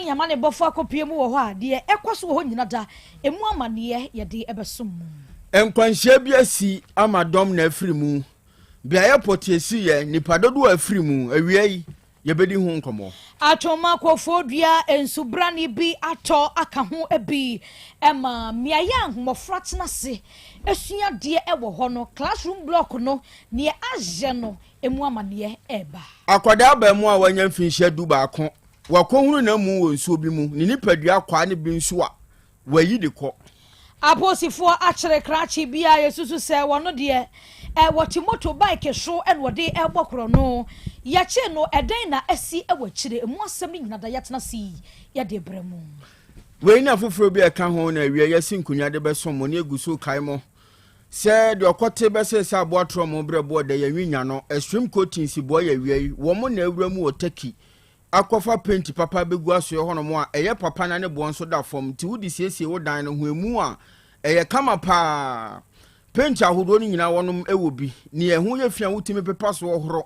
Yɛne yɛn amanebɔfoɔ akɔpue mu wɔ hɔ a, deɛ ɛkɔ so wɔ hɔ nyina da, ɛmu amaneɛ yɛde bɛsom mo. Nkwanhyia bi asi ama dɔm na afiri mu. Beaeɛ pɔtee siiɛ, nnipa dodoɔ a afiri mu. Awia yi, yɛbɛdi ho nkɔmmɔ. Atwoma Koforidua nsubrane bi atɔ aka ho bi ma mmeaeɛ a mmɔfra tena ase sua adeɛ wɔ hɔ no, classroom block no, deɛ ayɛ no, emu amaneɛ reba. Akwadaa abaamua a wanya mfinhyia dubaako, wakɔhunu n'amu wɔ nsuo bi mu, ne nipadua akwaa no bi nso a wayi de kɔ. Apolisifoɔ akyere krakye bi a yɛsusu sɛ wɔno deɛ wɔte moto bike so na wɔde rebɔ korɔno. Yɛkyee no, ɛdɛn na asi wɔ akyire? Emu asɛm no nyina da yɛatena ase yi yɛde rebrɛ mo. Wei ne afoforɔ bi a ɛka ho na awia yɛasi nkonnwa de bɛsom mo ne yɛgu so rekae mo sɛ deɛ ɔkɔte bɛsee sɛ aboa torɔmo berɛ boɔ dɛ yɛnwe nya no. Extreme Coatings boa yɛ awia yi, wɔn na awura mu wɔ Turkey akɔfa penti papa abɛgu asoɛ hɔnom a ɛyɛ papa na ne boɔ nso da fam nti wode siesie wo dan no ho emu a ɛyɛ kama paa. Penti ahodoɔ no nyinaa wɔnom wɔ bi. Nea ɛho yɛ fi a wotumi pepa soɔ horo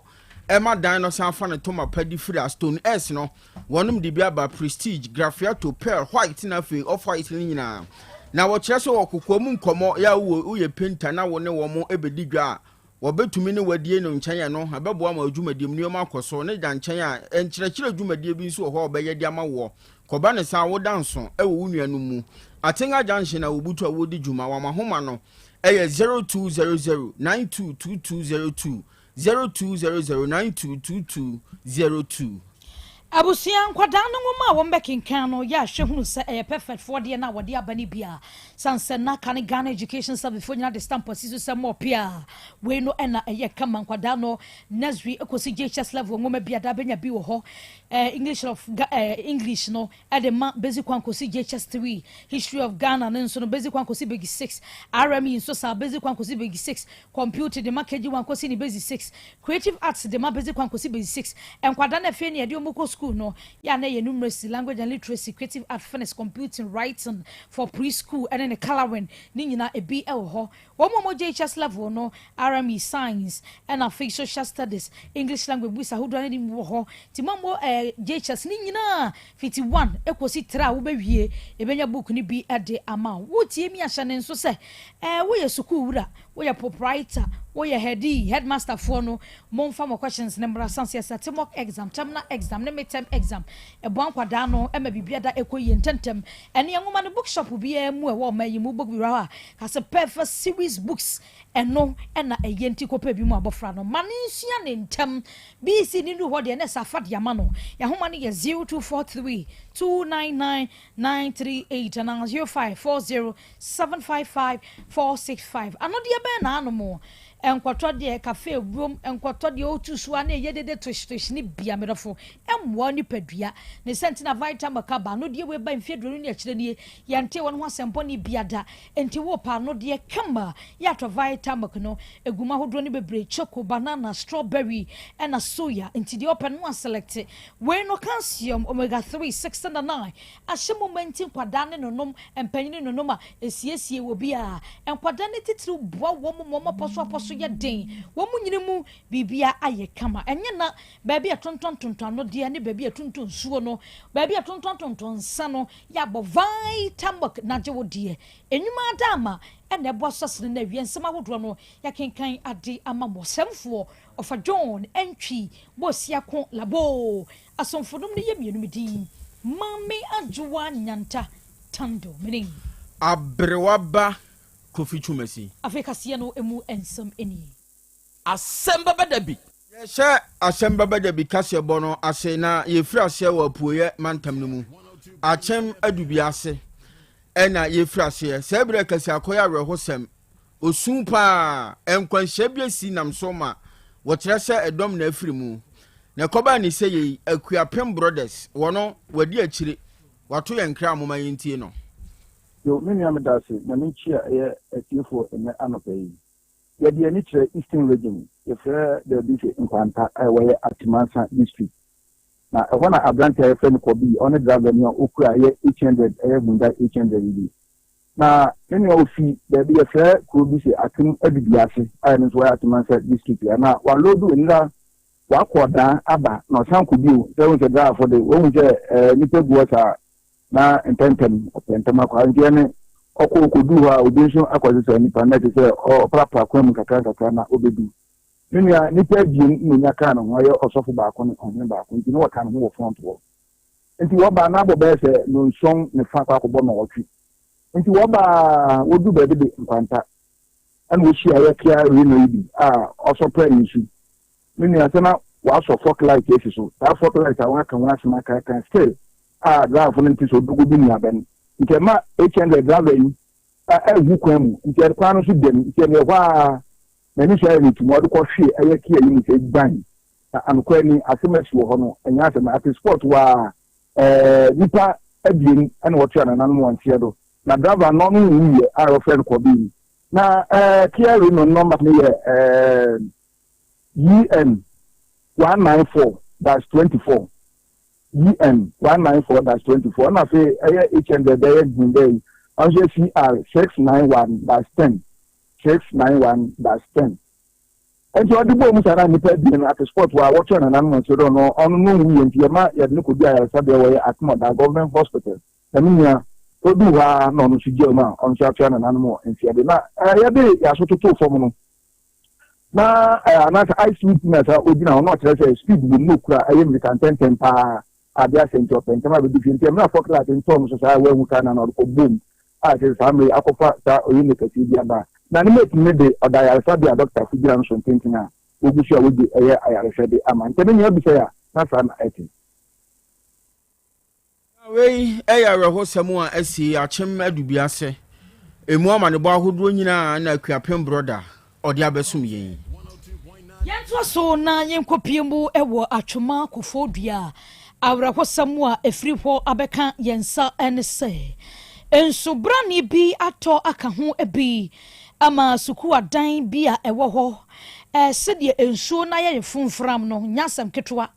ɛma dan no san fa ne toma pa de firi a Stone S no wɔnom de bi aba Prestige, Graffiato, Pearl, White na afei Off White no nyinaa. Na wɔkyerɛ sɛ wɔ kokoa mu nkɔmmɔ yɛ a wowɔ woyɛ penta na wo ne wɔn bɛdi dwa a Wɔbɛtumi ne wo adie no nkyɛn ɛno ɛbɛboa ma wo dwumadie mu nneɛma akɔ so ne da nkyɛn a nkyerɛkyerɛ dwumadie bi nso wɔ hɔ a wɔbɛyɛ de ama woɔ. Kɔba ne saa woda nso wɔ wo nuanom mu. Atenga Junction a wɔbutu a wɔdi dwuma wɔn ahoma no yɛ 0200 922202, 0200 922202. Abusua nkwadaa no nwoma a wɔbɛkenkan no yɛ ahwɛ hunu sɛ ɛyɛ perfect foɔ deɛ no a wɔde aba no bi a sane sɛ na kane Ghana Education Service foɔ nyinaa de stamp asi so sɛ mɔɔ a wei no ɛna ɛyɛ kama nkwadaa no nursery ɛkɔsi JHS level nwoma bi a daa bɛnya bi wɔ hɔ eh, English of eh, English no ɛde ma basic 1 kɔsi JHS 3 History of Ghana no nso no basic 1 kɔsi basic 6 RME nso saa basic 1 kɔsi basic 6 Computing de ma KG 1 kɔsi ne basic 6 Creative Arts de ma basic 1 kɔsi basic 6 Nkwadaa no afei ne yɛde wɔn kɔ school no yɛ a na ɛyɛ numeracy, language and literacy, creative art, phonics, computing, writing for pre-school ɛne ne colouring ne nyinaa ebi wɔ hɔ. Wɔn a wɔwɔ JHS level no, RME, Science, ɛna afei Social Studies, English Language books ahodoɔ no bi wɔ hɔ. Nti mo a mowɔ eh, JHS ne nyinaa fiti 1 kɔsi 3 a wobɛwie, yɛbɛnya book no bi de ama wo. Wotie mi ahyɛ ne nso sɛ eh, woyɛ sukuu wura, Woyɛ proprietor, woyɛ head yi, headmaster foɔ no, momfa mo questions no mmra sane sɛ yɛsɛte mock exam, terminal exam ne midterm exam. Ɛboa nkwadaa no ma biribiara da ɛkɔ yie ntɛmntɛm. Ɛneɛ nwoma no bookshop biara mu a ɛwɔ ɔman yi mu, wobɔ wura hɔ a, ka sɛ Perfect Series Books, ɛno na ɛyɛ nti kɔpɛ bi mu abɔfra no. Ma no nsua ne ntɛm. BEC no nnuru hɔ deɛ na ɛsɛ afa de ama no. Yɛn ahoma no yɛ 0243 299 938 anaa 0540 755 465. Anodeɛ bɛn na anom? Nkɔtɔ deɛ cafe wom, nkɔtɔ deɛ ɔtu so a na ɛyɛ dede tohytohye ne bia, me dɔfo, ɛmmoa wo nipadua. Ne sɛ nti na Vitamilk aba. Anodeɛ wei ba mfeɛ aduonu ne akyire nie, yɛntee wɔn ho asɛm bɔne bia da. Enti wopɛ anodeɛ kama, yɛ atɔ Vitamilk no. Ɛgu mu ahodoɔ no bebree, choco, banana, strawberry, ɛna soya. Nti deɛ wopɛ no na waselɛkte. Wei no calcium, omega 3, 6 ɛna 9 ahyɛ mu ma nti nkwadaa ne nonom, mpanyin ne nonom a esiesie wɔ bi a nkwadaa no titiriw boa wɔn ma wɔn apɔso-apɔso yɛ den, wɔn nyini mu biribiara ayɛ kama. Ɛnyɛ na baabi a ɛtontɔntontɔn anodeɛ ne baabi a ɛtontɔn nsuo no, baabi a ɛtontɔntontɔn nsa no, yɛabɔ Vitamilk na agye wo deɛ. Nnwuma adaama na ɛboa so asene no awie nsɛm ahodoɔ no yɛakenkan ade ama mo. Ɔsɛmfoɔ Ɔfa John Antwi Bosiako Laboo Asomfonom no yɛ mienu me din Maame Adwoa Nyanta Tando me ne. Aberewa ba Kofi Twumasi. Afei kaseɛ no emu nsɛm nie. Asɛm bɛba da bi. Yɛhyɛ Asɛm bɛba da bi kaseɛbɔ no ase na yɛfiri aseɛ wɔ Apueeɛ mantam no mu. Akyem Adubiase na yɛfiri aseɛ. Saa berɛ Kasiakɔ yɛ awerɛhosɛm. Osu paa, nkwanhyia bi asi nam so ma wɔkyerɛ sɛ ɛdɔm na afiri mu. Na ɛkɔbaa ne sɛ yei, Akuapem Brothers, wɔno, wɔadi akyire, wɔato yɛn kra, momma yɛntie no. Yo, me nua medase, Nyame nkyia ɛyɛ atiefoɔ ɛnɛ anɔpa yi. Yɛde yɛn ani kyerɛ Eastern Region, yɛfrɛ baabi se Nkwanta a ɛwɔ yɛ Atimansa District. Na ɛhɔ na aberanteɛ a yɛfrɛ no Kɔbi, ɔne driver ni a ɔkura ɛyɛ H100, ɛyɛ Hyundai H100 yi bi. Na me nua ofi baabi yɛfrɛ kuro bi se Akem Adubiase a ɛno nso wɔyɛ Atimansa District a na waloodu nwura. Wakɔ ɔdaa aba na ɔsan kɔ bio. Sɛ wohu sɛ driverfo de, wohu sɛ ɛɛ nipa gu hɔ saa na ntɛmntɛm ɔpɛ ntɛm akɔ. Nti ɛne ɔkɔ ɔkɔduu hɔ a obi nso akɔsesa nipa na ɛte sɛ ɔprapra kwan mu kakra nkakra na ɔbɛdu. Me nua, nnipa abien na onya kaa ne ho, ɔyɛ ɔsɔfo baako ne ɔhene baako, nti na wɔka ne ho wɔ front hɔ. Nti wɔbaa na abɔ bɛyɛ sɛ nnɔnsuɔn ne fa akɔ akɔbɔ nnɔwɔtwe. Nti wɔbaa wɔduu baabi de nkwanta ɛna wɔhyia yɛ Kia Reno yi bi a ɔsɔpra nsu. Me nua, sɛ na wɔasɔ fork light asi so, saa fork light a wɔaka ho asɛm akaaka still a driverfo no nte sɛ ɔdogo bi nnuaba no. Nti ɛma 800 driver yi ahu kwan mu, nti kwan no nso dam, nti ɛne ɛhɔ ara N'ani so ayɛ no tumm, ɔde kɔhwee ɛyɛ kia yi mu sɛ gban. Na anokware ni, asɛm a asi wɔ hɔ no, ɛnyɛ asɛm. Ate spot hɔ ara, ɛɛ, nnipa abien na wɔtoa nananom wɔn nteɛ do. Na driver no, ɔno nwuiɛ a wɔfrɛ no Kɔbe yi. Na ɛɛ, Kia Reno no nɔmba no yɛ ɛɛ, UN 194 dash 24. UN 194 dash 24. Ɛna afei ɛyɛ HN dɛ ɛyɛ Hyundai yi, ɔno nso yɛ CR 691 dash 10. 691 dash 10. Enti ɔde bɔɔ mu saa na nnipa abien no ate spot wɔ a wɔtwɛn nananom nso dɛ ɔno ɔno no nwuiɛ nti yɛma yɛde no kɔduu ayaresabea wɔyɛ Akomadan Government Hospital na me nua ɔduu hɔ ara na ɔno nso gyaa mu a ɔno nso atoa nananom wɔ mfeɛ na yɛde yɛaso totoo fam no na anaasɛ ice witness a ɔgyina hɔ na ɔkyerɛ sɛ speed wɔ mu na ɔkura ɛyɛ mmirika ntɛntɛm paa ade asɛ nti ɔpɛ ntɛm abɛdu fie nti mmerɛ a forklift ntɔɔ no so saa a wanhu kaa no na ɔde kɔbom a kyerɛ sɛ saa mmerɛ yi akɔfa saa ɔyene kɛseɛ bi aba na ne mate no de ɔda ayaresabea a dɔktafo gyina no so ntenten a wogu so a wogye ɛyɛ ayarehwɛ de ama. Nti me nua bisa yi a, na saa na ɛte. Na wei yɛ awerɛhosɛm a asi Akyem Adubiase. Emu amanebɔ ahodoɔ nyinaa na Akuapem Brɔda ɔde abɛsom yɛn yi. Yɛntoa so na yɛnkɔpue mu wɔ Atwoma Kofoɔdua. Awerɛhosɛm a ɛfiri hɔ abɛka yɛn nsa ne sɛ, nsubrane bi atɔ aka ho bi ama sukuu adan bi a ɛwɔ hɔ. Sɛdeɛ nsuo no ayɛ fomfram no nyɛ asɛm ketewa.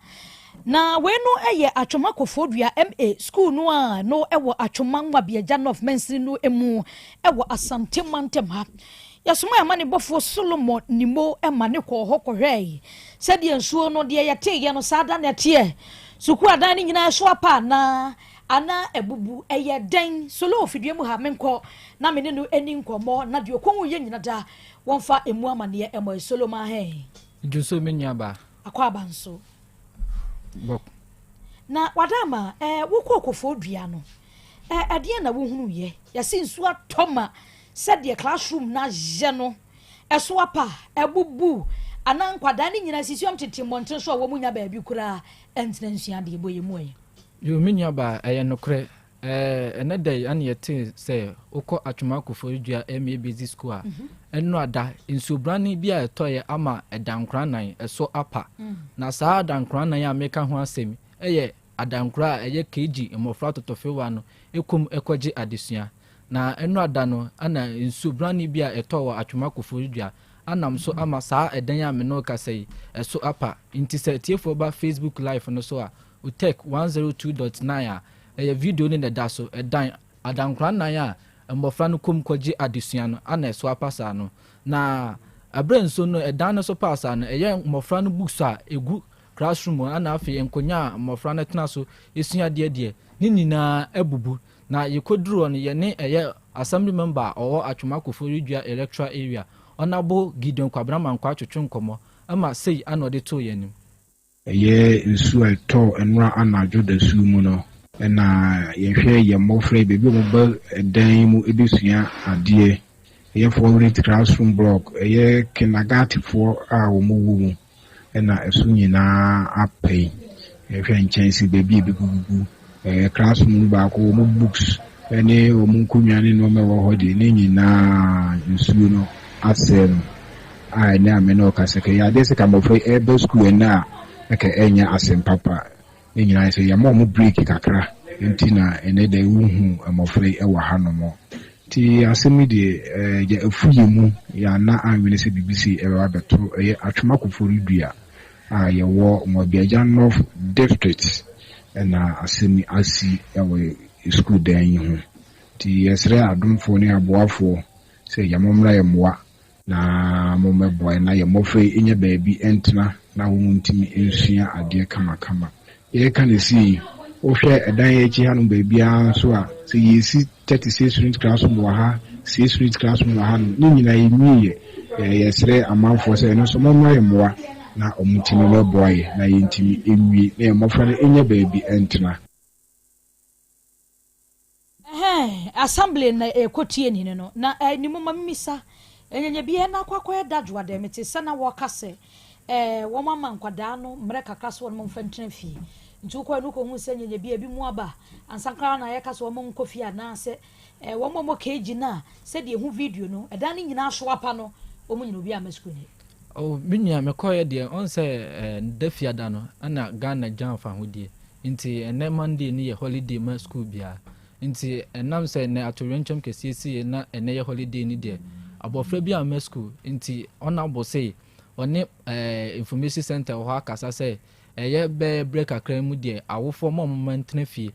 Na wei no yɛ Atwoma Kofoɔdua MA sukuu no a no wɔ Atwoma Nwabiagya North mansini no mu wɔ Asante mantam ha. Yɛsomaa amanebɔfoɔ Solomon Nimo ma ne kɔɔ hɔ kɔhwɛɛe sɛdeɛ nsuo no, deɛ yɛteeɛ no, saa da na ɛteɛ. Sukuu adan no nyinaa so apa anaa? Anaa abubu? Ɛyɛ dɛn? Solo wɔ fidua mu ha, menkɔ na me ne no nni nkɔmmɔ, na deɛ ɔkɔhuiɛ nyina da, wɔmfa ɛmu amaneɛ mmɔ yɛn. Solo ma hɛn. Dwonso me nuabaa. Akwaaba nso. Bɔ. Na Wadaama, ɛɛ, wokɔɔ Kofoɔ Dua no, ɛɛ, ɛdeɛn na wohunuiɛ? Yɛse nsuo atɔ ma sɛdeɛ classroom no ayɛ no, ɛso apa, abubu, anaa nkwadaa no nyinaa sisi wɔn tete mmɔnten so a wɔn nnya baabi koraa ntena nsua adeɛ. Bɔ yɛn mu ɛ. Yoo me nua baa, ɛyɛ nokorɛ. Ɛɛ ɛnɛ da yi ana yɛtee sɛ wokɔ Atwoma Koforidua MA Basic School a, ɛnora da nsuobrane bi a ɛtɔeɛ ama ɛdankoranan ɛso apa. Na saa adankoranan a meka ho asɛm yi yɛ adankora a ɛyɛ KG mmɔfra totɔfewa no kɔ mu kɔgye adesua. Na nnora da no na nsuo brane bi a ɛtɔɔ wɔ Atwoma Koforidua anam so ama saa ɛdan a me ne wo kasa yi, ɛso apa. Nti sɛ atiefoɔ ba Facebook live no so a, Utech 102.9 a, ɛyɛ video no na ɛda so. Ɛdan adankora nnan a mmɔfra no kɔ mu kɔgye adesua no ana ɛso apa saa no. Na ɛberɛ a nsuo no ɛdan no so paa saa no, ɛyɛ mmɔfra no books a ɛgu classroom hɔ ana afei nkonnwa a mmɔfra no tena so sua adeɛ deɛ, ne nyinaa abubu. Na yɛkɔduruu hɔ no, yɛne ɛyɛ Assembly member a ɔwɔ Atwoma Koforidua Electoral Area, Honourable Gideon Kwabena Mankwah twetwe nkɔmmɔ ma sei ana ɔde too yɛn anim. Ɛyɛ nsuo a ɛtɔɔ nnora anadwo dasuo mu no na yɛhwɛ yɛn mmɔfra yi baabi a wɔba dan yi mu bɛsua adeɛ. Ɛyɛ four-rate classroom block, ɛyɛ kindergartenfoɔ a wɔwɔ mu. na ɛso nyinaa apɛe. Hwɛ nkyɛnse baabi a ebi gugugu. Ɛɛ classroom no baako wɔn books ne wɔn nkonnwa ne nneɛma ɛwɔ hɔ deɛ ne nyinaa nsuo no asɛe no. A ɛnɛ a me ne wo kasa ka yi adeɛ sɛ ka mmɔfra yi ɛreba sukuu ɛnɛ a na ka ɛnyɛ asɛm papa. Ne nyinaa sɛ yɛama wɔn break kakra nti na ɛnɛ da yi wohu mmɔfra yi wɔ hanom. Nti asɛm yi deɛ ɛɛ afu yɛn mu, yɛanna anwene sɛ biribi sei ɛbɛba abɛto ɛyɛ Atwoma Koforidua a yɛwɔ Nwabiagya North District ɛna asɛm yi asi wɔ sukuu dan yi ho. Nti yɛsrɛ adomfoɔ ne aboafoɔ sɛ yɛ mommra yɛ mmoa na mommɛboa yɛn na yɛn mmɔfra yi nya baabi ntena. na wɔntumi nsua adeɛ kamakama. Yɛreka no sei yi, wohwɛ ɛdan yi akyi hanom baabiara nso a, sɛ yɛresi 36 unit classroom wɔ ha, 6 unit classroom wɔ hanom, ne nyinaa yɛnwieɛ. Yɛsrɛ amanfoɔ sɛ ɛno nso mommra yɛn mmoa na wɔntumi mmɛboa yɛn na yɛntumi nwie na yɛn mmɔfra no nnya baabi ntena. Ɛhɛn, assembly na ɛkɔ tie nini no, na eh, ne mu ma mimisa, ɛnyɛnyɛ bi ɛna akɔ akɔyɛ dadwoa dɛ, mete sɛ na wɔka sɛ eh, wɔn ama nkwadaa no mmerɛ kakra so wɔn mfa ntena fie, nti wokɔɛ no wokɔhu sɛ nyɛnyɛ bi ebi mu aba, ansa koraa na yɛka sɛ wɔn nkɔ fie anaasɛ eh, wɔn a wɔn KG no a, sɛdeɛ ehu video no, ɛdan no nyinaa so apa no, wɔn nyina obi amma sukuu ni. Oh, me nua, mekɔeɛ deɛ, ɔn sɛ eh, da fiada no, ɛna Ghana gya mfahodie. Nti ɛnnɛ Monday no yɛ holiday ma school biara. Nti ɛnam sɛ nnɛ atoyerɛnkyɛm kɛseɛ siiɛ na ɛnnɛ yɛ holiday no deɛ, abɔfra bi amma school. Nti Honourable se ɔne eh, information centre wɔ hɔ akasa sɛ ɛyɛ bɛyɛ berɛ kakra mu deɛ awofoɔ ma wɔn mma ntena fie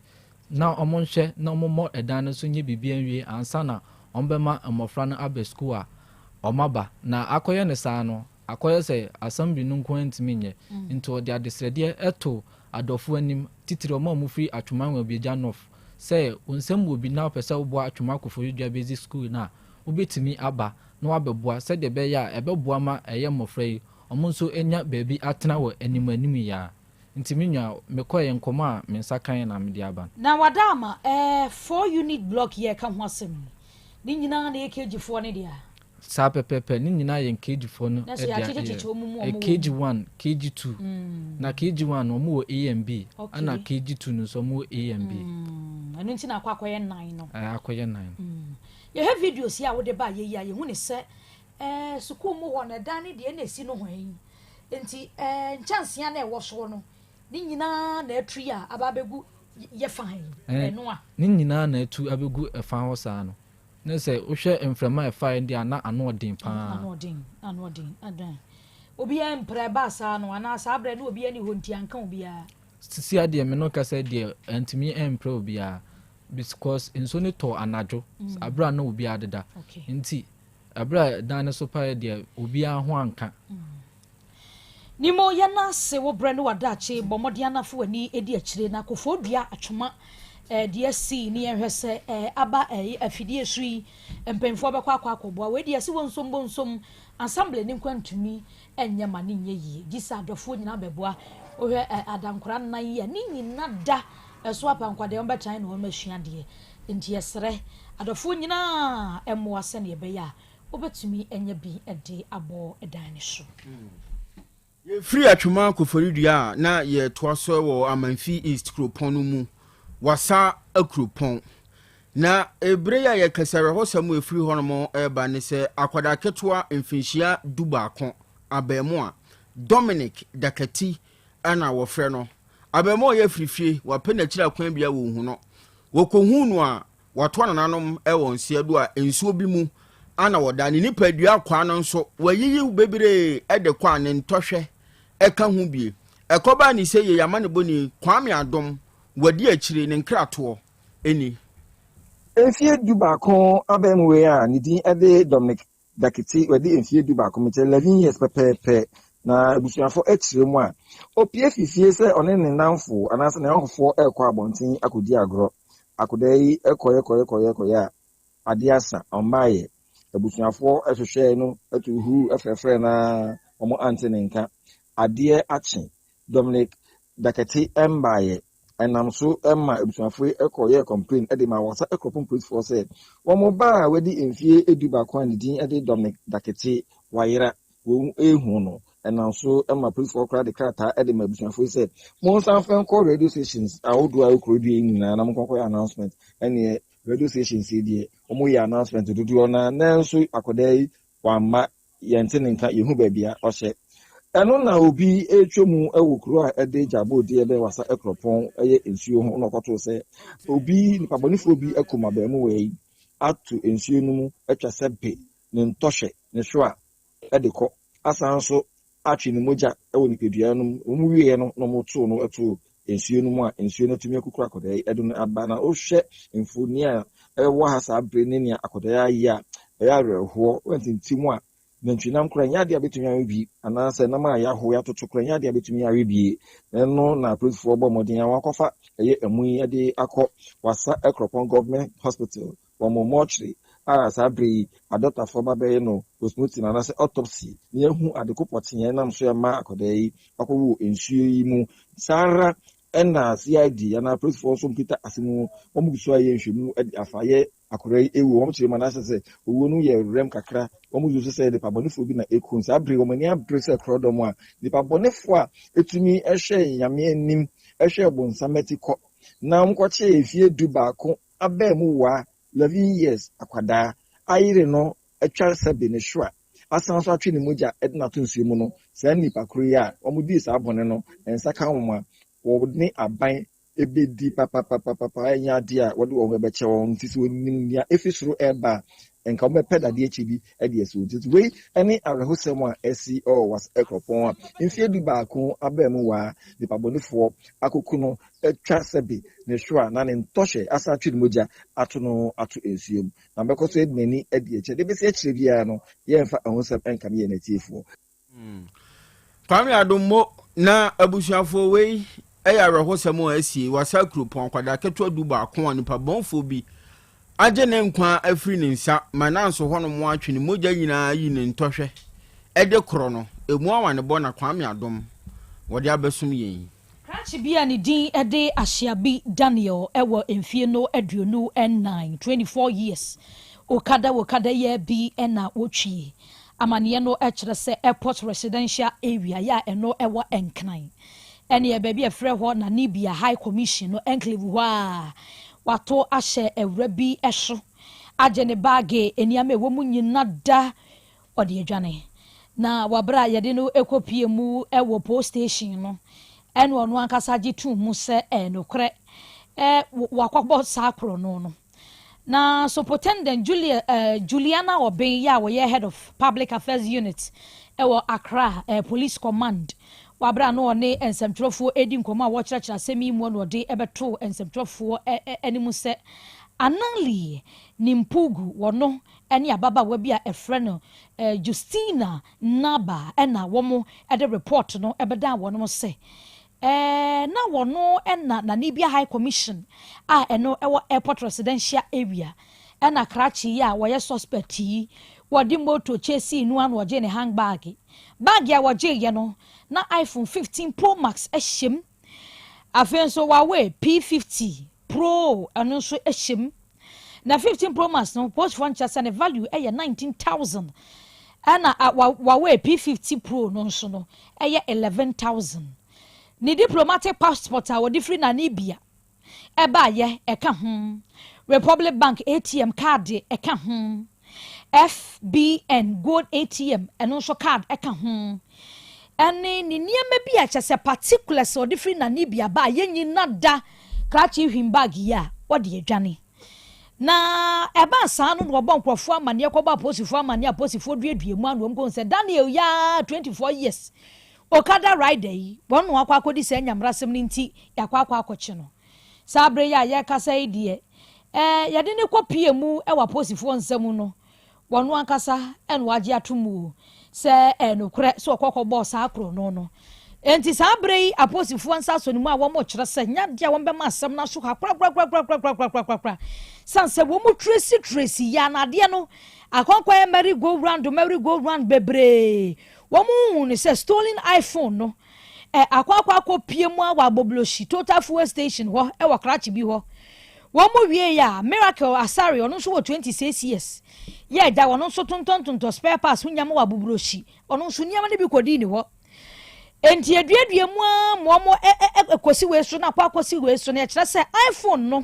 na wɔnhwɛ na wɔmmɔ ɛdan no so nyɛ biribiara nwie ansa na wɔbɛma mmɔfra no aba sukuu a wɔaba. Na akɔyɛ no saa no, akɔyɛ sɛ assembly no nko ara ntumi nyɛ. Nti wɔde adesrɛdeɛ to adɔfoɔ anim, titire wɔn a wɔfiri Atwoma Nwabiagya North, sɛ wo nsam wɔ bi na wopɛ sɛ woboa Atwoma Koforidua Basic School no a, wobɛtumi aba na woabɛboa sɛdeɛ ɛbɛyɛ a ɛbɛboa ma ɛyɛ mmɔfra yi wɔn nso anya baabi atena wɔ anim anim yi ara. Nti me nua, mekɔeɛ, nkɔmmɔ a me nsa kaeɛ na mede aba no. Na wada ama ɛɛ four unit block yi a ɛka ho asɛm yi, ne nyinaa na ɛyɛ KG foɔ no dea? Saa pɛpɛɛpɛ, ne nyinaa yɛ KG foɔ no Na dea. sɛ yɛakyekyekyekye wɔn mu a Ɛyɛ wɔwɔ KG mu. one, KG two. Na KG one no wɔn wɔ A and B, Okay. ɛna KG two no nso wɔn wɔ A and B. Ɛno nti na akɔ akɔyɛ nnan no. Ɛɛ, akɔyɛ nnan. Yɛhwɛ videos yi a wode baeɛ yi a, yɛhu ne sɛ ɛɛ sukuu mu hɔ no, ɛdan no deɛ ɛna ɛsi nohoa yi. Enti ɛɛ nkyɛnsee a na ɛwɔ soɔ no, ne nyinaa na atu yi a aba abɛgu yɛ fa ha yi, Ɛɛ, ɛno a. ne nyinaa na atu abɛgu ɛfa hɔ saa no. Ne sɛ wohwɛ mframa a ɛfaeɛ no deɛ a, na ano ɔden pa ara. Ano ɔden, ano ɔden, adan. Obiara mpira ɛbaa saa no, anaa saa berɛ no obiara nni hɔ nti anka obiara. Sisi adeɛ me no kasa deɛ antumi ampira obiara because nsuo no tɔɔ anadwo, aberɛ a na obiara deda. Okay. Nti Ɛberɛ a dan no so paeɛ deɛ, obiara ho anka. Nimo yɛ n'ase wo brɛ ne w'adaakye bɔ mmɔden ana fa w'ani di akyire na kofoɔ dua atwoma eh, deɛ asi ne yɛn hwɛ sɛ eh, aba eh, afidie so yi mpanyinfoɔ bɛkɔ akɔ akɔboa wei deɛ ɛsi wɔ nsom bɔ nsom assembly ne nkwa ntumi nyɛ ma ne nyɛ yie gye sɛ adɔfoɔ nyinaa bɛboa wohwɛ eh, adankora nnan yi a ne nyina da ɛso apankwa deɛ wɔbɛtran na wɔn asua deɛ Enti yɛsrɛ adɔfoɔ nyinaa mmoa sɛdeɛ ɛbɛyɛ a wobɛtumi anya bi de abɔ dan no so. Yɛfiri Atwoma Koforidua a na yɛtoa so wɔ Amanfi East kuropɔn no mu, Wassa kuropɔn. Na ebere yi a yɛkasa awerɛhosɛm a ɛfiri hɔnom reba ne sɛ akwadaa ketewa mfinhyia dubaako abaamua Dominic Dakati na wɔfrɛ no. Abaamua a ɔyɛ afirifie, wapɛ n'akyiri akwan bi a wɔnhu no. Wɔkɔhuu no a, watoa nananom wɔ nseɛ do a nsuo bi mu ana wɔda. Ne nipadua akwaa no nso, wayiyi bebree de kɔ a ne ntɔhwɛ ka ho bie. Ɛkɔbaa ne sɛ yei amanebɔni Kwame Adom wadi akyire ne nkratoɔ ni. Mfeɛ dubaako abaamua yi a ne din de Dominic Dakiti, wadi mfeɛ dubaako, mekyerɛ 11 years pɛpɛɛpɛ, na abusuafo kyerɛ mu a, opue fi fie sɛ ɔne ne nnamfo anaasɛ ne yɔnkofoɔ rekɔ abɔnten akɔdi agorɔ. Akwadaa yi kɔeɛ kɔeɛ kɔeɛ kɔeɛ a, adeɛ asa, ɔmmaeɛ. Abusuafoɔ hwehwɛɛ no too huu frɛfrɛɛ no ara, wɔn ante ne nka. Adeɛ akye, Dominic Dakati mmaeɛ. Ɛnam so ma abusuafo yi kɔyɛɛ complain de maa Wassa Akuropɔn polisifoɔ sɛ wɔn ba a wadi mfeɛ dubaako a ne din de Dominic Dakete wayera, wɔnhu no. Ɛnam so ma polisifoɔ koraa de krataa de maa abusuafo yi sɛ monsan mfa nkɔ radio stations ahodoɔ a ɛwɔ kuro dua yi nyinaa na monkɔ nkɔyɛ announcement. Ɛneɛ radio stations yi deɛ wɔyɛ announcement dodoɔ no ara nanso akwadaa yi wamma yɛnte ne nka, yɛnhu baabi a ɔhyɛ. Ɛno na obi retwa mu wɔ kuro a ɛde Gyaboo deɛ bɛn Wassa Akuropɔn yɛ nsuo ho na ɔkɔtoo sɛ obi, nipabɔnefoɔ bi akum abarimuwa yi ato nsuo no mu atwa sɛ be ne ntɔhwɛ, ne hwewa de kɔ, asan nso atwe ne mogya wɔ nipadua no mu. Wɔn wieɛ no na wɔtoo no too nsuo no mu a nsuo no atumi akukuru akwadaa yi de no aba. Na wohwɛ mfoni a ɛwɔ ha saa bere ne nea akwadaa yi ayɛ a, ɛyɛ awerɛhoɔ. Wɔntintim a. Nantwinam koraa ɛnyɛ adeɛ a bɛtumi awe bi, anaasɛ nam a yɛaho yɛatoto koraa ɛnyɛ adeɛ a bɛtumi awe bi. Na ɛno na apolisifoɔ bɔ mmɔden a wɔakɔfa ɛyɛ amu yi de akɔ Wassa Akropong Government Hospital, wɔn mortuary, a saa berɛ yi adɔktafoɔ ba bɛyɛ no postmortem anaasɛ autopsy na yɛahu ade ko pɔtee a ɛnam so ɛma akwadaa yi akɔwɔ nsuo yi mu. Saa ara ɛna CID anaa apolisifoɔ nso mpita asɛm mu, wɔn gu so ayɛ nhwɛmu de afa yɛ akwadaa yi ewu. Wɔn kyerɛ mu anaasɛ sɛ owuo no yɛ rɛm kakra, wɔn gu so sɛ nipa bɔnefoɔ bi na eku. Saa bere wɔn ani abere sɛ korɔdɔm a nipa bɔnefoɔ a etumi ɛhwɛ Nyame anim, ɛhwɛ bonsam ati kɔ na wɔn kɔkye efie 11 abɛɛ mu waa 11 years akwadaa ayere no atwa sɛbe ne so a asan so atwe ne mogya de n'ato nsuo mu no. Saa nipa koro yi a wɔn di saa bɔne no nsa ka wɔn a wɔne aban ebedi papapapapa, ɛnyɛ adeɛ a wɔde wɔn ho bɛkyɛ wɔn. Nti sɛ onim nea efi soro ɛreba a, nka wɔn bɛpɛ dadeɛ akyi bi ɛde ɛsi wɔn ti. Wei ɛne awerɛhosɛm a ɛsi ɛwɔ Wassa Akropong a mfeɛ 11 abɛn mu waa nipa bɔnefoɔ akoko no atwa sɛbe ne so a na ne ntɔhyɛ asan atwe ne mogya ato no ato nsuo mu. Na bɛkɔ so adi n'ani adi akyire de bɛsi akyire biara no, yɛmfa ɛho ɛnka ne yɛn atiefoɔ. Kwame Adommo na abusuafoɔ, wei ɛyɛ awerɛhosɛm a asie Wassa Kuropɔn. Akwadaa ketewa 11 a nipa bɔnfoɔ bi agye ne nkwa afiri ne nsa ma nanso hɔnom atwe ne mogya nyinaa yi ne ntɔhwɛ ɛde korɔ no emu awa ne bɔ na Kwame Adom wɔde abɛsom yɛn. Krakye bi a ne din de Ahyiabi Daniel wɔ mfie no 24, 24 years, okada okada yɛ bi na wɔtwie. Amanneɛ no kyerɛ sɛ Airport Residential Area yɛ a ɛno ɛwɔ Nkran ɛne baabi a ɛfrɛ hɔ Namibia High Commission no enclave hɔ a wato ahyɛ awura bi so agye ne baage, nneɛma ɛwɔ mu nyina da ɔde adwane. Na wabere a yɛde no kɔpie mu wɔ police station no, ɛna ɔno ankasa gye tum mu sɛ ɛyɛ nokorɛ, wakɔbɔ saa korɔ no. Na Superintendent Juliana Obeng yɛ a wɔyɛ head of public affairs unit ɛwɔ Accra Police Command, wabere a no ɔne nsɛmtwerɛfoɔ edi nkɔmɔ a wɔkyerɛkyerɛ asɛm yi mu na ɔde ɛbɛto nsɛmtwerɛfoɔ anim sɛ Anali Nimpugu wɔno ɛne ababaawa bi a ɛfrɛ no Justina Naba ɛna wɔn ɛde report no ɛbɛdan wɔn sɛ na wɔno ɛna Namibia High Commission a ɛno ɛwɔ Airport Residential Area ɛna krakye yi a wɔyɛ suspect yi wɔde moto chase no ano wɔgye ne handbag. Bag a wɔgye yɛ no na iPhone 15 Pro Max ɛhyɛ mu, afei nso Huawei P50 Pro ɛno nso ɛhyɛ mu. Na 15 Pro Max no, polisifoɔ nkyerɛ sɛ ne value ɛyɛ 19,000, ɛna Huawei P50 Pro no nso no ɛyɛ 11,000. Ne diplomatic passport a wɔde firi Namibia ɛbaayɛ ɛka ho, Republic Bank ATM card ɛka ho, FBN Gold ATM ɛno nso card ɛka ho, ɛne ne nneɛma bi a kyɛ sɛ particulars a ɔde firi Namibia ba a yɛnyina da. Krakye hwim bag yi a wɔde adwane na ɛba saa no na wɔbɔ nkurɔfoɔ amanneɛ kɔbɔ apolisifoɔ amanneɛ. Apolisifoɔ duadua mu ano wɔn kɔn sɛ Daniel yaa 24 years okada rider yi wɔn no akɔ akɔdi sɛ nyamrasɛm no nti yɛakɔ akɔkye no. Saa abere yi a yɛrekasa yi deɛ, yɛde ne kɔ pie mu wɔ apolisifoɔ nsam no, wɔn ankasa ɛna wagye ato mu o sɛ ɛnokorɛ sɛ ɔkɔkɔ bɔɔ saa korɔ no. Nti saa abere yi apolisifoɔ nsa asɔ ne mu a wɔn kyerɛ sɛ nyadeɛ a wɔn bɛma asɛm no aso ha korakorakorakorakorakorakorakora san sɛ wɔn mu trace trace yɛ anadeɛ no akɔnkɔ yɛ merry go round, merry go round bebree. Wɔn hu ne sɛ stolen iPhone no akɔ pie mu a wɔ Aboblosi Total Fuel Station hɔ ɛwɔ krakye bi hɔ. Wɔn mu wie yɛ a Miracle Asare, ɔno nso wɔ 26 years, yɛ agya wɔn nso tontɔntontɔ spare parts ho nyama wɔ Aboblosi. Ɔno nso nneɛma no bi kɔdii ne hɔ. Nti eduadua mu a ma wɔn ɛ ɛ ɛkɔsi wei so na akɔ akɔsi wei so na ɛkyerɛ sɛ iPhone no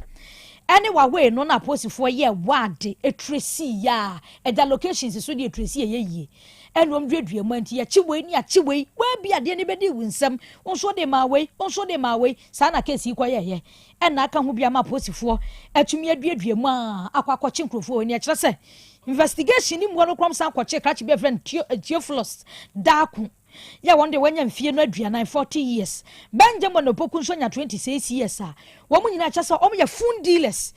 ɛne Huawei no na apolisifoɔ yɛ waade etrace yɛ a ɛda locations so de etrace yɛ yie ɛna wɔn duadua mu. Nti yɛkyi wei ne akyi wei wɔabi adeɛ ne bɛdi wo nsam nso de maa wei nso de maa wei. Saa na case yi kɔ yɛyɛ ɛna aka ho bi ama apolisifoɔ atumi aduadua mu a akɔ akɔkye nkurɔfoɔ wei ne ɛkyerɛ sɛ investigation ni mu no kɔm san kɔkye krakye bi a yɛfrɛ no Theophilus Daako yɛ wɔn de wɔanya mfie no 40, 40 years. Benjamin Opoku nso anya 26 years a wɔn nyinaa kyɛ sɛ wɔn yɛ phone dealers.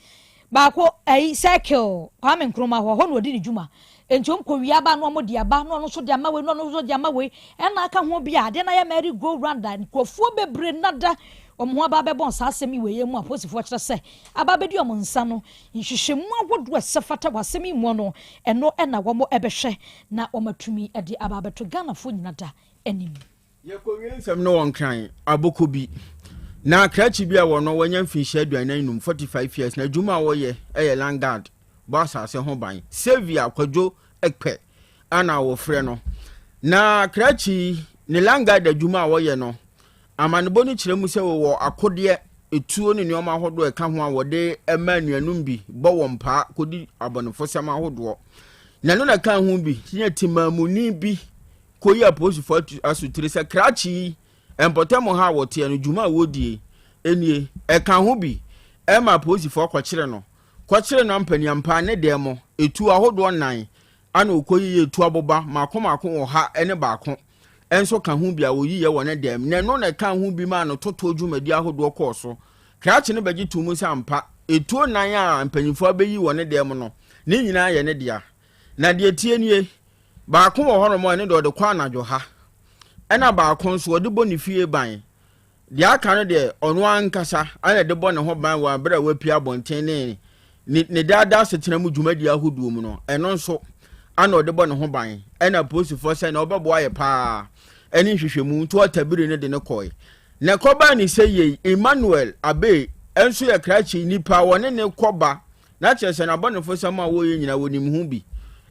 Baako ɛyi Circle Kwame Nkrumah hɔ hɔ na ɔdi ne dwuma. Enti wɔn kɔ wia aba na wɔn de aba na ɔno nso de ama wei na ɔno nso de ama wei ɛna aka ho bi a adeɛ no ayɛ merry go round a nkurɔfoɔ bebree nada wɔn ho aba abɛbɔn saa asɛm yi wɔ yɛn mu. Apolisifoɔ kyerɛ sɛ aba abɛdi wɔn nsa no, nhwehwɛmu ahodoɔ ɛsɛ fata wɔ asɛm yi mu no, ɛno ɛna wɔn ɛbɛhwɛ na wɔn atumi de aba abɛto Ghanafoɔ nyina da anim. Yɛkɔwie nsɛm no wɔ Nkran abɔkɔ bi na krakye bi a wɔno wanya mfinhyia 45, 45 years, na adwuma a wɔyɛ yɛ land guard, bɔ asase ho ban. Saviour Kwadwo Ekpɛ ana wɔfrɛ no. Na krakye yi ne land guard adwuma a wɔyɛ no, amanebɔ no kyerɛ mu sɛ wɔwɔ akodeɛ, etuo ne nneɛma ahodoɔ ɛka ho a wɔde ma anuanom bi bɔ wɔn paa kɔdi abɔnefosɛm ahodoɔ. Na ɛno na ɛka ho bi ne temaamuni bi kɔyi apolisifoɔ asotire sɛ krakye yi mpɔtam ha a wɔteɛ no, dwuma a wɔdie nie. Ɛka ho bi ɛma apolisifoɔ kɔkyere no, kɔkyere no ampaniampa ne dɛm mo etuo ahodoɔ nnan ana ɔkɔyiyi etuo aboba mako mako 101 nso ka ho bi a wɔyiyɛ wɔ ne dɛm. Na ɛno na ɛka ho bi maa no totoɔ dwumadi ahodoɔ kɔɔ so. Krakye no bɛgye to mu sɛ ampa etuo nnan a mpanyinfoɔ abɛyi wɔ ne dɛm no ne nyinaa yɛ ne dea. Na deɛ tie nie, baako wɔ hɔnom a ɛno deɛ ɔde kɔ anadwo ha, ɛna baako nso ɔde bɔ ne fie ban. Deɛ aka no deɛ, ɔno ankasa na ɛde bɔ ne ho ban wɔ berɛ a wapue abɔnten ne ne ne daadaa asetena mu dwumadie ahodoɔ mu no, ɛno nso ana ɔde bɔ ne ho ban. Ɛna apolisifoɔ sɛ na ɔbɛboa yɛ paa ɛne nhwehwɛmu nti ɔtabiri no de no kɔe. Na ɛkɔbaa ne sɛ yei, Emmanuel Abbey nso yɛ krakye nipa a wɔne ne kɔba, na kyerɛ sɛ n'abɔnefosɛm a wɔyɛ nyinaa wɔnim ho bi.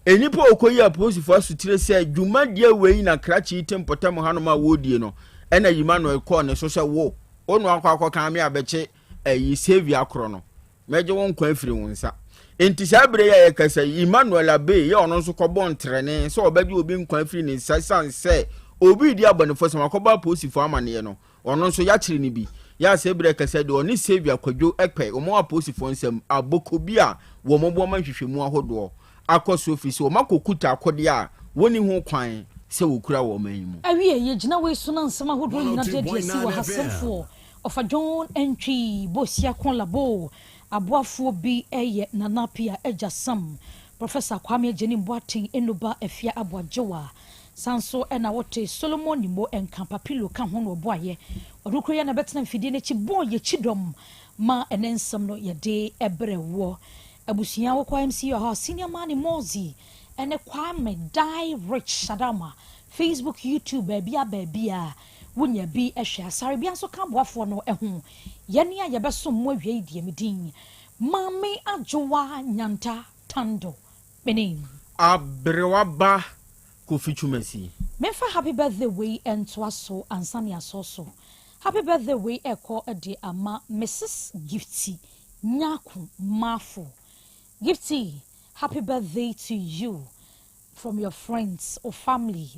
Nnipa a wɔkɔyi apolisifoɔ asotire sɛ dwumadie wei na krakye yi te mpɔtam hanom a wɔredie no, ɛna Emmanuel kɔɔ ne so sɛ wo, wo no akɔ akɔka ame abɛkye ayi Saviour korɔ no, mɛgye wo nkwa afiri wo nsa. Enti saa berɛ yi a yɛkasa yi, Emmanuel Abbey yɛ ɔno nso kɔbɔ ntrɛne sɛ ɔbɛgye obi nkwa afiri ne nsa ɛsiane sɛ obi redi abɔnefosɛm akɔbɔ apolisifoɔ amaneɛ no. Ɔno nso yɛakyere no bi. Yɛ a saa berɛ kɛsɛ deɛ ɔne Saviour Kwadwo Ekpɛ wɔn wɔ apolisifoɔ nsam abɔkɔ bi a wɔn boa ma nhwehwɛmu ahodoɔ akɔ so firi sɛ wɔn akɔkuta akodeɛ a wɔnni ho kwan sɛ wɔkura wɔ ɔman yi mu. Awiei, yɛgyina wei so na nsɛm ahodoɔ nyina de adi asi wɔ ha Sɛmfoɔ, Ɔfa John Antwi, Bosiako Labo, Aboafoɔ bi yɛ Nana Appiah Agya Sam, Professor Kwame Agyenim Boateng Enuba Afia Aboagyewa, San nso na wote Solomon Nimmo nka, Papilo ka ho na ɔboaeɛ. Ɔno kura yi ara na ɛbɛtena mfidie no akyi bɔɔ yɛn kyidɔm ma ɛnɛ nsɛm no yɛde brɛ woɔ. Abusua wokɔ MCU hɔ a, Senior Manny Mozi ne Kwame Die Rich Adama, Facebook, YouTube, baabia baabia wonya bi hwɛ. Asarebea nso ka aboafoɔ no ho. Yɛne a yɛbɛsom mo awia yi deɛ me din Maame Adwoa Nyanta Tando. Me ne. Aberewa ba Kofi Twumasi. Menfa happy birthday wei ntoa so ansa ne asɔ so. Happy birthday wei ɛkɔ de ama Mrs Gifty Nyarko Marfo. Gifty, happy birthday to you from your friends, wo family,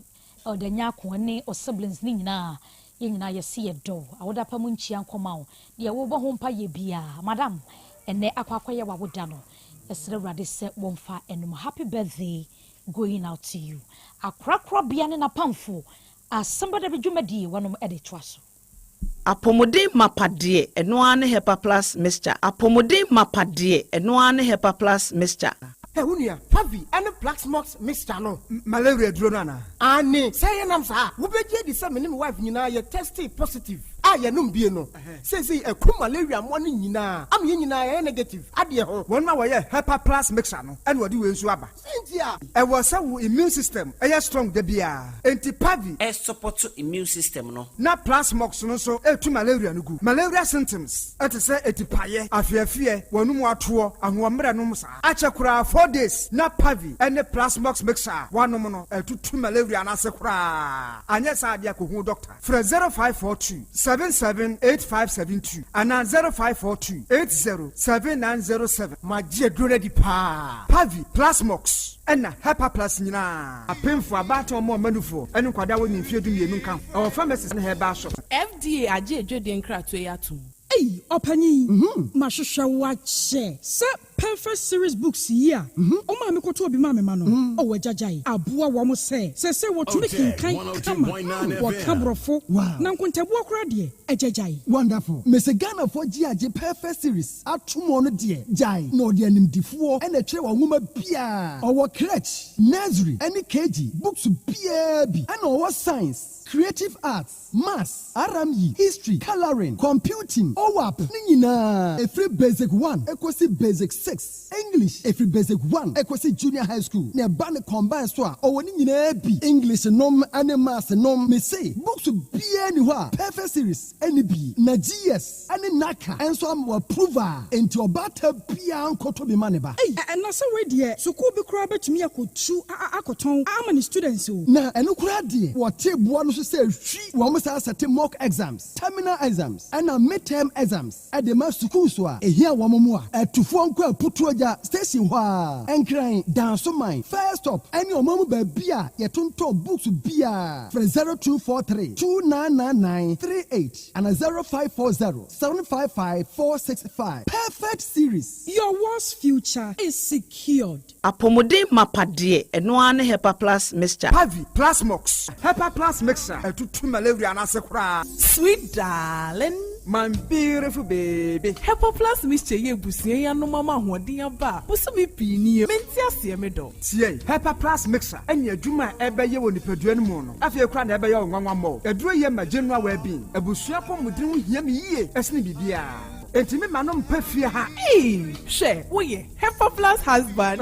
Elder Nyarko ɛne wo siblings ne nyinaa. Yɛn nyinaa yɛse yɛdɔ wo. Awoda pa mu nkyia nkɔma wo. Deɛ wobɔ ho mpaeɛ biara, madam, ɛnnɛ akɔ akɔyɛ w'awoda no, yɛsrɛ Awurade sɛ wɔmfa ɛnom. Happy birthday going out to you. Akorakorabea ne n'apamfo asɛm bɛda bi dwumadie wɔnom de toa so. Apɔmuden mapa deɛ, ɛno ara ne Hepa Plus Mixture. Apɔmuden mapa deɛ, ɛno ara ne Hepa Plus Mixture. Hɛ, wo nua, Pavi ne Plaxmox mixture no, malaria aduro no anaa? Aane, sɛ ɛyɛ nam saa a, wobɛgye adi sɛ me ne me wife nyinaa yɛ testee positive a yɛnom bie no. Seesei ɛku malaria mmoa no nyinaa ama yɛn nyinaa yɛayɛ negative adeɛ ho. Wɔn a wɔyɛ Hepa Plus mixture no na wɔde wei nso aba. Sɛ nti a. Ɛwɔ sɛ wo immune system yɛ strong da biara, enti Pavi. Ɛsupɔto immune system no. Na Plasmox no nso ɛtu malaria no gu. Malaria symptoms te sɛ atipaeɛ, afeafeɛ, w'anum atoɔ, ahoɔmmerɛ nom saa. Akyɛ koraa 4 days na Pavi ne Plasmox mixture a woanom no atutu malaria no ase koraa. Anyɛ saa adeɛ a kɔhu doctor. Frɛ 0542 778572 anaa 0542 807907. Magye aduro no adi paa. Pavi, Plasmox, ɛna Hepa Plus nyinaa. Apemfo, abaatan, ɔmo a ɔmanufoɔ, ne nkwadaa a wɔnni mfeɛ 12 nka ho. Ɛwɔ pharmacies ne herbal shops. FDA agye adwadie nkratoɔ yi atom. Ei ɔpanyin, mahwehwɛ wo akyɛ. Sɛ Perfect Series Books yi a wo maame kɔtɔɔ bi maa me ma no, oh agya gyae, aboa wɔn sɛ seesei wɔtumi kenkan kama, wɔka borɔfo, na nkontabuo koraa deɛ, agya gyae. Wonderful. Mese Ghanafoɔ gye agye Perfect Series ato mu ɔno deɛ gyae na ɔde animdifoɔ na ɛtwerɛ wɔn nwoma biara. Ɔwɔ crèche, nursery ɛne KG books biara bi ɛna ɔwɔ science, creative arts, Maths, RME, History, Colouring, Computing, OAP ne nyinaa ɛfiri Basic one kɔsi Basic 6, English ɛfiri Basic 1 kɔsi Junior High School na ɛba no combine so a ɔwɔ ne nyinaa bi, English nom ne Maths nom, mese books biara nni hɔ a Perfect Series nni bi na GS ne NaCCA nso ama w'approve a enti ɔbaatan biara nkɔtɔ bi ma ne ba. Ei na sɛ wei deɛ sukuu bi koraa bɛtumi akɔtu akɔtɔn ama ne students o. Na ɛno koraa deɛ wɔte boɔ no so sɛ hwi, wɔn saa sɛte mock exams, terminal exams ɛna mid term exams de ma sukuus a ɛhia wɔn mmoa. Atufoɔ nkɔ Aputuogya station hɔ ara, Nkran, Dansoman, First Stop ɛne ɔman mu baabi a yɛtontɔn books biara. Frɛ 0243 2999 38. Ana 0540 755 465. Perfect series. Your world's future is secured. Apɔmuden mapa deɛ, ɛno ara ne Hepa Plus Mixture. Pavi, Plasmox, Hepa Plus Mixture ɛtutu malaria no ase koraa. Sweet darling. My beautiful baby. Hepa Plus Mixture yi abusua yi anom ama ahoɔden aba a bosome pii nie. Mente aseɛ me dɔ. Tie, Hepa Plus Mixture ɛne adwuma a ɛbɛyɛ wɔ nipadua no mu no afei koraa na ɛbɛyɛ wo nwanwa mmɔ. Aduro yi ma general well-being. Abusua apɔmuden ho hia me yie ɛsene biribiara. Enti me ma no mpa fie ha. Eii hwɛ woyɛ Hepa plus husband.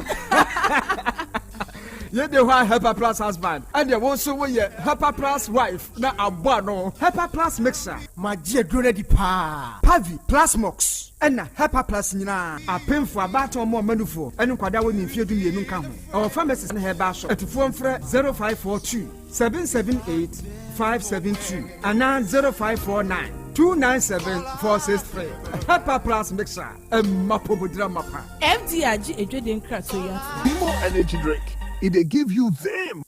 Yei de hɔ a Hepa plus husband ɛneɛ wo nso woyɛ Hepa plus wife na abɔ ano. Hepa plus mixer. Magye aduro no adi paa. Pavi, Plasmox ɛna Hepa plus nyinaa. Apemfoɔ, abaatan ɔmo ɔma nufoɔ ɛne nkwadaa a wɔnni mfeɛ 12 nka ho. Ɛwɔ pharmacies ne herbal shop. Atufoɔ mfrɛ 0542 778 572 anaa 0549 297 463. Hepa Plus Mixer, ɛma apɔmuden amapa. FDA agye adwadie nkratoɔ yi atom. Vimo energy drink, e dey give you vim.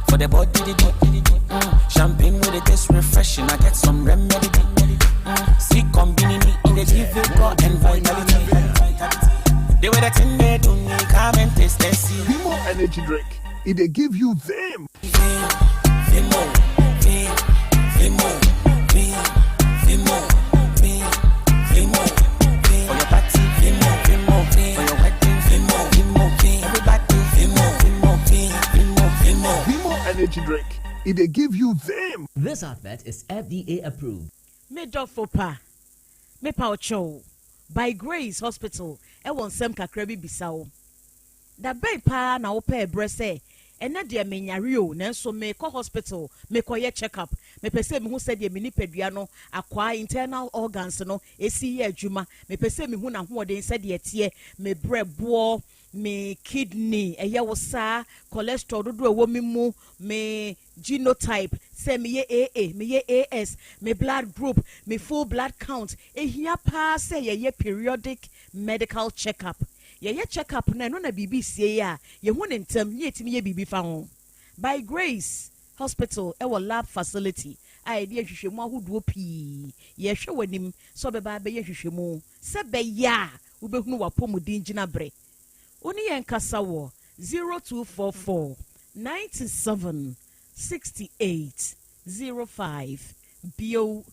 For the body, the body, champagne with it taste refreshing. I get some remedy. See, combini me in the give vigor and vitality. They were the thing they do me, come and taste and see. Vimo energy drink, e dey give you vim. Vimo, Vimo, Vimo, Vimo, Vimo, For your party, Vimo, Vimo, for your wedding, Vimo, Vimo, everybody, Vimo, Vimo, Vimo, Vimo. Vimo energy drink, e dey give you vim. This advert is FDA approved. Me dɔfo pa, mepa wo kyɛw, By Grace Hospital wɔ nsɛm kakra bi bisa wo. Da bɛn paa na wopɛɛ berɛ sɛ, ɛnnɛ deɛ menyare o, nanso merekɔ hospital mekɔyɛ check up, mepɛ sɛ mehu sɛdeɛ me nipadua no akwaa, internal organs, no si yɛ adwuma, mepɛ sɛ mehu n'ahoɔden sɛdeɛ ɛteɛ, me berɛboɔ, me kidney, ɛyɛ wo saa, cholesterol dodoɔ a ɛwɔ me mu, me genotype, sɛ meyɛ AA, meyɛ AS, me blood group, me full blood count. Ɛhia paa sɛ yɛyɛ periodic medical check up. Yɛyɛ check up no a, ɛno na biribi sie a, yɛhu no ntɛm na yɛtumi yɛ biribi fa ho. By Grace Hospital wɔ lab facility a yɛde yɛ nhwehwɛmu ahodoɔ pii. Yɛrehwɛ w'anim sɛ wobɛba abɛyɛ nhwehwɛmu sɛ ɛbɛyɛ a wobɛhunu w'apɔmuden gyinaberɛ. Wo ne yɛn nkasa wɔ 0244 97 68 05, bio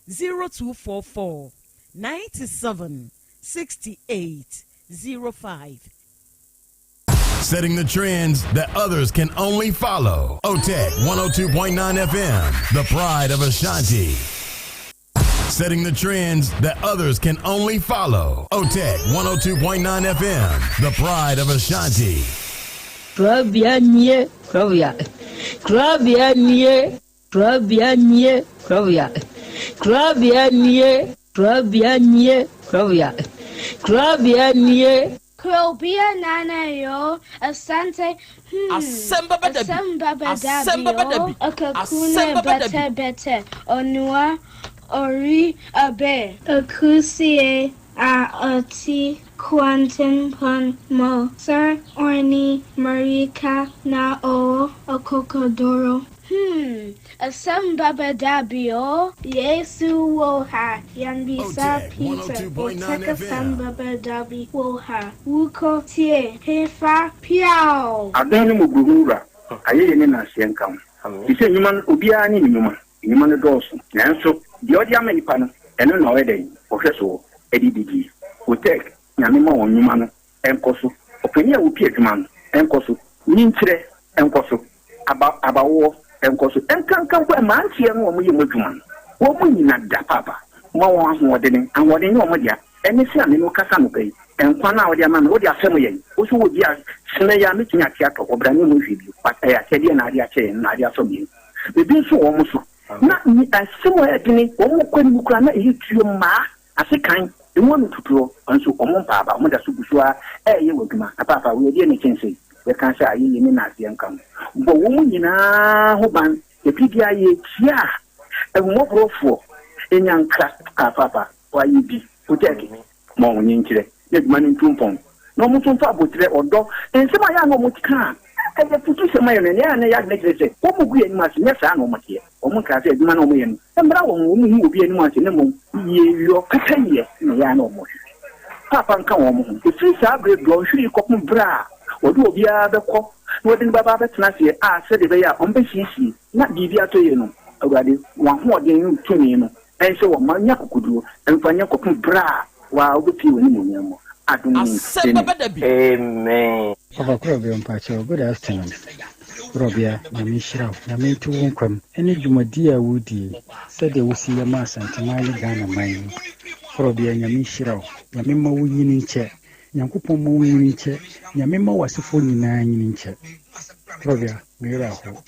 0244 97 68 05. Setting the trends that others can only follow. OTEC 102.9 FM, the pride of Ashanti. Setting the trends that others can only follow. OTEC 102.9 FM, the pride of Ashanti. Korabea nie, korabea. Korabea nie, korabea nie, korabea. Korabea nie, korabea nie, korabea. Korabea nie. Krobea Nana yoo, Asante hmm, Asɛm bɛba da bi. Asɛm bɛba da Asɛm bi bɛba da oo, bi. Ɔkakune Asɛm bɛba da bi. bɛtɛ bɛtɛ, Onua. Ɔre abɛ. Akusie a ɔte kwantempɔn mu sɛ ɔne mmirika na ɔwɔ akokoduru. Hmm, asɛm bɛba da bi o. Yesu wɔ ha, yɛmmisa Peter, Otec asɛm bɛba da bi wɔ ha, wokɔ tie, hefa, piaw! Adom ne mmɔborɔhunu Wura, ayɛyie ne nnaseɛ nka wo. Te sɛ nnwuma no, obiara ne ne nnwuma. Nnwuma no dɔɔso, nanso deɛ ɔde ama nnipa no, ɛno na ɔyɛ dɛn? Ɔhwɛ soɔ de didie. Otec, Nyame ma wɔn nnwuma no nkɔ so. Ɔpanin a ɔpie adwuma no nkɔ so. Nyinkyerɛ nkɔ so. Aba, abawoɔ nkɔ so. Nkanka mpo mmeranteɛ no a wɔyɛ mu adwuma no, wɔn nnyina da paapa. Ma wɔn ahoɔdene. Ahoɔden nyɛ wɔn dea. Ɛne sɛ a me ne wo kasa anɔpa yi, nkwa no a wode ama me, wode afɛm yɛn. Wo nso wɔ bi a, sene yi a mɛtumi ate atɔ hɔ, bra ne ho hwee bio. But ɛyɛ akyɛdeɛ na ade akyɛ yɛn, na ade asɔ yɛn. Ebi nso wɔ wɔn so. Na asɛm a ɛyɛ dene, wɔn kɔ anim koraa na ɛyɛ tuo mmaa, asekan, emu ano tutuo, nso wɔn mpa aba, wɔn da so gu so ara ɛreyɛ wɔn adwuma. Na paapa, wei ɛdeɛn na ɛkyɛn sei? Yɛka sɛ ayɛyie ne nnaseɛ nka ho. Bɔ wɔn nyinaa ho ban. Ɛbere biara yɛkyia ahummɔborɔfoɔ, nyankra, ah paapa, Wɔayɛ bi, Protect, ma wɔn nkyerɛ na adwuma no ntu mpɔn, na wɔn nso mfa aboterɛ, ɔdɔ, nsɛm a ɛyɛ a na wɔka a ɛyɛ afutusɛm ayɛ no, nea ɛyɛ a na ɛyɛ adwene kyerɛ sɛ wɔgu yɛn anim ase, nyɛ saa na wɔteɛ. Wɔnkaa sɛ adwuma no a wɔyɛ no mmra wɔn ho, wɔnhu obi anim ase, na mmom yieyɔ, pɛpɛyɛ na ɛyɛ a na wɔhwehwɛ. Paapa nka wɔn ho. Ɛfiri saa berɛ dɔnhwere yi kɔpem berɛ a wɔde obiara bɛkɔ na wɔde no bɛba abɛtena aseɛ a sɛdeɛ ɛbɛyɛ a wɔbɛsiesie na biribi atɔ yie no, Awurade, wɔn ahoɔden ne wo tumi no Ɛnsɛ wɔn ma nya akokoduro mfa nyɛ kɔpem berɛ a waa wobɛpue w'animuonyam mu. Adom mu. Asɛm bɛba da bi. Amen. Papa Korɔbea mpakyɛw good afternoon Korɔbea Nyame nhyira wo Nyame nto wo nkwa mu ɛne dwumadie a wodie sɛdeɛ wosi yɛ ma Asanteman ne Ghana man yi Korɔbea Nyame nhyira wo Nyame mma wo nyini nkyɛ Nyankopɔn mma wo nyini nkyɛ Nyame mma w'asefoɔ nyinaa nyini nkyɛ Korɔbea me werɛ aho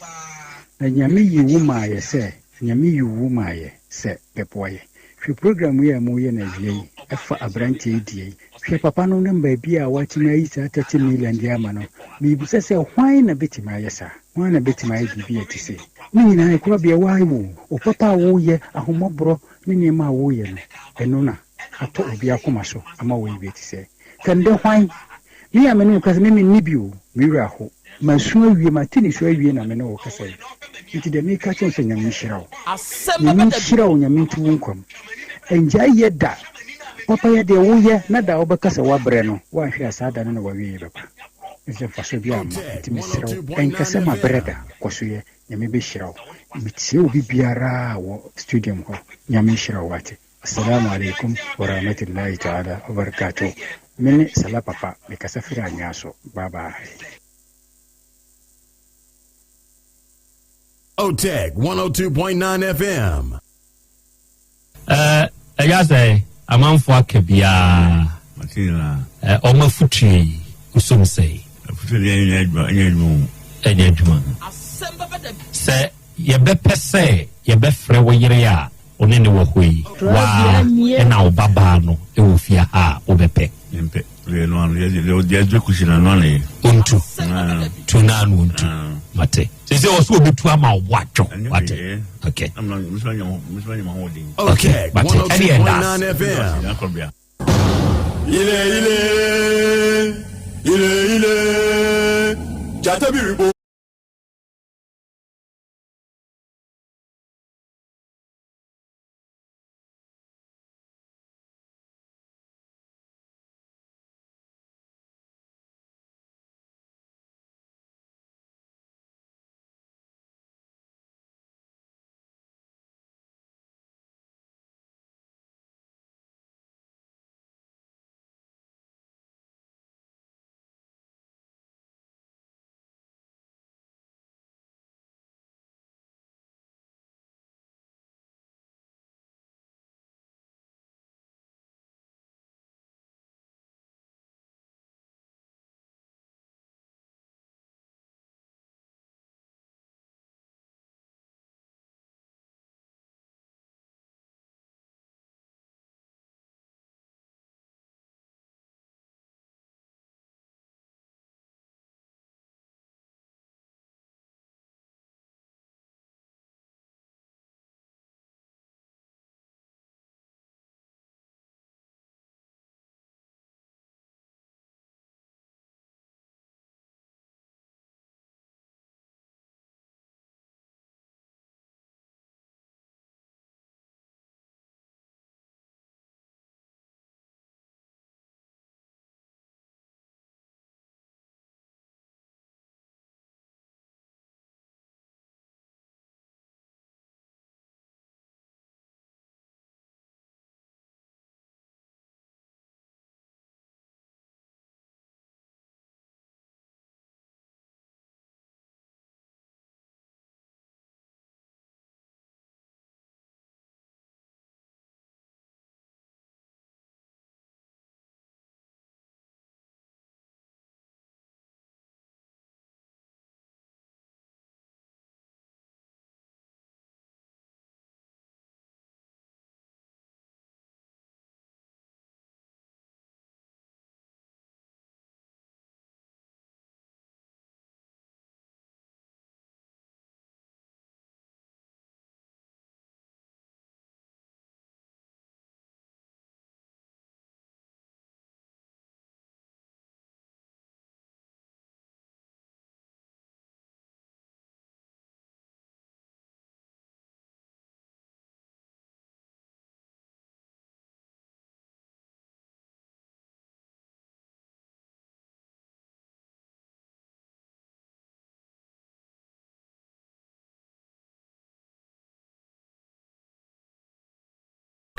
na Nyame yi wo maayɛ sɛ Nyame yi wo maa yɛ sɛ bɛboa yɛ. Hwɛ program yi a mo yɛ no awia yi ɛfa abranteɛ yi deɛ yi. Hwɛ papa no ne baabi a watumi ayi saa 30 million de ama no. Mebisa sɛ hwan na bɛtumi ayɛ saa? Hwan na bɛtumi ayɛ biribi a ɛte sei? Ne nyinaa ɛkorabea why wo? Wo papa a woyɛ, ahomɔborɔ ne nneɛma a woyɛ no, ɛno na atɔ obi akoma so ama woayɛ bi ɛte sɛɛ. Kɛndɛ hwan? Me a me ne wo kasa, me menni bi o, me werɛ aho. Masu awie, mate nisuo awie na me ne wo kasa yi. Nti deɛ meka kyerɛ wo sɛ Nyame nhyira wo. Nyame nhyira wo, Nyame nto wo nkwa mu. Ɛngyae yɛ da. Papa yɛ deɛ woyɛ na da a wobɛka sɛ woabrɛ no, woanhwɛ a saa da no na w'awieɛ bɛba. Ɛfiri sɛ mfasoɔ biara mma. Nti mesrɛ wo, ɛnka sɛ mabrɛ da, kɔ so yɛ. Nyame bɛhyira wo. Metie obi biara wɔ studium hɔ. Nyame nhyira wo wate. Assalamu alaikum warahmatullahi ta'ala wabarakatuh Me ne Salah Papa me kasa firi Anwea so bye bye. Otec 102.9 FM. Ɛyɛ sɛ amanfoɔ aka biara ɔmo afutuo yi wosom sɛe. Afutuo deɛ ɛnyɛ adwuma ɛnyɛ adwuma o. Ɛnyɛ adwuma. Sɛ yɛbɛpɛ sɛ yɛbɛfrɛ wo yere a wo ne no wɔ hɔ yi, wo ara na wo babaa no wɔ fie ha a, wobɛpɛ? Mempɛ. Deɛ ɛno ano, deɛ deɛ ɛdwe kusi no, ɛno ano yɛ. Ɔntu. Tu no ano ɔntu. Mate. Sɛ sɛ ɔsɛ ɔbɛtu ama wo bo atwo. Wate. Okay. Okay, mate. Ɛne ɛda ase. Ile ile, ile ile, gyata bi rebɔ.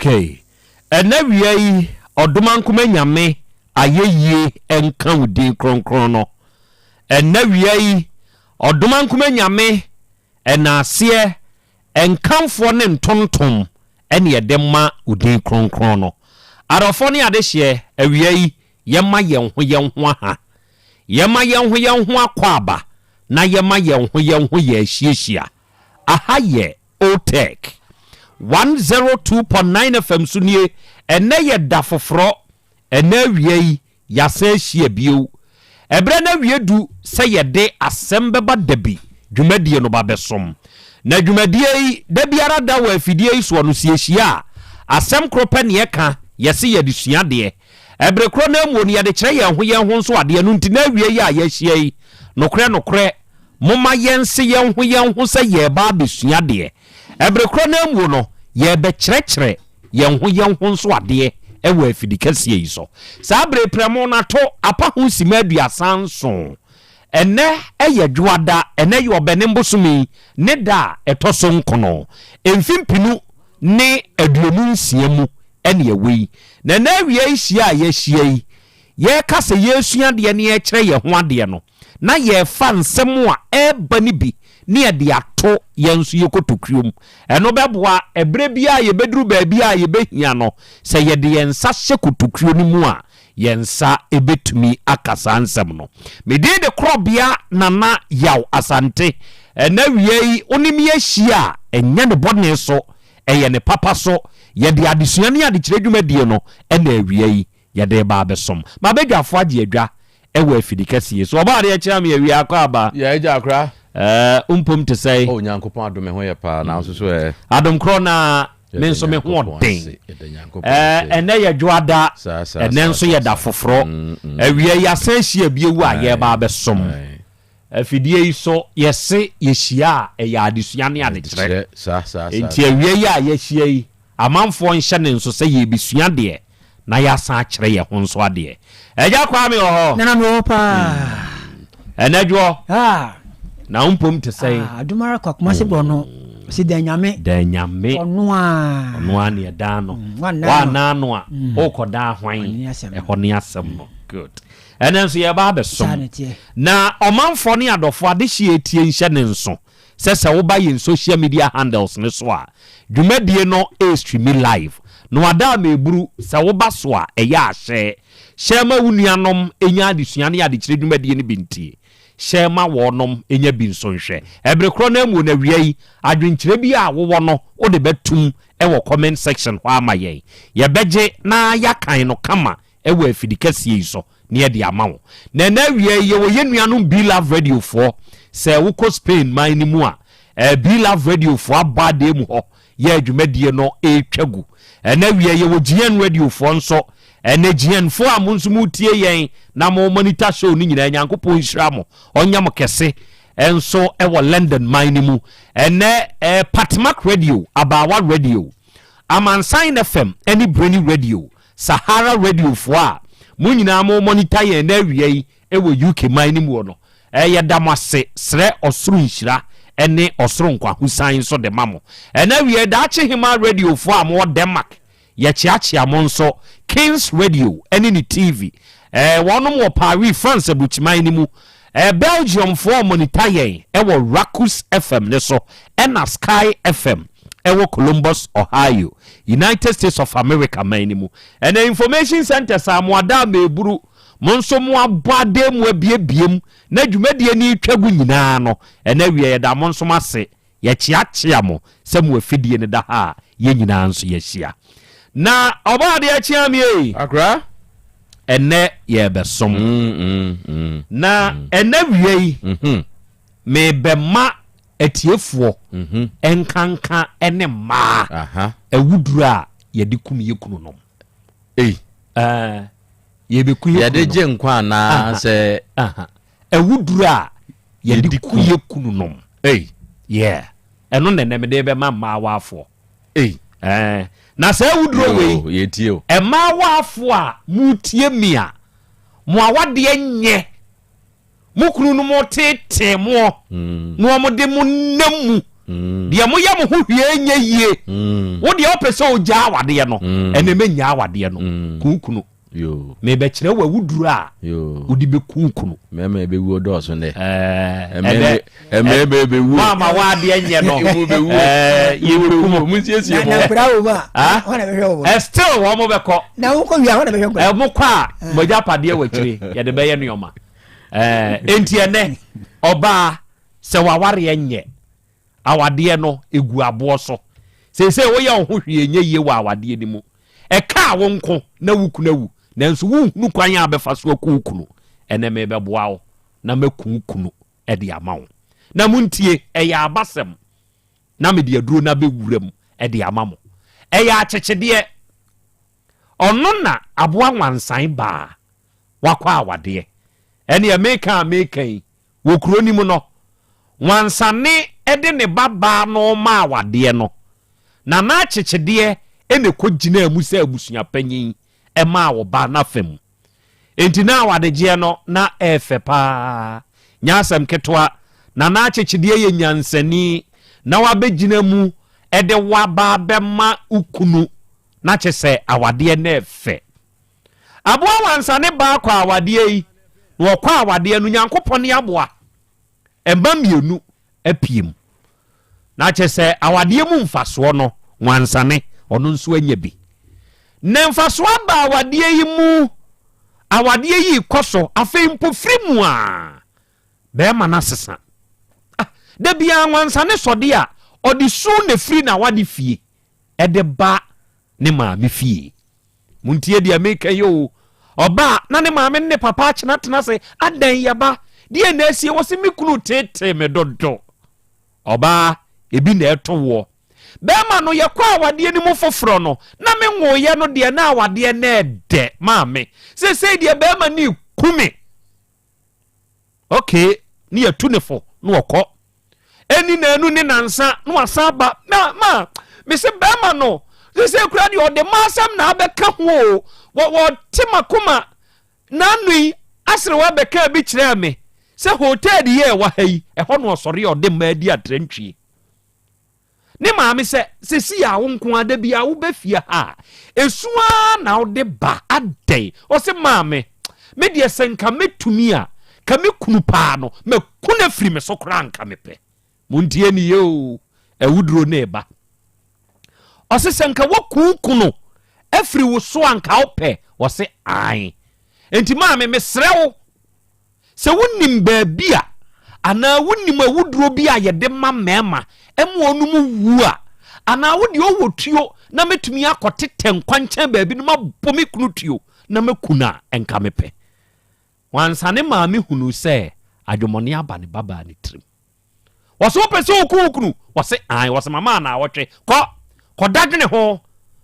Okay. Ɛnɛ wia yi, Ɔdomankoma Nyame ayɛyie nka wo din kronkron no. Ɛnɛ wia yi, Ɔdomankoma Nyame ɛnaaseɛ, nkamfoɔ ne ntontom ɛne yɛde ma wo din kronkron no. Adɔfoɔ ne adehyeɛ, awia yi, yɛma yɛn ho yɛn ho aha. Yɛma yɛn ho yɛn ho akwaaba na yɛma yɛn ho yɛn ho yɛ ahyiahyia. Aha yɛ Otec 102.9 FM so nie, ɛnnɛ yɛ da foforɔ, ɛnnɛ awia yi yɛasan ahyia bio. Ɛberɛ no awie du sɛ yɛde asɛm bɛba dabi dwumadie no ba bɛsom. Na dwumadie yi, da biara da wɔ afidie yi soɔ no, sɛ yɛhyia a, asɛm koro pɛ na yɛka, yɛse yɛde sua adeɛ. Ɛbere korɔ no ara muo no, yɛde kyerɛ yɛn ho yɛn ho nso adeɛ. Ɛno nti na awia yi a yɛahyia yi, nokorɛ nokorɛ, Momma yɛnse yɛn ho yɛn ho sɛ yɛreba abɛsua adeɛ. Ɛbere korɔ no ara mu no, yɛrebɛkyerɛkyerɛ yɛn ho yɛn ho nso adeɛ wɔ afidikɛseɛ yi so. Saa bere yi prɛmo no ato apa ho simma 37. Ɛnnɛ yɛ Dwoada, ɛnnɛ yɛ Ɔbɛnem bosome yi ne da a ɛtɔ so nkono, mfe 2026 mu ne ɛwɔ yi. Na ɛnnɛ awia yi hyia a yɛahyia yi, yɛreka sɛ yɛresua adeɛ na yɛrekyerɛ yɛn ho adeɛ no, na yɛrefa nsɛm a ɛreba no bi na yɛde ato yɛn nso yɛn kotokuo mu. Ɛno bɛboa ɛberɛ biara a yɛbɛduru baabi a yɛbɛhia no, sɛ yɛde yɛn nsa hyɛ kotokuo no mu a, yɛn nsa bɛtumi aka saa nsɛm no. Me din de Korɔbea Nana Yaw Asante. Ɛnnɛ awia yi, wo ne me ahyia a, ɛnyɛ ne bɔne so, ɛyɛ ne papa so. Yɛde adesua ne adekyerɛ dwumadie no na awia yi yɛde reba abɛsom. M'abadwafoɔ agye adwa wɔ afidi kɛseɛ yi so. Ɔbɔ adeɛ kyea me awia akɔ aba. Yɛ agya akora. Ɛɛ wo mpom te sɛn? Oh Nyankopɔn adom me ho yɛ paa na wo nso so ɛ? Adom korɔ na me nso me ho ɔden. Ɛɛ ɛnɛ yɛ dwoada, ɛnɛ nso yɛ da foforɔ. Awia yi yɛasan ahyia bio a yɛreba abɛsom. Afidie yi so yɛse yɛhyia a ɛyɛ adesua ne adekyerɛ. Enti awia yi a yɛahyia yi, amanfoɔ nhyɛ ne nso sɛ yɛrebɛsua adeɛ na yɛasan akyerɛ yɛn ho nso adeɛ. Agya Kwame wɔ hɔ? Nana mewɔ hɔ paa. Ɛnɛ dwoɔ, na wo mpom te sɛn? Adom ara kwa, Kumasi borɔ no, ɔsi dan Nyame. Dan Nyame. Ɔno a. Ɔno a ne ɛdan no. Woanna ano a, wokɔdan hwan? Ɛhɔ ne asɛm no. Good. Ɛnnɛ nso yɛreba abɛsom. Na ɔmanfoɔ ne adɔfoɔ adehyeɛ etie nhyɛ ne nso sɛ sɛ woba yɛn social media handles no so a, dwumadie no ɛrestreami live. Na wada ama ɛburu, sɛ woba so a ɛyɛ a hyɛ. Hyɛ ma wo nuanom nya adesua ne adekyerɛ dwumadie no bi ntie. Hyɛ ma wɔnom nya bi nso nhwɛ. Ɛbere korɔ no ara mu no awia yi, adwenkyerɛ bi a wowɔ no wode bɛtom wɔ comment section hɔ ama yɛn. Yɛbɛgye na yɛakan no kama wɔ afidi kɛseɛ yi so na yɛde ama wo. Na ɛnɛ awia yi yɛwɔ yɛn nuanom Be Love Radio foɔ. Sɛ wokɔ Spain man no mu a, eh, Be Love Radio foɔ abɔ adeɛ mu hɔ yɛ adwumadie no ɛretwa gu. Ɛnɛ awia yi yɛwɔ GN Radio foɔ nso. Ɛnɛ GN foɔ a mo nso motie yɛn na mo monitor show no nyinaa, Nyankopɔn nhyira mo, ɔnyɛ mo kɛse nso wɔ London man no mu. Ɛnɛ eh, Patmak Radio, Abaawa Radio, Amansan FM ne Breni Radio Sahara Radio foɔ a mo nyinaa mo monitor yɛn ɛnɛ awia yi wɔ UK man no muɔ no, yɛda mo ase srɛ ɔsoro nhyira ne ɔsoro nkwahosan nso de ma mo. Ɛnɛ awia yi Daakye Hemaa Radio foɔ a mowɔ Denmark, yɛkyeakyea mo nso, Kings Radio ne ne TV, wɔnom wɔ Paris, France aburukyiman no mu, Belgium foɔ monitor yɛn wɔ Rakus FM no so ɛna Sky FM ɛwɔ Columbus, Ohio, United States of America man no mu. Ɛna information centers a mo ada ama eburu, mo nso mo abɔ adan mu abiebie mu na dwumadie no retwa gu nyinaa no, ɛna awia yɛda mo nso mo ase, yɛkyeakyea mo sɛ mo afidie no da ha a yɛn nyinaa nso yɛahyia. Na ɔbɔ adeɛ kyea me ei. Akora. Ɛnɛ yɛrebɛsom. Na ɛnɛ wia yi, merebɛma atiefoɔ nkanka ne mmaa awuduro a yɛde kum yɛ kununom. Ei. Ɛɛ, yɛbɛku yɛ Yɛde gye nkwa anaa sɛ. Awuduro a yɛde ku yɛ kununom. Ei. Yeah. Ɛno na ɛnɛ mede bɛma mmaawaafoɔ. Ei. Ɛɛ, na saa awuduro wei. Yɛtie o. Mmaawaafoɔ a motie mi a, mo awadeɛ nyɛ. Mo kununom teetee moɔ na wɔde mo nam mu. Deɛ moyɛ mo ho hwee nyɛ yie. Wo deɛ wopɛ sɛ ogyaa awadeɛ no, ɛnɛ mɛnyaa awadeɛ no. Ku wo kunu. Merebɛkyerɛ wo awuduro a wode bɛku wo kunu. Mmarima ɛbɛwuo dɔɔso nnɛ. Ɛnɛ Mmarima ɛbɛwuo. Mo ama w'adeɛ nyɛ no. Yɛbɛku mo. Monsiesie mo. Na nkwadaa wɔ mu a, hwan na bɛhwɛ wɔn? Still wɔn mo bɛkɔ. Na wokɔ wie a, hwan na bɛhwɛ nkwadaa? Mo kɔ a, mo agyapadeɛ wɔ akyire, yɛde bɛyɛ nneɛma. Enti ɛnɛ, ɔbaa, sɛ w'awareɛ nyɛ, awadeɛ no egu aboɔ so. Seesei woyɛ wo ho hwee nyɛ yie wɔ awadeɛ no mu. Ɛkaa wo nko na wo kunu awu, nanso wonhunu kwan a bɛfa so aku wo kunu. Ɛnɛ merebɛboa wo na maku wo kunu de ama wo. Na montie, ɛyɛ abasɛm na mede aduro no abɛwura mu de ama mo. Ɛyɛ akyekyedeɛ. Ɔno na aboa nwansan baa wakɔ awadeɛ. Ɛneɛ meka a meka yi, Wɔ kuro no mu no, wansane de ne ba baa no rema awadeɛ no, na n'akyekyedeɛ na ɛkɔgyinaa mu sɛ abusuapanyin maa ɔbaa no afa mu. Enti na awadegyeɛ no na ɛyɛ fɛ pa ara, nyɛ asɛm ketewa. Na n'akyekyedeɛ yɛ nyansani, na wabɛgyina mu de wo aba abɛma wo kunu, na kyerɛ sɛ awadeɛ no yɛ fɛ. Aboa wansane baa kɔ awadeɛ yi na ɔkɔ awadeɛ no Nyankopɔn ne aboa mma mmienu apue mu na kyɛ sɛ awadeɛ mu mfasoɔ no wansane ɔno nso anya bi na mfasoɔ aba awadeɛ yi mu awadeɛ yi kɔ so afei mpo firi mu a bɛrima no asesa ah, da biara wansane sɔde a ɔde su na firi na awade fie ɛde ba ne maame fie. Montie deɛ meka yi o. Ɔba a, na ne maame ne ne papa akyenatena ase. Adɛn yɛba? Deɛ na asie wɔ se me kunu tetee me dodo. Ɔbaa, ebi na ɛto woɔ. Bɛrima no, yɛkɔ awadeɛ no mu foforɔ no, na me nwoeɛ no deɛ na awadeɛ no ɛdɛ maame. Seesei deɛ bɛrima no reku me. Okay, ne yɛtu ne fo na ɔkɔ. Ɛni naanu ne nansa na wasan aba. Ma ma mese bɛrima no sese kura deɛ ɔde ma asɛm na abɛka ho o. Wɔ wɔte makoma n'ano yi aserewa bɛka bi kyerɛɛ me sɛ hotel yɛ ɛwɔ ha yi ɛhɔ na ɔsɔre a ɔde mmaa di atrantwie. Ne maame sɛ, Sesei a wo nko ara da biara woba fie ha a, esu ara na wode ba, adɛn? Ɔse, Maame, me deɛ sɛ nka mɛtumi a, ka me kunu paa no, maku no afiri me so koraa nka mepɛ. Montie ne yie o, awuduro no reba. Ɔse, sɛ nka woaku wo kunu afiri wo so a nka wopɛ? Ɔse, Aane. Enti maame, mesrɛ wo, Sɛ wonim baabi a anaa wonim awuduro bi a yɛde ma mmarima ma wɔnom wu a, anaa wo deɛ ɔwɔ tuo na mɛtumi akɔtetɛ nkwankyɛn baabi na mabɔ me kunu tuo na maku no a, nka mepɛ. Wansa ne maame hunuu sɛ adwemmɔne aba ne babaa no tirim. Wɔse wopɛ sɛ woku wo kunu? Wɔse ae. Wɔse mama anaawɔtwe. Kɔ, kɔda dwene ho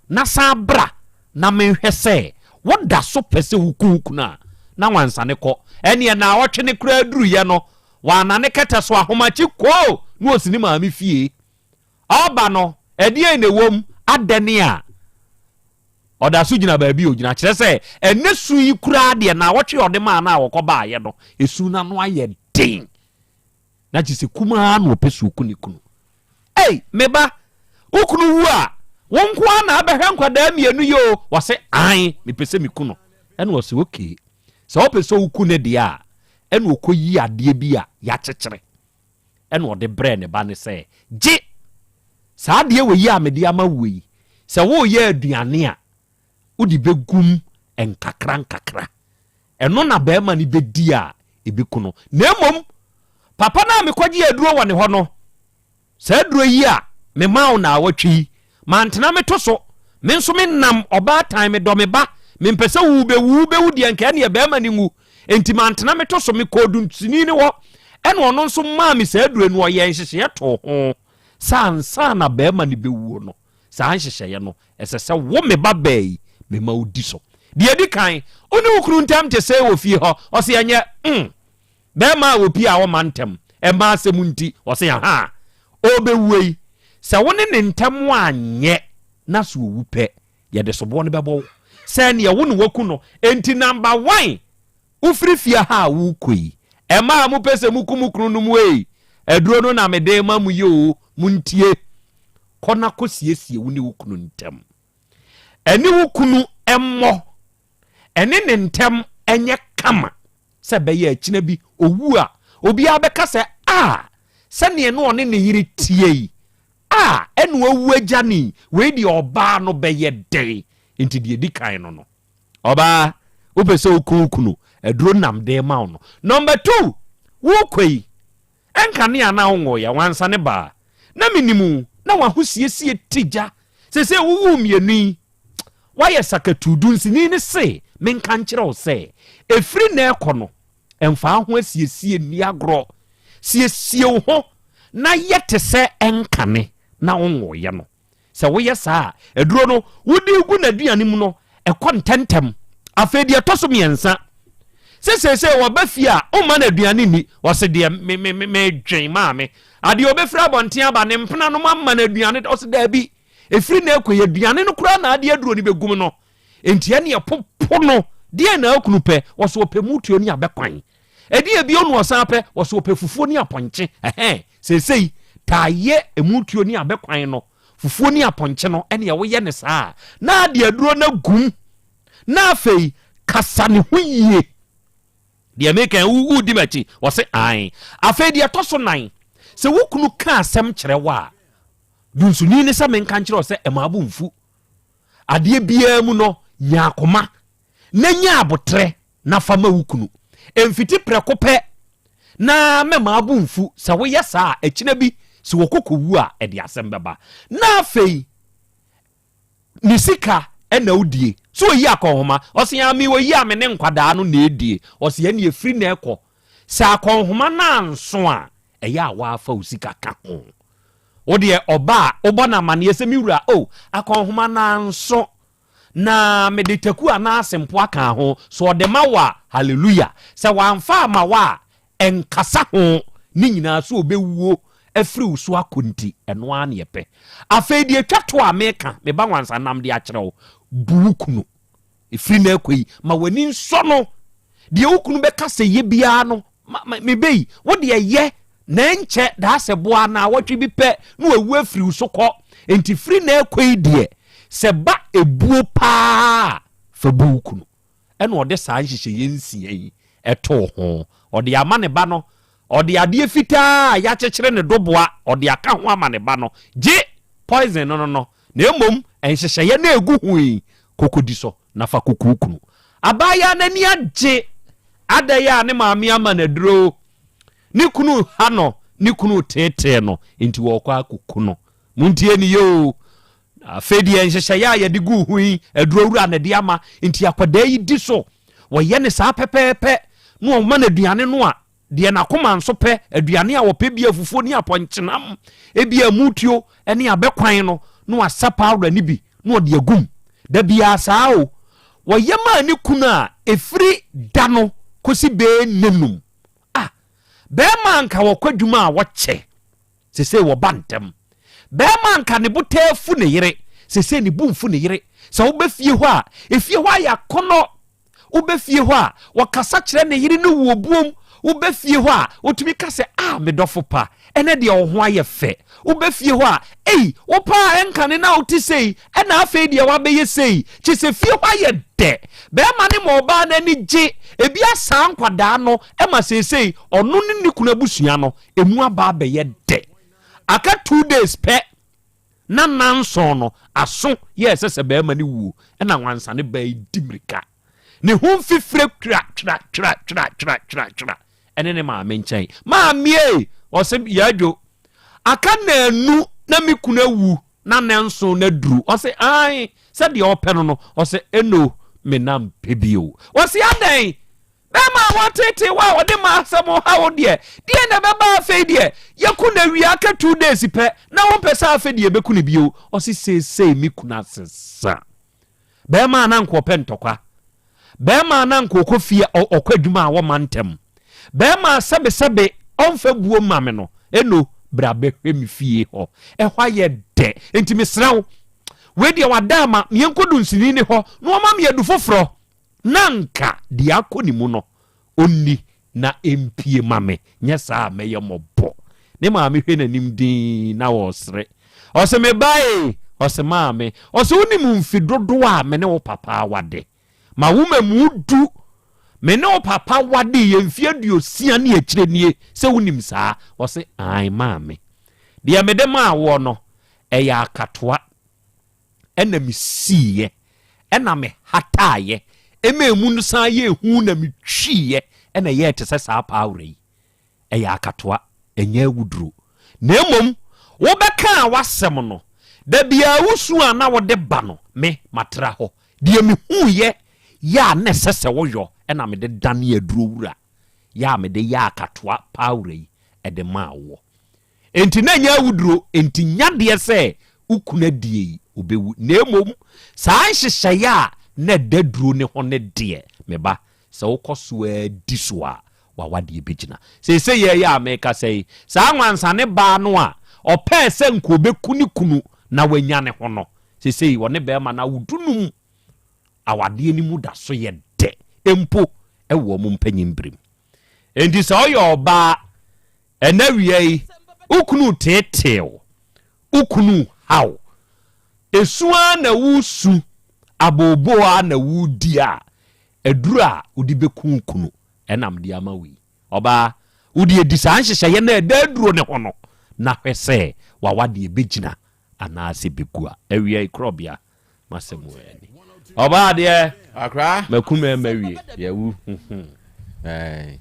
na san bra na menhwɛ sɛ woda so pɛ sɛ woku wo kunu a. Na wansane kɔ. Ɛneɛ naawɔtwe no koraa duruiɛ no, wannane kɛtɛ so ahomakye koo na ɔsi ne maame fie. Ɔba no, ɛdeɛn na ɛwom? Adɛne a ɔda so gyina baabi a ɔgyina. Kyerɛ sɛ, ɛnnɛ su yi koraa deɛ naawɔtwe a ɔde maa no a wɔkɔbaeɛ no, esu no ano ayɛ den. Na kyerɛ sɛ kum ara na ɔpɛ sɛ ɔku ne kunu. Ei, me ba, wo kunu wu a, wo nko ara na abɛhwɛ nkwadaa mmienu yi o. Wɔse, ae, mepɛ sɛ meku no. Ɛna ɔse, okay, sɛ wopɛ sɛ woku no deɛ a, ɛna ɔkɔyi adeɛ bi a yɛakyekyere, ɛna ɔde brɛɛ ne ba no sɛ, gye saa adeɛ wei yi a mede ama wo yi, sɛ woreyɛ aduane a, wode bɛgu mu nkakra nkakra. Ɛno na barima no bɛdi a ɛbɛku no. Na mmom, papa no a mekɔgyee aduro wɔ ne hɔ no, saa aduro yi a memaa wo naawɔtwe yi, mantena meto so. Me nso menam ɔbaatan, medɔ me ba, mempɛ sɛ wobɛwu, wobɛwu deɛ nka ɛneɛ barima no nwu. Enti mantena meto so, mekɔɔ dunsini no hɔ, ɛna ɔno nso maa me saa aduro no, ɔyɛɛ nhyehyɛeɛ too ho sɛ ansa na barima no bɛwuo no, Saa nhyehyɛeɛ no, ɛsɛ sɛ wo, me ba baa yi, mema wo di so. Deɛ ɛdi kan, wo ne wo kunu ntam te sɛn wɔ fie hɔ? Ɔse, ɛnyɛ, mm. Barima a ɔpie a ɔmma ntɛm, mmaa asɛm nti, ɔse, ahaa. Ɔrebɛwuo yi, sɛ wo ne ne ntam anyɛ na sɛ ɔwu pɛ, yɛde soboɔ no bɛbɔ wo sɛ neɛ wo na waku no. Enti number one, Wofiri fie ha a worekɔ yi, mmaa a mopɛ sɛ moku mo kununom ei, Aduro no na mede ma mo yi o, montie. Kɔ na kɔsiesie wo ne wo kunu ntam. Ɛne wo kunu mmɔ, ɛne ne ntam nyɛ kama sɛ ɛbɛyɛ akyina bi owu a, obiara bɛka sɛ, a, sɛdeɛ na ɔne ne yere tie yi, a, ɛna wawu agya ne yi, wei deɛ ɔbaa no bɛyɛ dɛn? Nti deɛ ɛdi kan no no, ɔbaa, wopɛ sɛ woku wo kunu, aduro nam de ma wo no. Number two, wokɔ yi, Ɛnkanea na wonwoeɛ, wansane baa. Na menim wo, na w'ahosiesie te gya. Seesei wowoo mmienu yi, woayɛ sakatuu. Dunsini no se menka nkyerɛ wo sɛ, ɛfiri nnɛ rekɔ no, mfa wo ho asiesie nni agorɔ. Siesie wo ho na yɛ te sɛ ɛnkane na wonwoeɛ no. Sɛ woyɛ saa a, aduro no wode gu n'aduane mu no, ɛkɔ ntɛmntɛm. Afei deɛ ɛtɔ so mmiɛnsa, sɛ seesei wɔba fie a, womma no aduane nni. Ɔse deɛ me me me medwen maame. Adeɛ ɔbɛfiri abɔnten aba, ne mpenanom ama no aduane. Ɔse daabi, ɛfiri na ɛkɔ yi, aduane no koraa na adeɛ aduro no bɛgum no. Enti ɛneɛ popo no. Deɛn na akunu pɛ? Ɔse ɔpɛ mutuo ne abɛkwan. Ɛdeɛn bio na ɔsan pɛ? Ɔse ɔpɛ fufuo ne apɔnkye. Ɛhɛn, seesei taa yɛ ɛmutuo ne abɛkwan no, fufuo ne apɔnkye no, ɛneɛ woyɛ no saa a, na ade aduro no agum. Na afei kasa ne ho yie. Deɛ meka yi, wodi m'akyi? Ɔse ae. Afei deɛ ɛtɔ so nan, sɛ wo kunu ka asɛm kyerɛ wo a, dunsuni ne sɛ menka nkyerɛ wo sɛ ɛma abo mfu. Adeɛ biara mu no, nya akoma na nya aboterɛ na fa ma wo kunu. Mfiti prɛko pɛ na mɛma abo mfu. Sɛ woyɛ saa a, akyina bi sɛ wɔkɔ kɔwu a, ɛde asɛm bɛba. Na afei ne sika ɛna wodie. So oyi akɔnhoma? Ɔse ame oyi a me ne nkwadaa no na edie. Ɔse ɛne efiri na ɛkɔ. Sɛ akɔnhoma no anso a, ɛyɛ a waafa wo sika ka ho. Wo deɛ ɔba a, wobɔ no amaneɛ sɛ me wura o, akɔnhoma no anso. Na mede taku anaa asempoa kaa ho. So ɔde ma wo a, hallelujah. Sɛ wamfa amma wo a, ɛnkasa ho. Ne nyinaa so ɔbɛwuo afiri wo so akɔ nti, ɛno ara na yɛpɛ. Afei deɛ ɛtwa to a meka, me ba nwansanam de akyerɛ wo, bu wo kunu. Ɛfiri nnɛ rekɔ yi, ma w'ani nsɔ no. Deɛ wo kunu bɛka sɛ yɛ biara no, ma, ma, me bɛ yi, wo deɛ yɛ, na ɛnkyɛ, daasɛ boa naawɔtwe bi pɛ na wawu afiri wo so kɔ. Enti firi nnɛ rekɔ yi deɛ, sɛ ba ɛbuo paa a, fa bu wo kunu. Ɛna ɔde saa nhyehyɛeɛ nsia yi too ho. Ɔde ama ne ba no, ɔde adeɛ fitaa a yɛakyekyere ne doboa, ɔde aka ho ama ne ba no. Gye poison no no no, na mmom nhyehyɛeɛ no a ɛgu ho yi, kɔkɔdi so na fa kɔku wo kunu. Abaayewa no ani agye adɛn a ne maame ama no aduro. Ne kunu ha no, ne kunu teetee no, nti wɔrekɔ akɔku no. Montie ne yie o. Afei deɛ nhyehyɛeɛ a yɛde guu ho yi, aduro wura na ɛde ama, nti akwadaa yi di so. Wɔyɛ no saa pɛpɛɛpɛ na wɔma no aduane no a, Deɛ n'akoma nso pɛ, aduane a ɔpɛ bia fufuo ne apɔnkyenam, ebia mutuo ne abɛkwan no, na wasa powder no bi na ɔde agum. Da biara saa o. Wɔyɛ maa ne kunu a, ɛfiri da no kɔsi bɛɛ nnanum. Ah, bɛrima anka wɔkɔ adwuma a wɔkyɛ, sesei wɔba ntɛm. Bɛrima anka ne bo taa fu ne yere, sesei ne bo mfu ne yere. Sɛ woba fie hɔ a, efie hɔ ayɛ akɔnnɔ. Woba fie hɔ a, wɔkasa kyerɛ ne yere no wɔ obuom. Woba fie hɔ a, wotumi ka sɛ, Ah, me dɔfo pa, ɛnnɛ deɛ wo ho ayɛ fɛ. Woba fie hɔ a, Ei, wo paa ɛnkane na wote sei, ɛnna afei deɛ woabɛyɛ sei. Kyerɛ sɛ fie hɔ ayɛ dɛ. Barima no ma ɔbaa no ani gye. Ebi asaa nkwadaa no ma seesei ɔno ne ne kunu abusua no, emu aba abɛyɛ dɛ. Aka 2 days pɛ na nnanson no aso yɛ ɛsɛ sɛ barima no wuo ɛna wansane baa yi di mmirika ne ho mfifire twira twira twira twira twira twira twira ɛne ne maame nkyɛn. Maame ei, ɔse yɛadwo aka nnanu na me kunu awu na nnanson no aduru. Ɔse ae sɛdeɛ ɔpɛ no no. Ɔse eno me na mpɛ bio. Ɔse adɛn? Bɛrima a wɔteetee wo a ɔde ma asɛm ha wo deɛ, deɛn na ɛbɛba afei deɛ? Yɛku no awie aka 2 days pɛ na wompɛ sɛ afei deɛ yɛbɛku no bio? Ɔse seesei me kunu asesa. Bɛrima a na anka ɔpɛ ntɔkwa. Bɛrima a na anka ɔkɔ fie ɔkɔ adwuma a wɔma ntɛm. Bɛrima a sɛbesɛbe ɔmfa buo mma me no, eno bra bɛhwɛ me fie hɔ. Ɛhɔ ayɛ dɛ. Enti mesrɛ wo, wei deɛ wada ama me yɛnkɔ dunsini no hɔ na ɔma me adu foforɔ. Na anka deɛ akɔ ne mu no, ɔnni na ɛmpue ma me, nyɛ saa a mɛyɛ mmɔbɔ. Ne maame hwɛ n'anim dinn na ɔresere. Ɔse, Me ba e! Ɔse, Maame. Ɔse, Wonim mfe dodoɔ a me ne wo papa awade? Ma wo mmamu du. Me ne wo papa wadeeɛ mfeɛ aduosia ne akyire nie, sɛ wonim saa? Ɔse, Aane maame. Deɛ mede maa woɔ no, ɛyɛ akatoa. Ɛna mesiiɛ, ɛna mehataaeɛ, ɛma emu no san yɛɛ hu na metwiiɛ, ɛna ɛyɛɛ te sɛ saa paawura yi. Ɛyɛ akatoa, ɛnyɛ awuduro. Na mmom wobɛkaa w'asɛm no, da biara wo su a na wode ba no, me, matra hɔ. Deɛ mehuiɛ yɛ a na ɛsɛ sɛ woyɔ na mede danee aduro wura yɛ a mede yɛɛ akatoa paawura yi de maa woɔ. Enti na ɛnyɛ awuduro, enti nya deɛ sɛ wo kunu adie yi, ɔbɛwu. Na mmom saa nhyehyɛeɛ a na ɛda duro no ho no deɛ, me ba, sɛ wokɔ so ara di so a, w'awadeɛ bɛgyina. Seesei yi a merekasa yi, saa nwansane baa no a ɔpɛɛ sɛ nka ɔbɛku ne kunu na wanya ne ho no, seesei ɔne barima no awo dunum. Awadeɛ no mu da so yɛ dɛ mpo wɔ wɔn mpanyin berɛ mu. Enti sɛ woyɛ ɔbaa ɛnɛ awia yi, wo kunu reteetee wo, wo kunu reha wo, esu ara na woresu, abooboo ara na woredi a, aduru a wode bɛku wo kunu na mede ama wo yi. Ɔbaa, wo deɛ di saa nhyehyɛeɛ no a ɛda aduro no ho no na hwɛ sɛ w'awadeɛ bɛgyina anaasɛ bɛgu a. Awia yi, korɔbea, m'asɛm wɔ ani. Ɔbaa deɛ, Akra. maku mmarima awie. Yɛawu. Ɛɛ,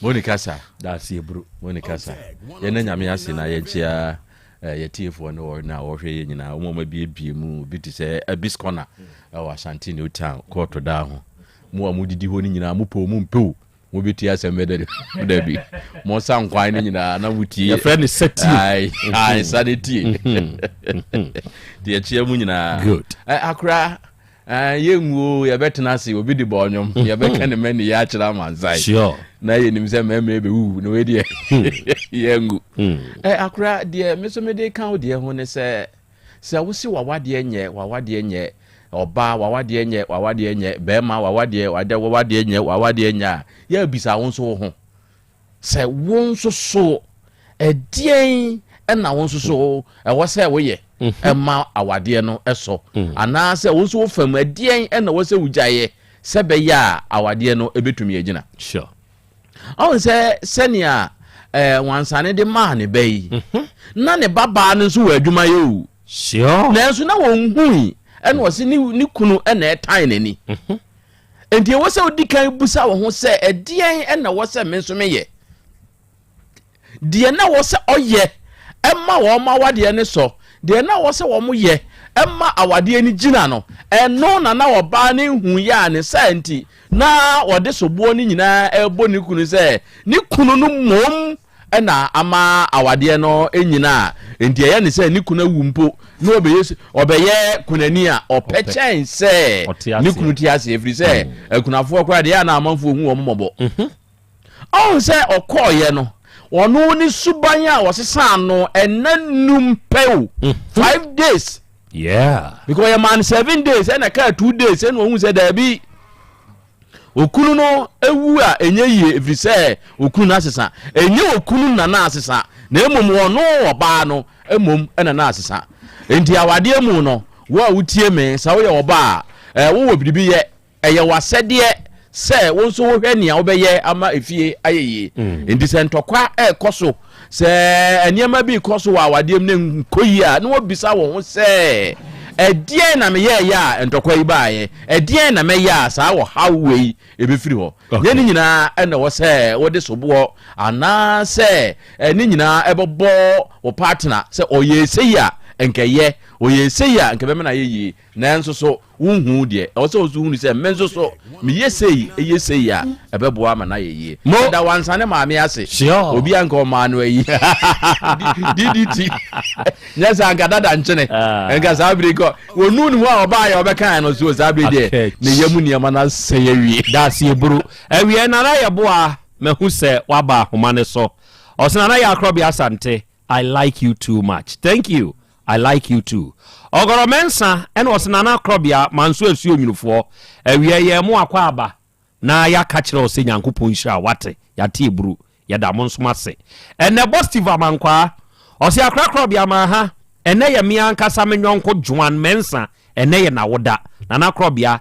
Moni kasa. Daase aburo. Moni kasa. Yɛn Nyame ase na yɛkyia eh, yɛtiefoɔ ne wɔn a wɔhwɛ yɛ nyinaa. Wɔn a wɔabiebie mu bi te sɛ Abis Corner ɛwɔ Ashanti New Town kɔɔto daa ho. Mo a modidi hɔ no nyinaa mopɛ o mompɛ o mobɛtie asɛm bɛ dabi monsa nkwan no nyinaa na motie. Yɛfrɛ no satie. Ae, ae, sa ne tie. Nti yɛkyia mu nyinaa. Good. Eh, akora eh, yɛnwuo yɛbɛtena ase obi de bɔ ɔnwom yɛbɛka ne mani yɛ akyerɛ amansan. Sure. Na yɛnim sɛ mmarima bɛwuwu na wei deɛ yɛngu. Eh, akora deɛ me so mede ka wo deɛ ho ne sɛ sɛ wo se wawadeɛ nyɛ wawadeɛ nyɛ ɔbaa wawadeɛ nyɛ wawadeɛ nyɛ bɛrima wawadeɛ wawadeɛ nyɛ wawadeɛ nyɛ a yɛabisa wo nso wo ho sɛ wo nso so ɛdeɛn ɛna wo nso so ɛwɔ sɛ woyɛ ɛma awadeɛ no ɛsɔ anaasɛ wo nso wo fam ɛdeɛn ɛna ɛwɔ sɛ wogyaeɛ sɛ bɛyɛ a awadeɛ no ɛbɛtumi agyina. Sure. Ɔhu sɛ sɛnea eh, wansane de maa ne ba yi, na ne babaa no nso wɔ adwuma yɛ o. Sure. Nanso na wɔnhui, ɛna ɔse ne, ne kunu na ɛtan n'ani. Enti ɛwɔ sɛ wodi kan busa wo ho sɛ, ɛdeɛn ɛna ɛwɔ sɛ me nso meyɛ? Deɛ na ɛwɔ sɛ ɔyɛ ma wɔn awadeɛ no sɔ, deɛ na ɛwɔ sɛ wɔyɛ ma awadeɛ no gyina no, ɛno na na ɔbaa no nhuiɛ a ne saa nti na ɔde soboɔ no nyinaa rebɔ ne kunu sɛ ne kunu no mmom na ama awadeɛ no nyina a enti ɛyɛ ne sɛ ne kunu awu mpo na ɔbɛyɛ ɔbɛyɛ kunani a ɔpɛ kyɛn sɛ ne kunu te aseɛ ɛfiri sɛ akunafoɔ koraa deɛ a na amanfoɔ hu wɔn mmɔbɔ. Ɔhu sɛ ɔkɔɔeɛ no, ɔno ne suban a ɔsesaa no ɛna num pɛ o, 5 days. Yeah. Because ɔyɛ maa no 7 days ɛna kaa 2 days ɛna ɔhu sɛ daabi okunu no ewu a ɛnyɛ yie ɛfiri sɛ okunu no asesa. Ɛnyɛ okunu na na asesa na mmom ɔno ɔbaa no mmom na na asesa. Nti awadeɛ mu no, wo a wotie me, sɛ woyɛ ɔbaa a, wowɔ biribi yɛ. Ɛyɛ w'asɛdeɛ sɛ wo nso wohwɛ nea wobɛyɛ ama efie ayɛ yie. Enti sɛ ntɔkwa rekɔ so, sɛ nneɛma bi rekɔ so wɔ awadeɛ mu na ɛnkɔ yie a, na woabisa wo ho sɛ, Ɛdeɛn na meyɛeɛ a ntɔkwa yi baeɛ? Ɛdeɛn na mɛyɛ a saa ɔhaw wei ɛbɛfiri hɔ? Nyɛ ne nyinaa na ɛwɔ sɛ wode soboɔ anaasɛ ne nyinaa ɛbɛbɔ wo partner sɛ ɔyɛɛ sei a nka ɛyɛ, ɔyɛɛ sei a nka ɛbɛma no ayɛ yie. Nanso so wonhu deɛ ɛwɔ sɛ wo nso hunu sɛ me nso so meyɛ sei yɛ sei a ɛbɛboa ama no ayɛ yie? Mo. Meda wansa ne maame ase. Sure. Obi anka ɔmaa no ayi. DDT. Nyɛ saa anka dada nkyene. Ah. Nka saa bere kɔ. Wɔnu ne ho a ɔbaa yɛ ɔbɛkae no so saa bere deɛ ne yam nneɛma no asɛe awie. Daase eburu. Awie Nana Yeboah mahu sɛ waba ahoma no so. Ɔse Nana Yaa Krɔbea Asante I like you too much thank you I like you too Ɔgɔrɔ Mɛnsa ɛna ɔse Nana Krɔbea manso asuo nwunufoɔ awia yɛn mo akɔ aba na yɛaka kyerɛ wo sɛ Nyankopɔn nhyira wo wate yɛate eburu. Yɛda mo nso mo ase. Ɛnɛ bɔ Steve Amankwaa. Ɔse akorakorɔ bea maa ha. Ɛnɛ yɛ me ankasa me nyɔnko Joan Mensah. Ɛnɛ yɛ n'awoda. Nana Korɔbea,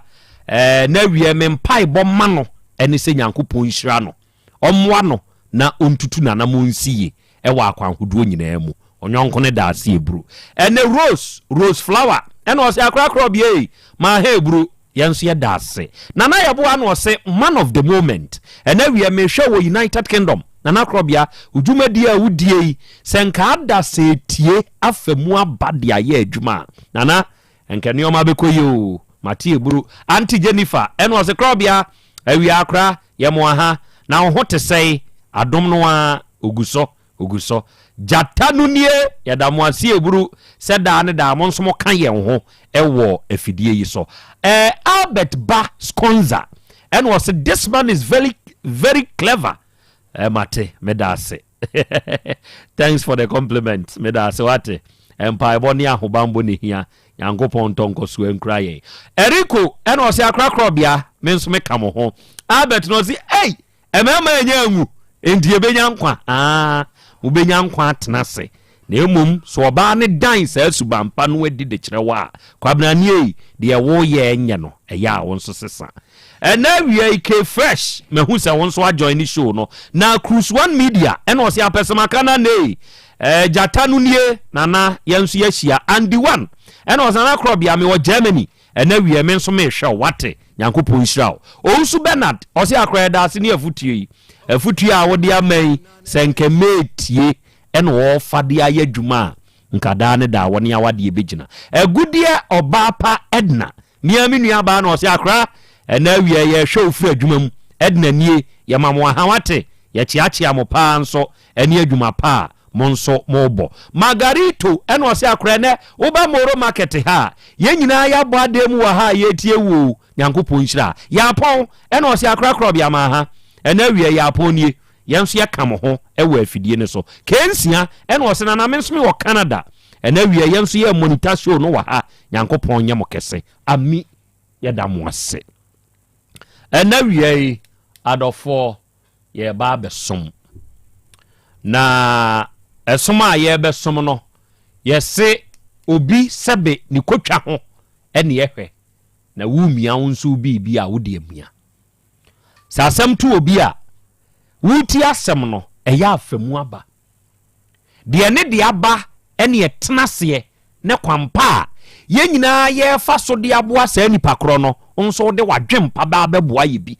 ɛɛ na awiɛ me mpaebɔ ma no ɛne sɛ Nyankopɔn nhyira no, ɔmmoa no na ɔntutu n'anamɔn nsi yie ɛwɔ akwanhodoɔ nyinaa mu. Ɔnyɔnko no da ase eburu. Ɛnɛ Rose, Rose Flower, ɛna ɔse akorakorɔbea ei, maa ha eburu. Yɛn nso yɛda ase. Nana Yeboah na ɔse man of the moment. Ɛnɛ wiɛ mehwɛ wɔ United Kingdom. Nana Korɔbea, wo dwumadie a wodie yi, sɛ nka ada sɛ etie afa mu aba de ayɛ adwuma a, Nana, nka nneɛma bɛkɔ yie o. Mate eburu. Auntie Jennifer ɛna ɔse Korɔbea, awia akora, yɛ mo aha. Na wo ho te sɛe? Adom no ara, ogu so. Ogu so. Gyata no nie! Yɛda mo ase aburu sɛ daa ne daa mo nso mo ka yɛn ho wɔ afidie yi so. Eh, Albert ba Sconza ɛna ɔse this man is very very clever. Eh, mate, meda ase. Thanks for the compliment. Meda ase wate. Mpaebɔ ne ahobanbɔ ne hia. Nyankopɔn ntɔ nkɔsoɔ nkura yɛn. Eriko ɛna ɔse akorakorɔbea, me nso meka mo ho. Albert na ɔse, ei! Mmarima anya anwu, enti yɛbɛnya nkwa? Aa, mobɛnya nkwa atena ase. Na mmom, sɛ ɔbaa no dan saa suban pa no adi de kyerɛ wo a, Kwabena nie, deɛ woreyɛ nyɛ no, ɛyɛ a wo nso sesa. Ɛnnɛ awia yi, K-Fresh, mahu sɛ wo nso ajoine show no. Na Cruise One Media, ɛna ɔse apɛsɛmaka no anei, eh, gyata no nie, Nana, yɛn nso yɛahyia. Andy One, ɛna ɔse Nana Korɔbea, mewɔ Germany, Ɛnɛ wiɛ me nso mehwɛ wo wate Nyankopɔn nhyira wo. Owusu Bernard ɔse akora yɛda ase ne afutuo yi. Afutuo a wode ama yi sɛ nka meetie ɛna ɔɔfa de ayɛ adwuma a nka daa ne daa wɔne awadeɛ bɛgyina. Agudeɛ ɔbaa pa Edna mea me nua baa na ɔse akora ɛnɛ awia yɛhwɛ wo firi adwuma mu Edna nie yɛma mo aha wate yɛkyeakyea mo paa nso ɛne adwuma pa a Mo nso mobɔ. Margarito ɛna ɔse akora ɛnɛ woba Moro market ha a yɛn nyinaa yɛabɔ adan mu wɔ ha a yɛretie wo o Nyankopɔn nhyira. Yɛapɔn ɛna ɔse akora korɔbea maa ha ɛnɛ awia yɛapɔn nie yɛn nso yɛka mo ho wɔ afidie no so. K6 ɛna ɔse nana me nso mewɔ Canada ɛnɛ awia yɛn nso yɛ monitor show no wɔ ha Nyankopɔn nyɛ mo kɛse. Ami yɛda mo ase. Ɛnɛ awia yi adɔfoɔ yɛreba abɛsom. Na ɛsom a yɛrebɛsom no, yɛse obi sɛbe ne kotwa ho ɛne ɛhwɛ, na womia wo nso biribi a wode amia. Sɛ asɛm to obi a, wotie asɛm no, ɛyɛ afa mu aba. Deɛ ne de aba ɛne ɛtena aseɛ ne kwampa a yɛn nyinaa yɛrefa so de aboa saa nipa korɔ no nso wode w'adwempa baa bɛboa yɛ bi.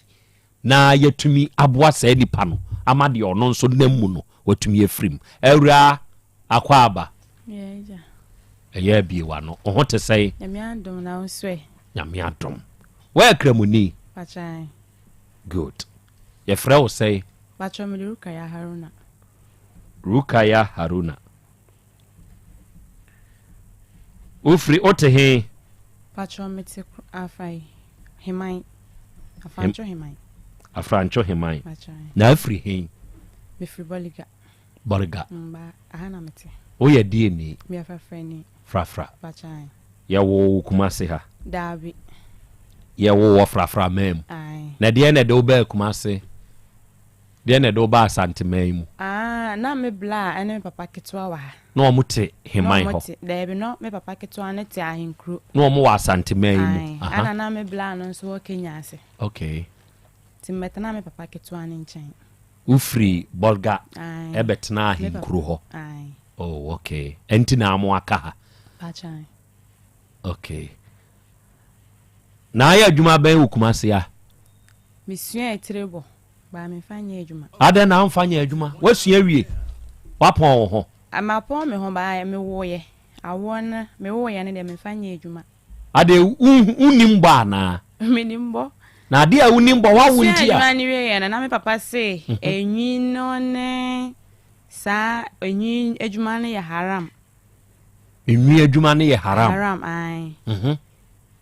na yɛatumi aboa saa nipa no ama deɛ ɔno nso nam mu no watumi afiri mu. Awuraa Akwaaba, ɛyɛ abie w'ano. Wo ho te sɛn? Nyame adom na wo nso ɛ? Nyame adom. Woyɛ Kramoni? Pakyan. Good. Yɛfrɛ wo sɛn? Pakyɛ mede Rukaya Haruna. Rukaya Haruna. Wofiri wote he? Patrɔ mete Afai Heman. Afrantwo Heman. Afrantwo Heman. Na afiri he? Mefiri Bɔliga. Bɔliga. Mm, ba aha na mete. Woyɛ deɛ ni? Meyɛ frafrani. Frafra. Pakyɛ. Yɛwoo wo Kumase ha? Daabi. Yɛwoo wɔ Frafra man mu. Ae. Na deɛ na ɛde wo baa Kumase? Deɛn na ɛde wo baa Asanteman yi mu? Ah, na me bla ne me papa ketewa wɔ ha. Na wɔn te Heman Na hɔ? wɔn te, daabi, na me papa ketewa no te Ahenkuro. Na wɔn wɔ Asanteman yi mu? Ae, Aha. ɛna na me bla no nso wɔ Kenya ase. Okay. Nti mebɛtenaa me papa ketewa no nkyɛn. Wofiri Bolga Ae. bɛtenaa Me papa, Ahenkuro hɔ? ae. Oh, okay. Ɛnti na mo aka ha? Pakyɛ ae. Okay. Na ayɛ adwuma bɛn wɔ Kumasi a? Mesuaa etire bɔ, but memfa nyɛ adwuma. Adɛn na womfa nyɛ adwuma? Woasua awie? Woapɔn wo ho? Mapɔn me ho, but mewoeɛ. Awoɔ no, mewoeɛ no deɛ memfa nyɛ adwuma. Adeɛ wonnim bɔ anaa? Menim bɔ. Na adeɛ a wonim bɔ, woawo nti a? Mesuaa adwuma no wieeɛ no, na me papa se enwi no ne saa enwi adwuma no yɛ haram. Enwi adwuma no yɛ haram? Haram, ae.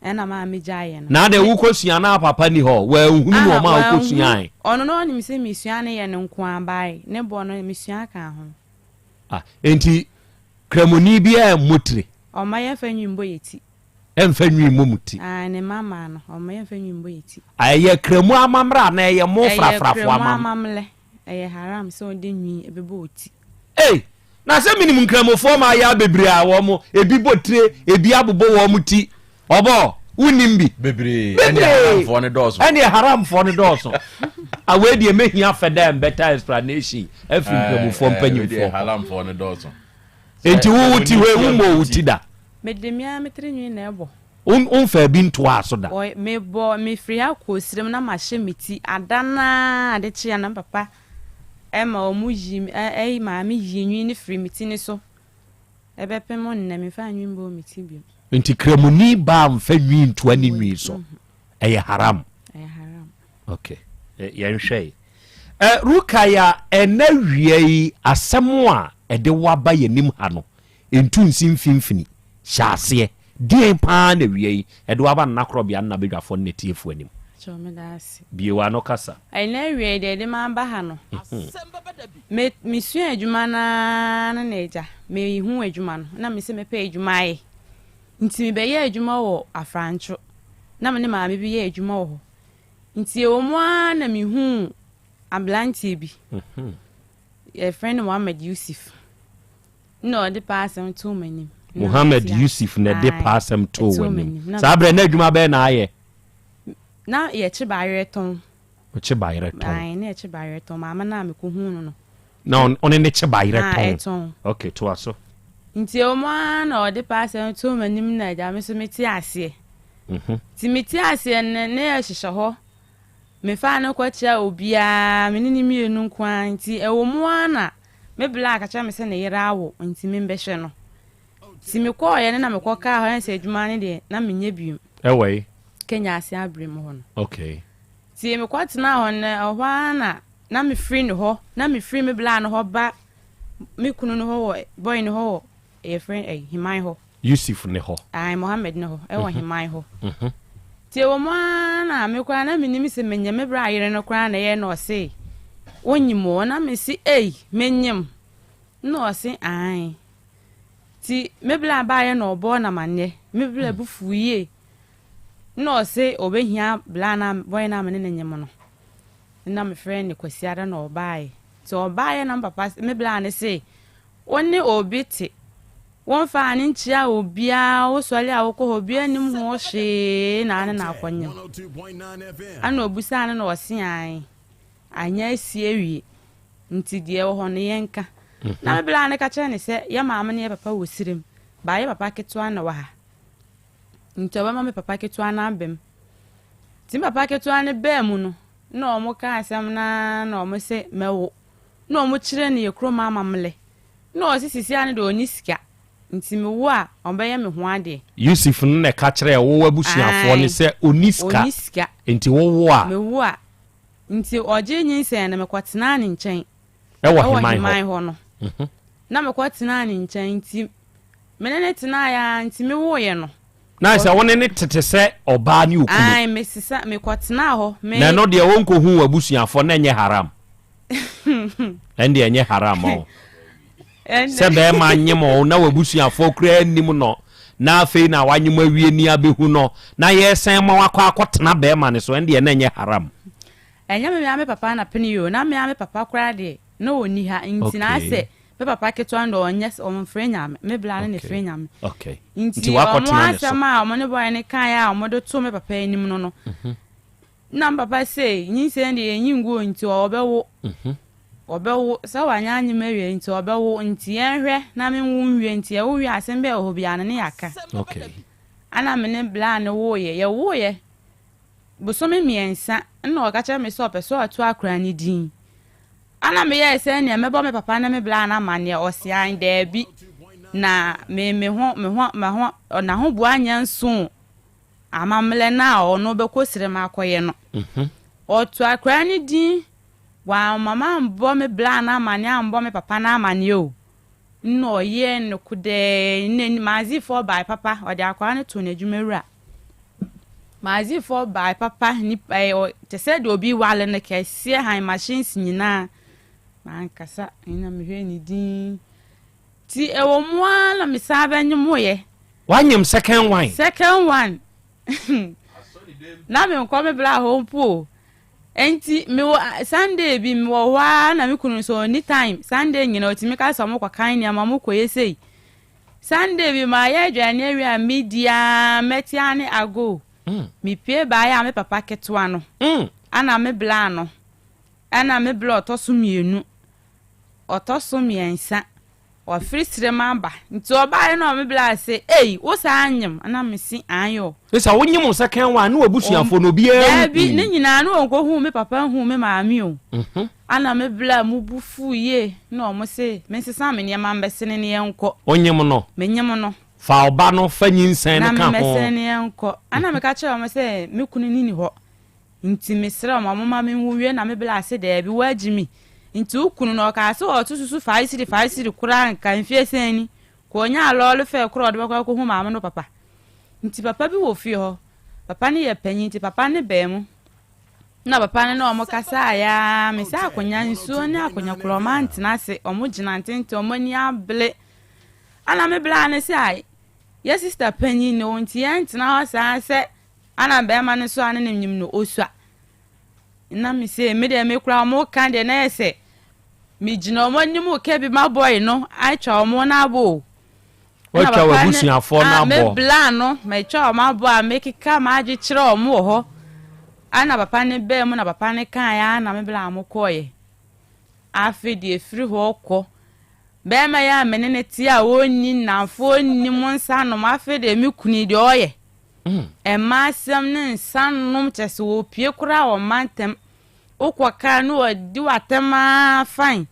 Ɛna maa me gyaeɛ no. Na adɛn wokɔ sua na papa ni hɔ wanhunu na ɔma wokɔ suae. Ɔno na ɔnim sɛ mesua ne yɛ no nko ara bae ne bɔ no mesua ka ho. Ah enti kramoni biara mmɔ tire. Ɔmma yɛmfa nwi mmɔ yɛ ti. Ɛmfa nwi mmɔ mo ti. Ae ne mma mmaa no ɔmma yɛmfa nwi mmɔ yɛ ti. Ɛyɛ kramu amammerɛ anaa ɛyɛ mo frafrafo amammerɛ? Ɛyɛ kramu amammerɛ. Ɛyɛ haram sɛ wode nwi bɛbɔ wo ti. Ei! Na sɛ menim nkramofoɔ mmayaa bebree a wɔn, ebi bɔ tire, ebi abobɔ wɔn ti. Ɔbɔ, wonnim bi? Bebree. Ɛnneɛ haramfoɔ no dɔɔso. Ɛnneɛ haramfoɔ no dɔɔso. Ah, wei deɛ mɛhia further and better explanation afiri nkramofoɔ mpanyimfoɔ hɔ. Haramfoɔ no dɔɔso. Enti wo wo ti hɔ yi, wommɔɔ wo ti da? Mede me ara me tiri nwi na ɛbɔ. Womfaa bi ntoaa so da? Mebɔ, mefiri ha kɔ Osirem na mahyɛ me ti. Ada no ara ade kye a na me papa ma wɔyi, ɛyi maame yi nwi no firi me ti no so. Ɛbɛpem nnɛ, memfaa nwi mbɔɔ me ti bio. Nti Kramoni baa mfa nwi ntoa ne nwi so. Ɛyɛ haram. Ɛyɛ haram. Okay. Yɛnhwɛ yi. Rukaya, ɛnɛ wia yi asɛm a ɛde wo aba yɛnim ha no, ntu nsi mfimfini. Hyɛ aseɛ. Deɛn paa na wia yi ɛde wo aba Nana Korɔbea ne n'abadwafoɔ ne n'atiefoɔ anim? Kyɛw, meda ase. Bue w'ano kasa. Ɛnɛ wia yi deɛ ɛde m'aba ha no, me mesua adwuma no ara ne n'agya. Mehu adwuma no na mese mɛpɛ adwuma ayɛ. Nti mebɛyɛɛ adwuma wɔ Afrantwo. Na me ne maame bi yɛ adwuma wɔ hɔ. Nti ɛwɔ mu ara na mehuu aberanteɛ bi. Yɛfrɛ no Mohammed Yusuf. Nna ɔde paasɛm too m'anim. Mohammed Yusuf na ɛde paasɛm too w'anim. Saa berɛ na adwuma bɛn na ayɛ? Na yɛkye bayerɛ tɔn. Ɔkye bayerɛ tɔn. Ae, na yɛkye bayerɛ tɔn. Maame no a mekɔhuu no no. Na ɔne ne kye bayerɛ tɔn. Ɛtɔn. Ok, toa so. Nti ɛwɔ mu ara na ɔde paasɛm too m'anim na agya me nso mete aseɛ. Nti mete aseɛ no na yɛhyehyɛ hɔ. Mefaa no kɔkyerɛɛ obiara, me ne no mmienu nko ara. Nti ɛwɔ mu ara na Me bla ka kyerɛ me sɛ ne yere awo nti membɛhwɛ no. Nti mekɔɔeɛ no na mekɔkaa hɔ ɛne sɛ adwuma no deɛ na menyɛ biom. Ɛwɔ he? Kenya ase abere mu hɔ no. Okay. Nti mekɔtenaa hɔ no ɛhɔ ara na na mefiri ne hɔ na mefiri me bla no hɔ ba me kunu no hɔ wɔ boy no hɔ wɔ yɛfrɛ ɛyi Heman hɔ. Yusuf ne hɔ. Ae, Mohammed ne hɔ, ɛwɔ heman hɔ. Nti ɛwɔ mu ara na me koraa na mennim se menyem, me bra yere no koraa na ɛyɛ na ɔse wonyim o, na mese ei, menyem? Na ɔse ae. Nti me bra baeɛ na ɔbɔɔ no amanneɛ, me bra bo fuu yie, na ɔse ɔbɛhia bra no a, boy no a me ne no nyem no. Na mefrɛɛ no Kwasiada na ɔbaeɛ. Nti ɔbaeɛ na me papa, me bra no se Wo ne obi te, womfaa no nkyiaa obiara, wosɔre a wokɔ hɔ obiara nnim ho hwee na ane na akɔnyem. Ɛna obisaa no na ɔse ae, anyɛ asi awie, nti deɛ ɛwɔ hɔ no yɛnka. Na me bra no ka kyerɛ no sɛ yɛ maame ne yɛ papa wɔ serem, baa yɛ papa ketewa na wɔ ha, nti ɔbɛma me papa ketewa no abam. Nti me papa ketewa no baa mu no, na wɔn kaa asɛm no ara na wɔn se mɛwo. na ɔmo kyerɛ no yɛ kurom amammerɛ na ɔse sisi ara no deɛ ɔnni sika nti me wo a ɔbɛyɛ me ho adeɛ. Yusuf no na ɛka kyerɛɛ wo abusuafoɔ no sɛ ɔnni sika Ɔnni sika. nti wo wo a. Me wo a. Nti ɔgyee nyinsɛn no mekɔ tenaa ne nkyɛn. Ɛwɔ Ɛwɔ Heman hɔ. Heman hɔ no. Na mekɔ tenaa ne nkyɛn nti me ne no tenaeɛ ara nti me woeɛ no. Na ayɛ sɛ wo ne no tete sɛ ɔbaa ne okunu. Ae me sesa mekɔ tenaa hɔ me. Na ɛno deɛ wonkɔhuu w'abusuafoɔ na ɛnyɛ haram. Ɛnde ɛnyɛ haram ma wo sɛ bɛrima nyem wo na w'abusuafoɔ koraa nnim no na afei na wanyem awie ni abɛhu no na yɛresan ma wakɔ akɔtena bɛrima no so, ɛndeɛ na ɛnyɛ haram. Ɛnyɛ me mea me papa na pene yi o, na mea me papa koraa deɛ na ɔnni ha nti na asɛ me papa ketewa no deɛ ɔnyɛ ɔmfrɛ Nyame, me bla no na ɛfrɛ Nyame. Nti Nti ɔmo asɛm a ɔmo ne boy no kaeɛ a ɔmo de too me papa anim no no, Nna me papa se, Nyinsɛn de yennyi nngu o, ntsi ɔbɛwo. Ɔbɛwo. Sɛ ɔannyɛ anyem ewie ntsi ɔbɛwo. Ntsi yɛnhwɛ na menwo nwie. Ntsi yɛwo wie a, asɛm biara a ɔwɔ hɔ biara no, ne yɛaka. Ana me ne bra no woeɛ. Yɛwoeɛ bosome mmiɛnsa nna ɔka kyerɛ me sɛ ɔpɛ sɛ ɔto akora no din. Ana meyɛɛ sɛ nea mɛbɔ me papa ne me bra no amanneɛ. Ɔse aane, daabi. Na me me ho me ho me ho n'ahoboa nyɛ nso. Amammerɛ no a ɔno bɛkɔ serem akɔyɛ no. Ɔto akwadaa no din, wamma mammɔ me bra no amanneɛ ammɔ me papa no amanneɛ o. Nna ɔyɛɛ no kodɛɛ, nna Mazifoɔ bae papa, ɔde akwadaa no too n'adwumawura. Mazifoɔ bae papa, nipa ɛɛ ɔ te sɛ deɛ obi wale no kɛseɛ, han machines nyinaa. Mankasa, nna mehwɛɛ ne din. Nti ɛwɔ mu ara na mesan bɛnyemoeɛ. Wanyem second one. Second one. Na menkɔ me bra hɔ mpo o. Enti mewɔ Sunday bi mewɔ hɔ ara na me kunu nso ɔnni time. Sunday nyina ɔtumi ka sɛ ɔmo kɔ kan nneɛma ɔmo kɔ yɛ sei. Sunday bi mayɛ aduane awie a medi ara mɛte ara ne ago. Mepue baeɛ a me papa ketewa no ɛna me bla no ɛna me bla ɔtɔ so mmienu ɔtɔ so mmiɛnsa Wafiri serem aba. Nti ɔbaeɛ na ɔme blaa se, Ei, wo saa nyem? Na me se, Aane o. Ne sɛ wo nyem wo second one ne w'abusuafoɔ no obiara nhu. Daabi, ne nyinaa ne wɔnkɔhuu me papa nhuu me maame o. Ana me blaa mu bo fuu yie na ɔmo se mensesa me nneɛma mbɛsene ne yɛnkɔ. Wo nyem no? Me nyem no. Fa ɔba no fa nyinsɛn no ka ho. Na me mmɛsene ne yɛnkɔ. Ana meka kyerɛɛ ɔmo sɛ me kunu no nni hɔ. Nti mesrɛ wo ma momma menwu nwie na me bla se daabi woagye me nti wo kunu no ɔkaa se ɔɔto susu fae siri fae siri koraa nka mfie sɛn ni ka ɔnyaa lɔɔre fɛɛ koraa ɔde bɛkɔ akɔhu maame no papa nti papa bi wɔ fie hɔ papa no yɛ panyin nti papa no baa mu na papa no ne ɔmo kasaeɛ aa me sɛ akonya nsuo ne akonya korɔ ɔmo antena ase ɔmo gyina ntenten ɔmo ani abele ana me bla ne sɛ ae yɛ sista panyin ne wo nti yɛntena hɔ saa sɛ Ana bɛɛma no so a ne nyim no osua. Nna me se me deɛ me koraa ɔmo ka deɛ na yɛ sɛ me gyina ɔmo anim reka bi ma boy no atwa ɔmo no abɔ o. Watwa w'abusuafoɔ no abɔ. Me bla no matwa ɔmo abɔ a mekeka m'adwe kyerɛ ɔmo wɔ hɔ. Ana papa no baa mu na papa no kaeɛ a na me bla mo kɔɔeɛ. Afe deɛ firi hɔ kɔ bɛɛma yi a me ne no te a ɔnni nnamfo ɔnni mo nsa nom afe deɛ me kunu yi deɛ ɔyɛ. Mmaa asɛm ne nsa nom kyerɛ sɛ wɔpue koraa wɔ mma ntɛm. Wokɔ kaa no wɔdi w'atɛm ara fine.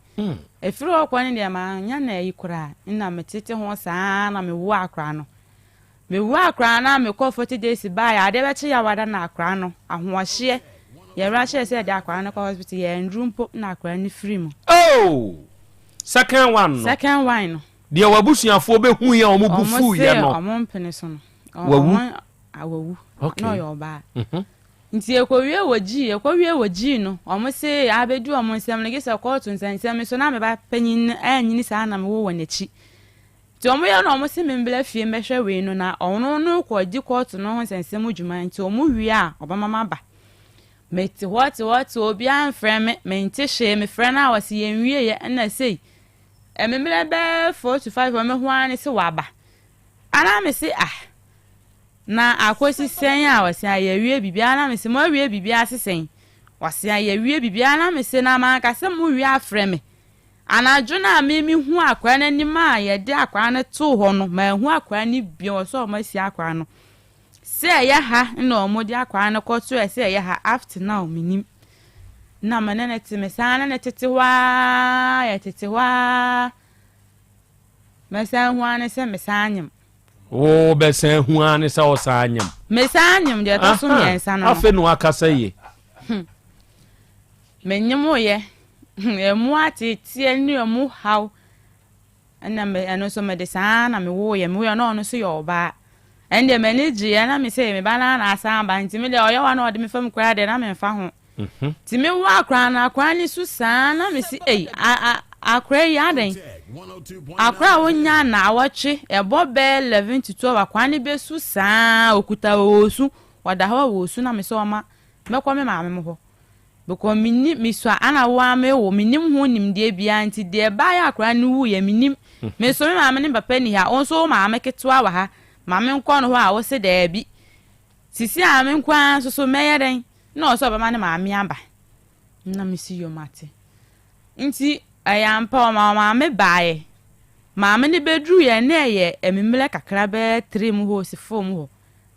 Ɛfiri hɔ kɔ no deɛ manyɛ no ayi koraa. Nna metete ho saa na mewoo akora no. Mewoo akora no a mekɔɔ 40 days baeɛ adeɛ bɛkye Yawada na akora no ahoɔhyeɛ. Yɛwura hyɛɛ sɛ yɛde akora no kɔ hospital yɛanduru mpo na akora no firi mu. Oh! Second one no. Second one no. Deɛ w'abusuafoɔ bɛhuiɛ a wɔn bo fuiɛ no. Wɔn se wɔn mpene so no. Wawu. Wawu. Okay. Na ɔyɛ ɔbaa. Mhm. Nti yɛkɔwie wɔ gyii, yɛkɔwie wɔ gyii no, wɔn se abɛdu wɔn nsam no, gye sɛ kɔɔto nsɛnsɛm so na me ba panyin no anyini saa na mewɔ wɔ n'akyi. Nti wɔn yɛ na wɔn se membla fie mbɛhwɛ wei no na ɔno no kɔ di kɔɔto no ho nsɛnsɛm dwuma nti wɔn wie a ɔbɛma maba. Mete hɔ te hɔ te hɔ obiara mfrɛ me, mente hwee, mefrɛ no a wɔse yɛnwieɛ ɛna sei. Ɛmemmerɛ bɛyɛ 4 to 5 wɔn ho ara ne se waba. Ana mese ah na akosi sɛn a ɔse ah yɛawie biribiara na mese moawie biribiara se sɛn ɔse ah yɛawie biribiara na mese na manka sɛ mowie afrɛ me anadwo no a me mehu akwaa no anim a yɛde akwaa no too hɔ no manhu akwaa no bio ɔsɛ ɔmo asie akwaa no sɛ ɛyɛ ha na ɔmo de akwaa no kɔto ɛ sɛ ɛyɛ ha up to now menim na me ne no te me saa ne no tete hɔ aa yɛtete hɔ aa Mɛsan ahu ara ne sɛ mesan anyem. Wobɛsan ahu ara ne sɛ wosan anyem. Mesan anyem deɛ ɛtɔ so mmiɛnsa no. Afei na wakasa yie. Hmm. Menyemoyɛ. Ɛmu ateeteɛ ne ɛmu haw. Ɛna me ɛno nso mede saa na mewoeɛ. Mewoeɛ na ɔno nso yɛ ɔbaa. Ɛno deɛ m'ani gyeeɛ na me sɛ me ba no ara na asan aba nti me deɛ ɔyɛ wa na ɔde me fam koraa deɛ na memfa ho. Nti me wo akora no akora no su saa na me si ei akora yi adɛn akora a wonya na awɔtwe ɛbɔ bɛɛ 11 to 12 akora no bɛsu saa okuta ɔɔsu ɔda hɔ ɔɔsu na me sɛ ɔma mɛkɔ me maame mo hɔ because menni mesua ana wo a me wo mennim ho nimdeɛ biara nti deɛ ɛbaeɛ akora no wuiɛ mennim me nso me maame ne papa ni ha wo nso wo maame ketewa wɔ ha ma menkɔ no hɔ a wo se daabi sisi a me nko ara nso so mɛyɛ dɛn Nna ɔwɔ sɛ ɔbɛma ne maame aba. Nna mese yo mate. Nti ɛyɛ ampa ɔma ɔmaame baeɛ. Maame no bɛduruiɛ na ɛyɛ amimmerɛ kakra bɛyɛ tre mu hɔ ɔsi four mu hɔ.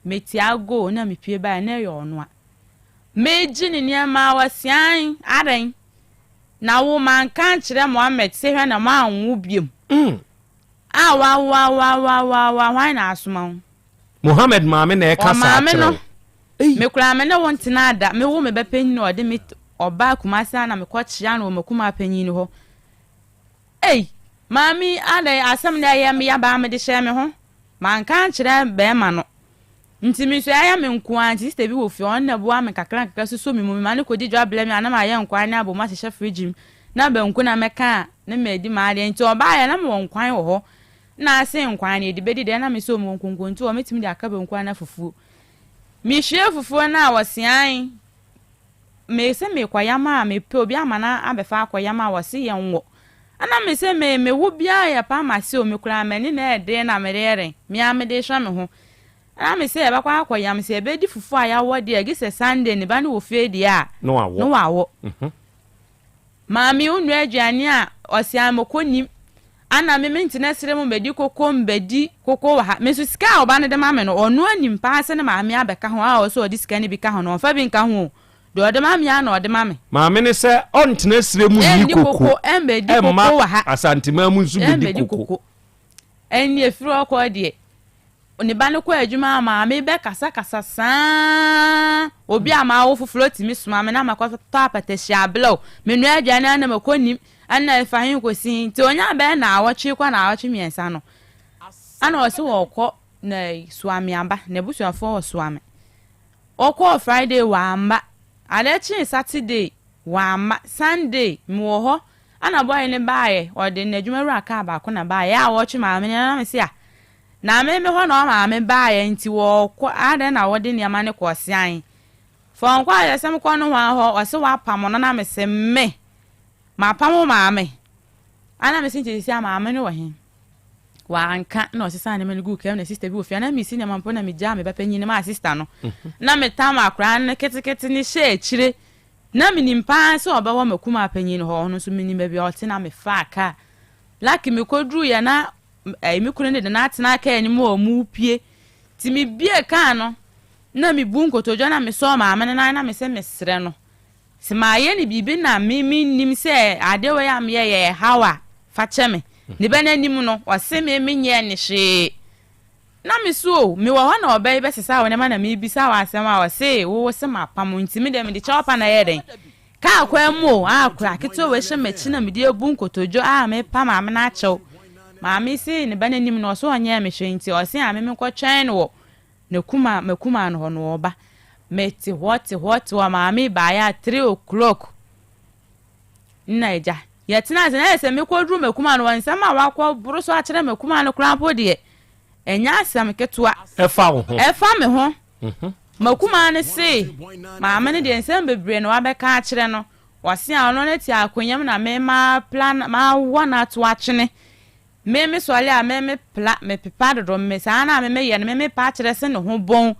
Metia go na mepue baeɛ na ɛyɛ ɔnoa. Megye ne nneɛma a ɔse ae adɛn na wo manka ankyerɛ Mohammed sɛ hwɛ na moanwo biom. A wawoawoawoawoa hwan na asoma wo? Mohammed maame na ɛka saa Ɔmaame kyerɛ no, wo. Ei! me koraa me ne wo ntenaa da, me wo me ba panyin na ɔde me ɔbaa Kumasi a na me kɔ kyea no wɔ m'akumaa panyin no hɔ. Ei! Maame yi adɛn asɛm no ɛyɛ me ya baa mede hyɛɛ me ho, manka ankyerɛ bɛɛma no. Nti me nso ɛyɛ me nko ara nti sister bi wɔ fie ɔno na ɛboa me nkakra nkakra suso me mu, mema no kɔdi dwa brɛ me a na mayɛ nkwan ne abom ahyehyɛ fridge mu na banku na mɛka a na madi m'adeɛ nti ɔbaeɛ na mewɔ nkwan wɔ hɔ. Nna ase nkwan no yɛde bedi dɛn? Na mesɛ mewɔ nkonkontu hɔ, mɛtumi de aka banku anaa fufuo. Mehwie fufuo no a, wɔseae. Me se mekɔyam a mepɛ obi ama no abɛfa akɔyam a wɔse yɛnwɔ. Ɛna me se me me wo biara yɛ paa mase o me koraa m'ani na ɛden na mede yɛ dɛn me ara mede hwɛ me ho. Ɛna me se yɛbɛkɔ akɔyam sɛ yɛbɛdi fufuo a yɛawɔ deɛ gye sɛ Sunday ne ba no wɔ fie deɛ a Na wawɔ. na wawɔ. Maame wo nua aduane a ɔse a mekɔ nim. Ana me mentena serɛ mu mbɛdi koko mbɛdi koko wɔ ha. Me nso sika a ɔba no de ma me no ɔno anim paa sɛ ne maame abɛka ho a ɔsɛ ɔde sika no bi ka ho no ɔmfa bi nka ho o. Deɛ ɔde ma me ara na ɔde ma me. Maame no sɛ ɔntena serɛ mu nni Ɛnni koko koko ɛmbɛdi ɛmma koko wɔ ha. Asanteman mu nso bɛdi Ɛmbɛdi koko. koko. Ɛnni ɛfiri hɔ kɔ deɛ ne ba no kɔ adwuma a maame bɛkasakasa saa. Obi a mawo foforɔ tumi soma me na makɔtɔ apatahyia ablɛ o. Menoa aduane a na makɔ nim ɛna ɛfa he kɔsi he. Nti ɔnya bɛyɛ naawɔtwe kɔ naawɔtwe mmiɛnsa no ɛna ɔse ɔɔkɔ na Suame aba, n'abusuafoɔ wɔ Suame. Ɔkɔɔ Friday wamma, adeɛ kyee Saturday wamma, Sunday mewɔ hɔ ɛna boy no baeɛ, ɔde n'adwuma wura kaa baako na baeɛ a ɔɔtwe maame no na mese ah na me me hɔ na ɔmaame baeɛ nti wɔɔkɔ adɛn na wɔde nneɛma no kɔ ɔse ae fa ɔnkɔ ayɛ sɛ mekɔ nohoa hɔ ɔse wapamo no na mese me mapamo maame ɛna mese nti sisi a maame no wɔ he Wanka na ɔsesaa nneɛma no guu kaa mu na sista bi wɔ fie a na mesi nneɛma mpo na megyaa me ba panyin no maa sista no na metam akwaraa no ketekete no hyɛɛ akyire na menim paa sɛ ɔbɛwɔ m'akumaa panyin no hɔ ɔno nso menim baabi a ɔte na mefaa kaa lucky mekɔduruiɛ na ɛyi me kunu no de no atena kaa anim a ɔmo pie nti mebie kaa no na mebu nkotodwe na mesɔɔ maame no nan na mesɛ mesrɛ no Sɛ mayɛ no biribi na me mennim sɛ adeɛ wei a meyɛeɛ yɛ ɛhaw a, fa kyɛ me. Ne ba no anim no, ɔse me menyɛɛ no hwee. Na me so o, mewɔ hɔ na ɔba yi bɛsesa wo nneɛma na mebisa wo asɛm a ɔse wo wo se mapam wo nti me deɛ mede kyɛw pa na ɛyɛ dɛn? Kaa kwan mu o, a akwadaa ketewa wei hyɛ m'akyi na mede abu nkotodwe a mepa maame no akyɛw. Maame se ne ba no anim no ɔse ɔnyɛɛ me hwee nti ɔse a me menkɔtwɛn no wɔ N'akumaa, m'akumaa no hɔ no ɔba. Mete hɔ te hɔ te hɔ, maame baeɛ a 3 o'clock nna agya. Yɛtena ase na ayɛ sɛ mekɔduru m'akumaa no hɔ, nsɛm a wakɔ boro so akyerɛ m'akumaa no koraa mpo deɛ, ɛnyɛ asɛm ketewa. Ɛfa wo ho. Ɛfa me ho. M'akumaa no se, maame no deɛ nsɛm bebree na wabɛka akyerɛ no. Ɔse a ɔno no te akonnwa mu na me mapla mawɔ no ato atwene. Me me sɔre a me me pla me pepa dodo me saa na me me yɛ no me me pa kyerɛ se ne ho bɔn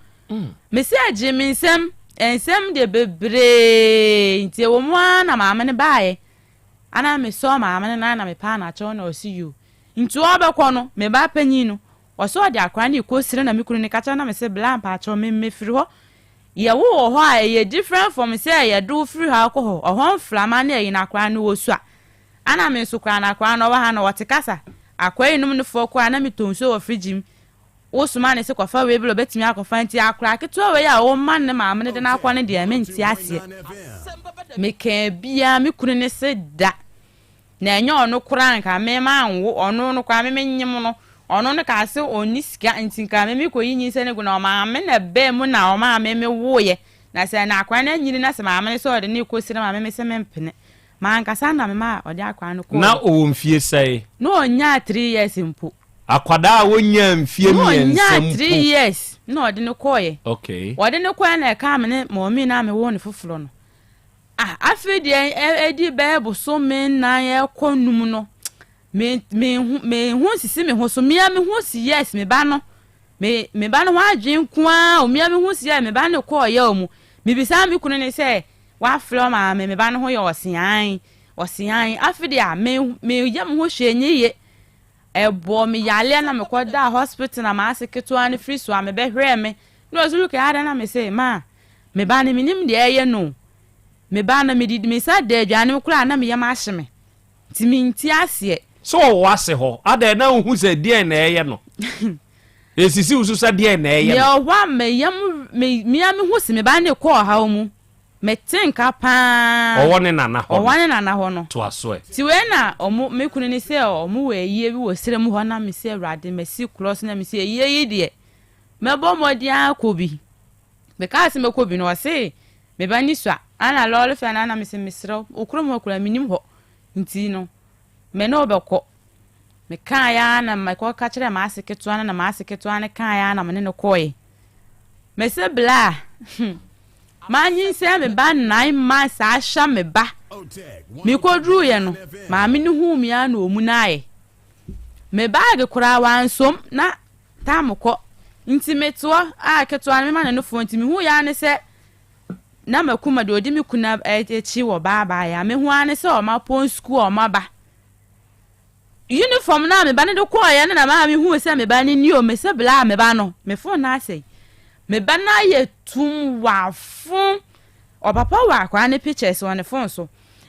me se agye me nsɛm nsɛm deɛ bebree nti ɛwɔ mu ara na maame no baeɛ ana me sɔ maame no nan na me paa na akyɛw na ɔsi yoo nti ɔbɛkɔ no me ba panyin no ɔsɛ ɔde akora no kɔ sire na me kunu no ka kyerɛ na me se bla mpaakyɛw me me firi hɔ yɛ wo wɔ hɔ a ɛyɛ different from sɛ yɛde wo firi hɔ akɔ hɔ ɔhɔ mframa ne ɛyi na akora no wɔ su a Ana me nso koraa no akoraa no ɔwɔ ha no ɔte kasa akoraa yi nom no foɔ koraa na me tɔ nsuo wɔ fridge mu wo soma no se kɔfa wei bla ɔbɛtumi akɔfa nti akoraa ketewa wei a wo ma ne maame no de no akɔ no deɛ me nte aseɛ me kaa biaa me kunu no se da na ɛnyɛ ɔno koraa nka me ma nwo ɔno no koraa me me nyem no ɔno no kaa se ɔnni sika nti nka me me kɔ yi nyinsɛn no gu na ɔmaame na bɛɛ mu na ɔmaame me woeɛ na sɛ na akoraa no anyini na sɛ maame no sɛ ɔde no kɔ sire maame me se me mpene M'ankasa na memaa ɔde akwadaa no kɔeɛ. Na ɔwɔ mfie sɛn? Na ɔnnyaa three years mpo. Akwadaa a ɔnnyaa mfie Na mmiɛnsa ɔnnyaa mpo. three years na ɔde no kɔeɛ. Okay. Ɔde no kɔeɛ na ɛkaa me ne mɔmii no a mewoo no foforɔ no. Ah, afei deɛ ɛdi bɛyɛ bosome nnan ɛrekɔ num no, me, me, me ho nsisi me ho so. Me ara me ho si yes, me ba no. Me, me ba no ho adwene nko ara o. Me ara me ho si yes, me ba no kɔɔ yaw mu. Mebisaa me kunu no sɛ, Wafrɛ wo maame, me ba no ho yɛ ɔse ae, ɔse ae. Afe deɛ a, me, meyɛ me ho hwee nyɛ yie. Ɛbɔɔ me yareɛ na mekɔdaa hospital na m'ase ketewa no firi so a mebɛhwɛɛ me. Na ɔse Luke adɛn na mese ma, me ba no menim deɛ ɛyɛ no o. Me ba no mede me nsa da aduane mu koraa a na me yam ahye me. Nti mente aseɛ. Sɛ ɔwɔ ase hɔ, adɛn na wohu sɛ deɛn na ɛyɛ no? Esisi wo so sɛ deɛn na ɛyɛ no? Deɛ ɔhɔ a me yam, me, me ara mehu se me ba no rekɔ ɔhaw mu. Mete nka paa. Ɔwɔ ne nana hɔ no. Ɔwɔ ne nana hɔ no. Toa so ɛ. Nti wei na ɔmo, me kunu no se ɔmo wɔ ayie bi wɔ serɛ mu hɔ na me se Awurade masi korɔ so na me se ayie yi deɛ mɛbɔ mmɔden akɔ bi. Me kaa se mɛkɔ bi no ɔse me ba ni sua ana lɔɔre fɛ no ana me se mesrɛ wo, wo kurom hɔ koraa mennim hɔ nti no me ne wo bɛkɔ. Mekaeɛ ara na mekɔka kyerɛɛ m'ase ketewa no na m'ase ketewa no kaeɛ ara na me ne no kɔeɛ. Mese bla hmm. Manyinsɛn me ba nine months ahyɛ me ba. Mekɔduruiɛ no, maame no huu me ara na ɔmunaeɛ. Me baage koraa wansom na tam kɔ. Nti mete hɔ a ketewa no mema no nufoɔ nti mehuiɛ ara ne sɛ na makuma deɛ ɔdi me kunu akyi wɔ baabaeɛ a mehu ara ne sɛ wɔapɔn sukuu a wɔaba. Uniform no a me ba no de kɔeɛ no na maa mehuu sɛ me ba no ni o. Mese bla me ba no, me phone no asɛe. Me ba no ayɛ tumm, wafo. Ɔpapa wɔ akwadaa no pictures wɔ ne phone so.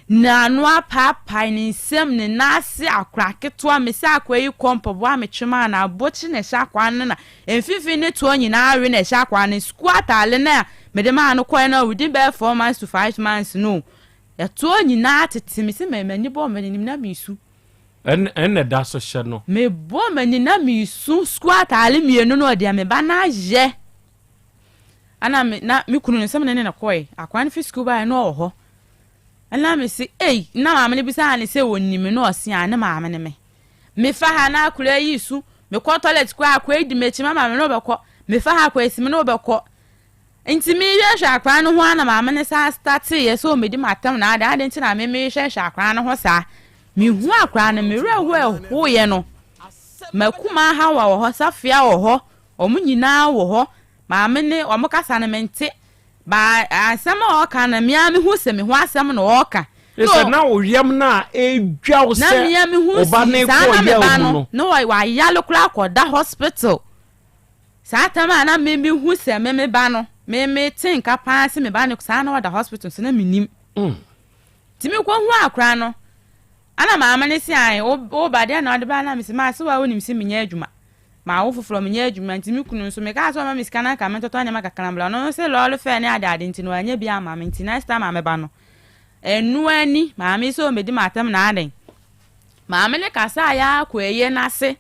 N'ano apaapae, ne nsam, ne nan ase, akwadaa ketewa. Mese akwadaa yi kɔ mpaboa a metwe maa no, abotire na ɛhyɛ akwadaa no na mfimfini ne toɔ nyinaa we na ɛhyɛ akwadaa no. Sukuu ataade no a mede maa no kɔeɛ no within bɛyɛ 4 months to 5 months no, ɛtoɔ nyinaa tete. Mese m'ani bɔɔ m'anim na mesu. Ɛna ɛda so hyɛ no. Mebɔ m'ani na mesu. Sukuu ataade mmienu no ɔdeɛ me ba no ayɛ. Ɛna me na me kunu no sɛ me ne no kɔe. Akwadaa no fi sukuu baeɛ na ɔwɔ hɔ. Ɛna me se ei na maame no bisaa ne sɛ ɔnim me na ɔse a ne maame ne me. Mefa ha na akwadaa yi su. Mekɔ toilet koraa akwadaa yi di m'akyi mama me ne wobɛkɔ. Mefa ha akwadaa yi si me ne wobɛkɔ. Nti mehwɛhwɛ akwadaa no ho ara na maame no san starteeɛ sɛ ɔmmɛdi m'atɛm na adɛn adɛn nti na me mehwɛhwɛ akwadaa no ho saa. Mehu akwadaa no me werɛ hoeɛ no. M'akumaa Hawa wɔ hɔ, Safia wɔ hɔ, wɔn nyinaa wɔ hɔ. Maame ne wɔn kasa no mente. Ba asɛm a ɔka no me ara mehu sɛ me ho asɛm na ɔreka. Sɛ na wo yam no a ɛredwa wo sɛ wo ba no rekɔ yaw mu no. Na wayare koraa akɔda hospital. Saa tam a na me mehu sɛ me me ba no, me me te nka paa sɛ me ba no saa na ɔda hospital nso na menim. Nti me kɔ hu akora no, ana maame no se ae, wo ba deɛ na ɔde ba na me se maa se wa wonim se menyɛ adwuma. Maa wo foforɔ menyɛ adwuma nti me kunu nso mekaa sɛ ɔma me sika na nka mentɔtɔ nneɛma kakra mbra ɔno nso se lɔɔre fare ne ade ade nti no wanyɛ bi ama me nti next time a mɛba no ɛno ani maame sɛ ɔmmɛdi m'atɛm na adɛn. Maame no kasaa yɛ ara kɔ ayie no ase.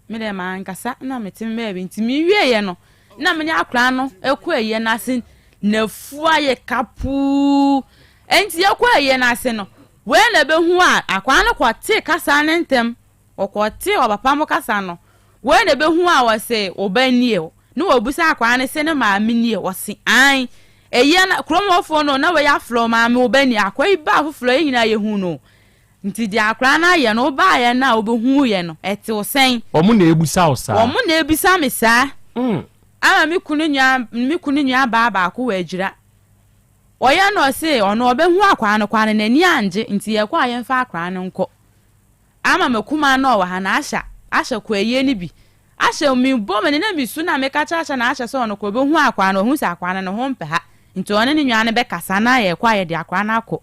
Me deɛ mankasa na mete me baabi nti mewieɛ no na me ne akwadaa no kɔ ayie no ase n'afu ayɛ kapuu nti yɛkɔ ayie no ase no wei na ɛbɛhu a akwadaa no kɔte kasa no ntɛm ɔkɔte ɔpapa mo kasa no wei na ɛbɛhu a wɔse ɔba nie ne wɔbusa akwadaa no se ne maame nie wɔse an ɛyɛ na kurom hɔfoɔ no na wei afrɛ maame ɔba nie akwadaa yi ba foforɔ yɛ nyinaa yɛhu no Nti deɛ akwadaa no ayɛ no, wobaeɛ no a wobɛhuuiɛ no, ɛte wo sɛn? Wɔn na ɛrebisa wo saa? Wɔn na ɛrebisa me saa. Ama me kunu nua, me kunu nua baa baako wɔ Adwira. Ɔyɛ no ɔse ɔno ɔbɛhu akwadaa no koraa no n'ani angye nti yɛkɔ a yɛmfa akwadaa no nkɔ. Ama m'akumaa no a ɔwɔ ha no Asha, Asha kɔ ayie no bi. Asha mebɔ m'ani na mesu na meka kyerɛ Asha na Asha sɛ ɔno koraa ɔbɛhu akwadaa no, wahu sɛ akwadaa no ne ho mpɛ ha nti ɔne ne nua no bɛkasa na yɛkɔ a yɛde akwadaa no akɔ.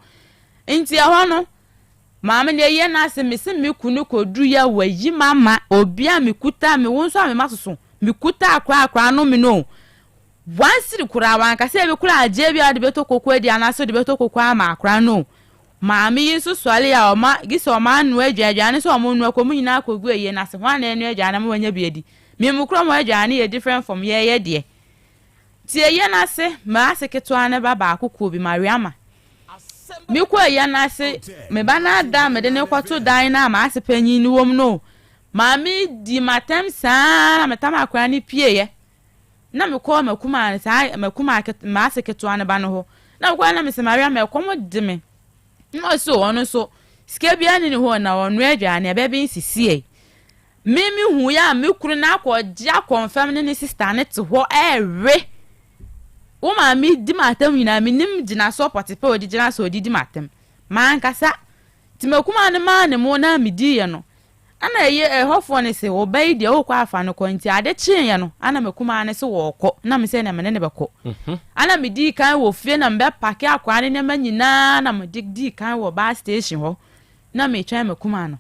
Ntsi ɛhɔ no, maame no eyɛ n'ase mese me kunu kodu yɛ wayi m'ama obi a mekuta me wo nso a me ma soso mekuta akora akora no me no one cedi koraa wanka sɛ ebi koraa agye bi a ɔde bɛtɔ koko adi anaasɛ ɔde bɛtɔ koko ama akora no maame yi nso sɔre a ɔma gye sɛ ɔma anoa aduane aduane sɛ ɔmo noa kɔ ɔmo nyinaa kɔgu ayie no ase hwan na ɛnoa aduane ama wanya bi adi me mu kora ɔmo aduane yɛ different from yɛyɛ deɛ nti ayie no ase m'ase ketewa no ba baako kɔɔ bi Mariama Mekɔɔ ayia no ase, me ba no ada a mede no rekɔto dan no a m'ase panyin no wom no, maame yi dii m'atɛm saa ara na metam akwadaa no pieeɛ. Na mekɔɔ m'akumaa no saa m'akumaa ket m'ase ketewa no ba no hɔ. Na mekɔɛ na mese Maria ma ɛkɔm de me. Na ɔse ɔno nso sika biara nni ne hɔ na ɔnoa aduane ɛbɛben sisiei. Me me hu yɛ a me kunu no akɔgye akɔnfɛm ne ne sista no te hɔ ɛrewe. Wo maame di m'atam nyinaa menim gyinasoɔ pɔte pɛ ɔde gyina so ɔde di m'atam. Mankasa. Nti m'akumaa no maa ne mo na mediiɛ no. Ɛna ɛyɛ ɛhɔfoɔ no se wo ba yi deɛ wokɔ afa no kɔ nti ade kyeeɛ no ana m'akumaa no se wɔɔkɔ na me sɛ na me ne no bɛkɔ. Ana medii kan wɔ fie na mebɛpake akwadaa no nneɛma nyinaa na mede dii kan wɔ bus station hɔ na metwɛn m'akumaa no.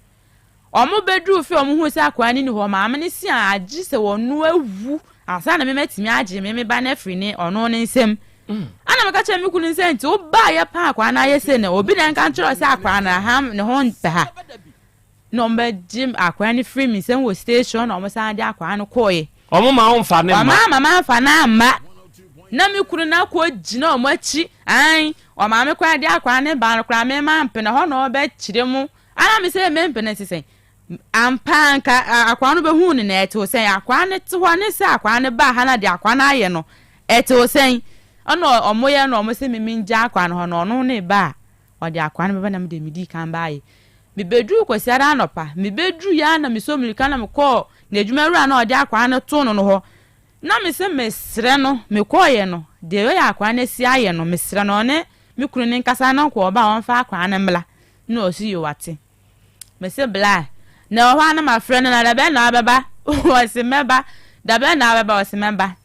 Wɔbɛduruu fie a wɔhuu sɛ akwadaa no nni hɔ, maame no se a agye sɛ ɔno awu ansa na me matumi agye me me ba no afiri ne ɔno ne nsam. Ɛna meka kyerɛ me kunu sɛ nti wobaayɛ paa akwadaa no ayɛ sei na obi na nka nkyerɛ sɛ akwadaa no aha ne ho mpɛ ha. Na wɔbɛgye akwadaa no firi me nsam wɔ station na wɔsan de akwadaa no kɔɔeɛ. Wɔn ma wɔmfa ne mma. Wɔn ama mamfa no amma. Na me kunu no akɔ gyina wɔn akyi. Ae, ɔmaame koraa de akwadaa no ba no koraa me mampene hɔ na ɔbɛkyerɛ mu. Ana me sɛ mempene nse sɛn? Ampa ara anka akwaa no bɛhuu no na ɛtew sɛn? Akwaa no te hɔ ne sɛ akwaa no baa ha na deɛ akwaa no ayɛ no, ɛtew sɛn? Ɛna ɔmo yɛ na ɔmo se me mengya akwadaa no hɔ na ɔno ne ba a ɔde akwadaa no bɛba na me deɛ medii kan baeɛ. Mebɛduruu Kwasiada anɔpa, mebɛduruiɛ ara na mesɔɔ mmirika na mekɔɔ n'adwuma wura no a ɔde akwadaa no too no no hɔ. Na mese mesrɛ no, mekɔeɛ no, deɛ ɔyɛ akwadaa no asi ayɛ no, mesrɛ no ɔne me kunu no nkasa na nka ɔba a ɔmfa akwadaa no mmra. Na ɔse yoo wate. Mese bla, na ɛwɔ hɔ a na mafrɛ no na dabɛn na wabɛba? Ɔse mɛba. Dabɛn na wabɛba? Ɔse mɛba.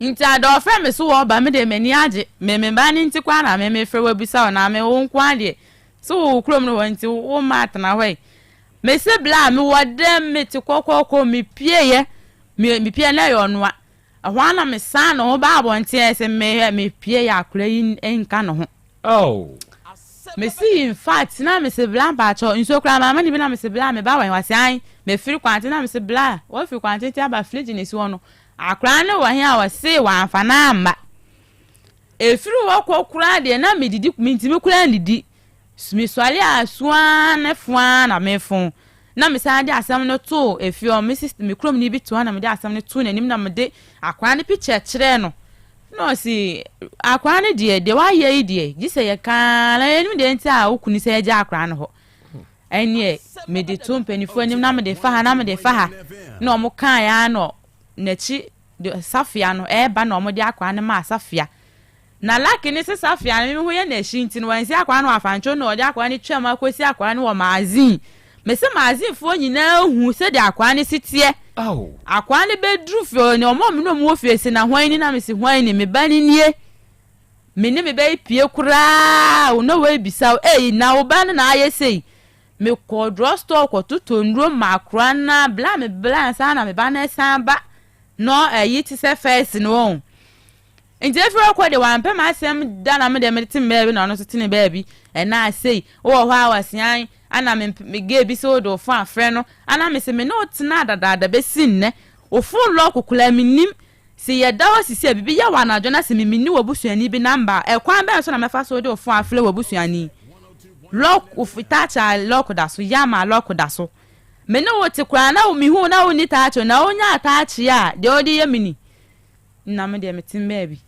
Nti ada ɔfrɛ me so wɔba me deɛ m'ani agye. Me me ba no nti koraa na me mefrɛ wo abisa wo na me wo nko ara deɛ so wo wo kurom no hɔ nti wo mma atena hɔ yi. Mese bla mewɔ dɛm mete kɔkɔkɔ mepieeɛ me mepieeɛ na ɛyɛ ɔnoa. Ɛhɔ ara na mesan ne ho baa abɔnten ayɛ sɛ mehwɛ mepieeɛ akwadaa yi nka ne ho. Oh. Mese in fact na mese bla mpakyɛw nsuo koraa maama ne bi na mese bla meba wɛn wase an mefiri kwante na mese bla wafiri kwantenten aba fridge na esi hɔ no akwadaa no wɔ he a wɔse wamfa no amma efiri hɔ kɔ koraa deɛ na medidi mentumi koraa nnidi mesɔre a su ara ne fo ara na mefo na mesan de asɛm no too efie hɔ me sister me kurom ni bi to hɔ na mede asɛm no too n'anim na mede akwadaa no picture kyerɛɛ no Na ɔse, Akwadaa no deɛ, deɛ wayɛ yi deɛ, gye sɛ yɛka ara, na yɛnnim deɛ nti a wo kunu sɛ yɛgya akwadaa no hɔ. Ɛnneɛ, mede to mpanimfoɔ anim na mede fa ha na mede fa ha. Na wɔn kaeɛ ara na n'akyi de Safia no ɛreba na wɔde akwadaa no maa Safia. Na lucky ne sɛ Safia no, me ho yɛ n'akyi nti no, wansi akwadaa no wɔ Afantwo na ɔde akwadaa no twam akɔsi akwadaa no wɔ Magazine. Mese Mazinfoɔ nyinaa hu sɛdeɛ akwaa no si teɛ. Akwaa no bɛduru fie hɔ no, wɔn a me ne wɔn wɔ fie se, na hwan ni? Na mese, hwan ni? Me ba no nie. Me ne me ba yi pie koraa o, na wɔrebisa wo, ei, na wo ba no na ayɛ sei? Mekɔɔ drugstore kɔtotɔ nnuro maa akwadaa no ara, bla me bla ansa na me ba no resan ba. Na ɛyi te sɛ first no wɔn. Nti efiri hɔ kɔ deɛ wampɛ m'asɛm da na me deɛ mete me baabi na ɔno nso te ne baabi ɛnaa sei wowɔ hɔ a wɔsean ana me me gay bi sɛ wode wo fon afrɛ no ana me se me ne wo tenaa dadaada bɛsi nnɛ wo fon lɔɔko koraa mennim se yɛda hɔ sisi a biribi yɛ wo anadwo na se me menni w'abusuani bi namba a ɛkwan bɛn so na mɛfa so wode wo fon afrɛ w'abusuani lɔɔko wo taakye a lɔɔko da so yam a lɔɔko da so me ne wo te koraa na mehu wo na wonni taakye na wonyaa taakye a deɛ wode yɛ me ni Nna me deɛ metse mbaabi.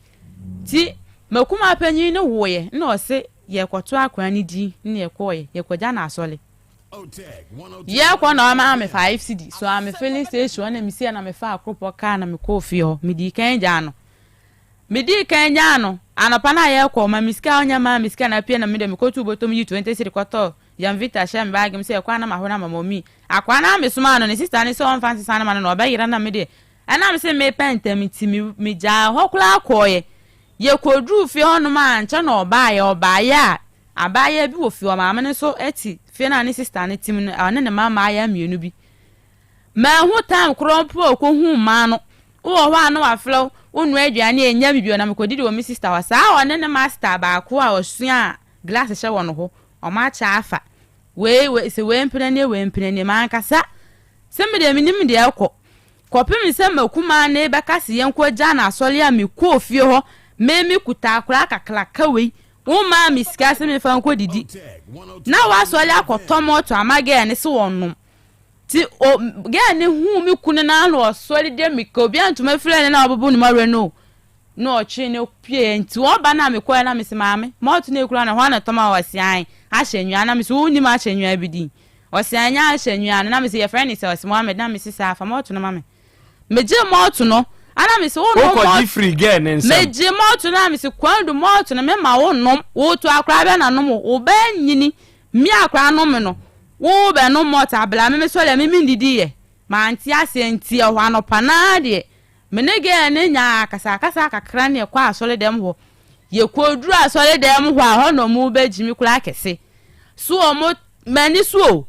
Ntsi m'akumaa panyin no woeɛ nna ɔse yɛkɔto akora no din nna yɛkɔɔeɛ yɛkɔgya no asɔre. Yɛkɔ na ɔmaa me 5 cedi so a me filling station hɔ na mesiiɛ na mefaa koropɔ kaa na mekɔɔ fie hɔ. Medii kan gyaa no. Medii kan gyaa no anɔpa no a yɛkɔ ɔma me sika a ɔnya maa me sika na apue na me deɛ mekɔtuu bɔtɔ mu yii 20 cedi kɔtɔɔ Yamvita hyɛɛ me baage mu sɛ ɛkɔ a na mahoro ama mɔmii. Akoa no a mesomaa no ne sista no sɛ ɔmfa nsesa no ma no na ɔbɛyera na me deɛ Ɛnam sɛ merepɛ ntɛm nti, migyaa hɔ koraa kɔeɛ. Yɛkɔduruu fie hɔnom a, ankyɛ na ɔbaeɛ. Ɔbaeɛ a, abaayewa bi wɔ fie hɔ. Maame no nso te fie no a ne sista no te mu no, ɔne ne mma mmaayewa mmienu bi. Manhu time korɔ mpo a ɔkɔhuu mmaa no. Wowɔ hɔ a na wafrɛ wo, wonoa aduane a ɛnya me bio na mekɔdidi wɔ me sista hɔ. Saa ɔne ne master baako a ɔsua glass hyɛ wɔ no hɔ, wɔakyɛ afa. Wei, wei, sɛ wei mpena nie, wei mpena nie. Mankasa sɛ me deɛ mennim deɛ ɛrekɔ. Kɔpem sɛ m'akumaa no rebɛka se yɛnkɔ gya no asɔre a mekɔɔ fie hɔ me me kuta akwadaa kakraka wei wo maa me sika se memfa nkɔ didi na wasɔre akɔtɔ mɔto ama gɛɛ no se ɔnom ti o gɛɛ no huu me kunu no ano ɔsɔre de mika obi antoma fira ne na ɔbɛbɔ ne mu awerɛ no na ɔtwe no pie nti ɔba na mekɔɛ na mese maame mɔto no ekura na hɔ na tɔma ɔse ae ahyɛ nwa na mese wonim ahyɛ nwa bi din Ɔse anyɛ ahyɛ nwia no na mese yɛfrɛ no sɛ ɔse Mohammed na mese saa fa malt no ma me. Megye malt no ana mese wo nom Wokɔgye firi girl ne nsam. Megye malt no na mese Kwandu malt no mema wo nom wo to akora bɛ na nom wo bɛ nyini me akora nom no wo bɛ nom malt abla me me sɔre a me me ndidi yɛ mante aseɛ nti ɛhɔ anɔpa naa deɛ me ne girl no nyaa akasakasa kakra ne yɛkɔ asɔre dɛm hɔ yɛkɔduru asɔre dɛm hɔ a hɔ na ɔmo bɛ gyimi koraa kɛse so ɔmo M'ani so o,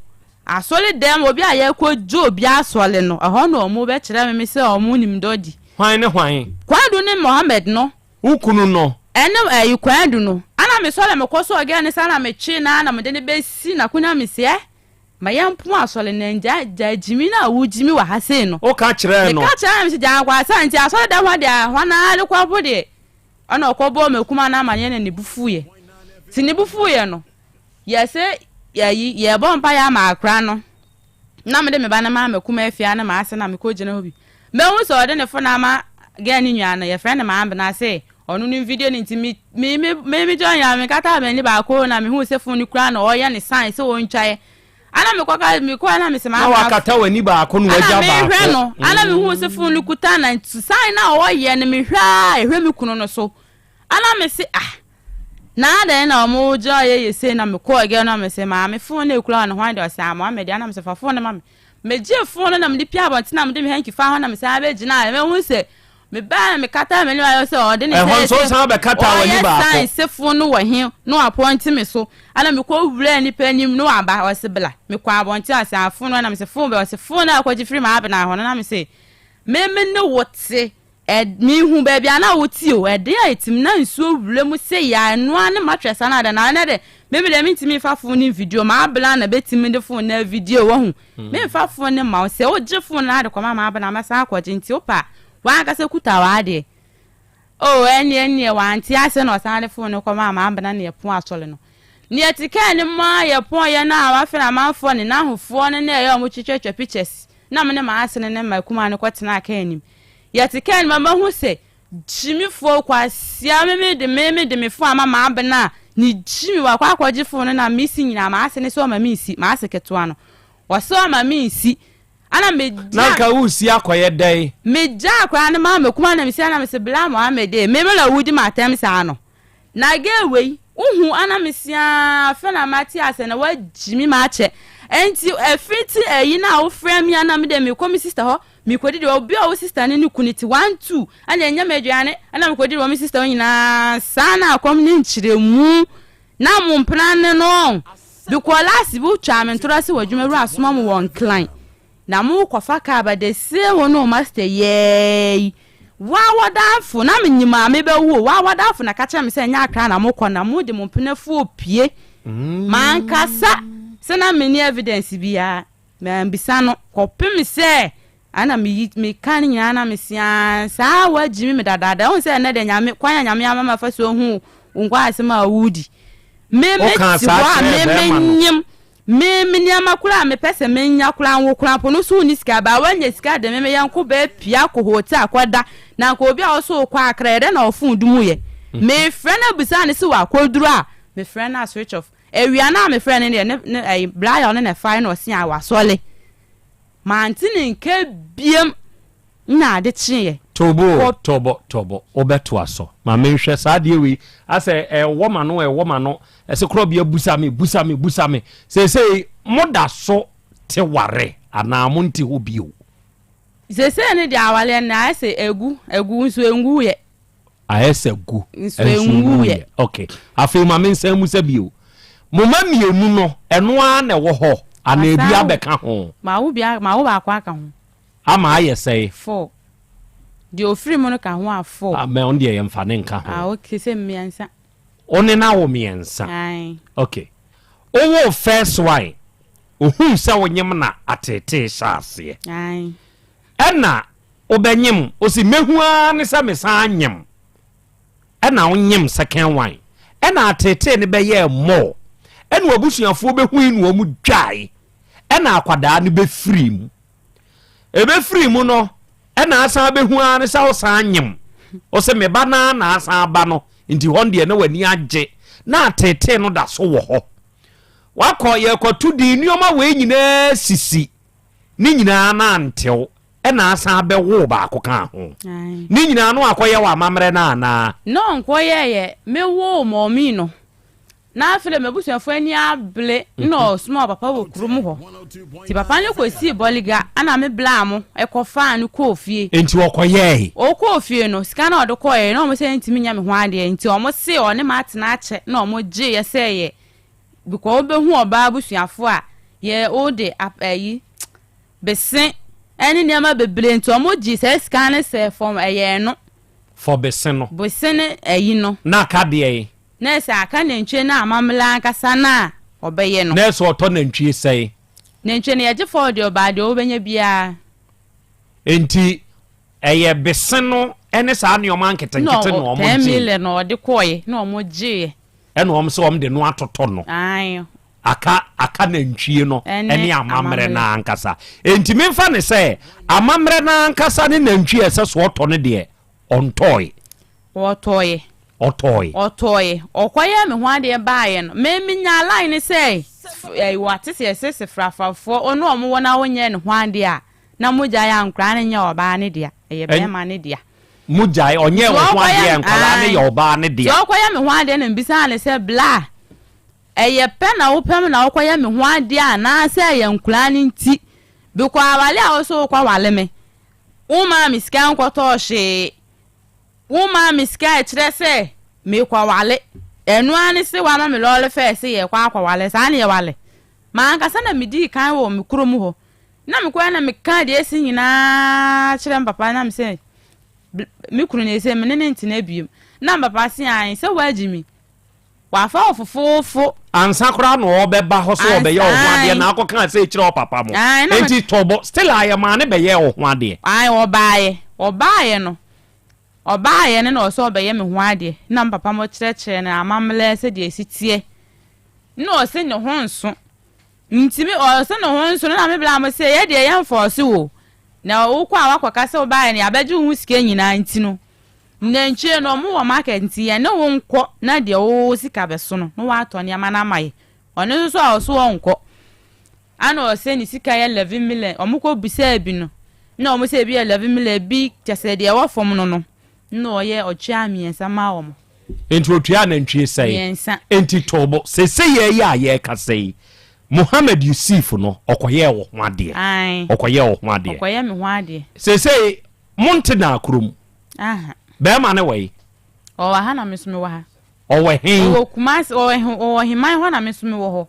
asɔre dɛm obi a yɛkɔ gye obi asɔre no, ɛhɔ na ɔmo bɛ kyerɛ me me sɛ ɔmo nim dɔ di. Hwan ne hwan? Kwadu ne Mohammed no. Wo kunu no. Ɛne ɛyi Kwadu no. Ana me sɔre me kɔ sɔɔ gɛɛ no saa na me twe no ara na me de no bɛ si n'akonya me se ɛ ma yɛn pon asɔre no ngya gya gyimi no a wo gyimi wɔ ha sei no. Wo ka kyerɛɛ no. Me ka kyerɛɛ no me se gya nkwasa nti asɔre dɛm hɔ deɛ hɔ naa de kɔ po deɛ ɛna ɔkɔ bɔɔ m'akuma no amaneɛ na ne bo fuiɛ ti ne bo fuiɛ no. Yɛse yɛyi yɛbɔ mpaeɛ ama akora no na mede me ba no maa m'akumaa fie a na m'ase na mekɔ gyina hɔ bi. Mɛhu sɛ ɔde ne fon ama girl no nua no yɛfrɛ no Maame Bena se ɔno no video no nti me me me me me join a mekataa m'ani baako na mehuu sɛ phone no kura na ɔyɛ ne sign sɛ ɔntwaeɛ ana mekɔka mekɔɛ na mesɛ Na wakata w'ani baako na wagya ana mehwɛ baako. no ana mehuu sɛ phone no kuta na nti sign na ɔyɛ no mehwɛ a ɛhwɛ me kunu no so ana mese ah na adɛn na ɔmo gyina ɔyɛ yɛ sei na mekɔɔ gɛ no mese maame phone no ekura no hwan deɛ ɔsɛ ama me deɛ ana mese fa phone no ma me megyee phone no na mede pia abɔnten na mede me hanky fa ho na mesan bɛgyina mehu sɛ Mebaa na mekataa m'anim ayɛ sɛ ɔde ne Ɛhɔ nsa nso yɛ wosan bɛkataa w'ani ɔyɛ baako. sign se fon no wɔ he na wapɔnte me so. Ɛna mekɔ wuraa nipa anim na waba ɔse bla. Mekɔ abɔnten ɔse ah fon no ɛna mese fon bɛ ɔse fon no a kɔgye firi m'abena hɔ no na mese me me ne wo te ɛ mehu baabi a na wo te o ɛden a etim na nsuo wura mu se ya ɛnoa ne mattress ana dɛ na ɛnɛ de me me deɛ mentumi nfa fon ne video m'abena na bɛtumi de fon na video wahu Memfa fon no mma wo. Sɛ wogye fon no ara de kɔma m'abena a, mɛsan akɔgye. Nti wopɛ a, w'ankasa kuta w'adeɛ. Oh, ɛnneɛ, ɛnneɛ, wante aseɛ na ɔsan de fon no kɔmaa m'abena na yɛpɔn asɔre no. Na yɛte kaa no mu ara yɛpɔn yɛn a wafrɛ amanfoɔ ne n'ahofoɔ no na ɛyɛ a wɔtwitwatwa pictures. Na me ne m'ase no ne m'akumaa no kɔtenaa kaa no mu. Yɛte kaa no mu a, mahu sɛ gyimifoɔ kwasia me me de me me de me fon ama m'abena a ne gyimi wakɔ akɔgye fon no na mesi nyinaa m'ase ne sɛ ɔma mensi m'ase ketewa no ɔsɛ ɔma mensi ana Na megya nka woresi akɔyɛ dɛn? megya akwadaa no maa me kuma na mesi ana mese bla Mohammed e me me na wodi m'atɛm saa no Na girl wei wohu ana me aa afei na mate ase na wagyimi makyɛ ɛnti ɛfiti ɛyi na wofrɛ me ana me de mekɔ me sister hɔ mekɔdidi wɔ obi a wo sister ne ne kunu ti one two ɛna ɛnyɛ me aduane ɛna mekɔdidi wɔ me sister hɔ nyinaa saa na akɔm ne nkyerɛmu na mo mpena ne no because last bi wotwaa me ntorɔ se wɔ adwuma wura asoma mo wɔ nklan Na mo kɔfa car ba the same one o master yɛɛi Waa wɔdanfo na me nyim a me bɛ wu o Waa wɔdanfo na ka kyerɛ me sɛ nyɛ Accra na mo kɔ na mo de mo mpenafoɔ pie Mankasa sɛ na me ni evidence biaa Mambisa no kɔpem sɛ ana me yi me ka ne nyinaa na me se aa saa wa gyimi me dadaada Wohu sɛ ɛnɛ deɛ nyame kwan a nyame ama mafa so ahu wo nkwa asɛm a wodi Me me Wokaa te saa hɔ a kyerɛɛ me me bɛrima no? nyim Me me nneɛma koraa a mepɛ sɛ menya koraa nwo koraa mpo no so wonni sika baa woanya sika de me me yɛnko bɛɛ pia kɔ hotel kɔda na nka obi a ɔso wokɔ akra yɛ dɛn na ɔfon dum yɛ mefrɛ no abisa no sɛ wakɔduru a mefrɛ no a switch off awia no a mefrɛ no deɛ ne ne ɛyi blaya ɔne na ɛfae na ɔse a wasɔle mante ne nka biem na ade kyeeɛ. Tobo Kɔ. tobo tobo wobɛtoa so ma menhwɛ saa adeɛ wei asɛ ɛwɔ m'ano ɛwɔ m'ano ɛsɛ korɔbea busa me busa me busa me seesei moda so te ware anaa monte hɔ bio? Seesei no deɛ awareɛ no ayɛ sɛ ɛgu ɛgu nso ɛnguiɛ. Ayɛ sɛ gu nso ɛnguiɛ. Ok afei ma mensan mu sɛ bio mo mma mmienu no ɛno ara na ɛwɔ hɔ anaa ebi abɛka ho? Mawo bi mawo baako aka ho. Ama ayɛ sɛe. Four. Deɛ ɔfiri mu no ka ho a four. Ah, mɛ ɔno deɛ yɛmfa ne nka ho. Ah, okay, sɛ mmiɛnsa. Wo ne no awo mmiɛnsa. Ae. Okay. Wowoo first one, ohuu sɛ wonyem na ateetee hyɛ aseɛ. Ae. Ɛna wobɛnyem, ɔsi mɛhu ara ne sɛ mesan nyem. Ɛna wonyem second one. Ɛna ateetee no bɛyɛɛ more. Ɛna w'abusuafoɔ bɛhui na wɔn dwae. Ɛna akwadaa no bɛfirii mu. Ɛbɛfiri mu no, ɛna asan abɛhu ara ne sɛ wosan nyem. Wo sɛ me ba no ara na asan aba no, nti hɔ deɛ na w'ani agye. Na ateetee no da so wɔ hɔ. Wakɔ, yɛkɔto din, nneɛma wei nyinaa sisi. Ne nyinaa na antew, ɛna asan abɛwoo baako kaa ho. Ne nyinaa no akɔyɛ wɔ amammerɛ no anaa? Na ɔnkɔyɛeɛ, mewoo mɔmee no, Na afei de m'abusuafo ani abere na ɔsomaa papa wɔ kurom hɔ. Nti papa no kɔsii Bɔliga ɛna me blaa mo kɔfaa no kɔɔ fie. Nti ɔkɔyɛɛe? Ɔkɔɔ fie no, sika no a ɔde kɔeɛ no na wɔn sɛ ɛntumi nyɛ me ho adeɛ nti wɔn se ɔne m'atena akyɛ na wɔn gyeeɛ sɛ yɛ because wobɛhu ɔbaa abusuafo a yɛ wode ayi bese ɛne nneɛma bebree nti wɔn gyee saa sika no sɛ fam ɛyɛ ɛno. For bese no. Bese ne ayi no. Na aka deɛn? Na ɛsɛ aka nantwie no amammerɛ ankasa no a ɔbɛyɛ no. Na ɛsɛ ɔtɔ nantwie sɛn? Nantwie no yɛgye fɔɔ deɛ ɔbaa deɛ wobɛnya biara. Enti ɛyɛ bese no ne saa nneɛma nketenkete na wɔn gyee. 10 million na ɔde kɔɔɛ na wɔn gyeeɛ. Ɛna wɔn sɛ wɔn de no atotɔ no. Ae. Aka aka nantwie no ne amammerɛ no ankasa. Enti memfa no sɛ amammerɛ no ankasa ne nantwie a ɛsɛ sɛ ɔtɔ no deɛ ɔntɔɔe. Ɔtɔeɛ. Ɔtɔe. Ɔtɔeɛ. Ɔkɔyɛɛ me ho adeɛ baeɛ no, me menyaa line no sɛ ɛyi wate sɛ yɛse sefrafafoɔ ɔne wɔn wɔ na wonyɛɛ ne ho adeɛ a na mogyae a nkwadaa no nyɛ ɔbaa no dea, ɛyɛ bɛrima no dea. Mogyae, ɔnyɛɛ wo ho adeɛ a nkwadaa no yɛ ɔbaa no dea. Nti ɔkɔyɛ me ho adeɛ na mebisaa no sɛ bla, ɛyɛ pɛ na wopɛ me na wokɔyɛ me ho adeɛ anaasɛ ɛyɛ nkwadaa no nti? Bikɔ awale a wo so wokɔwale me, wommaa me sika nkɔtɔɔ hwee. Womaa me sika a ɛkyerɛ sɛ merekɔwale. Ɛno ara ne se woama me lɔɔre fɛɛ se yɛrekɔ akɔwale. Saa ne yɛwale. M'ankasa na medii kan wɔ me kurom hɔ. Na mekɔɛ na mekaa deɛ asi nyinaa kyerɛ me papa na me sɛ me kunu no ɛsɛ me ne no ntena biom. Na me papa se ae sɛ woagye mi. Wafa wo fofoofo. Ansa koraa na ɔrebɛba hɔ sɛ ɔbɛyɛ wo ho adeɛ na akɔka sɛ kyerɛ ɔpapa mo. Enti tɔ bɔ. Still a yɛmaa no bɛyɛɛ wo ho adeɛ. Ae ɔbaeɛ. Ɔbaeɛ no, ɔbaeɛ no na ɔsɛ ɔbɛyɛ me ho adeɛ. Na me papa mo kyerɛkyerɛ no amammerɛ sɛdeɛ ɛsi teɛ. Na ɔse ne ho nso. Nti me ɔse ne ho nso no na me bla mo sɛ yɛ deɛ yɛnfɔɔse wo. Na wokɔ a woakɔka sɛ wobaeɛ no yɛabɛgye wo ho sika nyinaa nti no. Nantwie no ɔmo wɔ market nti yɛne wo nkɔ na deɛ wo sika bɛso no na watɔ nneɛma no ama yɛ. Ɔno nso so a ɔso ɔnkɔ. Ana ɔsɛ ne sika yɛ 11 million ɔmo kɔ bisaa bi no na ɔmo sɛ ebi yɛ 11 million ebi kyɛsɛ deɛ ɛwɔ fam no no na ɔyɛ ɔtwea mmiɛnsa maa ɔmo. Enti otuaa nantwie sɛn? Mmiɛnsa. Enti too bo, seesei yi a yɛrekasa yi, Mohammed Yusuf no, ɔkɔyɛɛ wo ho adeɛ. Ae. Ɔkɔyɛɛ wo ho adeɛ. Ɔkɔyɛ me ho adeɛ. Seesei monte Naakurom. Aha. Bɛrima no wɔ he? Ɔwɔ ha na me nso mewɔ ha. Ɔwɔ he? Ɔwɔ Kumasi, ɔwɔ he, ɔwɔ Heman hɔ na me nso mewɔ hɔ.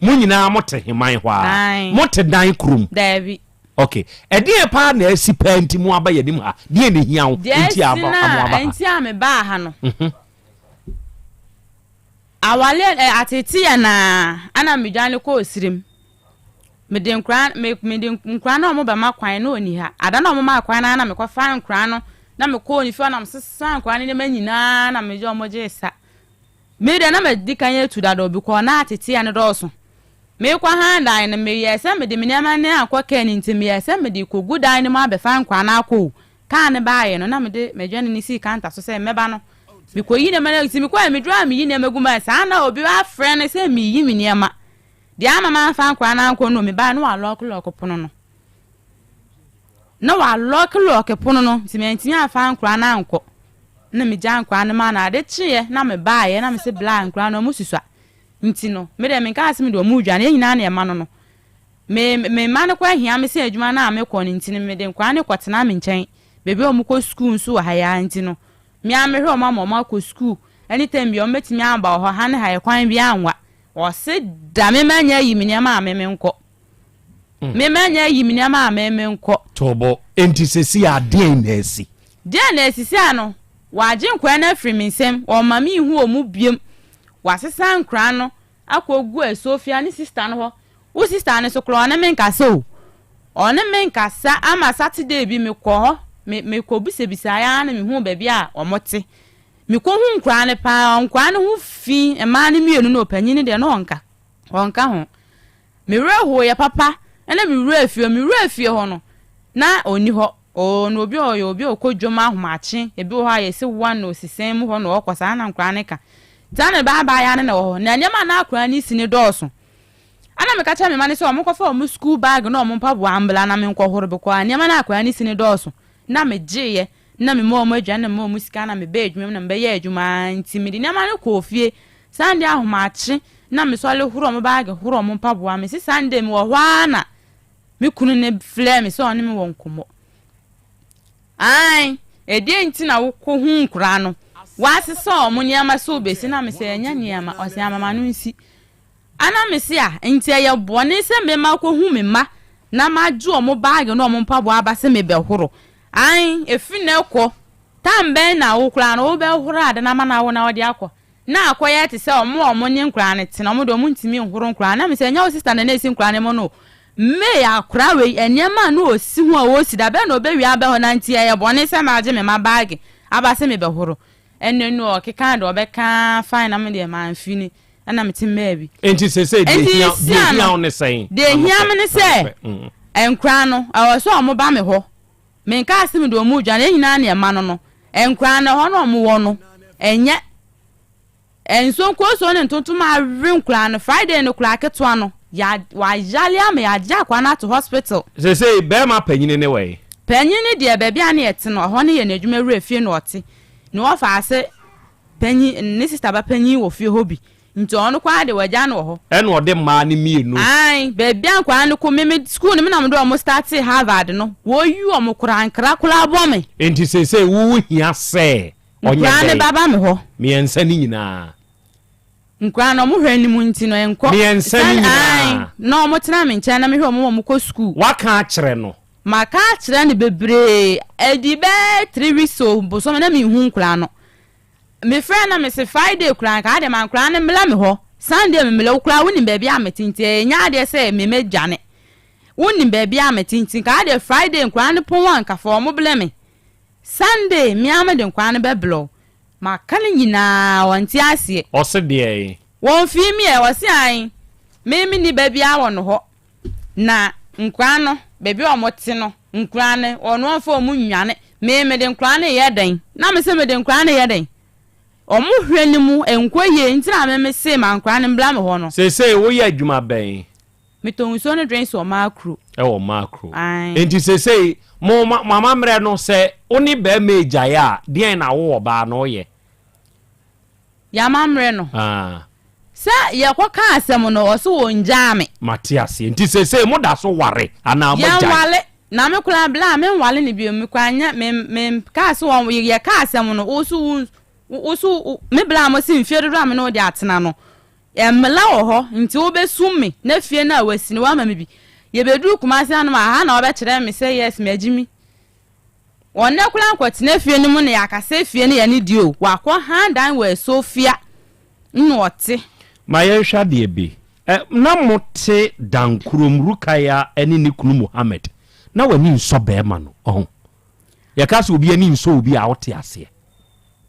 Mo nyinaa mote Heman hɔ ara? Ae. Mote dan kurom? Daabi. Ok. Ɛdeɛn paa na asi paa nti mo aba yɛn anim ha? Deɛn na ehia wo Deɛ nti asi a aba, no mo a, aba ha? nti a mebaa ha no, Mhm. Awale ɛ ateeteeɛ no ara ɛna medwane kɔɔ serem. Mede nkwadaa me mede nkwadaa no a wɔbɛma kwan na ɔnni ha. Ada no a wɔmaa kwan no ara na mekɔfaa nkwadaa no na mekɔɔ ne fie hɔ na mesesaa nkwadaa no nneɛma nyinaa na megye wɔn gyee sa. Me deɛ na madi kan atu dada because na ateeteeɛ no dɔɔso. Merekɔ han dan no meyɛɛ sɛ mede me nneɛma no ankɔ kaa no nti meyɛɛ sɛ mede rekɔgu dan no mu abɛfa nkwadaa no akɔ o. Kaa no baeɛ no na mede m'aduane no sii kanta so sɛ mɛba no mekɔyi nneɛma no nti mekɔɛ meduru a meyi nneɛma gu mu a saa na obi afrɛ no sɛ meyi me nneɛma deɛ ama mamfa nkora no ankɔ no mebaeɛ na walɔkelɔke pono no na walɔkelɔke pono no nti mantumi amfa nkora no ankɔ na megya nkora no maa no ade kyeeɛ na mebaeɛ na mese bla nkora no ɔmo susua nti no me deɛ menkaa sɛ mede ɔmo dwane yɛn nyinaa na ɛma no no Me me mma no koraa hia me sɛ adwuma no a mekɔ no nti no mede nkwadaa no kɔtena me nkyɛn. Baabi a wɔkɔ sukuu nso wɔ ha yi ara nti no, me ara mehwɛ wɔn ama wɔakɔ sukuu. Anytime biara wɔbɛtumi aba wɔ hɔ, ha ne ha yɛ kwan biara nwa. Ɔse da me manya ayi me nneɛma a me menkɔ. Me manya ayi me nneɛma a me menkɔ. Tobo, enti seesei a deɛn na asi? Deɛn na asi? Seesei no, wɔagye nkwadaa no afiri me nsam, wɔmma menhu wɔn biom. Wɔasesa nkwadaa no akɔgu Asofia ne sista no hɔ. Wo sista no so koraa ɔne me nkasa o. Ɔne me nkasa ama Saturday bi mekɔ hɔ, me mekɔbisabisaeɛ ara na mehuu baabi a wɔte. Mekɔhu nkwadaa no paa, nkwadaa no ho fi, mmaa no mmienu no, ɔpanin no deɛ na ɔnka, ɔnka ho. Me werɛ hoeɛ papa, ɛna me wuraa fie hɔ, me wuraa fie hɔ no, na ɔnni hɔ. Ɔno obi a ɔyɛ obi a ɔkɔ dwom ahomakye, ebi wɔ hɔ a yɛsi one na ɔsi sɛn mu hɔ na ɔkɔ, saa na nkwadaa no ka. Saa na baa abaayewa no na ɛwɔ hɔ. Na nneɛma a na akwadaa no si no dɔɔso. Ɛna meka kyerɛɛ me mma no sɛ wɔnkɔfa wɔn sukuu baage ne wɔn mpaboa mbra na menkɔhoro because nneɛma no a akwadaa no si no dɔɔso. Na megyeeɛ, na mema wɔn aduane na mema wɔn sika na mebaa adwuma mu na mebɛyɛɛ adwuma ara nti mede nneɛma no kɔɔ fie. Sunday ahomakye na mesɔre horo wɔn baage, horo wɔn mpaboa. Mese Sunday mewɔ hɔ ara na me kunu no frɛɛ me sɛ ɔne me wɔ nkɔmmɔ. Aane, ɛdeɛn nti na wokɔhu nkoraa no? Woasesa wɔn nneɛma sɛ wobɛsi? Na mese, ɛnyɛ nneɛma. Ɔse, ama m'ano nsi. Ana mese a, nti ɛyɛ bɔne sɛ me makɔhu me mma na magye wɔn baage ne wɔn mpaboa aba sɛ mebɛhoro? Aane, ɛfiri nnɛ rekɔ, tam bɛn na wo koraa no wobɛhoro ade no ama no awo na wode akɔ? Na akɔyɛ te sɛ wɔn a wɔne nkoraa no te no, wɔn deɛ wɔntumi nhoro nkoraa no. Na mese, ɛnyɛ wo sista na na ɛsi nkoraa no mu no o. May akora wei, nneɛma a na ɔsi ho a ɔsi, da bɛn na ɔbɛwie aba hɔ, na nti ɛyɛ bɔne sɛ magye me mma baage aba sɛ mebɛhoro? Ɛnna no ɔkekaa deɛ ɔbɛka fine na me deɛ mamfi ni, ɛnna mete mmaa bi. Enti seesei deɛ Enti ehia deɛ sia ehia no, wo ne sɛn? deɛ ehia me ne sɛ Mm. nkoraa no, ɛwɔ sɛ wɔba me hɔ. Menkaa sɛ mede wɔn redwane, yɛn nyinaa na yɛma no no. Nkwadaa no, ɛhɔ na wɔwɔ no, ɛnyɛ nsuo nkosuo ne ntontom awe nkwadaa no. Friday no koraa ketewa no, ya wayale ama yɛagye akwadaa no ato hospital. Seesei barima panyini ne wɔ he? Panyin no deɛ, baabi a na yɛte no, ɛhɔ no yɛ n'adwuma wura fie na ɔte. Ne wɔfa ase panyin, ne sista ba panyin wɔ fie hɔ bi. Nti ɔno koraa de wagya no wɔ hɔ. Ɛna ɔde mmaa no mmienu. Ae, baabi a nkwadaa no kɔ, me me sukuu no me na mede wɔn startee Harvard no, wɔyi wɔn koraa, nkra koraa bɔ me. Nti seesei wo wo hia sɛ ɔnyɛ Nkwadaa no dɛn? bɛba me hɔ. Mmiɛnsa no nyinaa. Nkwadaa no, wɔn hwɛ no mu nti no, ɛnkɔ. Mmiɛnsa no Sɛn, nyinaa. ae, na wɔtena me nkyɛn na mehwɛ wɔn ma wɔkɔ sukuu. Woaka akyerɛ no? Maka akyerɛ no bebree, ɛdi bɛyɛ 3 weeks o, bosome na menhu nkwadaa no. Mefrɛɛ no na mese Friday koraa nka adeɛ ma nkwadaa no mmla me hɔ, Sunday memmla wo koraa wonim baabi a mete nti ɛnyɛ adeɛ sɛ me mɛdwane, wonim baabi a mete nti nka adeɛ Friday nkwadaa no pɔn a nka fa wɔn blɛ me, Sunday me ara mede nkwadaa no bɛblɛ wo. Maka ne nyinaa ɔnte aseɛ. Ɔse deɛn? Wɔmfii me ɛ, ɔse ae me menni ba biara wɔ no hɔ na nkwadaa no baabi a wɔte no nkwadaa no ɔno ɔmfa wɔn nnwane, me mede nkwadaa no reyɛ dɛn? Na mese mede nkwadaa no reyɛ dɛn? Wɔn hwɛ no mu nkɔ yie nti na me mese ma nkwadaa no mbra me hɔ no. Seesei woyɛ adwuma bɛn? Metɔn nsuo ne drinks wɔ Makro. Ɛwɔ Makro. Ae. Nti seesei mo mo amammerɛ no sɛ wo ne barima regyae a deɛn na wo ɔbaa no woyɛ? Yɛn amammerɛ no. Ah. Sɛ yɛkɔ ka asɛm no ɔse ɔngyaa me. Mate aseɛ. Nti seesei mo da so ware anaa mo agyae? Yɛnwale. Na me koraa bla a menwale no bio me koraa nyɛ me me kaa se wɔn yɛ ka asɛm no wo so wo wo so me bla a mo se mfie dodoɔ a me ne wo de atena no mmla wɔ hɔ nti wo bɛ sum me na fie no a wasi no wama me bi yɛbɛduru Kumasi hanom a ha na wɔbɛkyerɛ me sɛ yes magye mi. Ɔnnɛ koraa nkɔtena fie no mu na yɛakasa fie no yɛ ne deɛ o, wakɔ han dan wɔ Asofia na ɔte. Ma yɛnhwɛ adeɛ bi. Ɛ, na mote Dankurom, Rukaya ne ne kunu Mohammed. Na w'ani nsɔ barima no, ɔho? Yɛka sɛ obi ani nsɔ obi a, wote aseɛ?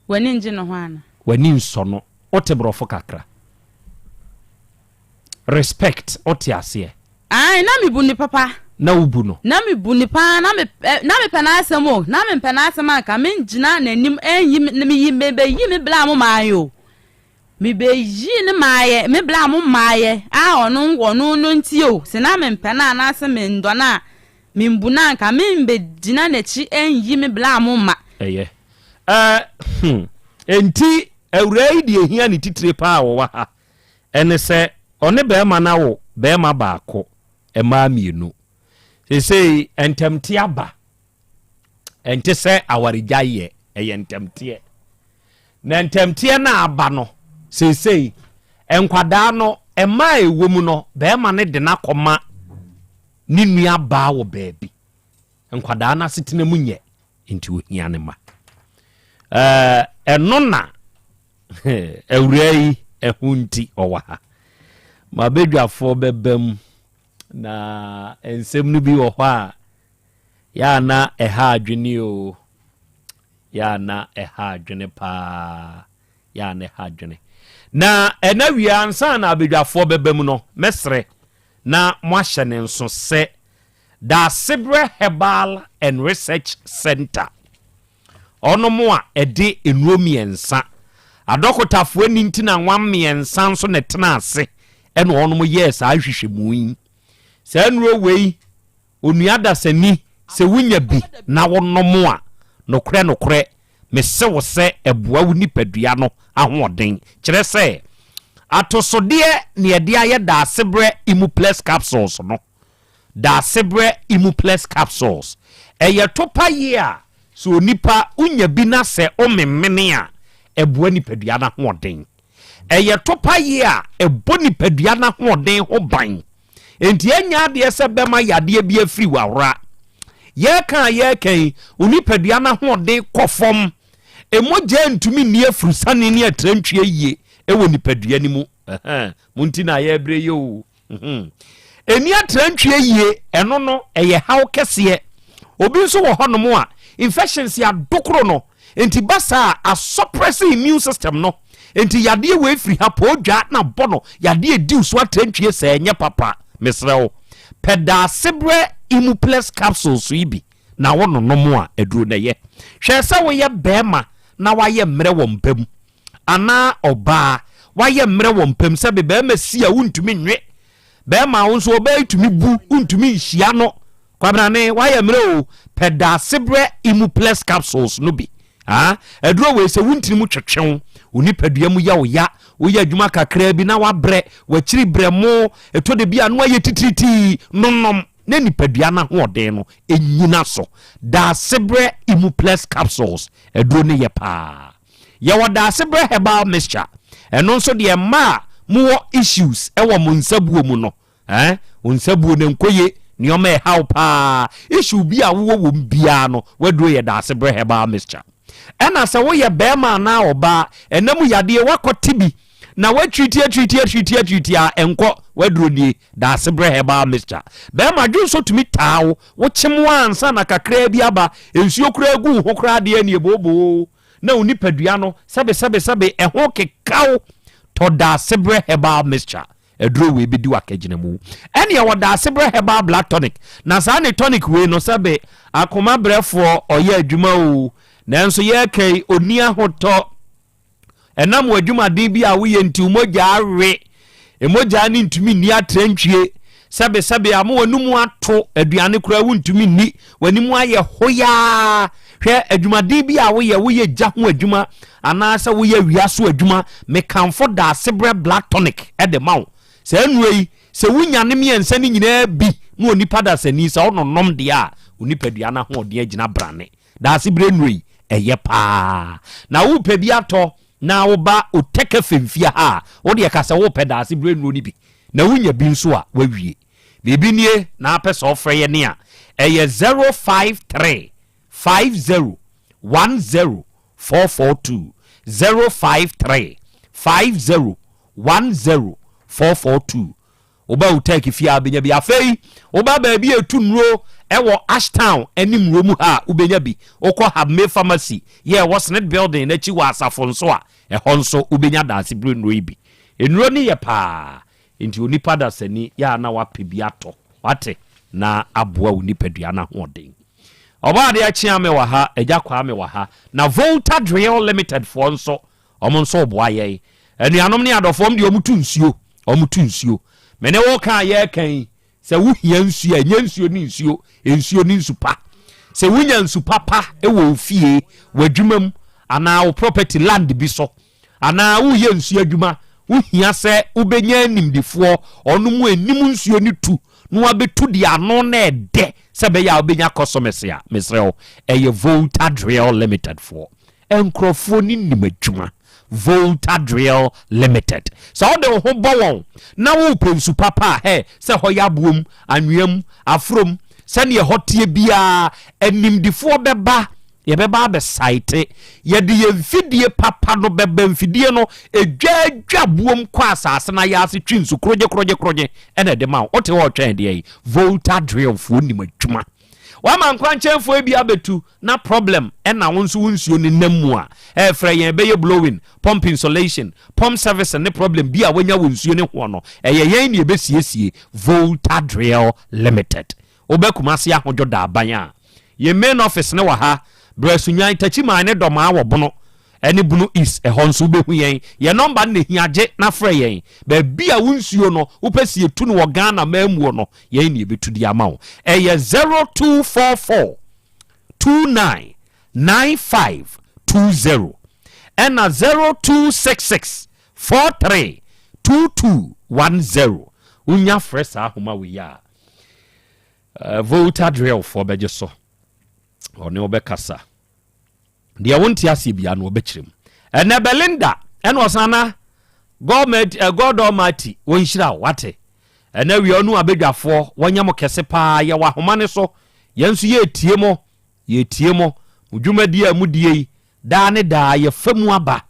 W'ani ngye ne ho ana? W'ani nsɔ no. Wote borɔfo kakra? Respect, wote aseɛ? Ae, na mebu no papa. Na wobu no? Na mebu no paa, na me ɛ, na mepɛ n'asɛm o, na mempɛ n'asɛm a anka mengyina n'anim nyi me, meyi, mebeyi me bla mo maayɛ o. Mebeyi ne maayɛ, me bla mo maayɛ a ɔno, ɔno no nti o, sɛ na mempɛ no anaasɛ mendɔ no a, membu no a anka membegyina n'akyi nyi me bla mo mma. Ɛyɛ. Ɛ, hmm. Enti, awuraa yi deɛ ɛhia ne titire paa a wɔwɔ ha Ɛne sɛ, ɔne barima no awo barima baako, mmaa mmienu. Seesei ntɛmteɛ aba. Ɛnte sɛ awaregyaeɛ, ɛyɛ ntɛmteɛ. Na ntɛmteɛ no a aba no, seesei nkwadaa no, mmaa a ɛwɔ mu no, barima no de no akɔma ne nua baa wɔ baabi. Nkwadaa no asetena mu nyɛ, nti ohia ne ma. Ɛno na Awuraa yi ɛho nti ɔwɔ ha. M'abadwafoɔ bɛba mu na nsɛm no bi wɔ hɔ a yɛ a na ɛha adwene o. Yɛ a na ɛha adwene paa. Yɛ a na ɛha adwene. Na ɛna wie ansa na abadwafoɔ bɛba mu no, mɛsrɛ na moahyɛ ne nso sɛ Daasebrɛ Herbal and Research Center Ɔnom a ɛde nnuro mmiɛnsa. Adɔkotafoɔ ani nti na nwa mmiɛnsa nso na ɛtena ase ɛna ɔnom yɛɛ saa nhwehwɛmu yi. Saa nnuro wei, onua dasani, sɛ wonya bi na wonom a, nokorɛ nokorɛ, mese wo sɛ ɛboa wo nipadua no ahoɔden. Kyerɛ sɛ, atosodeɛ na yɛde ayɛ Daasebrɛ Immuplex Capsules no. Daasebrɛ Immuplex Capsules, Ɛyɛ topa yie a sɛ onipa wonya bi na sɛ womemene a, ɛboa nipadua no ahoɔden. Ɛyɛ topa yie a ɛbɔ nipadua no ahoɔden ho ban. Enti ɛnyɛ adeɛ sɛ bɛma yadeɛ bi afiri w'ahora. Yɛreka a yɛreka yi, wo nipadua no ahoɔden kɔ fam. Mogya ntumi nni afurusane ne atrantwie yie wɔ nipadua no mu. Mo nti na yɛrebrɛ yi o. Ɛni atrantwie yie, ɛno no ɛyɛ haw kɛseɛ. Obi nso wɔ hɔnom a infections adokoro no, nti ba saa a asuppress immune system no, nti yadeɛ wei firi ha poodwa na bɔ no yadeɛ diw so atrantwie sɛ ɛnyɛ papa. Mesrɛ wo, pɛ Daasebrɛ Immuplex capsules yi bi. na wononom a, aduro no ɛyɛ. Hwɛ sɛ woyɛ barima na woayɛ mmerɛ wɔ mpa mu anaa ɔbaa woayɛ mmerɛ wɔ mpa mu sɛbe barima si a wontumi nwe barima wo nso ɔbaa yi tumi bu wontumi nhyia no kwabrane woayɛ mmerɛ o pɛ daasebrɛ Imupless capsules no bi Ah, aduro wei sɛ wo ntini mu twetwe wo, wo nipadua mu yɛ wo ya, woyɛ adwuma kakraa bi na wabrɛ, w'akyiri brɛ mo, ɛtɔ da bi a no ayɛ titiritii, nonom na nipadua no ahoɔden no ɛnyina so. Daasebrɛ Imupless capsules, aduro no yɛ paa. Yɛwɔ Daasebrɛ herbal mixture, ɛno nso deɛ mmaa a mowɔ issues ɛwɔ mo nsabuo mu no, Eh, wo nsa buo no nkɔ ye, nneɛma ɛha wo paa. Issue bi a wowɔ wɔ mu biara no, w'aduro yɛ Daasebrɛ Herbal Mixture. Ɛna sɛ woyɛ barima anaa ɔbaa, ɛna mu yadeɛ woakɔ te bi, na woatriti atriti atriti atriti a ɛnkɔ, w'aduro nie, Daasebrɛ Herbal Mixture. Barima dwonsɔ tumi taa wo, wokyem wo ansa na kakraa bi aba, nsuo koraa gu wo ho koraa deɛ ɛneɛ booboo, na wo nipadua no sɛbesɛbesɛbe ɛho keka wo, tɔ Daasebrɛ Herbal Mixture. Aduro wei bɛdi w'akagyinamu. Ɛneɛ wɔ Daasebrɛ Herbal Black Tonic. Na saa ne tonic wei no sɛbe akoma brɛfoɔ ɔyɛ adwuma oo, nanso yɛreka yi ɔnni ahotɔ. Ɛnam w'adwumaden bi a woyɛ nti wo mogya awe. Mogya no ntumi nni atrantwie. Sɛbe sɛbe ama w'anum ato, aduane koraa wontumi nni, w'anim ayɛ hoyaa. Hwɛ adwumaden bi a woyɛ, woyɛ gya ho adwuma anaasɛ woyɛ awia so adwuma, mekamfo Daasebrɛ Black Tonic de ma wo. Saa nnuro yi, sɛ wonya ne mmiɛnsa no nyinaa bi na onipa dasani sɛ ɔnonom deɛ a, wo nipadua no ahoɔden agyina brane. Daasebrɛ nnuro yi, ɛyɛ paa. Na wopɛ bi atɔ na woba Otec FM fie ha a, wo deɛ ka sɛ wopɛ Daasebrɛ nnuro no bi. Na wonya bi nso a, woawie. Biribi nie na apɛ sɛ ɔfrɛ yɛn a, ɛyɛ 053 50 10 442, 053 50 10 442. Woba Utech fie a wobɛnya bi. Afei woba baabi a ɛtu nnuro ɛwɔ Ashtown ne Mmuro mu ha a wobɛnya bi. Wokɔ Habme Pharmacy yɛ ɛwɔ Senate Building no akyi wɔ Asafo nso a, ɛhɔ nso wobɛnya daasebere nnuro yi bi. Nnuro no yɛ paa. Enti onipa dasani yɛ a na wapɛ bi atɔ, wate, na aboa wo nipadua no ahoɔden. Ɔbɔadeɛ Kyeame wɔ ha, Agya Kwame wɔ ha, na Volta Drill Limited foɔ nso, wɔn nso reboa yɛn. Anuanom ne adɔfoɔ, wɔn deɛ wɔtu nsuo, wɔtu nsuo. Me ne wo ka a yɛreka yi, Sɛ wohia nsuo a, ɛnyɛ nsuo ne nsuo, nsuo ne nsu pa. Sɛ wonya nsu papa wɔ wo fie, w'adwuma mu, anaa wo property land bi so, anaa woreyɛ nsuo adwuma, wohia sɛ wobɛnya animdefoɔ, ɔno mu anim nsuo no tu na wabɛtu deɛ ano na ɛdɛ sɛ ɛbɛyɛ a wobɛnya customers a, mesrɛ wo, ɛyɛ Volta Drill Limited foɔ. Nkurɔfoɔ no nim adwuma. Volta Drill Limited. Sɛ wode wo ho bɔ wɔn na worepɛ nsu papa a, hɛ, sɛ ɛhɔ yɛ aboɔ mu, anwea mu, aforo mu, sɛdeɛ ɛhɔ teɛ biara, animdefoɔ bɛba, yɛbɛba abɛsaete. Yɛde yɛn mfidie papa no bɛba, mfidie no, ɛdwaadwa boom kɔ asase no ayaase twe nsu korogye korogye korogye ɛna ɛde ma wo. Wote hɔ retwɛn deɛ yi? Volta Drillfoɔ nim adwuma. Wama nkwankyɛnfoɔ bi abɛtu na problem ɛna wo nso wo nsuo no nam mu a, ɛfrɛ yɛn ɛbɛyɛ blowing, pump insulation, pump servicing ne problem bi a wanya wɔ nsuo no hoɔ no, ɛyɛ yɛn na yɛbɛsiesie. Volta Drill Limited. Woba Kumasi Ahodwo Daaban a, yɛn main office no wɔ ha, Brɛ Sunyani, Takyiman ne Dɔmaa wɔ Bono ɛne Bono East, ɛhɔ nso wobɛhu yɛn. Yɛn nɔmba no na ɛhia, gye na frɛ yɛn. Baabi a wo nsuo no wopɛ sɛ yɛtu no wɔ Ghana manmuo no, yɛn na yɛbɛtu de ama wo. Ɛyɛ 0244 29 95 20 ɛna 0266 43 22 10. Wonya frɛ saa ahoma wei a, Volta Drillfoɔ bɛgye so, ɔne wo bɛkasa. Deɛ wonte aseɛ biara no ɔbɛkyerɛ mu. Ɛnɛ Belinda ɛna ɔsan na God, eh, God Almighty wɔnhyira wo wate. Ɛnɛ wia ɔnu abadwafoɔ wɔnyɛ mo kɛse paa yɛwɔ ahoma ne so yɛn nso yɛretie mo yɛretie mo mo dwumadie a modie yi daa ne daa yɛfa mu aba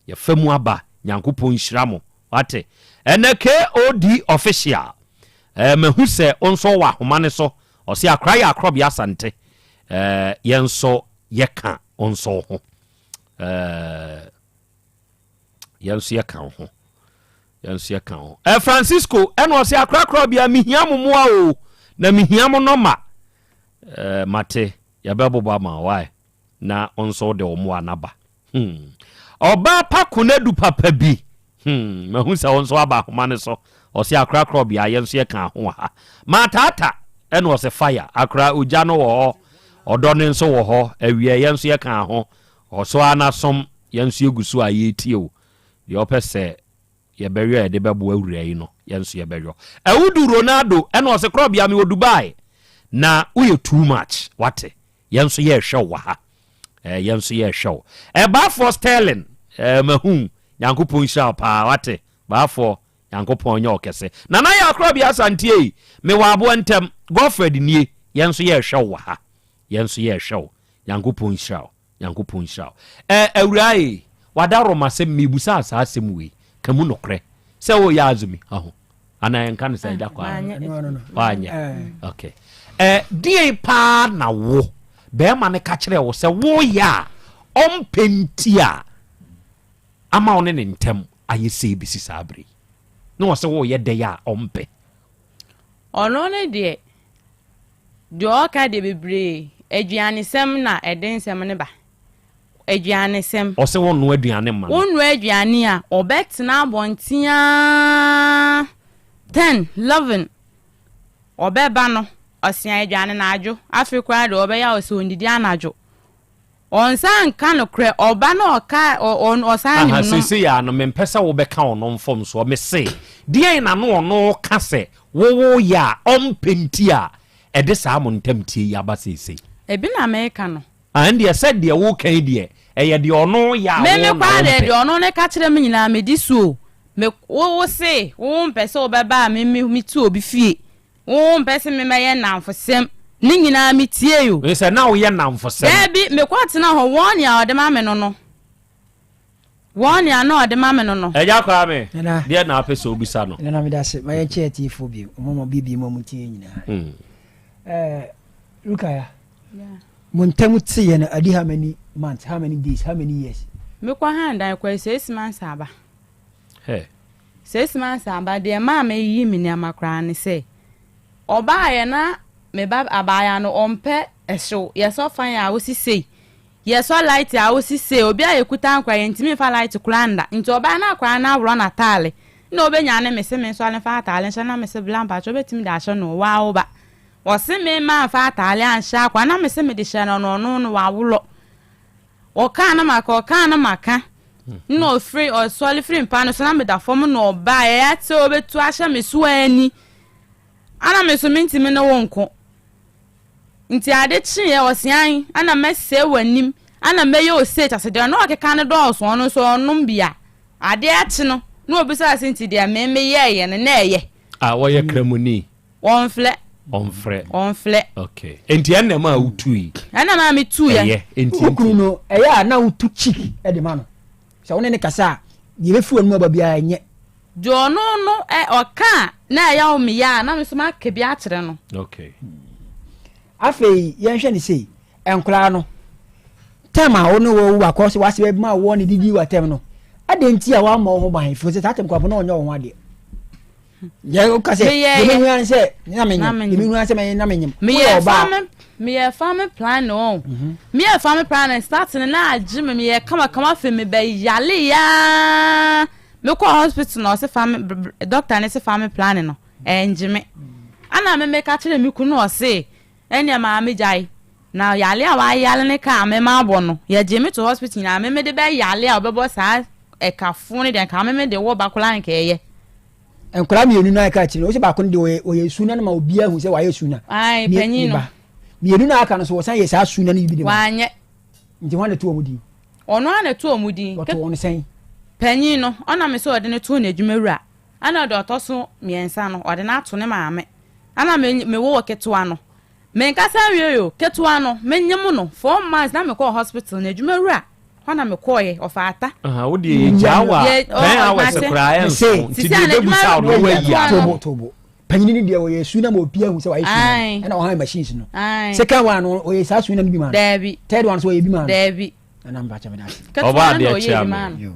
Yɛfa mu aba Nyankopɔn nhyira mo wate. Ɛnɛ KOD official eh, mahu sɛ wo nso wɔ ahoma no so ɔse akora yɛ akorɔbea asante eh, yɛn nso yɛka wo nso ho eh, yɛn nso yɛka wo ho yɛn nso yɛka wo ho eh, Francisco ɛna ɔse akora korɔbea mehia mo mmoa o na mehia mo nɔma eh, mate. Yɛbɛbobɔ ama wo wai na wo nso wode wo mmoa no aba. Hmm. Ɔbaa pa Konadu papa bi. Hmm. Mahu sɛ wo nso aba ahoma no so. Ɔse akora korɔbea yɛn nso yɛka ho wɔ ha. Mataata ɛna ɔse fire. Akora ogya no wɔ hɔ. Ɔdɔ no nso wɔ hɔ. Awia yɛn nso yɛka ho. Ɔso ara n'asom yɛn nso yɛgu so a yɛretie wo. Deɛ ɔpɛ sɛ yɛbɛyɔ a yɛde bɛboa wura yi no, yɛn nso yɛbɛyɔ. Awudu Ronaldo ɛna ɔse korɔbea mewɔ Dubai na woyɛ too much wate. Yɛn nso yɛrehwɛ wo wɔ ha. Eh, yɛn nso yɛrehwɛ wo. Eh, Baafoɔ Sterling, eh, mahu. Nyankopɔn nhyira wo paa, wate. Baafoɔ, Nyankopɔn nyɛ wo kɛse. Nana yɛ akorɔbea Asante ei, mewɔ aboa ntɛm. Godfred nie, yɛn nso yɛrehwɛ wo wɔ ha. Yɛn nso yɛrehwɛ wo. Nyankopɔn nhyira wo. Nyankopɔn nhyira wo. Eh, awuraa ei, wada Roma sɛ mebusaa saa asɛm wei, ka mu nokorɛ. Sɛ woyɛ azumi, aho. Anaa yɛnka no sɛ agya kɔ ano. Wanyɛ. Okay. Eh, deɛn paa na wo, bɛrima no ka kyerɛ wo sɛ woyɛ a ɔmpɛ nti a ama wo ne ne ntam ayɛ sei bɛsi saa bere yi? Na ɔsɛ woyɛ dɛn a ɔmpɛ? Ɔno ne deɛ, deɛ ɔka deɛ bebree, aduanesɛm na ɛde nsɛm no ba. Aduanesɛm. Ɔsɛ wonnoa aduane mma no. Wonnoa aduane a, ɔbɛtena abɔnten ara ten, leven, ɔbɛba no, ɔsea aduane no adwo. Afei koraa deɛ ɔbɛyɛ a ɔsɛ ɔnnidi anadwo. Ɔnsan nka nokorɛ, ɔba na ɔka ɔsan nim Aha, no. seesei ara no, mempɛ sɛ wobɛka ɔno mfomsoɔ. Mese, deɛn na na ɔno reka sɛ wowoyɛ a ɔmpɛ nti a ɛde saa mo ntam tie yi aba seesei? Ebi na meka no. Ah, ɛndeɛ sɛ deɛ woreka yi deɛ, ɛyɛ deɛ ɔno reyɛ a Me wo me na koraa deɛ, wompɛ. deɛ ɔno ne ka kyerɛ me nyinaa medi so o. Me, wo, wo se wo wompɛ sɛ wobɛba a me, me, mete obi fie. Wo mpɛ se me mɛyɛ nnamfosɛm. Ne nyinaa me tiee o. Ee sɛ na woyɛ nnamfosɛm. Daabi, me kɔ tena hɔ, wɔn nea ɔde ma me no no. Wɔn nea na ɔde ma me no no. Agya Kwame, Nana. deɛ na apɛ sɛ wobisa no? Nana meda ase. Ma yɛnkyɛ atiefoɔ bio. Ɔmo ma biebie mu a ɔmo tie nyinaa. Ɛɛ Rukaya. Yeah. Mo ntam teeɛ no adi how many months, how many days, how many years? Me kɔ han dan kɔ six months aba. Hey. Six months aba, deɛ ɛmaa me yii me nneɛma koraa ne sɛ, ɔbaeɛ na me ba abaayewa no ɔmpɛ ɛhyew, yɛsɔ fan a wosi sei, yɛsɔ light a wosi sei, obi a yɛkuta nkora yɛntumi mfa light koraa nda, nti ɔbaeɛ na akwadaa no aworɔ n'ataale, na ɔbɛnyane me se mensɔre mfa ataale nhyɛ na mese bla mpakyɛ wobɛtumi de ahyɛ no waa wo ba, ɔse me mamfa ataale anhyɛ akwadaa na mese mede hyɛ no na ɔno no waworɔ. Ɔkaa na maka, ɔkaa na maka. Nna ɔfiri, ɔsɔre firi mpa no so na meda fam na ɔbaeɛ ate ɔbɛtu ahyɛ me so ani. Ana me so mentumi ne wo nko. Nti ade kyeeɛ ɔse an, ana mɛsɛe w'anim, ana mɛyɛ ose kyɛ sɛ deɛ na ɔkeka no dɔɔso, ɔno nso ɔnom bi a. Adeɛ akye no na ɔbisaa se nti deɛ me meyɛeɛ no na ɛyɛ. Ah, wɔyɛ kramoni. Wɔnflɛ. Ɔnfrɛ. Ɔnflɛ. Okay. Enti ɛnna ɛma a wotui. Ɛnna ɛma me tu yɛ. Ɛyɛ. Enti Wo kunu no, ɛyɛ a na wotu cheek de ma no. Sɛ wo ne no kasa a, deɛ ɛbɛfi w'anom aba biara ɛnyɛ. Deɛ ɔno no ɛ ɔka a na ɛyɛ me ya a, na me nso maka bi akyerɛ no. Okay. Afei yɛnhwɛ no sei, nkwadaa no, time a wo ne wo wakɔ sɛ w'ase bɛma wɔ ne didi w'atɛm no, adɛn nti a wammɔ wo ho ban? Firi sɛ saa tɛm koraa po na ɔnyɛ wo ho adeɛ. yɛ o ka sɛ yɛ mi nua sɛ na mi nyim yɛ mi nua sɛ na mi nyim woyɛ ɔbaa meyɛ family plan o mhm. meyɛ family plan start no na agye me meyɛ kamakama afei mebɛ yale yaa mekɔ hospital na ɔse family doctor ne se family plan no ɛngye me ana me meka kyerɛ me kunu ɔse ɛnneɛ maame gyae na yale a wayale ne ka a mema abɔ no yɛgye me to hospital nyinaa me mede bɛ yale a ɔbɛbɔ saa ɛkafo no deɛ nka me mede wɔ bakola nka ɛyɛ Nkwadaa mmienu no a ɛka akyire no, wosɛ baako no deɛ ɔyɛ suna no ma obiara hu sɛ wayɛ suna. Ayi panyin no. Mmienu no a aka no so wɔsan yɛ saa suna no bi de ma. Wanyɛ. Nti wɔn na to wɔn din. Ɔno ara na to wɔn din. Wɔto wɔn sɛn? Panyin no, ɔna me sɛ ɔde no too n'adwuma wura. Ɛna ɔde ɔtɔ so mmiɛnsa no, ɔde no ato ne maame. Ɛna me me wɔ ketewa no. Menkasa nwiei o, ketewa no, menyem no four months na mekɔɔ hospital, n'adwuma wura hɔ na mekɔɔeɛ, ɔfata. Aha, wo deɛ yɛgyaa wo a, ten hours koraa ɛnso, nti deɛ yɛbɛbusa wo no woayi ano. Tobo, tobo. Panyini no deɛ ɔyɛ su na ma obiara hu sɛ wayɛ su no, ɛna ɔhan machines no. Second one no, ɔyɛ saa su na no bi ma no. Daabi. Third one so ɔyɛ bi ma no. Daabi. Ɛna mpakyɛ meda ase. Ɔbɔ adeɛ kyea me.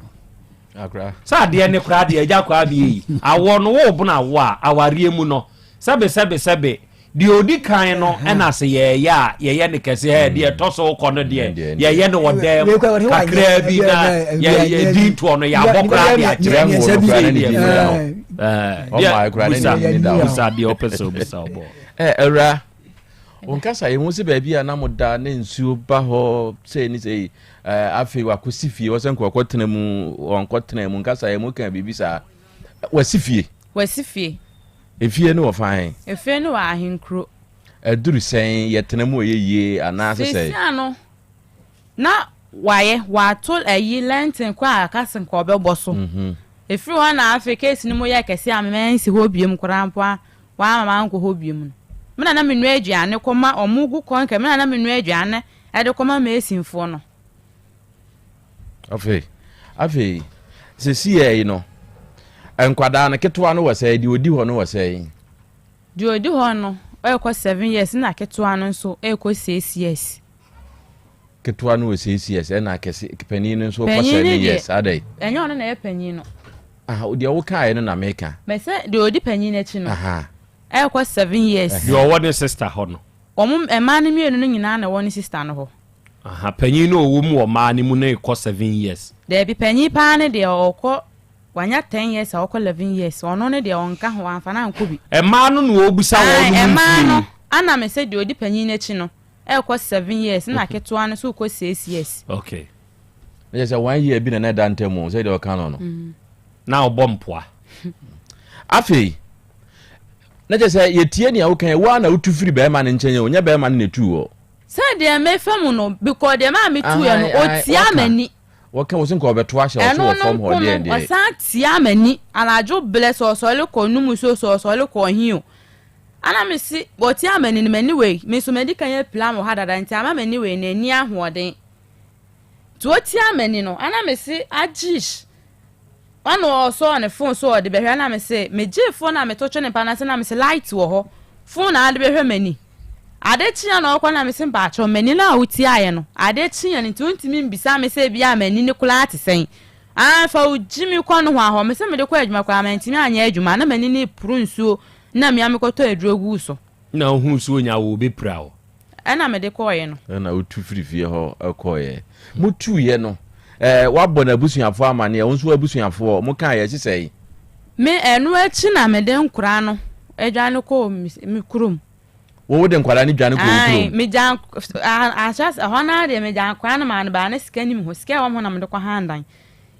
Sɛ adeɛ ne koraa deɛ agya koraa bie yi, awɔ no wo bono awɔ a, awareɛ mu no, sɛbe sɛbe sɛbe. Deɛ ɔdi kan no ɛna sɛ yɛyɛ a yɛyɛ no kɛse ɛ deɛ ɛtɔ so kɔ no deɛ yɛyɛ no wɔ dɛm kakraa bi na yɛdi toɔ no yɛabɔ koraa de akyerɛ busa busa deɛ ɔpɛ sɛ ɔbusa ɔbɔ. Awura wo nkasa yɛhu sɛ baabi a na mo da ne nsuo ba hɔ sei ne sei afei wakɔsi fie wɔ sɛ nka ɔkɔtena mu ɔnkɔtena mu nkasa yɛ mu ka biribi saa wasi fie. Wasi fie. Efie no wɔ fa he? Efie no wɔ Ahenkuro. Aduru sɛn? Yɛtena mu ɛyɛ yie anaa sɛ sɛn? Seesia no, na wayɛ, wato ayi lɛnten koraa a aka se nka ɔbɛbɔ so. Efiri hɔ na afei case no mu yɛɛ kɛse a mansi hɔ biom koraa mpo a wamma mankɔ hɔ biom no. Me na na menoa aduane kɔma wɔn gu kɔnkɛ, me na na menoa aduane de kɔma masonfoɔ no. Afei, afei, sesei yi no, nkwadaa no, ketewa no wɔ sɛn, deɛ ɔdi hɔ no wɔ sɛn? Deɛ ɔdi hɔ no rekɔ seven years, ɛna ketewa no nso rekɔ six years. Ketewa no wɔ six years, ɛna kɛse panin no nso rekɔ seven years, adɛn? Ɛnyɛ ɔno na ɛyɛ panin no. Ah, deɛ wokaeɛ no na meka. Mɛsɛ deɛ ɔdi panin no akyi no ɛrekɔ seven years. Deɛ ɔwɔ ne sister hɔ no. Wɔn mmaa no mmienu no nyinaa na ɛwɔ ne sister no hɔ. Aha, panyin no a ɔwɔ mu wɔ mmaa no mu no rekɔ seven years. Daabi, panyin paa no deɛ ɔrekɔ, wanya ten years a ɔrekɔ eleven years, ɔno no deɛ ɔnka ho, wamfa no ankɔ bi. Mmaa no na ɔrebisa wɔn Ae, mu mmaa mfie no, yi. ana me sɛ deɛ ɔdi panyin no akyi no rekɔ seven years, ɛna ketewa no nso rekɔ six years. Okay. Na kyerɛ sɛ one year bi na na ɛda ntam o, sɛdeɛ ɔka no no. Na ɔbɔ mpoa. Afei, na kyerɛ sɛ yɛtie nea woka yi, wo ara na wotu firi barima no nkyɛn o, nyɛ barima no na ɛtuu hɔ. Sɛ deɛ mefa mu no, bikɔ deɛ maa me tuiɛ no, ɔtiaa m'ani. Wɔka wo sɛ nka ɔbɛto ahyɛ wo so wɔ fam hɔ deɛ deɛ. Ɛno no mpo no, ɔsan tiaa m'ani anadwo berɛ sɛ ɔsɔre kɔ num nsuo sɛ ɔsɔre kɔ he o. Ana me se, ɔtiaa m'ani no, m'ani wei, me nso madi kan apira wɔ ha dada nti ama m'ani wei no anni ahoɔden. Nti ɔtiaa m'ani no, ana me se, agyish. Ɔna ɔsɔɔ ne phone so ɔde bɛhwɛ na me se megyee phone a meto twene mpa no ase na me se light wɔ hɔ phone na ade bɛhwɛ m'ani ade kyeɛ na ɔkɔ na me se mpaakyɛw m'ani no a wotiaeɛ no ade kyeɛ no nti wontumi mbisa me sɛ ebia m'ani no koraa te sɛn ah fa wo gyi me kɔ nohoa hɔ me se mede kɔ adwuma koraa mantumi anyɛ adwuma na m'ani no repuru nsuo na mea mekɔtɔ aduro guu so. Na wohuu sɛ onya wo ɔbɛpira wo. Ɛna mede kɔeɛ no. Ɛna wotu firi fie hɔ kɔeɛ. Motuiɛ no, ɛɛ woabɔ n'abusuafoɔ amaneɛ, wo nso w'abusuafoɔ, mokaeɛ, ɛse sɛn? Me, ɛno akyi na mede nkwadaa no dwane kɔɔ me kurom. Wo wode nkwadaa no dwane kɔɔ wo kurom? Ae, megyaa, ahyɛase, ɛhɔ no ara deɛ megyaa nkwadaa no maa no baa na sika nni me hɔ, sika a ɛwɔ me hɔ na mede kɔ Handan.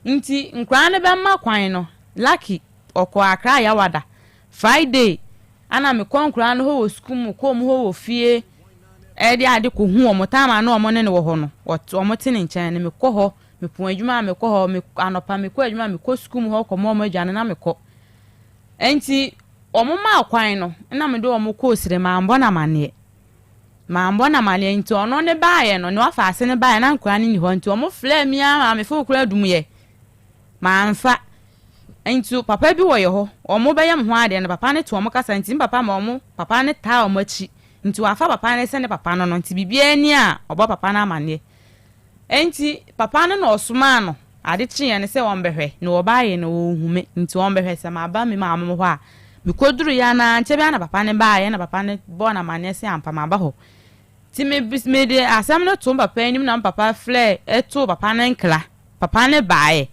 Nti nkwadaa no bɛma kwan no, Lucky, ɔkɔɔ Accra Yawada, Friday, Ana mekɔ nkoraa no hɔ wɔ sukuu mu, kɔ wɔn hɔ wɔ fie de ade kɔhu wɔn, time a na wɔn ne no wɔ hɔ no, wɔn te ne nkyɛn no, mekɔ hɔ, mepɔn adwuma a mekɔ hɔ, me, anɔpa mekɔ adwuma a mekɔ sukuu mu hɔ kɔma wɔn aduane na mekɔ. Enti wɔn maa kwan no, na mede wɔn kɔɔ sire, mambɔ no amaneɛ. Mambɔ no amaneɛ, nti ɔno ne baeɛ no, ne wafa ase no baeɛ, na nkoraa no nni hɔ, nti wɔn frɛɛ me ara maa me phone koraa dumuiɛ. Mamfa. Nti papa bi wɔ yɛ hɔ, wɔn bɛyɛ me ho adeɛ no, papa no te wɔn kasa nti me papa ma wɔn papa no taa wɔn akyi, nti wafa papa no sɛ ne papa no no, nti biribiara ni a ɔbɔ papa no amaneɛ. Nti papa no na ɔsomaa no ade kyeeɛ no sɛ wɔn bɛhwɛ, na wɔbaeɛ no wɔnhu me, nti wɔn bɛhwɛ sɛ maba me maame hɔ a. Mekɔduruiɛ no ara, nkyɛ biara na papa no baeɛ, na papa no bɔɔ no amaneɛ sɛ ampa maba hɔ. Nti me mede asɛm no too me papa anim na me papa frɛɛ too papa no nkra. Papa no baeɛ.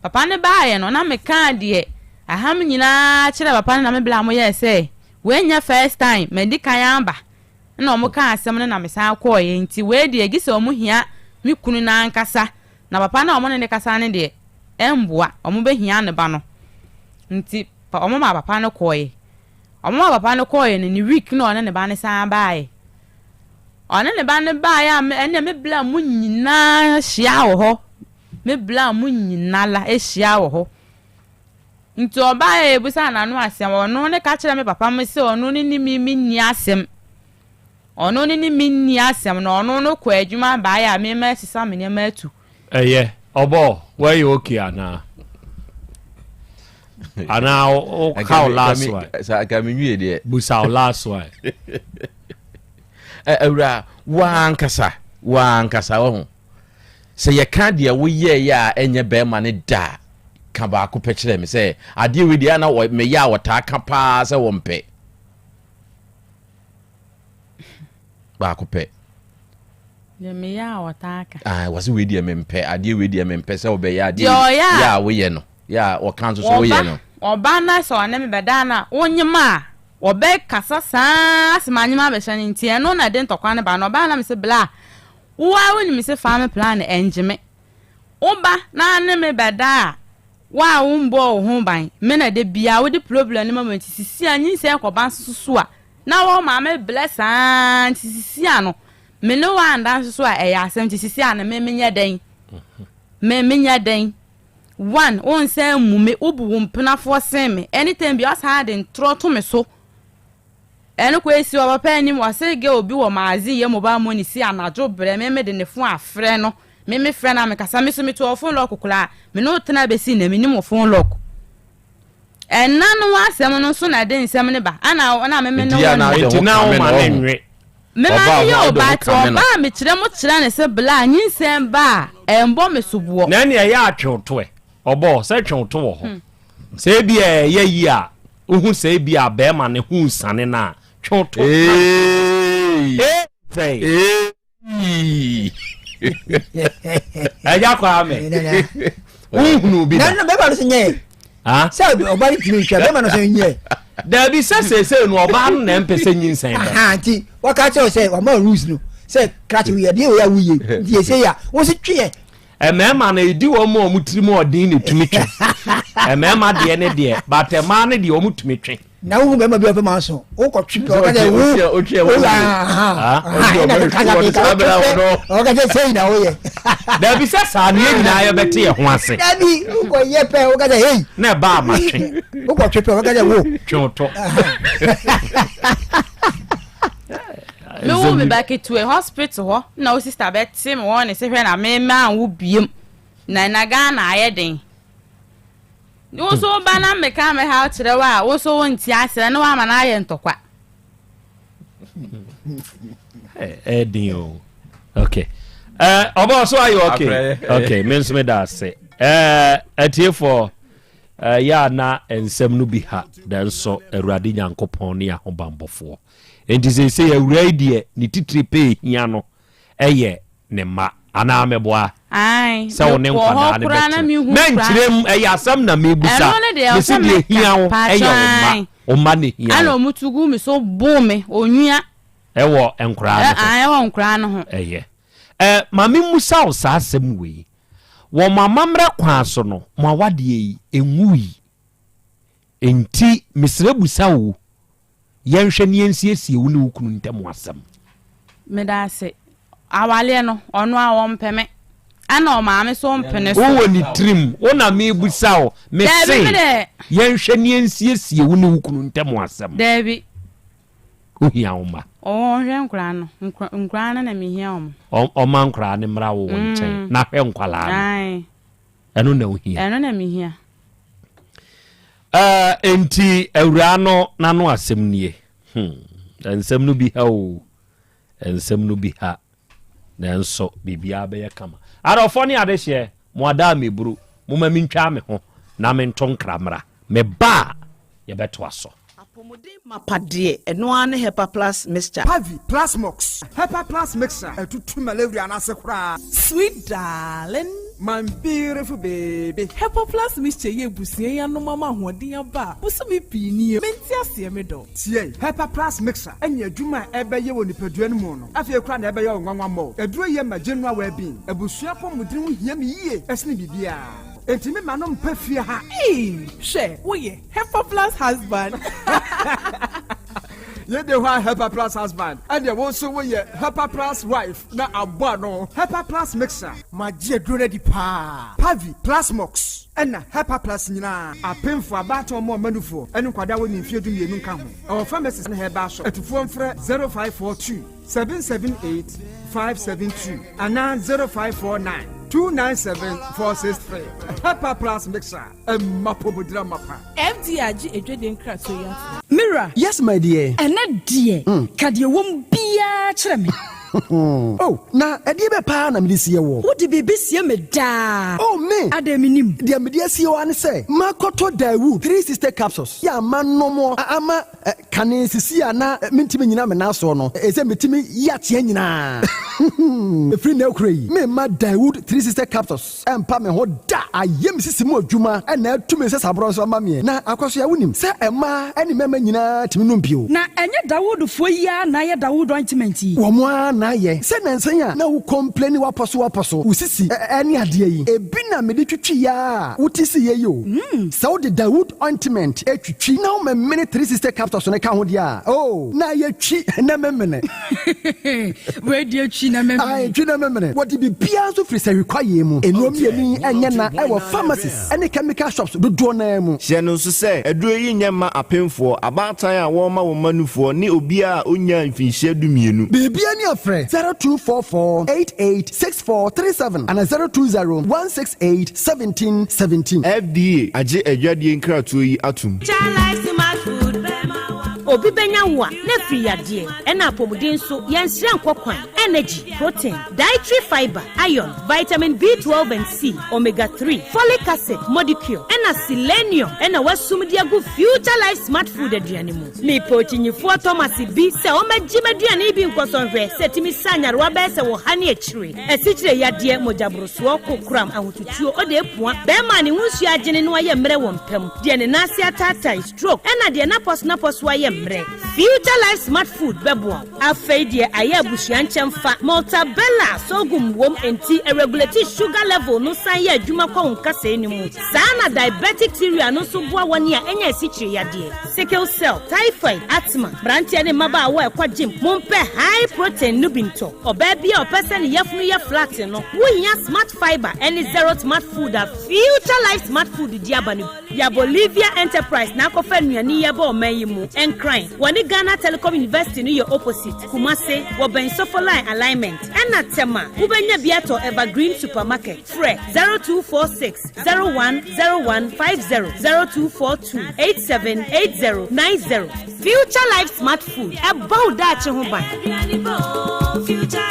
Papa no baeɛ no, na mekaa deɛ aha me nyinaa kyerɛɛ papa no na me bla mo yɛɛ sɛ wei nyɛ first time, madi kan aba na wɔn kaa asɛm no na mesan kɔeɛ nti wei deɛ gye sɛ wɔn hia me kunu no ankasa na papa no a wɔn ne no kasa no deɛ ɛmboa, wɔn bɛhia ne ba no nti wɔn maa papa no kɔeɛ. Wɔn maa papa no kɔeɛ no, ne week na ɔne ne ba no san baeɛ. Ɔne ne ba no baeɛ a, ɛnna me bla mu nyinaa hyiaa wɔ hɔ. Me bla mu nyinala hyiaa wɔ hɔ. Nti ɔbaeɛ a yɛbisaa n'ano asɛm, ɔno ne ka kyerɛɛ me papa mo sɛ ɔno ne ne me menni asɛm. Ɔno ne ne menni asɛm na ɔno no kɔ adwuma baeɛ a me masesa me nneɛma atu. Ɛyɛ, ɔbɔ, woayɛ okay anaa? Anaa woka wo last one? Sa ka menwie deɛ. Busa wo last one. Awura, w'ankasa, w'ankasa wɔ ho. Sɛ yɛka deɛ woyɛeɛ a ɛnyɛ bɛrima no da a, ka baako pɛ kyerɛ me sɛ adeɛ wei deɛ na meyɛ a wɔtaa ka paa sɛ wɔmpɛ. Baako pɛ. Deɛ meyɛ a ɔtaa ka. Ah, wɔse wei deɛ mempɛ, adeɛ wei deɛ mempɛ sɛ wobɛyɛ adeɛ Deɛ ɔyɛ a. yɛ a woyɛ no, yɛ a wɔka nso sɛ woyɛ no. Ɔba na sɛ ɔne me bɛda no a, wonyem a, wɔbɛkasa saa sɛ manyem abɛhyɛ no nti ɛno na ɛde ntɔkwa no ba no. Ɔbaa na mese bla, wo ara wonim sɛ family plan ɛngye me. Woba na ne me bɛda a, wo a wombɔɔ wo ho ban, me na da biara wode problem no ma me nti sisi a nyinsɛn kɔba nso so a, na wo maame blɛ saa nti sisi a no, me ne wo anda nso so a ɛyɛ asɛm nti sisi a no me menyɛ dɛn? Me menyɛ dɛn? One, wo nsan mmu me, wobu wo mpenafoɔ sen me, anytime biara wosan de ntorɔ to me so. Ɛno kɔ esi wɔ papa anim, ɔse girl bi wɔ magazine yɛ mobile money si anadwo brɛ me, me de ne phone afrɛ no, me me frɛ no a mekasa, me so me to wɔ phone lock koraa, me ne wo tena besi nnɛ me nim wo phone lock. Ɛna no ho asɛm no nso na ɛde nsɛm no ba, ana na me me ne wo nna. Nti na wo ma ne nwe. Me ma ne yɛ ɔbaa te ɔbaa me kyerɛ mo kyerɛ ne se bla nyinsɛn ba a ɛnbɔ me soboɔ. Na ɛne ɛyɛ atwewto ɛ ɔbɔ sɛ twewto wɔ hɔ sɛ ebi a ɛyɛ yi a wohu sɛ ebi a bɛrima ne ho nsane no a twewto na sɛn. Ɛgya Kwame wohunu bi da. Na bɛrima no so nyɛ sɛ ɔba no tumi ntwa bɛrima no so nyɛ. Dabi sɛ seesei no ɔbaa no na ɛmpɛ sɛ nyinsɛn ba. Nti waka kyerɛ sɛ wama rules no sɛ krakye woyɛ deɛ woyɛ woyɛ nti ɛsɛ yɛ a wo so tweɛ. Mmarima no ɛdi wɔn mu a wɔn tirim ɔden na ɛtumi twe mmarima deɛ ne deɛ but mmaa no deɛ wɔn tumi twe. Na wohu bɛrima bi a ɔpɛ ma so wokɔ twe pɛ ɔka sɛ wo ɔka sɛ sei na woyɛ. Dabi sɛ saa ne yɛn nyinaa yɛbɛte yɛn ho ase. Dabi wokɔ yɛ pɛ woka sɛ hei. Na ɛba ama twe. Wokɔ twe pɛ ɔka sɛ wo. Twe wotɔ. Me wo me ba ketewa hospital hɔ na wo sister bɛte me wɔn ne se hwɛ na me ma wo biem na na Ghana ayɛ den. Wo nso wo ba na meka me haw kyerɛ wo a, wo nso wo nte aseɛ na woama no ayɛ ntɔkwa. Ɛden o. Okay. Ɔbɔ so ayɛ okay. Okay, me nso meda ase. Atiefoɔ yɛ a na nsɛm no bi ha nanso Awurade Nyankopɔn ne ahobammɔfoɔ. Enti seesei awura yi deɛ ne titire pɛ hia no ɛyɛ ne mma anaa meboa? Ae, Sɛ wo ne mekɔɔ hɔ nkwadaa no koraa na bɛtena. mehu Mɛnkyerɛ koraa. mu, ɛyɛ asɛm na mebusa. Ɛno ne deɛ Mese ɔsɛ deɛ meka, ehia wo paatwɔ ɛyɛ wo mma. ae. Wo mma na ehia Ɛna wo. ɔmo tu guu me so boo me, onwia. Ɛwɔ nkoraa no Ɛ, ho. ae, ɛwɔ nkoraa no ho. Ɛyɛ. Ɛ, ma memmusa wo saa asɛm wei. Wɔ mo amammerɛ kwan so no, mo awadeɛ yi, ɛnwui. Enti mesrɛ busa wo, Yɛnhwɛ na yɛnsiesie wo ne wo kunu ntam asɛm. Medaase. Awaleɛ no, ɔno ara ɔmpɛ me. Ɛna ɔmaame nso mpene so. Wowɔ ne tirim, wo na merebisa wo. Mese, Daabi, me deɛ. Yɛnhwɛ na yɛnsiesie wo ne wo kunu ntam asɛm. Daabi. Wohia wo mma. Ɔnhwɛ nkoraa no. Nkoraa no na mehia wɔn. Ɔmma nkoraa no mmra wo nkyɛn na hwɛ nkwadaa no. Ae. Ɛno na wohia. Ɛno na mehia. Eh, enti awuraa no n'ano asɛm nie. Hmm, nsɛm no bi ha o, nsɛm no bi ha. Nanso biribiara bɛyɛ kama. Adɔfoɔ ne adehyeɛ, mo ada a meburu, momma mentwa me ho na mento nkra mmra. Meba a, yɛbɛtoa so. Apɔmuden mapa deɛ, ɛno ara ne Hepa Plus Mixture. Pavi, Plasmox, Hepa Plus Mixture, ɛtutu malaria no ase koraa. Sweet darling. My beautiful baby. Hepa Plus Mixture yi abusua yi anom ama ahoɔden aba a bosome pii nie. Mente aseɛ me dɔ. Tie! Hepa Plus Mixture anya adwuma a ɛbɛyɛ wɔ nipadua no mu no, afei koraa na ɛbɛyɛ wo nwanwa mmɔ. Aduro yi ma general well-being. Abusua apɔmuden ho hia me yie sene biribiara. Enti me ma no mpa fie ha. Eii hwɛ woyɛ Hepa plus husband. Ye de hɔ a Hepa plus husband ɛneɛ wo nso wo yɛ Hepa plus wife na abɔ ano. Hepa plus mixer. Magye aduro no adi paa. Pavi, Plasmox ɛna Hepa plus nyinaa. Apemfoɔ, abaatan ɔmo ɔma nufoɔ ɛne nkwadaa a wɔnni mfeɛ 12 nka ho. Ɛwɔ pharmacies ne herbal shop. Atufoɔ mfrɛ 0542 778 572 anaa 0549 297 463. Hepa plus mixer. Ɛmma pomodira mapa. FDA agye adwadie nkratoɔ yi atom. Me wura. Yes my dear. Ɛnɛ deɛ, ka deɛ ɛwɔ mu biara kyerɛ me. Oh, na ɛdeɛ bɛ paa na mede sie woɔ? Wode biribi sie me daa. Oh, me! Adɛn mennim? Deɛ mede asie wo ara ne sɛ, makɔtɔ Daewoo 360 capsules yɛ a manom a ama kane sisi a na mentumi nnyina me nan soɔ no, ɛsɛ metumi yi ateɛ nyinaa. Ɛfiri nnɛ rekora yi, meremma Daewoo 360 capsules Ɛmpa me ho da! Ayɛ me sisi mu adwuma na atu me nsasaborɔ nso ama meɛ. Na Akwasoa, wonim sɛ mmaa ne mmarima nyinaa tumi nom bi o. Na ɛnyɛ Dawoodfoɔ yi ara na ayɛ Dawood ointment yi? Wɔn ara na ayɛ. Sɛ nnansa yi a na wo complaini w'apɔ so w'apɔ so, wo sisi ne adeɛ yi, ebi na mede twitwi a wote siiɛ yi o. Sɛ wode Dawood ointment twitwi na womemene 360 capsules no ka ho deɛ a, oh, na ayɛ twi na memene. Wei deɛ twi na memene. Ae, twi na memene. Wɔde biribiara nso firi sahwi kwaeɛ mu. Nnuro mmienu yi nyɛ na ɛwɔ pharmacies ne chemical shops dodoɔ no ara mu. Hyɛ no nso sɛ, aduro yi nyɛ mma apemfoɔ, abaatan a wɔrema wɔn mma nufoɔ, ne obiara a ɔnnyaa mfinhyia dumienu. Biribiara ni a frɛ 0244 88 6437 anaa 020 168 1717. FDA agye adwadie nkratoɔ yi atom. Obi bɛnya wo a, na afiri yadeɛ, ɛna apɔmuden nso, yɛnsrɛ nkɔ kwan, energy, protein, dietary fibre, iron, vitamin B12 and C, omega 3, folic acid, modicure, ɛna selenium ɛna wasum de agu Future Life Smart Food aduane mu. Mepɛ okyinyifoɔ Thomas bi sɛ ɔmmɛgye m'aduane yi bi nkɔsɔ nhwɛ sɛ ɛtumi sa nyarewa bɛyɛ sɛ ɔha ne akyire, asikyire yadeɛ, mogyaborosoɔ, kokoram, ahotutuo, ɔde apua, bɛrima a ne ho nsuo agyene na wayɛ mmerɛ wɔ mpa mu, deɛ ne nan ase ataatae, stroke, ɛna deɛ n'apɔso-n'apɔso ayɛ mmerɛ. Future Life Smart Food bɛboa wo. Afei deɛ ayɛ abusua nkyɛmfa, Maltabella sorghum wom enti ɛregulate sugar level no san yɛ adwuma kɔ wo nkasɛɛ no mu. Saa na diabetic cereal no nso boa wɔn a anya asikyire yadeɛ, sickle cell, typhoid, asthma. Mmeranteɛ ne mmabaawa a ɛkɔ gym, mompɛ high protein no bi ntɔ. Ɔbaa bi a ɔpɛ sɛ ne yafunu yɛ flat no, wohia Smart Fibre ne Zero Smart Food a Future Life Smart Food de aba no bi. Ya Bolivia Enterprise na akɔfa nnuane yi aba ɔman yi mu. Nkran, wɔne Ghana Telecom University no yɛ opposite. Kumase, wɔbɛn Sofoline Alignment. Ɛna Tema, wobɛnya bi atɔ Evergreen Supermarket. Frɛ 0246 01 01 50, 0242 87 80 90. Future Life Smart Food, ɛbɔ wo daakye ho ban.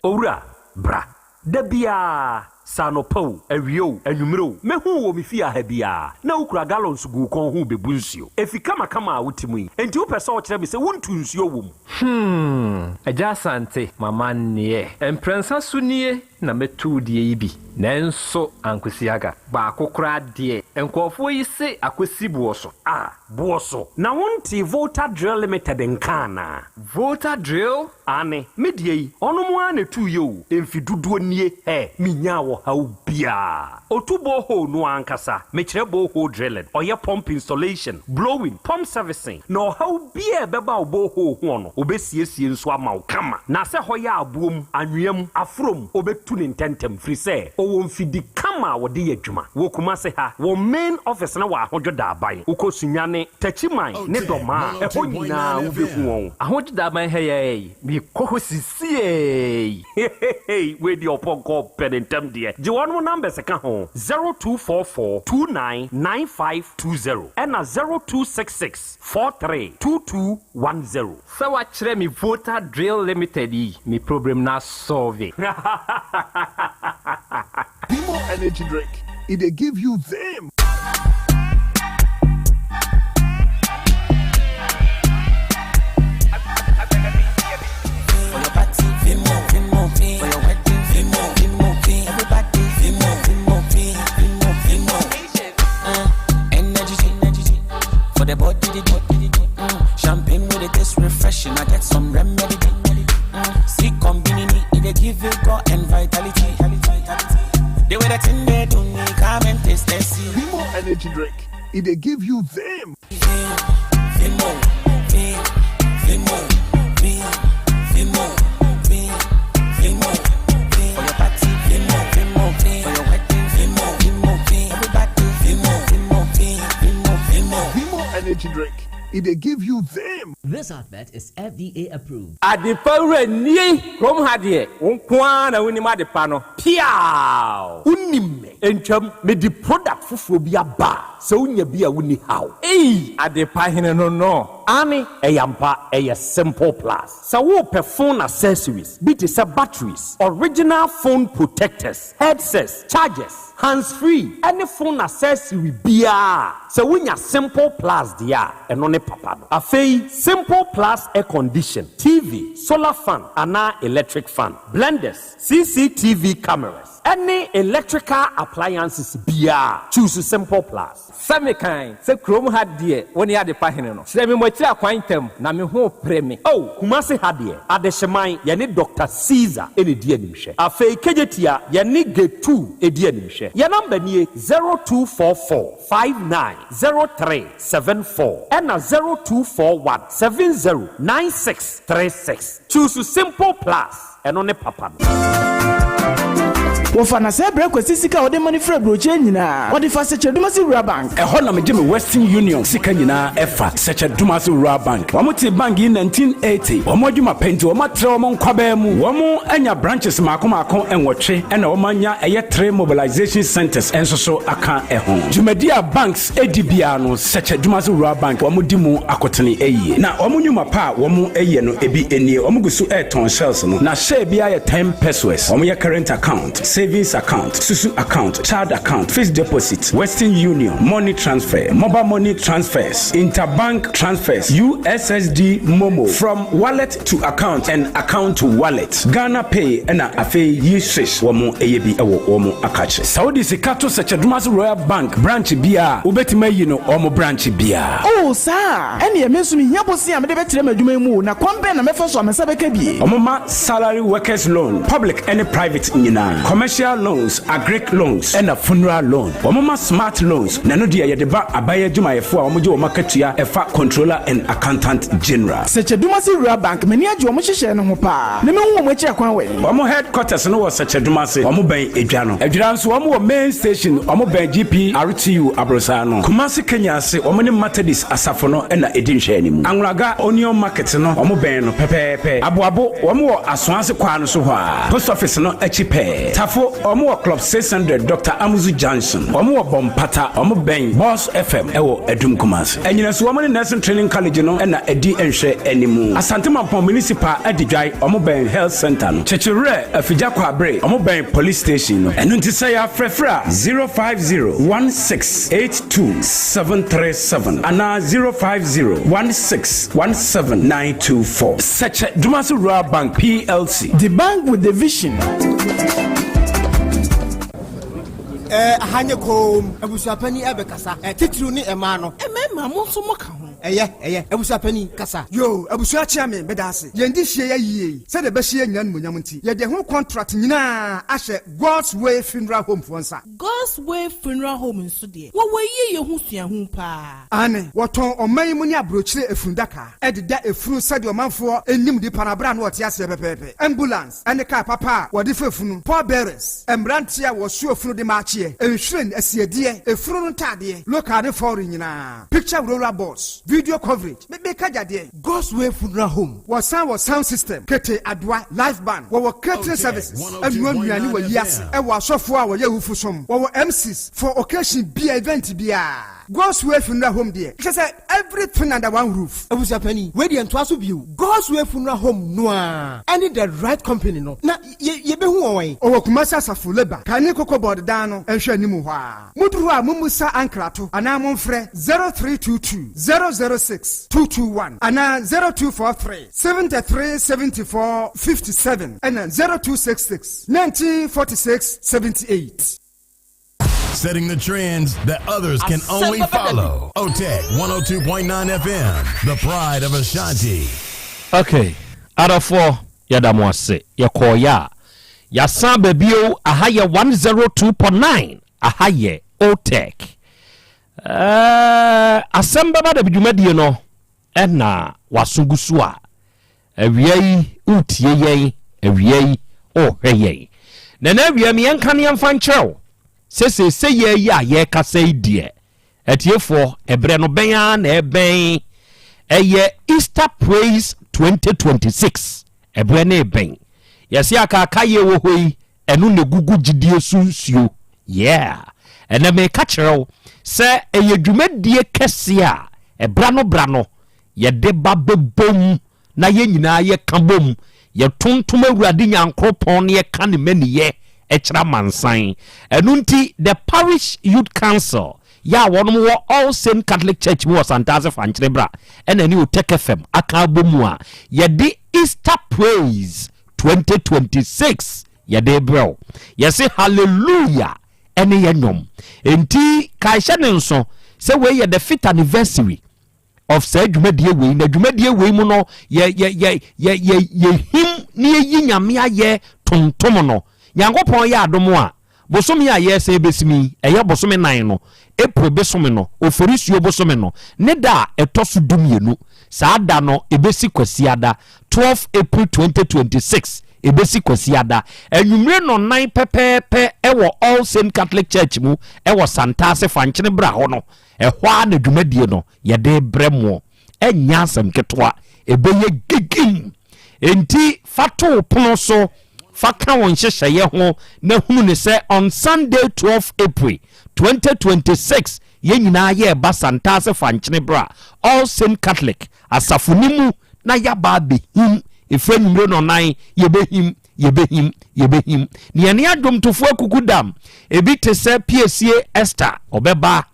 Owura, bra. Da biara, sɛ anɔpa o, awia o, anwummere o, mɛhu wo wɔ me fie ha biara, na wokura gallons gu wo kɔn ho rebebu nsuo. Efi kamakama a wote mu yi, enti wopɛ sɛ wokyerɛ me sɛ wontu nsuo wɔ mu? Hmm, Agya Asante, m'amanneɛ. Mprɛnsa so nie na mɛtu wo deɛ yi bi, nanso ankosi aga. Baako koraa deɛ, nkurɔfoɔ yi se akɔsi boɔ so. Ah, boɔ so. Na wontee Volta Drill Limited nka anaa? Volta Drill? Aane, me deɛ yi, ɔnom ara na ɛtuiɛ o, mfe dodoɔ nie, hɛ, menyaa ɔhaw biara. Ɔtu borehole no ara ankasa, mekyerɛ borehole drilling, ɔyɛ pump installation, blowing, pump servicing, na ɔhaw biara a ɛbɛba wo borehole hoɔ no, ɔbɛsiesie nso ama wo kama. Na sɛ hɔ yɛ aboɔ mu, anwea mu, aforɔ mu, ɔbɛtu no ntɛntɛm, firi sɛ ɔwɔ mfidi kama a wɔde yɛ adwuma. Wɔ Kumase ha, wɔn main office no wɔ Ahodwo Daaban. Wokɔ Sunyani, Takyiman ne Dɔmaa, ɛhɔ nyinaa wobɛhu wɔn. Ahodwo Daaban ha yi ara yi, mekɔ hɔ sisiei. Heheheey wei deɛ ɔpɔnkɔ ɔpɛ ne ntɛm deɛ gye wɔnom numbers ka ho 0244 29 9520 ɛna 0266 43 2210. Sɛ wakyerɛ me Volta Drill Limited yi me problem no asɔlve. Vimo energy drink, e dey give you vim. For the body, the body, champagne with it taste refreshing. I get some remedy. See, combini, it give vigor and vitality. The way that in there do me, come and taste and see. Vimo energy drink, e dey give you vim. Vimo, Vimo, Vimo, Vimo, Vimo, For your party, Vimo, Vimo, For your wedding, Vimo, Vimo, Everybody, Vimo, Vimo, Vimo, Vimo. Vimo energy drink, e dey give you vim. This advert is FDA approved. Adepa wura nie kurom ha deɛ wo nko ara na wonim adepa no piaaww wonim me ntwam medi product. Product foforɔ bi aba a, sɛ wonya bi a wonni haw. Ei! Adepa hene no no. Aane, ɛyɛ ampa, ɛyɛ Simple Plus. Sɛ worepɛ phone accessories bi te sɛ batteries, original phone protectors, headsets, chargers, hands free ɛne phone accessory biara a, sɛ wonya Simple Plus deɛ a, ɛno ne papa no. Afei, Simple Plus air condition, TV, solar fan anaa electric fan, blenders, CCTV cameras, ɛne electrical appliances biara, choose Simple Plus. Sɛ mekan sɛ kurom ha deɛ wo ne adepa hene no. Kyerɛ me mo akyiri akwan ntɛm na me ho repere me. Oh, Kumasi ha deɛ, Adehyeman, yɛne Doctor Caesar na ɛdi animhwɛ. Afei Kejetia, yɛne Getu di animhwɛ. Yɛn number nie, 0244 59 03 74 ɛna 0241 70 96 36. Choose Simple Plus. Ɛno ne papa no. Wɔfa na saa berɛ Kwasi sika a ɔde ma no firi aburokyire nyinaa, ɔde fa Sɛkyɛ-Dumasi Rural Bank. Ɛhɔ na megye me Western Union sika nyinaa ɛfa, Sɛkyɛ-Dumasi Rural Bank. Wɔn tee bank yi 1980. Wɔn adwuma pɛ nti wɔn atrɛ wɔn nkwabaa mu. Wɔn anya branches maako maako nwɔtwe ɛna wɔn anya ɛyɛ three mobilization centers nso so aka ɛho. Dwumadi a banks di biara no, Sɛkyɛ-Dumasi Rural Bank wɔn di mu akotene yie. Na wɔn nnwuma pa a wɔn yɛ no ebi nie, wɔn gu so retɔn shells no, na share biara yɛ ten pesewas. Wɔn yɛ current account, savings account, susu account, child account, fixed deposit, Western Union, money transfer, mobile money transfers, interbank transfers, USSD momo, from wallet to account and account to wallet, Ghana Pay ɛna afei yi swish wɔn yɛ bi wɔ wɔn akakye. Sɛ wode sika to Sɛkyɛ-Dumasi Royal Bank branch biara a, wobɛtumi ayi no wɔn branch biara. Oh, saa a? Ɛnneɛ me nso mehia bosea a mede bɛtrɛ m'adwuma yi mu o, na kwan bɛn na mɛfa so a me nsa bɛka bi? Wɔma salary workers loan, public ne private nyinaa, commercial loans, agric loans ɛna funeral loan. Wɔma smart loans, na ɛno deɛ yɛde ba aban adwumayɛfoɔ a wɔgye wɔn akatua ɛfa Controller and Accountant General. Sɛkyɛ-Dumasi Rural Bank, m'ani agye wɔn nhyehyɛɛ no ho paa, na mehu wɔn akyiri akwan wɛn? Wɔn headquarters no wɔ Sɛkyɛ-Dumase, wɔn bɛn Edwa no. Adwira nso wɔn wɔ main station, wɔn bɛn GPRTU aborosan no. Kumasi Kenya ase, wɔn ne Methodist asafo no na ɛdi nhwɛanimu. Anwulaga Onion Market no, wɔn bɛn no pɛpɛɛpɛ. Aboabo, wɔn wɔ Asoase kwaa no so hɔ ara, Post Office no akyi pɛɛ. Tafo, wɔn wɔ Club 600, Doctor Amuzu Junction. Wɔn wɔ Bompata, wɔn bɛn Boss FM wɔ Adum Kumasi. Anyinaso, wɔn ne Nursing Training College no na ɛdi nhwɛanimu. Asante Mampong Municipal Adidwae, wɔn bɛn Health Centre no. Kyekyewerɛ, Afigya Kwabre, wɔn bɛn Police Station no. Ɛno nti sɛ yɛafrɛfrɛ a, 050 16 82 737 anaa 050 16 17 924. Sɛkyɛ Dumasi Rural Bank PLC. The bank with the vision. Eh, aha nye koom. Abusuapani ɛbɛkasa. Eh, titiriw ne ɛmaa no. Mmarima, mo nso mo ka ho. Ɛyɛ, ɛyɛ. Abusuapani, kasa. Yoo, abusua kyea me, meda ase. Yɛn de hyia yɛ yie yi, sɛdeɛ ɛbɛhyɛ yɛn nyinaa animuonyam nti, yɛde ɛho kɔntrat nyinaa ahyɛ God's Way Funeral Home foɔ nsa. God's Way Funeral Home nso deɛ, wɔwɔ yieyɛ ho suahu paa. Aane, wɔtɔn ɔman yi mu ne aburokyire efundaka de da efunu sɛdeɛ ɔmanfoɔ nim nipa no aberɛ a na ɔte aseɛ pɛpɛɛpɛ. Ambulance ne kaa papa a wɔde fa efunu, pallbearers, mmeranteɛ a wɔsoa efunu de ma akyeɛ, nhwiren, asiedeɛ, efunu no ntaadeɛ, local ne foreign nyinaa, picture roller boards, video coverage, me meka gyadeɛ. God's Way Funeral Home. Wɔsan wɔ sound system, kete, adoa, live band, wɔwɔ catering services, ɛnoa nnuane wɔ yi ase, ɛwɔ asɔfoɔ a wɔyɛ awufo som, wɔwɔ MCs for occasion bia, event biara. God's Way Funeral Home deɛ, kyerɛ sɛ everything under one roof. Abusuapanin, wei deɛ ntoa so bio. God's Way Funeral Home no ara ɛne The Right Company no, na yɛ yɛbɛhu wɔn wɛn? Ɔwɔ Kumasi Asafo Labour, Kane Cocoa Board dan no nhwɛ anim hɔ ara. Moduru hɔ a mommisa ankrato anaa momfrɛ 0322 006 221 anaa 0243 73 74 57 ɛna 0266 19 46 78. Setting the trends that others can only follow. OTEC 102.9 FM, the pride of Ashanti. Okay, adɔfoɔ yɛda mo ase yɛkɔɔyɛ a yɛasan ba bio aha yɛ 102.9 aha yɛ OTEC ɛɛ asɛm bɛba da dwumadie no ɛna waso gu so a awia yi wotie yɛn awia yi ɔrehwɛ yɛn na na awia mi yɛnka ne yɛmfa nkyerɛ wo sɛ seesei yɛ yi a yɛrekasa yi deɛ atiefoɔ ɛberɛ no bɛn ara na ɛbɛn ɛyɛ Easter Praise 2026 ɛberɛ no ɛbɛn yɛse akaaka yɛ wɔ hɔ yi ɛno na egugu gyidie so nsuo yeah. Ɛnɛ meka kyerɛ wo sɛ ɛyɛ dwumadie kɛseɛ a ɛbra no bra no yɛde ba bɛbom na yɛn nyinaa yɛka bom yɛtontom Awurade Nyankoropɔn na yɛka ne mmaniyɛ kyerɛ amansan. Ɛno nti the Parish Youth Council yɛ a wɔnom wɔ All Saint Catholic Church mu wɔ Santase Fankyere Bra ɛna ɛne Otec FM aka abɔ mu a yɛde Easter Praise 2026 yɛde rebrɛ wo. Yɛse Hallelujah ɛne yɛ nnwom. Enti kae hyɛ ne nso sɛ wei yɛ the fifth anniversary of saa dwumadie wei na dwumadie wei mu no yɛ yɛ yɛ yɛ yɛ yɛhim ne yɛyi nyame ayɛ tontom no nyankopɔn yɛ adom a bosome a yɛsɛn bɛsimi yi ɛyɛ bosome nan no April besome no oforisuo bosome no ne da a ɛtɔ so dumienu saa da no ɛbɛsi kwasiada 12 April 2026 ɛbɛsi kwasiada anwummere nɔnan pɛpɛɛpɛ ɛwɔ All Saint Catholic Church mu ɛwɔ Santase Fankyene bra hɔ no Ɛhɔ ara na dwumadie no yɛde rebrɛ moɔ. Ɛnyɛ asɛm ketewa, ɛbɛyɛ gigim. Enti fa to wo pono so, fa ka wo nhyehyɛeɛ ho na hunu no sɛ on Sunday 12 April 2026 yɛn nyinaa yɛreba Santase Fankyene Bra All Saint Catholic Asafo no mu na yɛaba abɛhim. Ɛfiri anwummere nnɔnnan yɛbɛhim, yɛbɛhim, yɛbɛhim. Ne yɛne adwomtofoɔ akuku dam, ebi te sɛ Piesie Esther, ɔbɛba.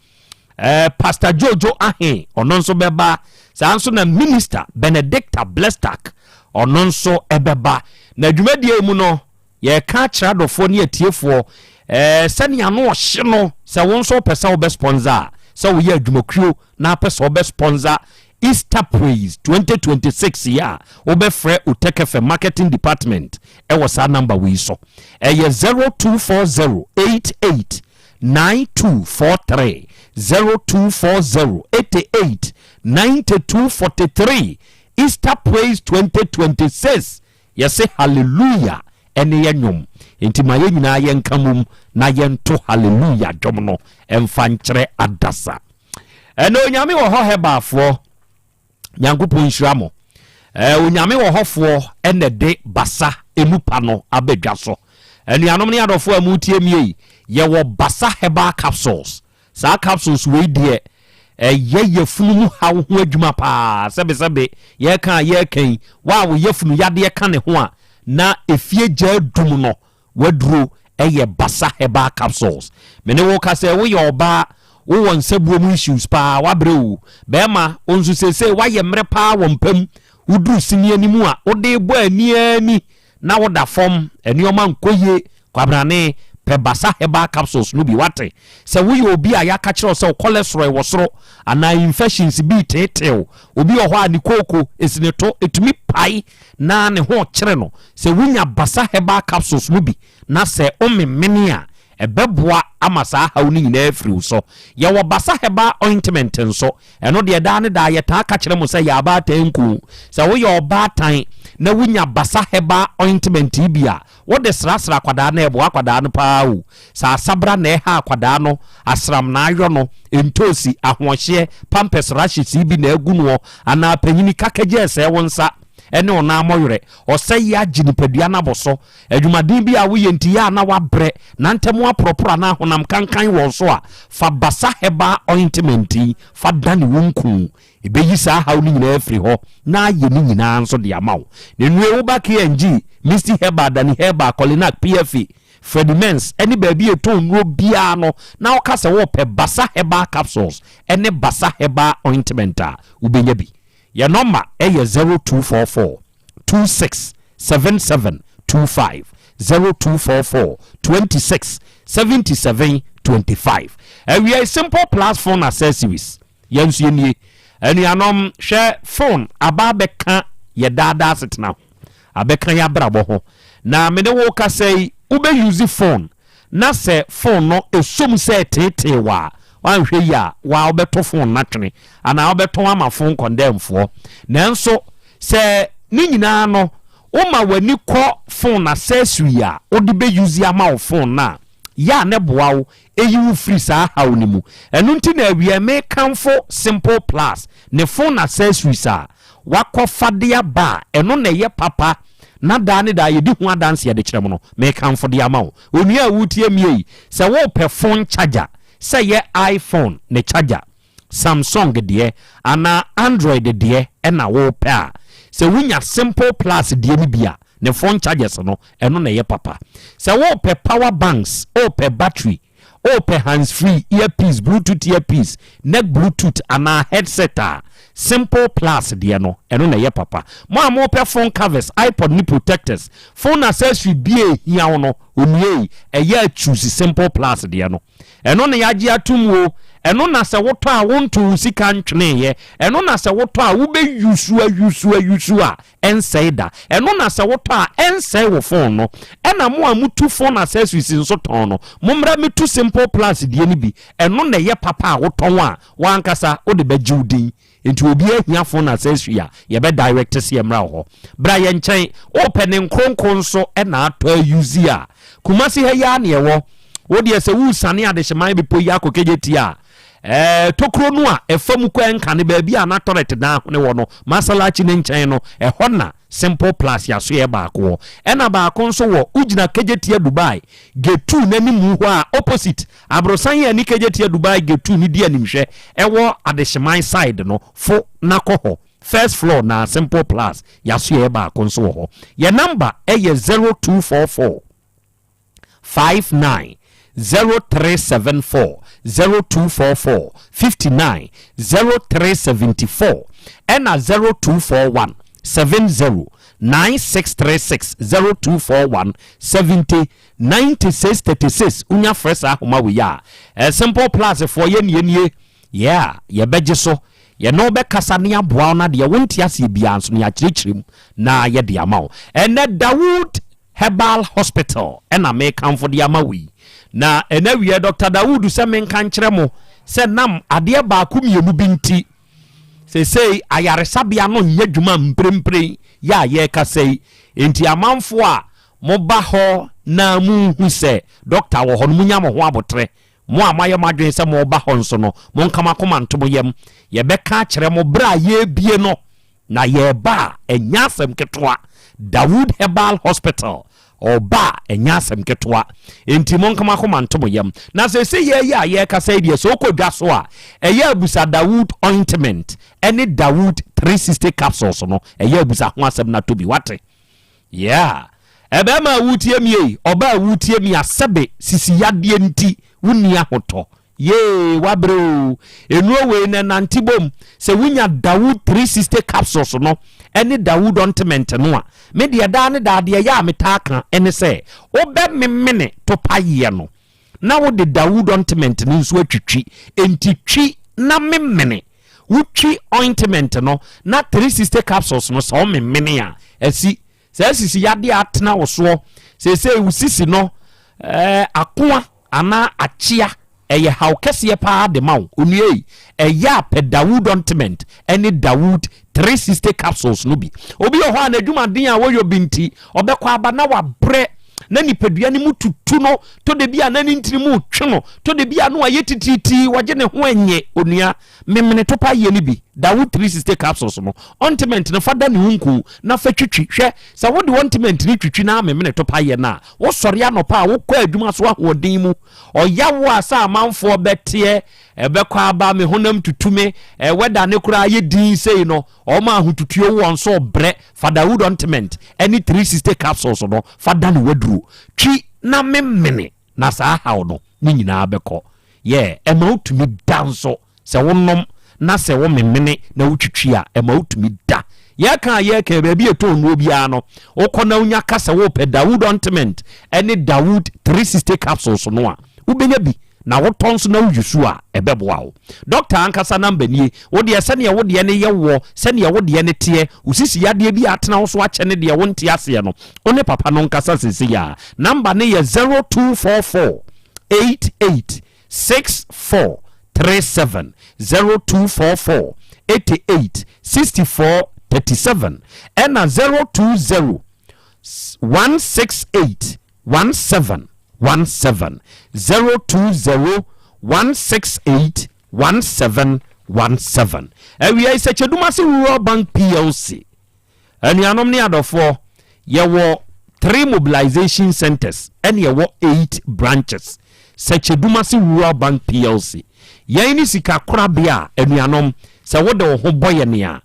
Eh, Pastor Jojo Ahe, ɔno nso bɛba. Saa nso na Minister Benedicta Blestak, ɔno nso ɛbɛba. Na dwumadie mu no, yɛka akyerɛ adɔfoɔ ne atiefoɔ eh, sɛnea ano ɔhye no, sɛ wo nso wopɛ sɛ wobɛ sponsor a, sɛ woyɛ adwumakuo na apɛ sɛ wobɛ sponsor Easter Praise 2026 yi a, wobɛfrɛ Otec FM Marketing Department wɔ saa number wei so. Ɛyɛ 0240 88 9243, 0240 88 9243. Easter Praise 2026, yɛse Hallelujah ɛne yɛ nnwom. Enti ma yɛn nyinaa yɛnka mom na yɛnto Hallelujah dwom no mfa nkyerɛ adasa. Ɛnɛ Onyame wɔ hɔ Hebalfoɔ, Nyankopɔn nhyira mo. Ɛɛ Onyame wɔ hɔfoɔ ɛna ɛde basa emu pa no aba dwa so. Anuanom ne adɔfoɔ a motie mie yi, yɛwɔ basa herbal capsules. Saa capsules wei deɛ ɛyɛ yafunu mu haw ho adwuma paa. Sɛbesɛbe yɛreka a yɛreka yi, wo a wo yafunu yadeɛ ka ne ho a na efie gya adum no, W'aduro yɛ Basa herbal capsules. Me ne wo kasa yi, woyɛ ɔbaa, wowɔ nsabuo mu issues paa, w'abrɛ oo. Bɛɛma, wo nso seesei w'ayɛ mmerɛ paa wɔ mpa mu, woduru sini anim a, wode bɔ ani ara ni na woda fam, nnoɔma nkɔ yie, Kwabrane, pɛ Basa herbal capsules no bi, wate? Sɛ woyɛ obi a yɛaka kyerɛ wo sɛ wo cholesterol wɔ soro anaa infections bi reteetee wo, obi wɔ hɔ a ne kooko esi ne to, ɛtumi pae na ne ho rekyere no, sɛ wunya Basa Herbal Capsules no bi na sɛ womemene a, ɛbɛboa ama saa haw no nyinaa afiri wo so. Yɛwɔ Basa Herbal Ointment nso. Ɛno deɛ daa ne daa yɛtaa ka kyerɛ mo sɛ yɛ abaatan nku. Sɛ woyɛ ɔbaatan na wunya Basa Herbal Ointment yi bi a, wode srasra akwadaa no a, ɛboa akwadaa no paa o. Sɛ asabra na ɛha akwadaa no, asram na ayɔ no, ntoosi, ahoɔhyeɛ, pampers rashes yi bi na agu noɔ, anaa panyini kakagye ɛsɛe wo nsa ne wo nan mmɔwerɛ, ɔsɛeɛ agye nipadua no abɔ so, adwumaden bi a woyɛ nti yɛ a na woabrɛ, na ntɛm aporɔporɔ anaa honam kankan wɔ wo so a, fa Basa Herbal Ointment yi fa dane wo nku. Ɛbɛyi saa haw no nyinaa afiri hɔ na ayɛ ne nyinaa nso de ama wo. Ne nnue wo ba KNG, Misty Herbal, Dani Herbal, Kolinak, PFA, Freddie Mens ne baabi a ɛtɔn nnuro biara no na woka sɛ worepɛ Basa Herbal Capsules ne Basa Herbal Ointment a, wobɛnya bi. Yɛn nɔma yɛ 0244 26 77 25, 0244 26 77 25. Awiei Simple Plus Phone Accessories, yɛn nso yɛnie. Anuanom, hwɛ phone aba abɛka yɛ daadaa asetena ho. Abɛka y'abrabɔ ho. Na me ne wo kasa yi, wo bɛ use phone na sɛ phone no ɛsɔ mu sɛ ɛteetee wo a, woanhwɛ yie a, wo ara wobɛto phone no atwene anaa wobɛtɔn ama phone kɔndɛmfoɔ. Nanso sɛ ne nyinaa no, woma w'ani kɔ phone accessory a wode bɛ use ama wo phone no a, yɛ a na ɛboa wo yi wo firi saa haw no mu. Ɛno nti na awia mekamfo Simple Plus ne phone accessories a wakɔfa de aba a ɛno na ɛyɛ papa na daa ne daa yɛdi ho adanseɛ de kyerɛ mo no, mekamfo de ama wo. Onua a woretie me yi, sɛ worepɛ phone charger, Sɛ ɛyɛ iPhone ne charger, Samsung deɛ anaa Android deɛ na wopɛ a, sɛ wonya Simple Plus deɛ no bi a, ne phone chargers no, ɛno na ɛyɛ papa. Sɛ wopɛ power banks, wopɛ battery, wopɛ hands-free, earpiece, bluetooth earpiece, neck bluetooth anaa headset a, Simple Plus deɛ no, ɛno na ɛyɛ papa. Mo a mopɛ phone covers, iPod ne protectors, phone accessory biara a ɛhia wo no, onua yi, ɛyɛ a choose Simple Plus deɛ no. Ɛno na yɛagye atom o. Ɛno na sɛ wotɔ a wonto wo sika ntweneeɛ. Ɛno na sɛ wotɔ a wobɛyusu ayusu ayusu a ɛnsɛe da. Ɛno na sɛ wotɔ a ɛnsɛe wo phone no. Ɛna mo a motu phone accessories nso tɔn no, mommra mmɛtu Simple Plus deɛ no bi. Ɛno na ɛyɛ papa a wotɔn a w'ankasa wode bɛgye wo din. Nti obiara hia phone accessory a, yɛbɛ direct sɛ yɛmmra wo hɔ. Bra yɛn nkyɛn. Wopɛ ne nkronkron nso na atɔ a use a, Kumasi ha yi ara na yɛwɔ. Wo deɛ sɛ woresiane Adehyeman bepɔ yi akɔ Kejetia a, ɛɛ tokuro no a ɛfa mu kɔ Ɛnkane baabi a na toilet dan no wɔ no, Masalachi no nkyɛn no, ɛhɔ na Simple Plus yɛasoɛɛ baako wɔ. Ɛna baako nso wɔ, wogyina Kejetia Dubai Gate 2 no animu hɔ a, opposite Aborosan yi a ɛne Kejetia Dubai Gate 2 no di animhwɛ ɛwɔ Adehyeman side no, fo na kɔ hɔ. First floor na Simple Plus yɛasoɛɛ baako nso wɔ hɔ. Yɛn number yɛ 0244 59 0374, 0244 59 0374 ɛna 0241 70 9636, 0241 70 9636 wonya frɛ saa ahoma wei a, eh, Simple Plus foɔ yɛ nie nie, yeah, yɛbɛgye so, yɛne wo bɛkasa ne aboa wo na deɛ wonte aseɛ biara nso no yɛakyerɛkyerɛ mu na yɛde ama wo. Ɛnɛ Dawood Herbal Hospital ɛna mekamfo de ama wo yi. Na ɛnɛ wieɛ Dr. Dawood sɛ menka nkyerɛ mo sɛ nam adeɛ baako mmienu bi nti seesei ayaresabea no nyɛ dwuma mprempren yɛ a yɛrekasa yi. Enti amanfoɔ a Moba hɔ na munhu sɛ dɔkta wɔ hɔ no, munya mo ho aboterɛ. Mo a moayɛ mo adwene sɛ moreba hɔ nso no, monka mo akoma nto mo yam. Yɛbɛka akyerɛ mo berɛ a yɛrebue no, na yɛreba a, ɛnyɛ asɛm ketewa. Dawood Herbal Hospital, ɔreba a, ɛnyɛ asɛm ketewa. Enti monka mo akoma nto mo yam. Na seesei yɛn yi a yɛrekasa yi deɛ, sɛ wokɔ dwa so a, ɛyɛ abusa Dawood Ointment ne Dawood 360 Capsules no, ɛyɛ abusa ho asɛm na tɔ bi. Woate? Yeah. Ɛbɛɛma a wotie mi ei, ɔbaa a wotie mi a sɛbe sisi yadeɛ nti wonni ahotɔ. Yee, wabrɛ oo. Nnuro wei no ɛnante bom. Sɛ wonya Dawood 360 capsules no ɛne Dawood ointment no a, me deɛ daa ne daa deɛ ɛyɛ a metaa ka ɛne sɛ wobɛmemene topayeɛ no na wode Dawood ointment no nso atwitwi. Enti twi na memene. Wotwi ointment no na 360 capsules no sɛ womemene a, asi. Saa sisi yadeɛ a atena wo soɔ seesei wo sisi no eh, akoa anaa akyea ɛyɛ haw kɛseɛ paa de ma wo onua yi. Ɛyɛ a pɛ Dawood ointment ne Dawood 360 capsules no bi. Obi wɔ hɔ a n'adwumaden a wɔyɔ bi nti ɔbɛkɔ aba na wabrɛ na nipadua no mu tutu no, tɔ da bi a na ne ntini mu retwe no, tɔ da bi a na wayɛ titiritii, wɔgye ne ho ɛnyɛ. Onua, memene topa yɛ no bi, Dawood 360 capsules no, ointment no fa da ne ho nku na fa twitwi. Hwɛ, sɛ wode ointment no twitwi na amemene topa yɛ no a, wosɔre anɔpa a wokɔ adwuma so ahoɔden mu. Ɔyawo a sɛ amanfoɔ bɛteɛ, ɛbɛkɔ aba, me honam tutu me, wɛda ne koraa yɛ din sei no, wɔn a ahotutuo wɔ wɔn so brɛ, fa Dawood ointment ne 360 capsules no fa da ne waduro. Twi na memene na saa haw no ne nyinaa bɛkɔ. Yeah, ɛma wotumi da nso. Sɛ wonom na sɛ womemene na wotwitwi a, ɛma wotumi da. Yɛka a yɛka baabi a ɛtɔn nnuro biara no, wokɔ na wonya ka sɛ wopɛ Dawood ointment ne Dawood 360 capsules no a, wobɛnya bi. Na wotɔ nso na woyi so a, ɛbɛboa wo. Dɔkta ankasa namba nie. Wo deɛ sɛdeɛ wo deɛ no yɛ woɔ, sɛdeɛ wo deɛ no teɛ, wo sisi yadeɛ bi a atena wo so akyɛ ne deɛ wonte aseɛ no, wo ne papa no nkasa seesei ara. Namba no yɛ 0244 88 64 37, 0244 88 64 37, ɛna 020 168 17 17, 020 168 17 17. Awia yi Sɛkyɛdumase Rural Bank PLC Anuanom ne adɔfoɔ, yɛwɔ three mobilization centers ɛne yɛwɔ eight branches. Sɛkyɛdumase Rural Bank PLC. Yɛn ne sika korabea a, anuanom, sɛ wode wo ho bɔ yɛn a,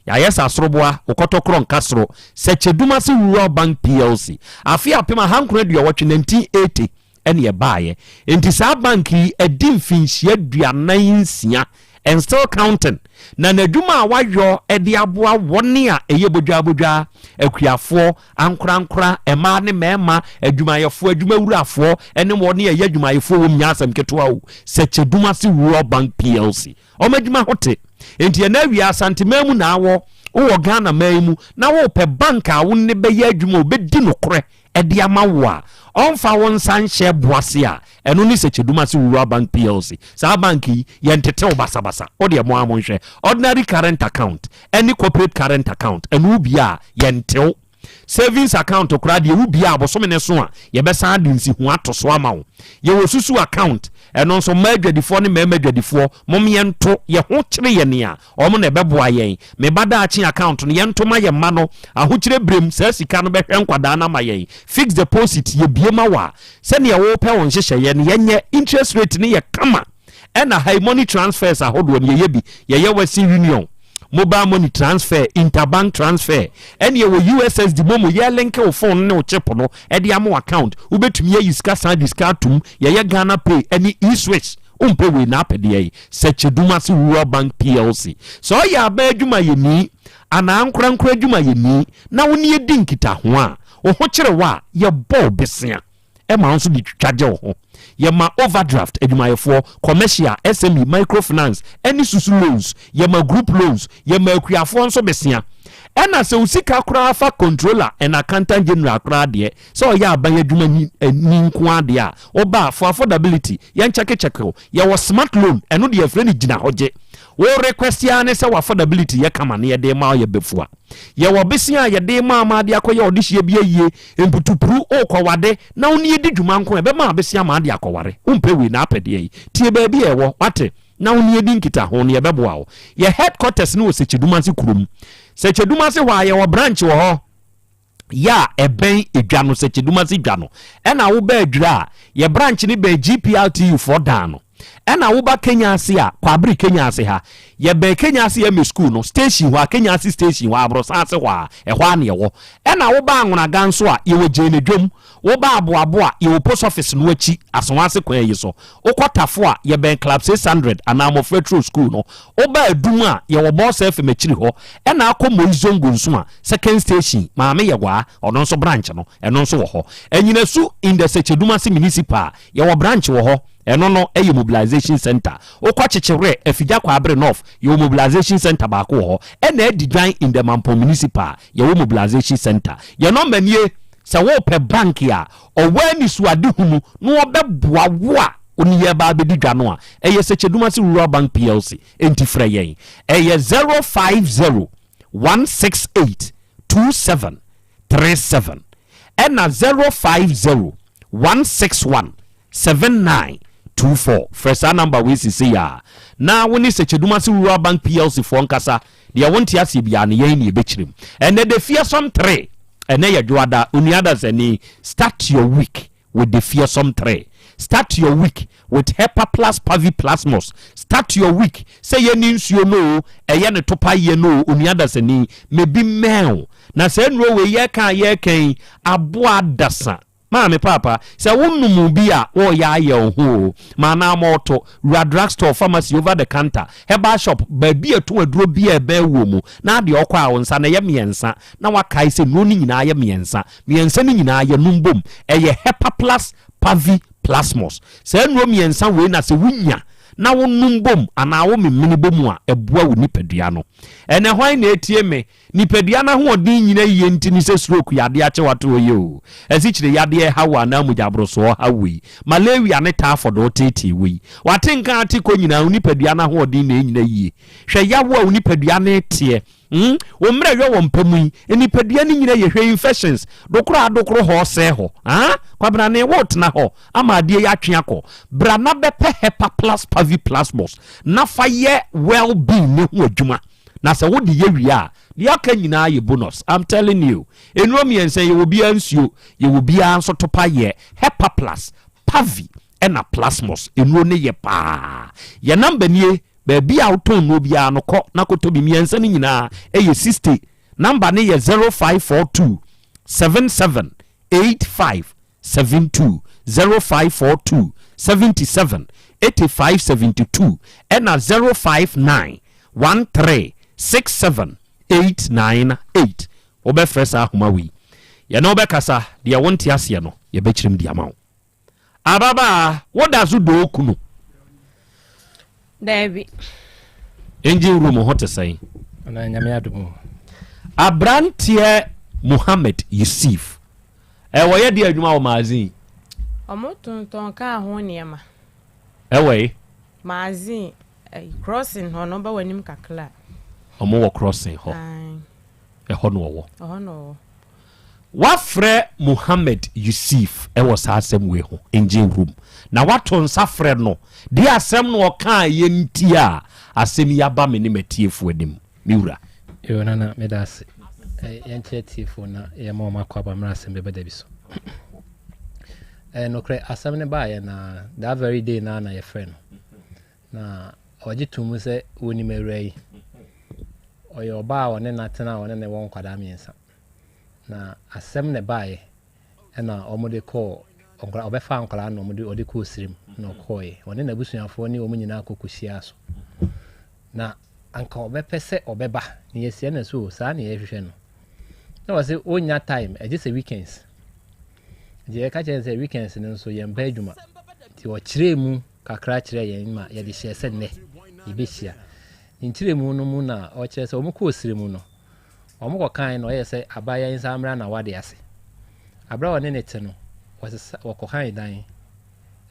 yɛayɛ sɛ asoroboa, wo kɔtɔkorɔ nka soro. Sɛkyɛdumase Rural Bank PLC. Afe 1980, 1980, ɛne ɛbaeɛ. Enti saa bank yi adi mfinhyia 46 and still counting. Na n'adwuma a wayɔ de aboa wɔn a ɛyɛ bodwaabodwaa, akuafoɔ, ankorankora, mmaa ne mmarima, adwumayɛfoɔ, adwumawurafoɔ, ne wɔn a ɛyɛ adwumayɛfoɔ wɔ mu nyɛ asɛm ketewa o. Sɛkyɛdumase Rural Bank PLC. Wɔn adwuma ho te. Enti ɛnɛ awia Asanteman mu na awɔ, wowɔ Ghana man yi mu na wopɛ bank a wo ne bɛyɛ adwuma a obɛdi nokorɛ de ama wo a, ɔmfa wo nsa nhyɛ bo ase a, ɛno ne Sekyedumase Rural Bank PLC. Saa bank yi, yɛntete wo basabasa. Wo deɛ mo ara monhwɛ. Ordinary current account ne corporate current account, ɛno wo bie a, yɛnte wo. Savings account koraa deɛ, wo bie a, bosome no so a, yɛbɛsan de nsiho ato so ama wo. Yɛwɔ susu account, ɛno nso mmaa adwadifoɔ ne mmarima adwadifoɔ, mom yɛnto. Yɛn ho kyere yɛn a, Wɔn na ɛbɛboa yɛn. Me ba daakye account no, yɛnto ma yɛn mma no. Ahokyerɛ berɛm, saa sika no bɛhwɛ nkwadaa no ama yɛn. Fixed deposit, yɛbue ma wo a, sɛdeɛ wopɛ wo nhyehyɛeɛ no, yɛnyɛ. Interest rate no yɛ kama. Ɛna ha yi, money transfers ahodoɔ no, yɛyɛ bi. Yɛyɛ Western Union, mobile money transfer, interbank transfer. Ɛne yɛwɔ USSD, momo, yɛlinke wo phone no ne wo chip no de ama wo account. Wobɛtumi ayi sika san de sika atom. Yɛyɛ Ghana Pay ɛne e-Swish. Wompɛ wei na apɛ deɛ yi? Sɛkyɛdumase Rural Bank PLC. Sɛ ɔyɛ aban adwumayɛni anaa ankorankoro adwumayɛni na wo ne yɛ di nkitaho a, wo ho kyere wo a, yɛbɔ wo besea ma wo nso de twitwa gye wo ho. Yɛma overdraft adwumayɛfoɔ, commercial, SME, microfinance ne susu loans. Yɛma group loans. Yɛma akuafoɔ nso besea. Ɛna sɛ wo sika koraa fa Controller and Accountant General koraa deɛ, Sɛ ɔyɛ aban adwuma ni ni nko ara deɛ a, woba a, for affordability, yɛnkyɛkekyɛke wo. Yɛwɔ smart loan, ɛno deɛ yɛfrɛ no gyina hɔ gye. Wo request ara ne sɛ w'affordability yɛ kama na yɛde rema wo yɛ bɛfua. Yɛwɔ bosea a yɛde rema ama de akɔyɛ ɔdehyeɛ bi ayie, mputupru, worekɔwade na wo ne yɛdi dwuma nko a, yɛbɛma wo bosea ma ade akɔware. Wompɛ wei na apɛ deɛ yi? Tie baabi a ɛwɔ, woate? Na wo ne yɛdi nkitaho no, yɛbɛboa wo. Yɛ headquarters no wɔ Sekyedumase kurom. Sekyedumase hɔ a, yɛwɔ branch wɔ hɔ. yɛ a ɛbɛn edwa no, Sɛkyɛdumase dwa no, ɛna woba Adwira a, yɛ branch no bɛn GPRTU foɔ dan no, ɛna woba Kenya ase a, Kwabere Kenya ase ha, yɛbɛn Kenya ase MA school no, station hɔ a, Kenya ase station hɔ a, Aborosan ase hɔ a, ɛhɔ ara na yɛwɔ. Ɛna woba Anwonaga nso a, yɛwɔ Gyene Dwom, woba Aboabo a, yɛwɔ post office no akyi, Asoase kwan yi so. Wokɔ Tafo a, yɛbɛn Club 600 anaa Mmɔfra Turo School no. Woba Adum a, yɛwɔ Bɔɔsa FM akyiri hɔ. Ɛna akɔ Moi Zongo nso a, Second Station, Maame Yɛwaa, ɔno nso branch no, ɛno nso wɔ hɔ. Anyinasu in the Sekyedumase Municipal, yɛwɔ branch wɔ hɔ, ɛno no yɛ mobilization centre. Wokɔ Kyekyewerɛ, Afigya Kwaabere North, yɛwɔ mobilization centre baako wɔ hɔ. Ɛna Adidwan in the Mampong Municipal, yɛwɔ mobilization centre. Yɛn nɔmba nie, sɛ worepɛ bank a ɔwɔ anisoadehunu na ɔbɛboa wo a wo ne yɛn reba abɛdi dwa no a, ɛyɛ Sekyedumase Rural Bank PLC. Enti frɛ yɛn. Ɛyɛ 050 168 2737 ɛna 050 161 7924. Frɛ saa number wei sesei ara na wo ne Sekyedumase Rural Bank PLC foɔ nkasa. Deɛ wonte aseɛ biara no yɛn na yɛbɛkyerɛ mu. Ɛnɛ the fearsome 3, ɛnɛ yɛ Dwoada, Onua Dasani, start your week with the fearsome 3. Start your week with Hepa Plus Pavi Plasmos. Start your week sɛ yɛ ne nsuo no o, ɛyɛ ne topa yɛ no o, onua dasani, mebi mmɛn o. Na saa nnuro wei yɛka a yɛreka yi, aboa adasa. Maame paapa, sɛ wonom bi a, wɔreyɛ ayɛ wo ho o. Ma anaa mɔɔto, wura drugstore, pharmacy, over the counter, herbal shop, baabi a ɛtɔn aduro bi a ɛbɛn wuo mu, na adeɛ ɔkɔ a wo nsa no ɛyɛ mmiɛnsa, na wakae sɛ nnuro no nyinaa yɛ mmiɛnsa. Mmiɛnsa no nyinaa yɛnom bom. Ɛyɛ Hepa Plus Pavi Plasmos. Saa nnuro mmiɛnsa wei na sɛ wonya na wonom bom anaa womemene bom a, ɛboa wo nipadua no. Ɛnɛ hwan na ɛtie me? Nipadua no ahoɔden nnyina yie nti ne sɛ stroke yadeɛ akye wo ato hɔ yi oo, asikyire yadeɛ reha wo anaa mogyaborosoɔ reha wo yi, malaria ne typhoid reteetee wo yi. W'ate nka ate kɔ nyinaa wo nipadua no ahoɔden na ɛnnyina yie. Hwɛ yaw a wo nipadua no reteɛ. Hmm, wo mmerɛ yɔ wɔ mpa mu yi, nipadua no nyina yɛ hwɛ infections, dokoro a adokoro hɔ sɛɛ hɔ, ah, Kwabena ne wo tena hɔ ama adeɛ yi atwe akɔ. Bra na bɛpɛ Hepa Plus Pavi Plasmos na fa yɛ well being ne ho adwuma. Na sɛ wode yɛ wie a, deɛ aka nyinaa yɛ bonus. I'm telling you. Nnuro mmiɛnsa yi, yɛwɔ biara nsuo, yɛwɔ biara nso topa yɛ Hepa Plus, Pavi. ɛna Plasmos. Nnuro no yɛ paa. Yɛn number nie, baabi a wotɔn nnuro biara no kɔ na kɔtɔ bi. Mmiɛnsa no nyinaa ɛyɛ 60. Number no yɛ 0542 77 85 72, 0542 77 85 72 ɛna 059 13 67 898. Wobɛfrɛ saa ahoma wei, yɛne wo bɛkasa, deɛ wonte aseɛ no yɛbɛkyerɛ mu de ama wo. Ababaa, woda so dɔ wo kunu? Daabi. Engine room ho te sɛn? Ana nyame adom o. Abranteɛ Mohammed Yusuf, ɛ wɔyɛ deɛ adwuma wɔ magazine? Ɔmo tontɔn kaa ho nneɛma. Ɛwɔ yi? Magazine, ɛyi crossing hɔ no, ɔba w'anim kakra. Ɔmo wɔ crossing hɔ. Ae. Ɛhɔ na ɔwɔ. Ɛhɔ na ɔwɔ. Wafrɛ Mohammed Yusuf wɔ saa asɛm wei ho, engine room, na wato nsa frɛ no, deɛ asɛm no ɔkaeɛ nti a asɛm yi aba me ne m'atiefoɔ anim, me wura. Yoo Nana meda ase. Yɛnkyerɛ atiefoɔ na yɛma wɔn akɔ aba mmerɛ asɛm bɛba da bi so. Ɛyɛ nokorɛ asɛm no baeɛ na that very day naa na yɛfrɛ no. Na ɔgye too mu sɛ wɔnim awuraa yi. Ɔyɛ ɔbaa a ɔne no atena a ɔne no wɔ nkwadaa mmiɛnsa. Na asɛm na ɛbaeɛ ɛna wɔde kɔɔ nkwadaa ɔbɛfaa nkwadaa na wɔde ɔde kɔɔ sirim na ɔkɔɔeɛ. Ɔne n'abusuafoɔ ne wɔn nyinaa kɔ kɔhyiaa so. Na anka ɔbɛpɛ sɛ ɔbɛba na yɛasia no so o saa na yɛhwehwɛ no. Na wɔse ɔnnya time ɛgye sɛ weekends. Nti yɛka kyerɛ no sɛ weekends no nso yɛmpa adwuma. Nti ɔkyerɛɛ mu kakra kyerɛɛ yɛn ma yɛde hyɛɛ sɛ nnɛ yɛbɛhyia. Ne nkyerɛmu no mu na ɔkyerɛ sɛ wɔkɔɔ serɛ mu no, wɔkɔkae na ɔyɛɛ sɛ abaayewa yi nsa mmra n'awade ase. Aberɛ a ɔne no te no, wɔsesa wɔkɔhan dan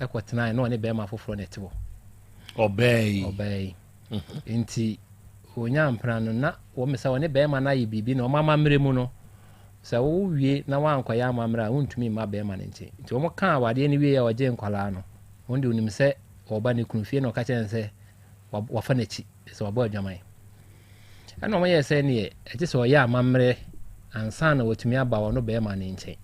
kɔtenae na ɔne barima foforɔ na ɛte hɔ. Ɔbaa yi. Ɔbaa yi. Nti wɔnyaa mpena no na wɔn sɛ ɔne barima no ayɛ biribi na wɔn amammerɛ mu no, sɛ wowie na woankɔyɛ amammerɛ a wontumi mma barima no nkyɛn. Nti wɔkaa awadeɛ no wieeɛ a ɔgyee nkwadaa no, Ɔno deɛ ɔnim sɛ ɔreba ne kunu fie na ɔka kyerɛ no sɛ wafa n'akyi, sɛ wabɔ adwaman. Ɛna wɔyɛɛ sɛ neɛ ɛgye sɛ ɔyɛ amammerɛ ansa na watumi aba ɔno bɛrima no nkyɛn.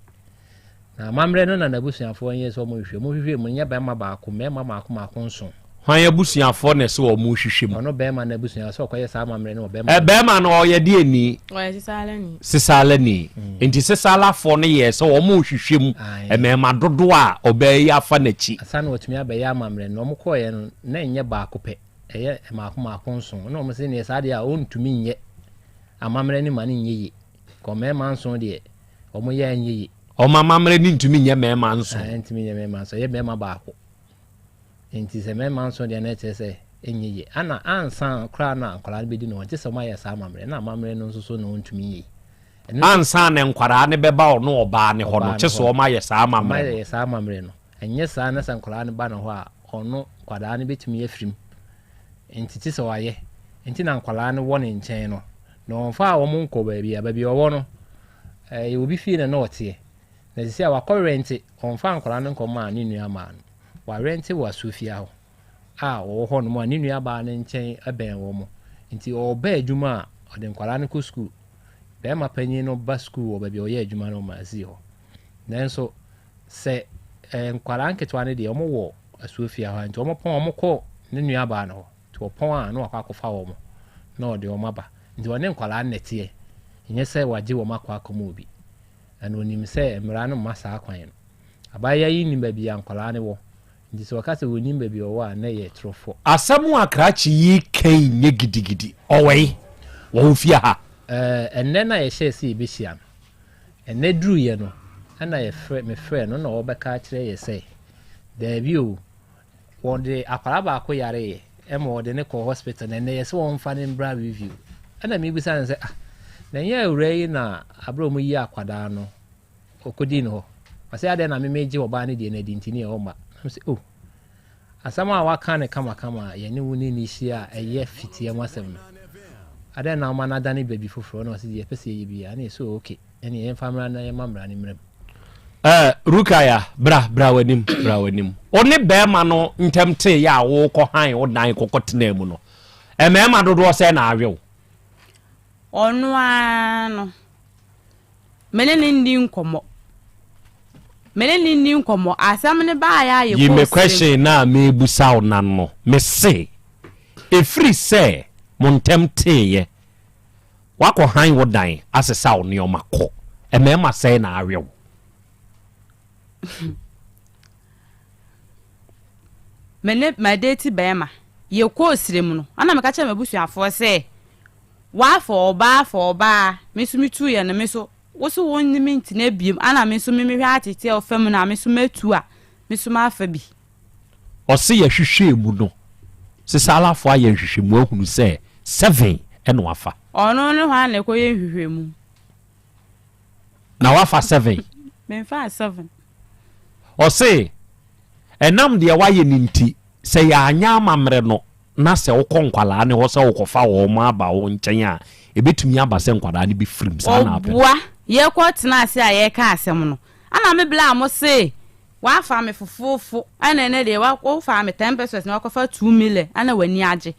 Na amammerɛ no na n'abusuafoɔ nyɛ sɛ wɔhwehwɛ. Wɔhwehwɛ mu nyɛ bɛrima baako, mmarima mmaako mmaako nson. Hwan abusuafoɔ na ɛsɛ wɔn hwehwɛ mu? Ɔno bɛrima no abusua sɛ ɔkɔyɛ saa amammerɛ no wɔ bɛrima. Ɛ bɛrima no ɔyɛ deɛ ni? Ɔyɛ Sesaalani. Sesaalani. Nti Sesaalafoɔ no yɛɛ sɛ wɔn rehwehwɛ mu mmarima dodoɔ a ɔbaa yi afa n'akyi. Ansa na wɔatumi abɛyɛ amammerɛ no, wɔkɔeɛ no, na ɛnyɛ baako pɛ, ɛyɛ mmaako mmaako nson. Ɛna wɔn se neɛ saa deɛ a ɔntumi nyɛ amammerɛ no ma no nyɛ yie. Kɔ mmarima nson deɛ, wɔn yɛ a ɛnyɛ yie. Wɔn amammerɛ no ntumi nyɛ mmarima nson. Ɛntumi nyɛ mmarima nson, ɛyɛ mmarima baako. Enti sɛ mmarima nso deɛ na ɛkyerɛ sɛ ɛnyɛ yie. Ana ansa koraa na nkwadaa no bɛdi ne hɔ, gye sɛ wɔayɛ saa amammerɛ. Na amammerɛ no nso so na wɔntumi nyɛ yi. Ansa na nkwadaa no bɛba ɔno ɔbaa no hɔ no, gye sɛ wɔayɛ saa amammerɛ no. Wɔayɛ saa amammerɛ no. Ɛnyɛ saa na sɛ nkwadaa no ba ne hɔ a, ɔno nkwadaa no bɛtumi afiri mu. Enti gye sɛ wɔayɛ. Enti na nkwadaa no wɔ ne nkyɛn no, na ɔmfaa wɔn nkɔ baabi a, baabi a ɔwɔ no, ɛyɛ obi fie na na ɔteɛ. Na seesei a wakɔ rɛnte, ɔmfaa nkwadaa no nkɔmaa ne nuammaa no. Warɛnte wɔ asuofia hɔ a wɔwɔ hɔnom a ne nuabaa no nkyɛn bɛn wɔn. Nti ɔreba adwuma a, ɔde nkwadaa no kɔ sukuu. Barima panyin no ba sukuu wɔ baabi a ɔyɛ adwuma no wɔ Mazii hɔ. Nanso sɛ eh, nkwadaa nketewa no deɛ wɔwɔ asuofia hɔ a, nti wɔpɔn wɔkɔ ne nuabaa no hɔ. Nti wɔpɔn a na wakɔ akɔfa wɔn na ɔde wɔn aba. Nti ɔne nkwadaa no na ɛteɛ. Nyɛ sɛ wagye wɔn akɔ akɔma obi. Na na ɔnim sɛ mmara no mma saa kwan no. Abaayewa yi nim baabi a nkwadaa no wɔ, nti sɛ ɔka sɛ ɔnnim baabi a ɔwɔ a, na ɛyɛ torofo. Asɛm a krakye yi reka yi nyɛ gidigidi. Ɔwɔ he? Wɔ wo fie ha? Ɛɛ, ɛnnɛ no a yɛhyɛɛ sɛ yɛbɛhyia no, ɛnnɛ duruiɛ no, ɛna yɛfrɛ, mefrɛɛ no na ɔrebɛka akyerɛ yɛ sɛ, Daabi o, Wɔde akwadaa baako yareeɛ ma wɔde no kɔɔ hospital na ɛnɛ yɛsɛ wɔmfa no mbra review. Ɛna mebisa no sɛ ah na ɛnyɛ awuraa yi na aberɛ a wɔyi akwadaa no ɔkɔdii no hɔ. Ɔsɛ adɛn na memegye ɔbaa no deɛ no adi nti ne ɛwɔ mma. Na mesɛ oh asɛm a waka no kamakama a yɛne wo ne ne hyia a ɛyɛ fitiɛ mu asɛm no adɛn na woma no adane baabi foforɔ na ɔsɛ deɛ yɛpɛ sɛ yɛyɛ biara na yɛsɛ oh, okay. Ɛnneɛ yɛmfa mmara na yɛmma mmara no mmra mu. Eh, Rukaya, bra, bra w'anim, bra w'anim. Wo ne bɛrima no ntam teeɛ a wokɔ han wo dan kɔkɔ tenaa mu no, mmarima dodoɔ sɛn na awe wo? Ɔno ara no, me ne no nni nkɔmmɔ. Me ne no nni nkɔmmɔ. Asɛm no baeɛ a Yi me yɛkɔɔ serem. question no a merebisa wo no ano. Mese, ɛfiri sɛ mo ntɛm teeɛ, woakɔ han wo dan asesa wo nneɛma kɔ, mmarima sɛn na awe wo? Me ne m'adeeti barima, yɛkɔɔ serem no, ɛna meka kyerɛɛ m'abusuafoɔ sɛ, Woafa ɔbaa afa ɔbaa, me nso metuiɛ no, me nso Wo so wo ne me ntena biom ana me nso me mehwɛ atete a ɔfa mu no a me nso matu a me nso mafa bi. Ɔse yɛhwehwɛɛ mu no Sesalafoɔ ayɛ nhwehwɛmu ahunu sɛ 7 na wafa. Ɔno ne hwan na ɛkɔyɛ nhwehwɛmu? Na wafa 7? Memfaa 7. Ɔse ɛnam deɛ wayɛ no nti sɛ yɛanyɛ amammerɛ no na sɛ wokɔ nkwadaa no hɔ sɛ wokɔfa wɔn aba wo nkyɛn a, ɛbɛtumi aba sɛ nkwadaa no bɛfirim. Saa na apɛ no. Ɔboa. Yɛkɔ tena ase a yɛreka asɛm no, ɛna me bla mo se wafa me fofoofo, ɛna ɛnɛ deɛ wofaa me 10 pesos na wakɔfa 2 million, ɛna w'ani agye.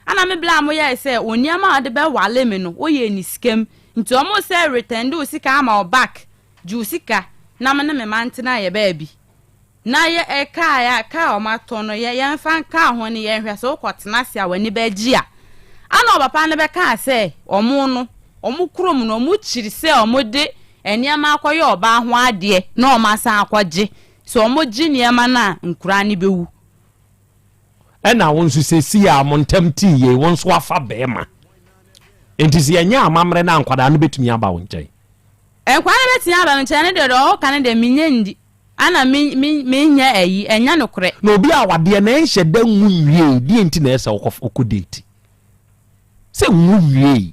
Ɛna me bla mo yɛe sɛ wo nneɛma a wode bɛwale me no, woyɛɛ ne sika mu, nti ɔmo sɛ retɛnde wo sika ama wo back, gye wo sika na me ne me mma ntena yɛ baabi. Na yɛ ɛ kaa a kaa a wɔatɔ no yɛ yɛmfa nka ho ne yɛnhwɛ sɛ wokɔtena ase a w'ani bɛgye a. Ana ɔpapa no bɛkaa sɛ wɔn no wɔn kurom no wɔkyiri sɛ wɔde nneɛma akɔyɛ ɔbaa ho adeɛ na wɔasan akɔgye. Sɛ wɔgye nneɛma no a nkoraa no bɛwu. Ɛna wo nso seesei a mo ntam tee yei wo nso afa barima. Enti sɛ yɛnyɛ amammerɛ no a nkwadaa no bɛtumi aba wo nkyɛn? Nkwadaa no bɛtumi aba me nkyɛn ɛno deɛ deɛ ɔka no deɛ menyɛ ndi. Ana me me menyɛ ayi, ɛnyɛ nokorɛ. Na obi a awadeɛ no ɛnhyɛ da nwu nwiei, deɛ nti na ɛsɛ wokɔ wokɔ date? Sɛ nwu nwiei,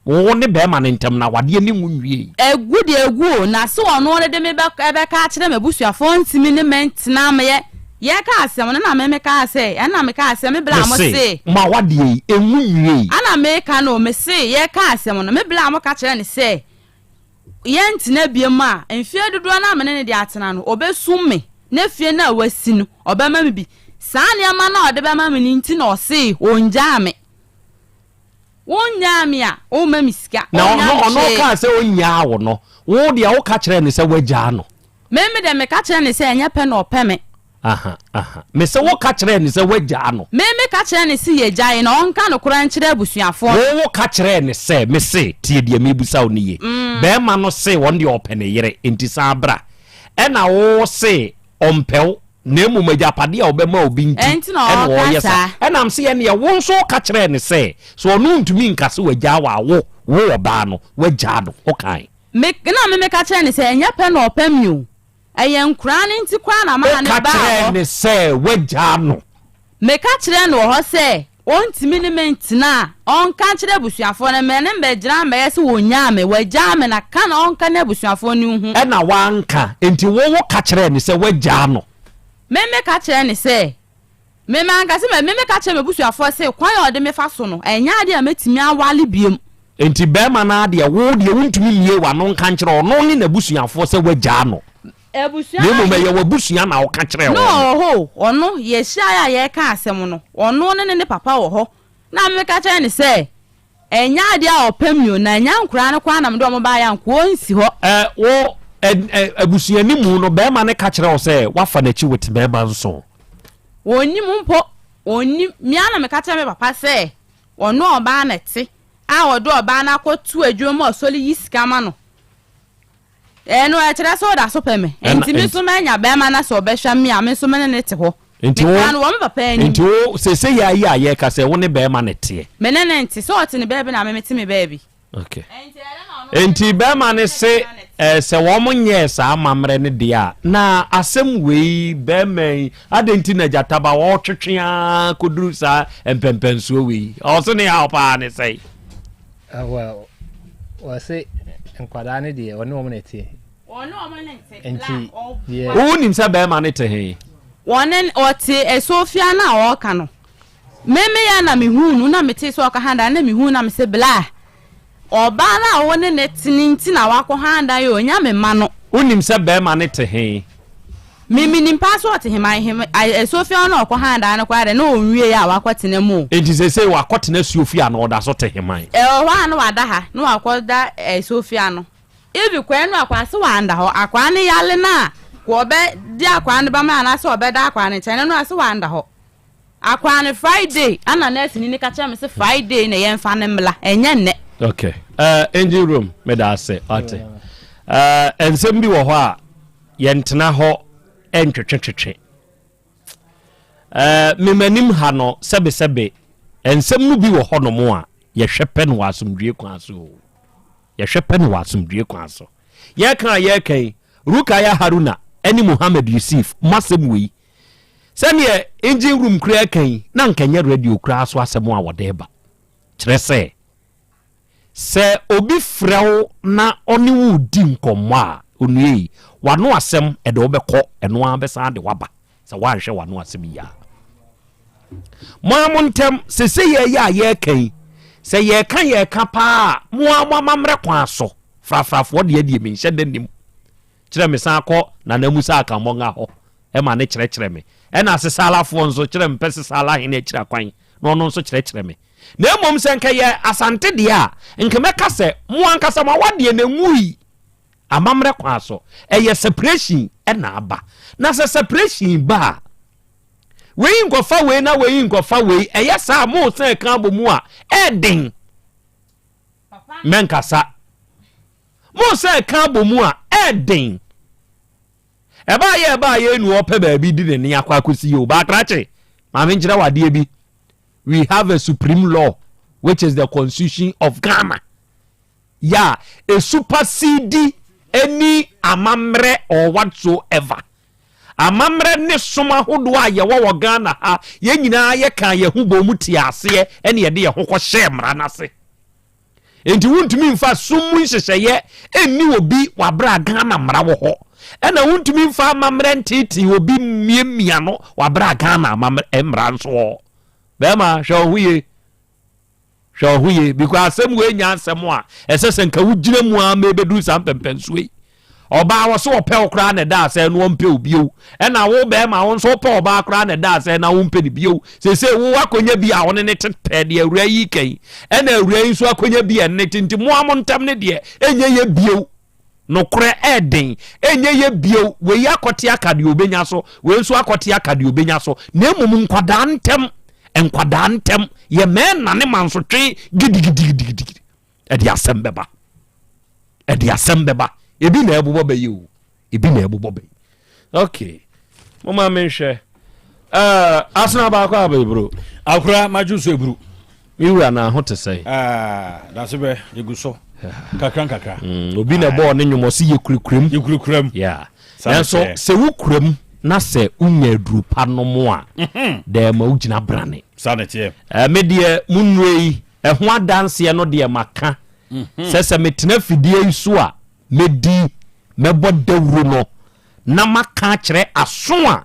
wo ne bɛɛma no ntɛm no awadeɛ no nwu nwiei. Egu deɛ egu o, na se ɔno ɔde de me bɛ ɛbɛka akyerɛ m'abusuafoɔ ɔntumi ne me ntena meyɛ yɛka asɛm no na me mekaa sɛ ɛna mekaa sɛ me bla mo Mese, se. mo awadeɛ yi ɛnwu nwiei. Ana meka no o, mese yɛka asɛm no me bla mo ka kyerɛ no sɛ. yɛntena biom a, mfeɛ dodoɔ no a me ne no de atena no, ɔbɛsum me, na fie no a wasi no, ɔbɛma me bi. Saa nneɛma no a ɔde bɛma me no nti na ɔse ɔngyaa me. Wonnyaa me a, womma me sika, Na wonnya ɔno me ɔno hwee. ɔkaa sɛ ɔnnyaa wo no, wo deɛ woka kyerɛɛ no sɛ woagyaa no. Me me deɛ meka kyerɛɛ no sɛ ɛnyɛ pɛ na ɔpɛ me. Aha, aha. Mese wo ka kyerɛɛ no sɛ woagyaa no. Me me ka kyerɛɛ no se yɛgyae na ɔnka nokorɛ nkyerɛ abusuafoɔ no. Wo wo ka kyerɛɛ no sɛ, mese, tie deɛ merebisa wo no yie. Barima no se ɔno deɛ ɔpɛ ne yere, enti san bra. Ɛna wo se ɔmpɛ wo, na mmom agyapadeɛ a ɔbɛma obi nti Ɛnti na ɛna ɔreka ɔreyɛ saa. saa. Ɛna mese ɛneɛ wo nso wo ka kyerɛɛ no sɛ, sɛ ɔno ntumi nka sɛ wagyaa wo a, wo, wo ɔbaa no, woagyaa no. Wokae. Me, na me meka kyerɛɛ no sɛ ɛnyɛ pɛ na ɔpɛ me o. Ɛyɛ nkoraa no nti koraa na maa no Woka baa kyerɛɛ hɔ. no sɛ woagyaa no. Meka kyerɛɛ no wɔ hɔ sɛ ɔntumi ne me ntena a, ɔnka nkyerɛ abusuafoɔ no. Me ne no bɛgyina mmɛyɛ sɛ ɔnnyaa me. Wagyaa me na ka na ɔnka n'abusuafoɔ no nhu. Ɛna wanka. Enti wo woka kyerɛɛ no sɛ woagyaa no. Me meka kyerɛɛ no sɛ Me m'ankasa me me meka kyerɛ m'abusuafoɔ se kwan a ɔde me fa so no ɛnyɛ adeɛ a mɛtumi awale biom. Enti barima no ara deɛ wo deɛ wontumi mmie w'ano nka nkyerɛ ɔno ne n'abusuafoɔ sɛ woagyaa no, Abusua na no mmom ɛyɛ w'abusua na woka kyerɛɛ No wɔn. ɔwɔ hɔ o, ɔno yɛhyiaeɛ a yɛreka asɛm no ɔno ne ne ne papa wɔ hɔ na meka kyerɛ no sɛ Ɛnyɛ adeɛ a ɔpɛ mi o, na ɛnyɛ nkoraa no koraa na mede wɔn baeɛ a nka ɔnsi hɔ. Ɛ, wo, ɛ, ɛ, abusuani mu no, barima no ka kyerɛ wo sɛ woafa n'akyi with mmarima nson. Ɔnnim mpo, ɔnnim. Me ara na meka kyerɛɛ me papa sɛ ɔne ɔbaa na ɛte, a ɔde ɔbaa no akɔto adwuma mu a ɔsɔre yi sika ma no. Ɛno ɛkyerɛ sɛ ɔda so pɛ me. Nti me nso manya bɛrima na sɛ ɔbɛhwɛ me a, me nso me ne no te hɔ. Nti wo, Mekaa no wɔ me papa anim. nti wo, seesei yi a yɛreka sɛ wo ne bɛrima no teɛ. Me ne no nte. Sɛ ɔte ne baabi na me mete me baabi. Okay. Nti bɛrima no se eh, sɛ wɔn nyɛɛ saa amammerɛ no deɛ a, na asɛm wei bɛrima yi, adɛn nti na gyataba wɔretwetwe ara kɔduru saa mpɛmpɛnsoɔ wei? Ɔso ne haw paa ne sɛn? Ah, well, wɔse nkwadaa no deɛ ɔne wɔn na ɛteɛ. Ɔne wɔn ne nte. Nti deɛ. Wonim sɛ bɛrima no te he? Wɔne ɔte Sofia no a ɔreka no. Me meyɛ na mehuu no na metee sɛ ɔka handan na mehuu na mese bla ɔbaa no a wo ne no te no nti na wakɔ handan yi ɔnya me mma no. Wonim sɛ bɛrima no te he? Me menim paa sɛ ɔte heman he Sofia no a ɔkɔ handan no koraa deɛ na ɔnwieɛ a wakɔtena mu o. Enti seesei wakɔtena Sofia anaa ɔda so te heman? Ɛwɔ hɔ a na wada ha na wakɔda Sofia no. Even koraa no akwaa se wanda hɔ akwaa no yale no a. Kɔ ɔbɛ di akwadaa no ba ma anaasɛ ɔbɛda akwadaa no nkyɛn no no ase wanda hɔ. Akwadaa no Friday ana nurse ni no ka kyerɛ me sɛ Friday na yɛmfa no mmla ɛnyɛ nnɛ. Okay. Uh, engine room, meda ase, ɔte. Uh, nsɛm bi wɔ hɔ a yɛntena hɔ ntwetwetwetwe. Uh, memanim ha no sɛbesɛbe nsɛm no bi wɔ hɔ nom a yɛhwɛ pɛ no wɔ asomdwie kwan so. Yɛhwɛ pɛ no wɔ asomdwie kwan so. Yɛka a yɛreka yi, Rukaya Haruna ne Muhammad Yusuf mo asɛm wei Sɛdeɛ engine room koraa reka yi, na anka ɛnyɛ radio koraa so asɛm a wɔde reba. Kyerɛ sɛ, sɛ obi frɛ wo na ɔne wo redi nkɔmmɔ a, onua yi, w'ano asɛm ɛde wo bɛkɔ, ɛno ara bɛsan de waba sɛ woanhwɛ w'ano asɛm yie a. Mo ara mo ntam, sese yɛyɛ a yɛreka yi, sɛ yɛreka yɛreka paa a, mo ara mo amammerɛ kwan so, frafrafoɔ deɛ deɛ menhyɛ da nnim. Kyerɛ me san kɔ Nana Musa Akanbɔnga hɔ ma ne kyerɛkyerɛ me. Ɛna Sesalafoɔ nso kyerɛ me pɛ Sesala hene akyiri akwan na ɔno nso kyerɛkyerɛ me. Na mmom sɛ nka ɛyɛ Asante deɛ a, nka mɛka sɛ mo ankasa mo awadeɛ no ɛnwui amammerɛ kwan so. Ɛyɛ separation na aba. Na sɛ separation ba a, wei nkɔfa wei na wei nkɔfa wei, ɛyɛ saa a moresan ka abɔ mu a, ɛɛden. Mɛnkasa. Mo sɛ ɛka abɔ mu a, ɛɛden. Ɛbaa yɛ ɛbaa yɛ nu ɔpɛ baabi di ne ne akɔ akɔsi yɛ o. Baakrakye, maame nkyerɛ wo adeɛ bi. We have a supreme law which is the constitution of Ghana. Yɛ a ɛsupersede any amammerɛ or whatsoever. Amammerɛ ne som ahodoɔ a yɛwɔ wɔ Ghana ha, yɛn nyinaa yɛkaa yɛn ho bɔɔ mu tee aseɛ ɛne yɛde yɛn ho kɔhyɛɛ mmara no ase. Enti wontumi mfa sum mu nhyehyɛeɛ nni obi wɔ aberɛ a Ghana mmara wɔ hɔ. Ɛna wontumi mfa amammerɛ nteetee obi mmiamia no wɔ aberɛ a Ghana amammerɛ mmara nso wɔ hɔ. Bɛrima, hwɛ wo ho yie. Hwɛ wo ho yie because asɛm wei nyɛ asɛm a ɛsɛ sɛ nka wogyina mu ara ma ɛbɛduru saa mpɛmpɛnsoɔ yi. Ɔbaa wɔ so ɔpɛ wo koraa na ɛda asɛ no ɔmpɛ wo bio. Ɛna wo bɛrima wo nso wopɛ ɔbaa koraa na ɛda asɛ na wompɛ no bio. Seesei wo akɔnya bi a wo ne ne te pɛ deɛ awura yi ka yi. Ɛna awura yi nso akɔnya bi a ɛne ne te nti mo a mo ntam ne deɛ ɛnyɛ yɛ bio. Nokorɛ ɛɛden ɛnyɛ yɛ bio. Wei akɔte aka deɛ ɔbɛnya so, wei nso akɔte aka deɛ ɔbɛnya so. Na mmom nkwadaa ntam, nkwadaa ntam yɛ mɛɛna ne mansotwe gidigidigidigidi. Ɛde asɛm bɛba. Ɛde asɛm bɛba. Ebi na ɛbobɔ bɛ yi o. Ebi na ɛbobɔ bɛ yi. Okay. Mo ma me nhwɛ. Uh, asena baako a bɛburo. Akora madwo so eburu. Me wura na ho te sɛn? Ah, dase bɛ yɛgu so. Kakra nkakra. Mm, obi na ɛbɔɔ ne nnwom ɔse yɛkurekuram. Yɛkurekuram. Yeah. Nanso sɛ wokuram na sɛ wonya aduru pa nom a, mhm. dɛɛ ma wogyina brane. Saa na ɛteɛ. Eh, me deɛ mo nnuro yi Ɛho adanseɛ no deɛ maka sɛ sɛ metena afidie yi so a, mɛdi, mɛbɔ dawuro no, na maka akyerɛ aso a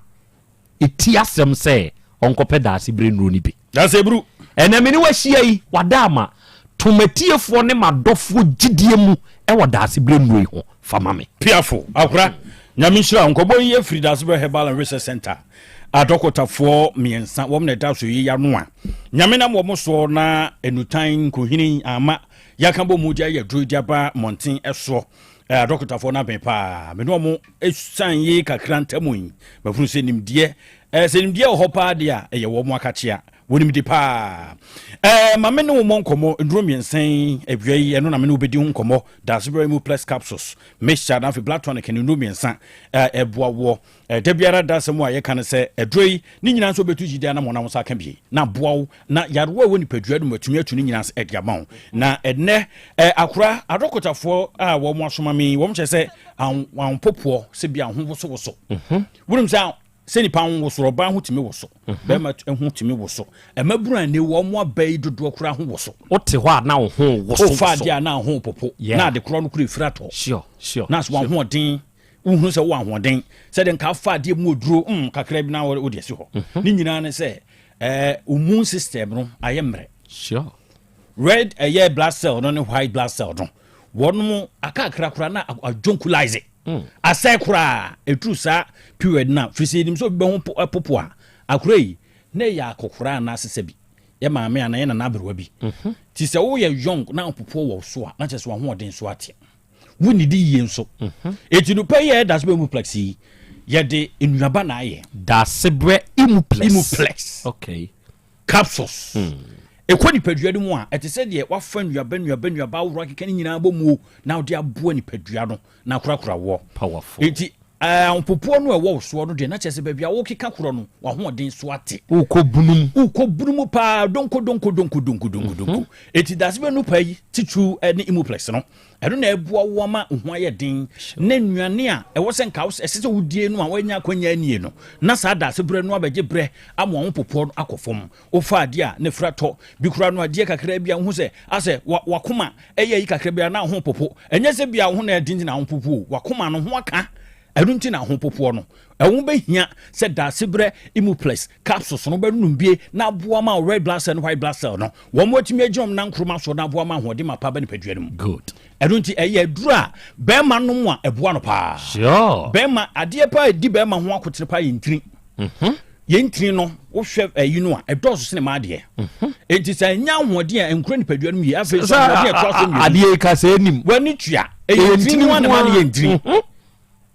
ɛti asɛm sɛ ɔnkɔpɛ daasebire nnuro no bi. Daaseburu. Ɛnɛ me ne wo ahyia yi, wada ama, to m'atiefoɔ ne m'adɔfoɔ gyidie mu wɔ daasebire nnuro yi ho fa ma me. Piafo, Akora, Nyame nhyira wo. Nkɔbɔ yi firi Daasebire Herbal and Research Centre. Adɔkotafoɔ mmiɛnsa wɔn na ɛda so yi ano a Nyame nam wɔn soɔ na enutan nkohini ama yɛaka bɔ mu de ayɛ aduro de aba mmɔnten soɔ. Adɔkotafoɔ no abɛn paa. Me ne wɔn san yi kakra ntam yi, mafunu sɛ nimdeɛ, sɛ nimdeɛ wɔ hɔ paa deɛ a, ɛyɛ wɔn akakyea. Wɔnim de paa. Ma me ne wo mmɔ nkɔmmɔ nnuro mmiɛnsa yi awia yi, ɛno na me ne wo bɛdi ho nkɔmmɔ. Daasebere mu Plus Capsules, Mixture na afei Blood Tonic ne nnuro mmiɛnsa ɛboa woɔ. Da biara da asɛm a yɛka ne sɛ, aduro yi, ne nyinaa nso wobɛtu gyidi anam wɔn a wo nsa aka bi, na aboa wo, na yarewa a ɛwɔ nipadua no mu atumi atu ne nyinaa ase de ama wo. Na ɛnnɛ, akora adɔkotafoɔ a wɔn asoma me yi, wɔn kyerɛ sɛ ahopopoɔ, sɛ bi ahowosowoso. Mhm. Wonim sɛ sɛ nipa ho woso, ɔbaa ho tumi woso, mhm. bɛrima ho tumi woso. Mmabunu a ne wɔn aba yi dodoɔ koraa ho woso. Wote hɔ a na wo ho woso. Wofa adeɛ a na ho popo. Na ade korɔ no kura efiri atɔ. Sure, sure. Na so ahoɔden. Wohunu sɛ wowɔ ahoɔden sɛdeɛ nka afa adeɛ mu oduro mm, kakra bi na wode asi hɔ. Mhm. Ne nyinaa ne sɛ eh, immune system no ayɛ mmerɛ. Sure. Red ɛyɛ eh, blood cell no ne white blood cell no wɔn mo akakra koraa na adwonkulaize mm. asɛe koraa ɛduru saa period no a firi sɛ yɛnim sɛ obi bɛho eh, popo a akora yi na ɛyɛ akɔkora anaasɛ sɛ bi yɛ maame anaa yɛ nana aberewa bi mhm. nti sɛ woyɛ young na popoɔ wɔ so a na kyerɛ sɛ wahoɔden so ateɛ wonnidi yie nso. Eti no pɛ yi a ɛda so bɛ mu plex yi. Yɛde nnuaba na ayɛ. Daasebrɛ Imuplex. Imuplex. Okay. Capsules. Ɛkɔ nipadua no mu a, ɛte sɛ deɛ wafa nnuaba nnuaba nnuaba ahoroɔ akeka ne nyinaa bɔ mu o, na wode aboa nipadua no na akorakora woɔ. Powerful. Enti ahopopoɔ no a ɛwɔ wo soɔ no deɛ, na kyerɛ sɛ baabi a wokeka korɔ no, w'ahoɔden so ate. Wokɔ bunu mu. Wokɔ bunu mu paa, donko donko donko donko donko donko. Enti Daasebrɛ Nupa yi titiriw ne Imuplex no, Ɛno na ɛboa wo ama wo ho ayɛ den, na nnuane a ɛwɔ sɛ nka ɛsɛ sɛ wodie no a woanya akwanya anie no, na saa daase berɛ no abɛgye berɛ ama wo popoɔ no akɔ fam. Wofa adeɛ a na fira tɔ bi koraa no adeɛ kakra bi a wohu sɛ asɛ wakoma ɛyɛ ayi kakra bi a na ho popo. Ɛnyɛ sɛ bi a wo ho na ɛden nti na ho popo o, wakoma no ho aka ɛno nti na ho popoɔ no. Ɛho bɛhia sɛ daasebrɛ Imuplex capsules no wobɛnom bie na aboa ma wo red blood cell ne white blood cell no wɔn atumi agyina wɔn nan nkoroma soɔ na aboa ma ahoɔden mapa aba nipadua no mu. Good. Ɛno nti ɛyɛ aduro a bɛrima nom a ɛboa no paa. Sure. Bɛrima adeɛ paa ɛdi bɛrima ho akotere paa yɛ ntini. Mm-hmm. Yɛn ntini no wohwɛ ɛyi no a ɛdɔɔso sene maa deɛ. Mm-hmm. Enti sɛ ɛnya ahoɔden a ɛnkura nipadua no mu yie afei sɛ ahoɔden ɛtoa so mmienu. Adeɛ yi ka sɛ ɛnim. W'ani tua. Ɛyɛ ntini ho a na ɛma no yɛ ntini. Mm-hmm.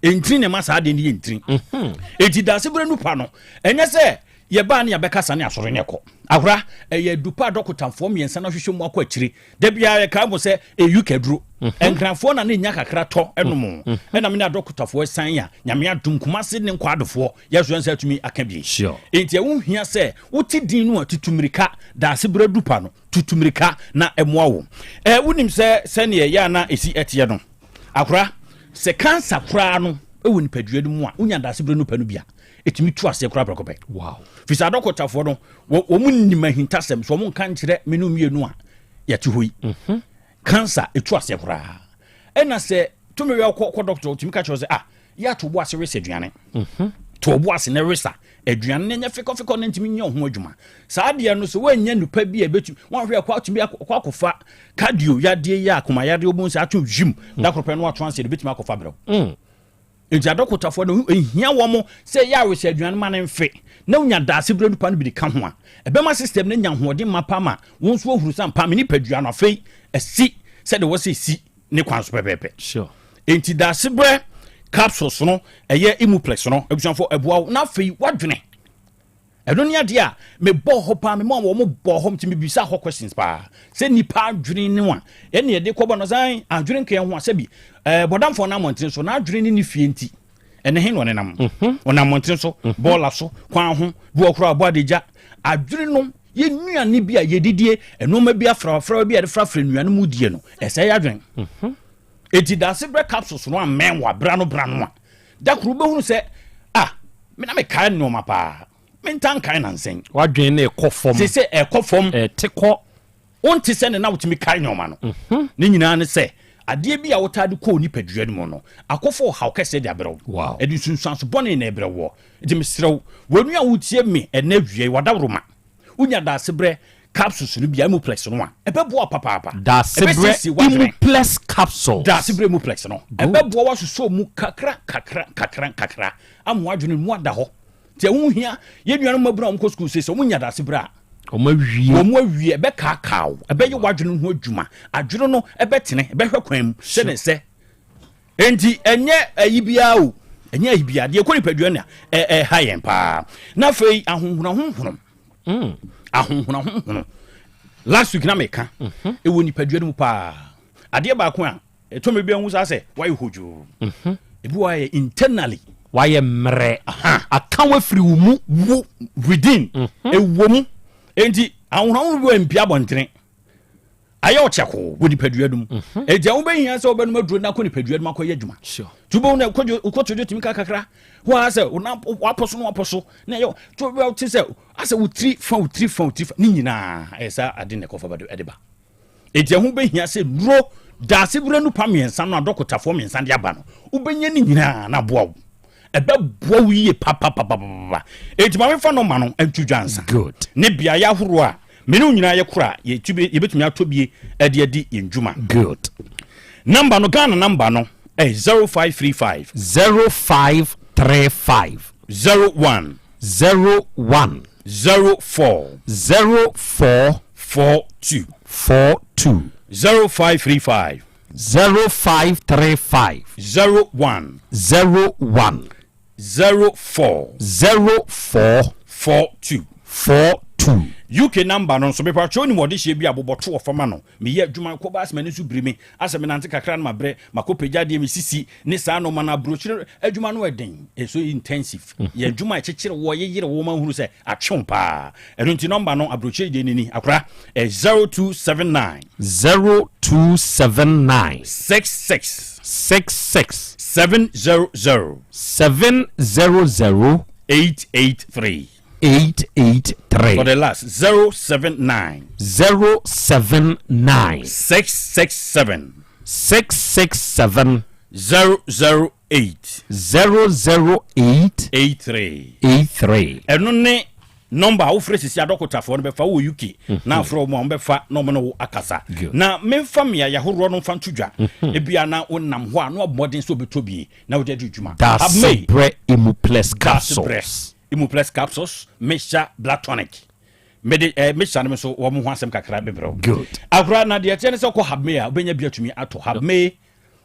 Ntini na ɛma saa adeɛ no yɛ ntini. Mhm. Enti daseberɛ nu pa no, ɛnyɛ sɛ yɛbaa ne yɛbɛkasa ne asɔre ne ɛkɔ. Ahora, ɛyɛ adupa a dɔkotafoɔ mmiɛnsa no ahwehwɛ mu akɔ akyire. Da biara yɛkae mo sɛ ɛyu kaduro. Mhm. Nkrafoɔ na ne nya kakra tɔ nom. Mhm. Ɛna me ne adɔkotafoɔ san a, Nyame adom Kumase ne nkwadofoɔ yɛso yɛn nsa atumi aka bi. Sure. Enti ɛho hia sɛ wote din no a tutu mmirika daseberɛ du pa no, tutu mmirika na ɛmoa wo. Ɛ wonim sɛ sɛdeɛ ɛyɛ a na ɛsi ɛteɛ no, akora, sɛ kansa koraa no wɔ nipadua no mu a, wonya daseberɛ no pɛ no bi a, ɛtumi tu aseɛ koraa prɛko pɛ. Wow. Firi sɛ adɔkotafoɔ no, wɔn nim ahintasɛm, so wɔn nka nkyerɛ me no mmienu a yɛte hɔ yi. Mhm. Kansa ɛtu aseɛ koraa. Ɛna sɛ tumi wɛ kɔ kɔ dɔkota, ɔtumi ka kyerɛ sɛ, ah, yɛ ato bo ase wesa aduane. Mhm. To bo ase na wesa aduane no nyɛ fekɔfekɔ na ntumi nyɛ ho adwuma. Saa adeɛ no sɛ woannya nnupa bi a ɛbɛtumi woanhwɛ akɔ atumi akɔ akɔfa cardio yadeɛ yi a akoma yadeɛ wobɛhu sɛ ato hwim da koro pɛ no wato ansa de bɛtumi akɔfa brɛw. Mm. Nti adɔkotafoɔ no ɛhia wɔ mo sɛ yɛ awesɛ aduane ma no mfe na wonya daase berɛ nupa no bi de ka ho a ɛbɛma system no anya ahoɔden mapa ma wo nso ahuru sɛ ampa me nipadua no afei asi sɛdeɛ wɔ sɛ ɛsi ne kwan so pɛpɛɛpɛ. Sure. Enti daasebrɛ capsules no ɛyɛ imuplex no abusuafo ɛboa wo na afei wadwene ɛno ne adeɛ a mebɔ hɔ paa mema wɔn bɔ hɔ nti mebisa hɔ questions paa sɛ nipa adwene no a ɛne ɛde kɔbɔ no san adwene nka ho a sɛbi ɛɛ bɔdamfoɔ no amɔntene so na adwene ne ne fie nti ɛne he na ɔnenam mhm. ɔnam mmɔntene so mhm. bɔɔla so kwan ho bi wɔ koraa ɔbɔ adagya adwene no yɛ nnuane bi a yɛdidie nneɛma bi afrawafrawa bi a yɛde frafra nnuane mu die no ɛsɛ yɛ adwene mhm. eti daase brɛ capsules no amɛn wɔ abira no bra no a da koro wobɛhunu sɛ ah me na mekae nneɛma paa menta nkae nansɛn wadwene no ɛkɔ fam sɛ sɛ ɛkɔ fam ɛte kɔ Wonte sɛ ne na wotumi kae nneɛma no. Mhm. Ne nyinaa ne sɛ, adeɛ bi a wotaa de kɔ wo nipadua no mu no, akɔfa ɔhaw kɛseɛ de abrɛ wo. Wow. Ɛde nsunsuanso bɔne na ɛbrɛ woɔ. Nti mesrɛ wo, w'ani a wotie me ɛnnɛ awia yi, w'adaworoma, wonya Daasebrɛ capsules no bi a, Imuplex no a, ɛbɛboa wo papaapa. Daasebrɛ Ɛbɛsiesie w'adwene. Imuplex capsules. Daasebrɛ Imuplex no, Good. ɛbɛboa wo asosɔ mu kakra kakra kakra kakra ama w'adwene no mu ada hɔ. Nti ɛho hia yɛn nuanom mmabunu a wɔkɔ sukuu sei sɛ wɔnya dase berɛ a wɔn awie wɔn awie ɛbɛkaakaa wo ɛbɛyɛ w'adwene ho adwuma adwene no ɛbɛtene ɛbɛhwɛ kwan mu sɛne sɛ enti ɛnyɛ ayi biara o ɛnyɛ ayi biara deɛ ɛkɔ nipadua na ɛha yɛn paa na afei ahohonahonhono mm. ahohonahonhono last week na meka mhm. ɛwɔ nipadua no mu paa adeɛ baako a Ɛtɔ mmere bi a wohu saa sɛ wayɛ hodwoo. Mhm. Ebi wɔ ayɛ internally. Wayɛ mmerɛ. Aka wo afiri wo mu. Wo within. Mhm. Ɛwɔ mu. Enti ahohorahoro bi wɔ mpia abɔntene. Ayɛ ɔkyɛkoo wɔ nipadua no mu. Mhm. Enti ɛho bɛhia sɛ wobɛnom aduro no akɔ nipadua no mu akɔyɛ adwuma. Sure. Nti wobɛhu no wokɔtodwo tumi ka kakra. Hɔ ara sɛ wapɔ so na wapɔ so na ɛyɛ to te sɛ asɛ wo tiri fa wo tiri fa wo tiri fa ne nyinaa ɛyɛ saa ade na ɛkɔfa ba de ba. Enti ɛho bɛhia sɛ nnuro daasebrɛ nnupa mmiɛnsa no a dɔkotafoɔ mmiɛnsa de aba no, wobɛnya ne nyinaa na aboa wo. Ɛbɛboa wo yie papapapapapa. Enti ma memfa nɔma no nto dwa ansa. Good. Ne beaeɛ ahoroɔ a me ne wo nyinaa yɛkora a yɛtumi yɛbɛtumi atɔ bie de adi yɛn dwuma. Good. Namba no, Ghana namba no ɛyɛ 0535. 0535. 01. 01. 04. 04. 42. 42. 0535. 0535. 01. 01. 04. 04. 42. 42. UK number no nso, mepatwɛ wonim ɔdehyeɛ bi a bobɔto wɔ fam ano. Meyɛ adwuma kɔ ba asɛ m'ani so biri me, asɛ menante kakra no mabrɛ, makɔ pagya adeɛ me sisi ne saa nnoɔma no. Aburokyire adwuma no ɛden, it's so intensive. Yɛ adwuma a ɛkyekyere woɔ, yeyere wo ma wohunu sɛ atwe wo paa. Ɛno nti number no aburokyire deɛ no ni, akora, ɛ 0279. 0279. 66. 66. 700. 700. 883. 883. For the last, 079. 079. 667. 667. 008. 008. 83. 83. Ɛno ne nɔmba a wofrɛ sisi adɔkotafoɔ no bɛfa wɔ UK na afrɛ wɔn a wɔbɛfa na wɔn ne wo akasa. Na memfa mmeaeɛ ahoroɔ no mfa nto dwa. Ebia na wonam hɔ a na wabɔ mmɔden sɛ wobɛtɔ bi na wode adi dwuma. Abmei. Dasebrɛ Imuplex Dasebrɛ Capsules. Imuplex Capsules, Mixture Blood Tonic. Mede eh, mixture no nso wɔn ho asɛm kakra bɛbrɛ wo. Good. Akora na deɛ ɛteɛ ne sɛ kɔ Habmei a wobɛnya bi atumi atɔ. Habmei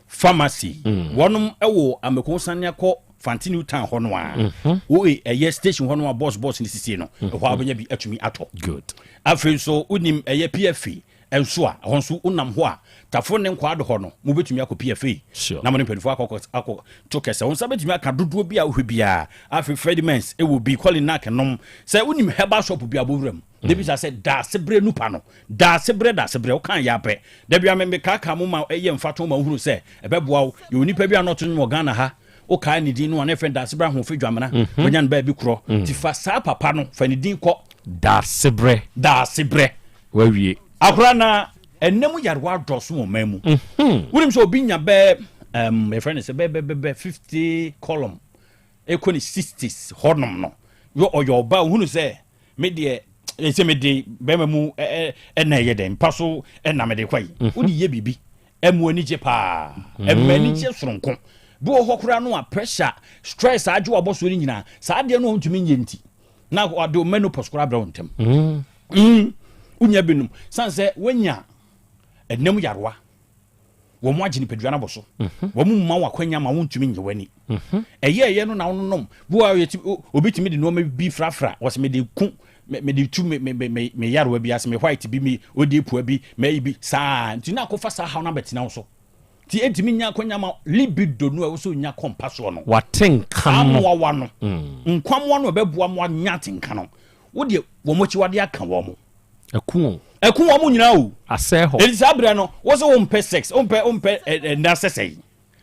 Pharmacy. Wɔnom wɔ Ameko sane akɔ Fante New Town hɔ no a. Wo ɛyɛ station hɔ no a bus bus ne sisie no. Ɛhɔ a wobɛnya bi atumi atɔ. Good. Afei nso wonim ɛyɛ PFA nso a ɛhɔ nso wonam hɔ a Tafo ne Nkwaado hɔ no mobɛtumi akɔ PFA Sure. na mo ne mpanimfoɔ akɔ akɔ to kɛsɛ. Wo nsa bɛtumi aka dodoɔ bi a wohwɛ biara. Afei Fredimens ɛwɔ bi, Kɔlinak nom. Sɛ wonim herbal shop bi a bɔwura mu. Na bisa sɛ daasebrɛ nupa no daasebrɛ daasebrɛ wokan yɛ apɛ da bia me mekaakaa mo ma ɛyɛ mfato ma wohunu sɛ ɛbɛboa wo yɛwɔ nipa bi a na ɔto nwom wɔ Ghana ha wokae ne din no a na ɛfrɛ daasebrɛ ahoɔfɛ dwamena mhm. wanya no baabi korɔ mm. ti fa saa papa no fa ne din kɔ daasebrɛ daasebrɛ wawie akora na ɛnɛ mu yarewa adɔso wɔ man mu mhm. wonim sɛ obi nya bɛɛ um, yɛfrɛ no sɛ bɛbɛbɛbɛ 50 column ɛkɔ ne 60s hɔnom no yɛ ɔyɛ ɔba wohunu sɛ Me deɛ ɛsɛ mede bɛrima mu ɛna ɛyɛ dɛn mpa so ɛna mede kɔ yi mhm. wode yɛ biribi ɛmu anigye paa mhm. ɛmu anigye soronko bi wɔ hɔ koraa no a pressure stress agye wabɔ soɔ no nyinaa saa adeɛ no ɔntumi nyɛ nti na ɔde menopause koraa brɛ wo ntɛm mhm. mm. wonya binom sane sɛ woanya ɛnam yarewa wɔn agye nipadua no abɔ so mhm. wɔn mma wɔn akwanya ma wɔntumi nyɛ w'ani mhm. ɛyɛ ɛyɛ no na wɔnonom bi wa yɛ obi tumi de nneɛma bi frafra wɔsɛ mede ku mede tu me me me me yarewa bi ase me white bi me odi pua bi mɛyi bi saa nti na akɔfa saa haw no abɛtena wo so nti ɛntumi nya akwanya ma libido no a ɛwɔ sɛ onya kɔ mpa soɔ no wate nka no amoawa no mm. nkwamoa no ɛbɛboa mo anya atenka no wodeɛ wɔn akyiwadeɛ aka wɔn mo Ɛko o. Ɛko wɔn nyinaa o. Asɛe hɔ. Eti saa berɛ no, wo sɛ wompɛ sex, wompɛ wompɛ ɛnna sɛsɛe.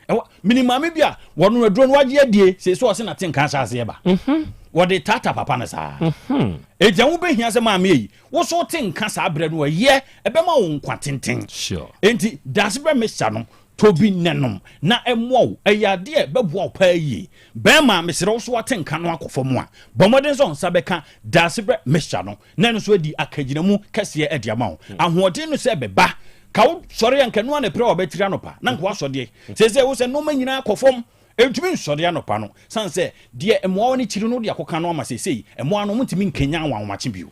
Ɛwɔ menim maame bi a wɔn aduro no wagye adie sɛ sɛ ɔse nate nka ahyɛ aseɛ ba. Mhm. Wɔde tata papa no saa. Mhm. Eti ɛho bɛhia sɛ maame yi, wo so te nka saa berɛ no ɛyɛ ɛbɛma wo nkwa tenten. Sure. Enti daase berɛ mixture no tɔ bi nɛ nom na ɛmmoa wo. Ɛyɛ adeɛ a ɛbɛboa wo paa yie. Bɛrima mesrɛ wo so wate nka no akɔ fam a, bɔ mmɔden sɛ wo nsa bɛka daase berɛ mixture no. na ɛno nso adi akagyinamu kɛseɛ de ama wo. Ahoɔden no sɛ ɛbɛba ka wo sɔre a nka ɛno a na ɛpere wɔ bɛtiri anɔpa na nka wasɔ deɛ. Seesei wo sɛ nnoɔma nyinaa kɔ fam, ɛntumi nsɔre anɔpa no sane sɛ deɛ mmoawa no kyiri no wode akɔka no ama seesei mmoawa no wɔntumi nkanyan wɔn ahomakye bio.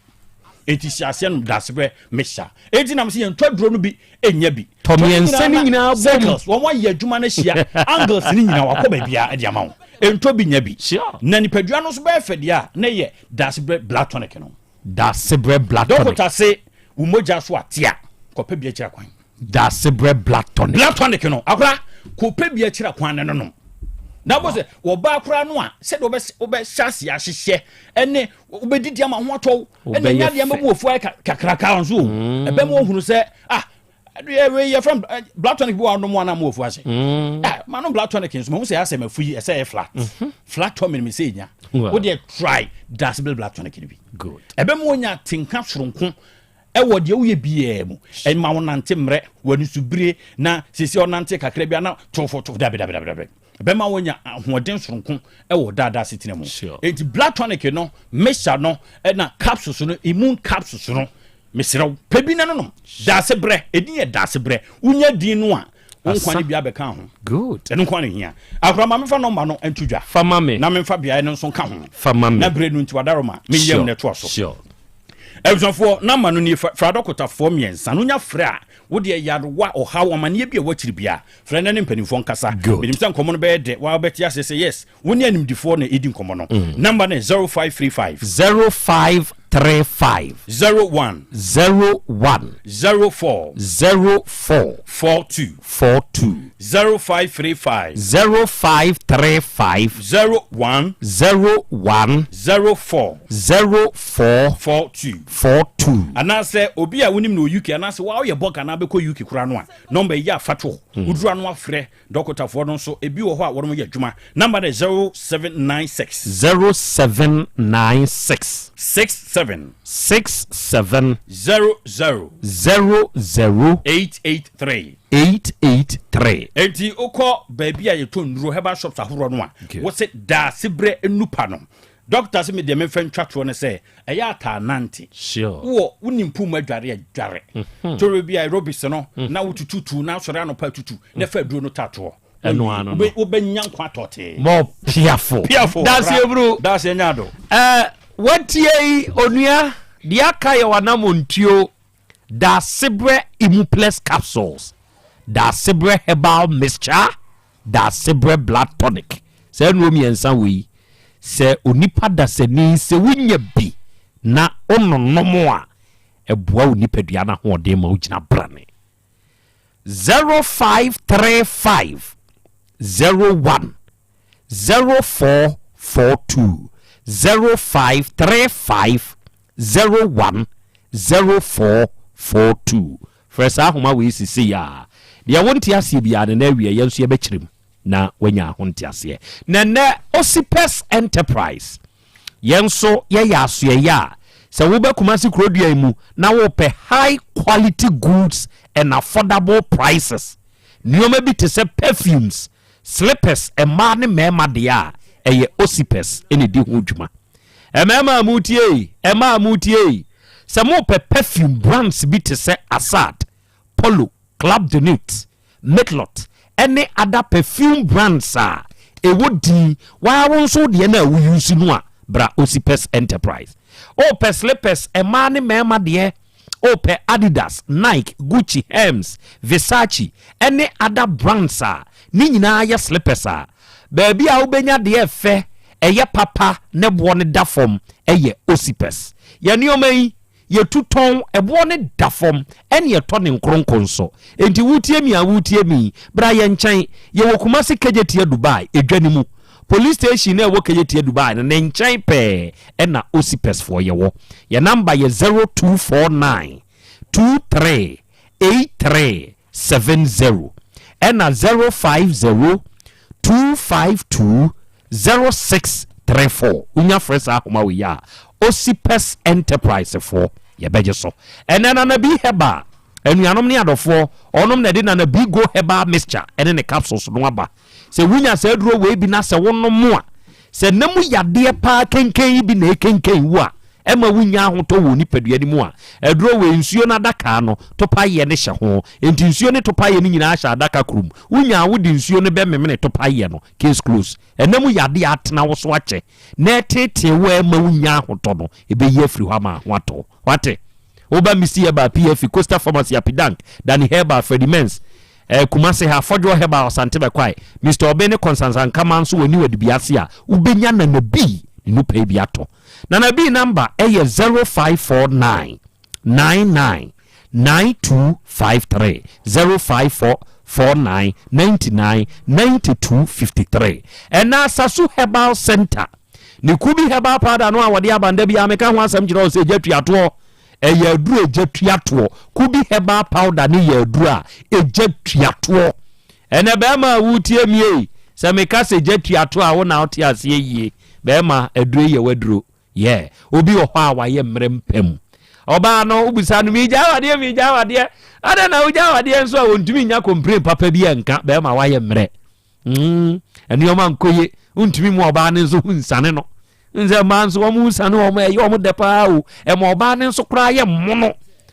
Enti hyɛ aseɛ nom dasebrɛ mixture. Enti nam sɛ yɛntɔ aduro no bi ɛnya bi. Tɔ mmiɛnsa no nyinaa bom. Circles, wɔn ayɛ adwuma no ahyia, angles no nyinaa wakɔ baabiara de ama wo. Ɛntɔ bi nya bi. Na nipadua no nso bɛyɛ fɛ deɛ a na ɛyɛ Dasebrɛ blood tonic no. Dasebrɛ blood tonic. Dɔkota se wo mogya so ate a, kɔpɛ bi akyira kwan. Dasebrɛ blood tonic. Blood tonic no, akora, kɔpɛ bi akyira kwan ne no nom. Na bɔ sɛ wɔbaa koraa no a, sɛdeɛ wobɛhyɛ aseɛ ahyehyɛ ɛne wobɛdidi ama ho atɔ wo, ɛne ɛnyɛ adeɛ mɛmu ofu ayɛ kakraka nso o. Ɛbɛma ohunu sɛ, ah, Ɛdeɛ wei yɛfrɛ no blood tonic bi wɔ anom a na mo afu ase. Mm. Eh, ma nom blood tonic nso mahu sɛ asɛ mafu yi ɛsɛ yɛ flat. Mm-hmm. Flat tummy me sɛ nya. Wo deɛ try dasibel blood tonic no bi. Good. Ɛbɛma wonya tenka soronko ɛwɔ deɛ woyɛ biara mu. Ɛma wo nante mmerɛ, w'ani so bire na sisi ɔnante kakra bi ana tofo tofo dabi dabi dabi dabi. Ɛbɛma wonya ahoɔden soronko ɛwɔ daadaa setena mu. Enti blood tonic no mixture no ɛna capsules no immune capsules no Mesrɛ wo, pɛ bi na no nom. Daasebrɛ, edin yɛ Daasebrɛ. Wonya din no a, wo nkwa no bi abɛka ho. Good. Ɛno nko ara na ehia. Akora, ma memfa nɔmba no nto dwa. Fa ma me. Na memfa beaeɛ no nso nka ho. Fa ma me. Na berɛ no nti, wadaroma, me yam na ɛtoa so. Sure. Abusuafoɔ, number no nie, frɛ adɔkotafoɔ mmiɛnsa no, wonya frɛ a, wo deɛ yarewa, ɔhaw, amaneɛ bi a ɛwɔ akyiri biara, frɛ na ne mpanimfoɔ nkasa. Good. Menim sɛ nkɔmmɔ no bɛyɛ dɛ, waa wobɛte aseɛ sɛ yes, wo ne animdifoɔ na ɛredi nkɔmmɔ no. Number no yɛ 0535. 0535. 01. 01. 04. 04. 42. 42. 0535. 0535. 01. 01. 04. 04. 42. 42. Anaasɛ obi a wonim no wɔ UK anaasɛ wo a woyɛ bɔga anaa bɛkɔ UK koraa no a, nɔmba yi yɛ a fa to hɔ. Woduru ano afrɛ dɔkotafoɔ no nso, ebi wɔ hɔ a wɔnom yɛ adwuma. Nɔmba no yɛ 0796. 0796. 67. 67. 00. 00. 883. 883. Enti wokɔ baabi a yɛtɔ nnuro, herbal shops ahoroɔ no a, wose Daasebrɛ nnupa no. Dɔkta se me deɛ memfa ntwa toɔ ne sɛ, ɛyɛ a taa nante. Wowɔ, wonim pool mu adware a, dware. Toro bi a aerobics no, na wotututu na asɔre anɔpa atutu, na fa aduro no ta toɔ. Ɛno ano no. Wobɛnya nkwa tɔtee. Mɔ piafo. Piafo. Daseɛ bro. Daseɛ nya ado. Ɛɛ, watie yi, onua, deɛ aka yɛ w'anamontuo. Daasebrɛ Immuplex Capsules, Daasebrɛ Herbal Mixture, Daasebrɛ Blood Tonic. Saa nnuro mmiɛnsa wei, sɛ onipa dasani sɛ wonya bi na wononom a, ɛboa wo nipadua no ahoɔden ma wogyina brane. 0535 01 0442 0535 01 0442. Frɛ saa ahoma wei sesei ara. Deɛ wonte aseɛ biara no, na awieɛ yɛn nso yɛbɛkyerɛ mu na woanya ho nteaseɛ. Na nnɛ Osipes Enterprise, yɛn nso yɛyɛ asoɛeɛ a, sɛ woba Kumasi kurodua yi mu na wopɛ high quality goods and affordable prices, nneɛma bi te sɛ perfumes, Slippers mmaa ne mmarima deɛ a, ɛyɛ Osipes na ɛdi ho dwuma. Mmarima a moretie yi, mmaa a moretie yi, sɛ mopɛ perfume brands bi te sɛ Assad, Polo, Club de Nuit, Mitlot ne other perfume brands a ɛwɔ din, waa wo nso wo deɛ no a wo use no a, bra Osipes Enterprise. Wopɛ slippers mmaa ne mmarima deɛ, Wopɛ Adidas, Nike, Gucci, Hermes, Versace ne other brands a, ne nyinaa yɛ slippers a, baabi a wobɛnya deɛ ɛfɛ, ɛyɛ papa ne boɔ no da fam yɛ Osipes. Yɛn nneɛma yi, yɛtu tɔn, ɛboɔ no da fam ɛne ɛtɔ ne nkronko nso. Enti wotie me a wotie me yi, bra yɛn nkyɛn. Yɛwɔ Kumasi Kejetia Dubai, edwa no mu. Police station no a ɛwɔ Kejetia Dubai no, ne nkyɛn pɛɛ ɛna Osipes foɔ yɛwɔ. Yɛn number yɛ 0249 23 83 70 ɛna 050 252 0634. Wonya frɛ saa ahoma wei a, Osipes Enterprise foɔ yɛbɛgye so. Ɛnɛ Nana B Herbal, anuanom ne adɔfoɔ, ɔnom na ɛde Nana B Go Herbal Mixture ɛne ne capsules no aba. Sɛ wunya saa aduro wei bi na sɛ wonom a, sɛ nna mu yadeɛ paa kenken yi bi na ɛkenken wo a, ɛma wunya ahotɔ wɔ wo nipadua no mu a, aduro wei, nsuo no adaka no, topaeɛ no hyɛ ho. Enti nsuo ne topaeɛ no nyinaa hyɛ adaka koro mu. Wunya a, wode nsuo no bɛmemene topaeɛ no. Case close. Ɛnna mu yadeɛ a atena wo so akyɛ na ɛteetee wo a ɛmma wunnya ahotɔ no, ɛbɛyi afiri hɔ ama ho atɔ wo. Wate? Woba Misty Herbal, PFE, Coastal Pharmacy, Apidank, Danny Herbal, Freddie Mens, eh, Kumasi ha, Fɔdwoɔ Herbal, Asante Bɛkwae, Mister Obeng ne Constance Ankama nso wɔ New Adubiase a wobɛnya Nana B ne nupa yi bi atɔ. Nana B number ɛyɛ 0549 99 9253, 05449 99 9253. Ɛna Asasu Herbal Center ne Kubi Herbal Powder no a wɔde aba nda biara meka ho asɛm kyerɛ wo sɛ gya tuatoɔ. Ɛyɛ aduro a egya tua toɔ. Kubi herbal powder no yɛ aduro a egya tua toɔ. Ɛnɛ bɛrima a woretie mi ei, sɛ meka sɛ gya tua toɔ a wo na wote aseɛ yie. Bɛrima, aduro yi yɛ w'aduro. Yeah. Obi wɔ hɔ a wayɛ mmerɛ mpa mu. Ɔbaa no, wobisa no, megya awadeɛ, megya awadeɛ. Adɛn na wogya awadeɛ nso a wɔntumi nnya complain papa bi nka. Bɛrima wayɛ mmerɛ. Mm, nneɛma nkɔ yie. Wontumi mu ɔbaa no nso ho nsane no. Nsɛ mmaa nso wɔn nsane wɔn ɛyɛ wɔn dɛ paa o. Ɛma ɔbaa no nso koraa yɛ mmono.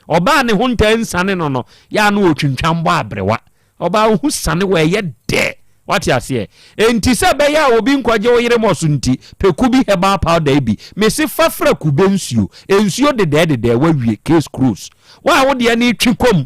Ɔbaa ne ho ntaa nsane no no, yɛ ano otwintwan bɔ aberewa. Ɔbaa ho sane wɔ ɛyɛ dɛ. Wate aseɛ? Enti sɛ ɛbɛyɛ a obi nkɔgye wo yere mɔ so nti, pɛ Kubi herbal powder yi bi. Mese fa fra kube nsuo. Nsuo dedɛɛ dedɛɛ, woawie. Case close. Wo a wo deɛ no retwe kɔ mu,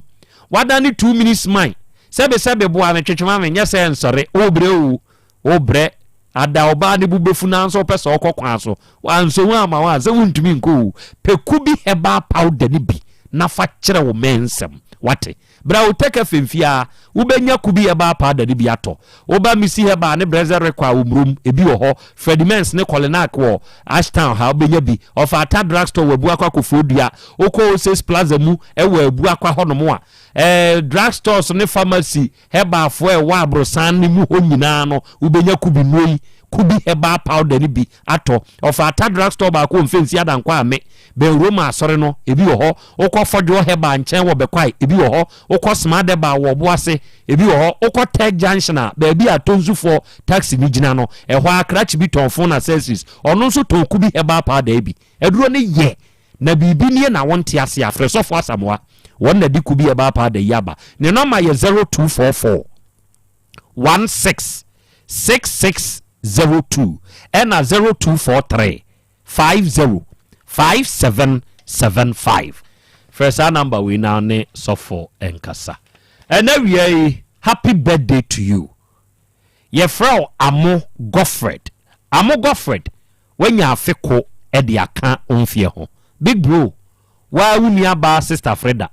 woadane two minutes man. Sɛbe sɛbe boa me, twetwe ma me, nyɛ sɛ ɛnsɔre. Wobrɛ oo, wobrɛ. Ada ɔbaa no bo bɛfu nanso wopɛ sɛ ɔkɔ kwan so. Wansɔ mu amma wo a, sɛ wontumi nkɔ oo. Pɛ Kubi herbal powder no bi na fa kyerɛ wo mɛnsɛm. Wate? Bra Otec FM fie ha, wobɛnya Kubi Herbal Powder no bi atɔ. Woba Missy Herbal ne Brezza Requar wɔ Murom, ebi wɔ hɔ. Freddie Mens ne Kolinak wɔ Ashtown ha, wobɛnya bi. Ɔfa Atta Drug Store wɔ Abuakwa Kofoɔdua. Wokɔ Oasis Plaza mu wɔ Abuakwa hɔnom a, eh, drug stores ne pharmacy herbalfoɔ a ɛwɔ aborosan no mu hɔ nyinaa no, wobɛnya Kubi nnuro yi, Kubi Herbal Powder no bi atɔ. Ɔfa Atta Drug Store baako wɔ Mfɛnsi Adankwa Ame, bɛn Roma Asɔre no, ebi wɔ hɔ. Wokɔ Fɔdwoɔ Herbal nkyɛn wɔ Bɛkwae, ebi wɔ hɔ. Wokɔ Smart Herbal wɔ Ɔboase, ebi wɔ hɔ. Wokɔ Tech Junction a, baabi a Tonsufoɔ taxi no gyina no, ɛhɔ ara krakye bi tɔn phone accessories. Ɔno nso tɔn Kubi Herbal Powder yi bi. Aduro no yɛ, na biribi nie na wonte aseɛ a, frɛ Sɔfo Asamoah. Wɔn na de Kubi Herbal Powder yi aba. Ne nɔma yɛ 0244 16 6602 ɛna 0243 50 5775. Frɛ saa number wei na ne sɔfo nkasa. Ɛnɛ wia yi, happy birthday to you. Yɛfrɛ wo Amo Godfred. Amo Godfred, woanya afe ko de aka wo mfeɛ ho. Big bro, woaa wo nua baa Sister Freda.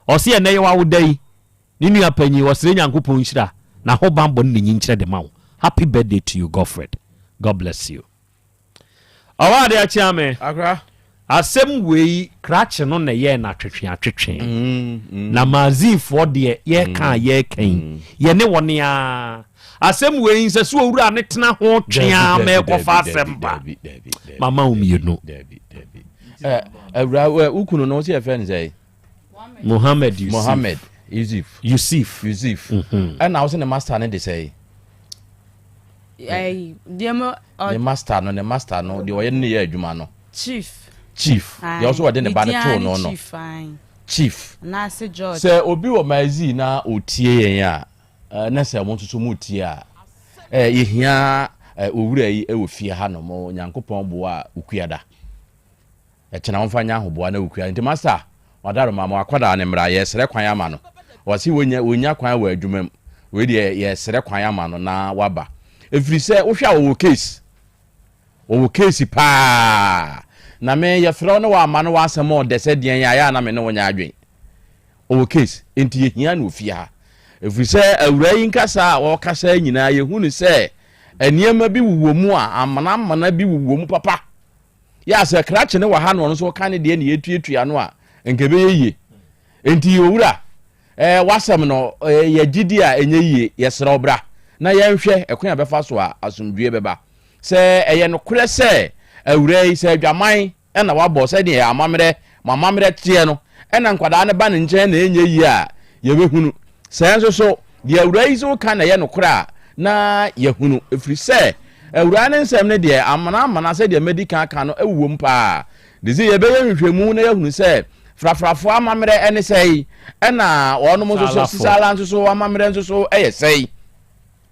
Ɔse ɛnɛ yɛ w'awoda yi, Ne nua panyin, ɔsrɛ Nyankopɔn nhyira, n'ahobanbɔ ne ne nyinkyerɛ de ma wo. Happy birthday to you Godfred. God bless you. Ɔwɔ ade akyea me. Akra. Asɛm wei krakye no na ɛyɛɛ no atwetwe atwetwe. Na Mazinfoɔ deɛ yɛka a yɛka yi, yɛne wɔn ara. Asɛm wei nsɛ sɛ owura ne tena ho twe ara ma ɛkɔfa asɛm ba. Mama wo mmienu. Awura, wo kunu no, wo sɛ yɛfrɛ no sɛ? Mohammed Yusuf. Mohammed Yusuf. Yusuf. Yusuf. Mhm. Ɛna wo sɛ ne master no de sɛe? Deɛ mo. Ne master no, ne master no, deɛ ɔyɛ ne yɛ adwuma no. Chief. Chief. Deɛ ɔso ɔde ne ba no too no no. Chief. Chief. Anaasɛ George. Sɛ obi wɔ Mazi na otie yɛn a, na sɛ mo nso so mo tie a, yɛhia owura yi wɔ fie ha nom, Nyankopɔn boa a okuada. Ɛkyena wɔmfa nyɛ ahoboa na wokua nti masa wadaroma mo akwadaa no mmra yɛsrɛ kwan ama no wɔse wɔnya wɔnya kwan wɔ adwuma mu wei deɛ yɛsrɛ kwan ama no na waba ɛfiri sɛ wohwɛ a wɔwɔ case wɔwɔ case paa na me yɛfrɛ wo ne wama no w'asɛm ɔdɛ sɛ deɛn ayɛ a na me ne wo nyɛ adwen Ɔwɔ case nti yɛhia no wɔ fie ha. Ɛfiri sɛ awuraa yi nkasa a ɔrekasa nyinaa yɛhu no sɛ nneɛma bi wowɔ mu a amena amena bi wowɔ mu papa. Yɛ a sɛ krakye no wɔ ha na ɔno nso ɔka ne deɛ na yɛtuatua no a nka ɛbɛyɛ yie. Nti owura eh, w'asɛm no eh, yɛgye di a ɛnyɛ yie, yɛsrɛ wo bra na yɛnhwɛ ɛkwan a bɛfa so a asomdwoeɛ bɛba. Sɛ ɛyɛ nokorɛ sɛ awuraa yi sɛ adwaman na wabɔ sɛdeɛ yɛn amammerɛ, mo amammerɛ teɛ no, ɛna nkwadaa no ba ne nkyɛn na ɛnyɛ yie a, yɛbɛhunu. Sɛ nso so, deɛ awuraa yi so ka na ɛyɛ nokorɛ a, na yɛahunu. Ɛfiri sɛ, awuraa no nsɛm no deɛ, amana amana sɛdeɛ madi kan aka no wom paa. De sɛ yɛbɛyɛ nhwehwɛmu na yɛahunu sɛ, frafrafoɔ amammerɛ ne sɛe, ɛna wɔnom nso so, Sisala nso so amammerɛ nso so yɛ sɛe.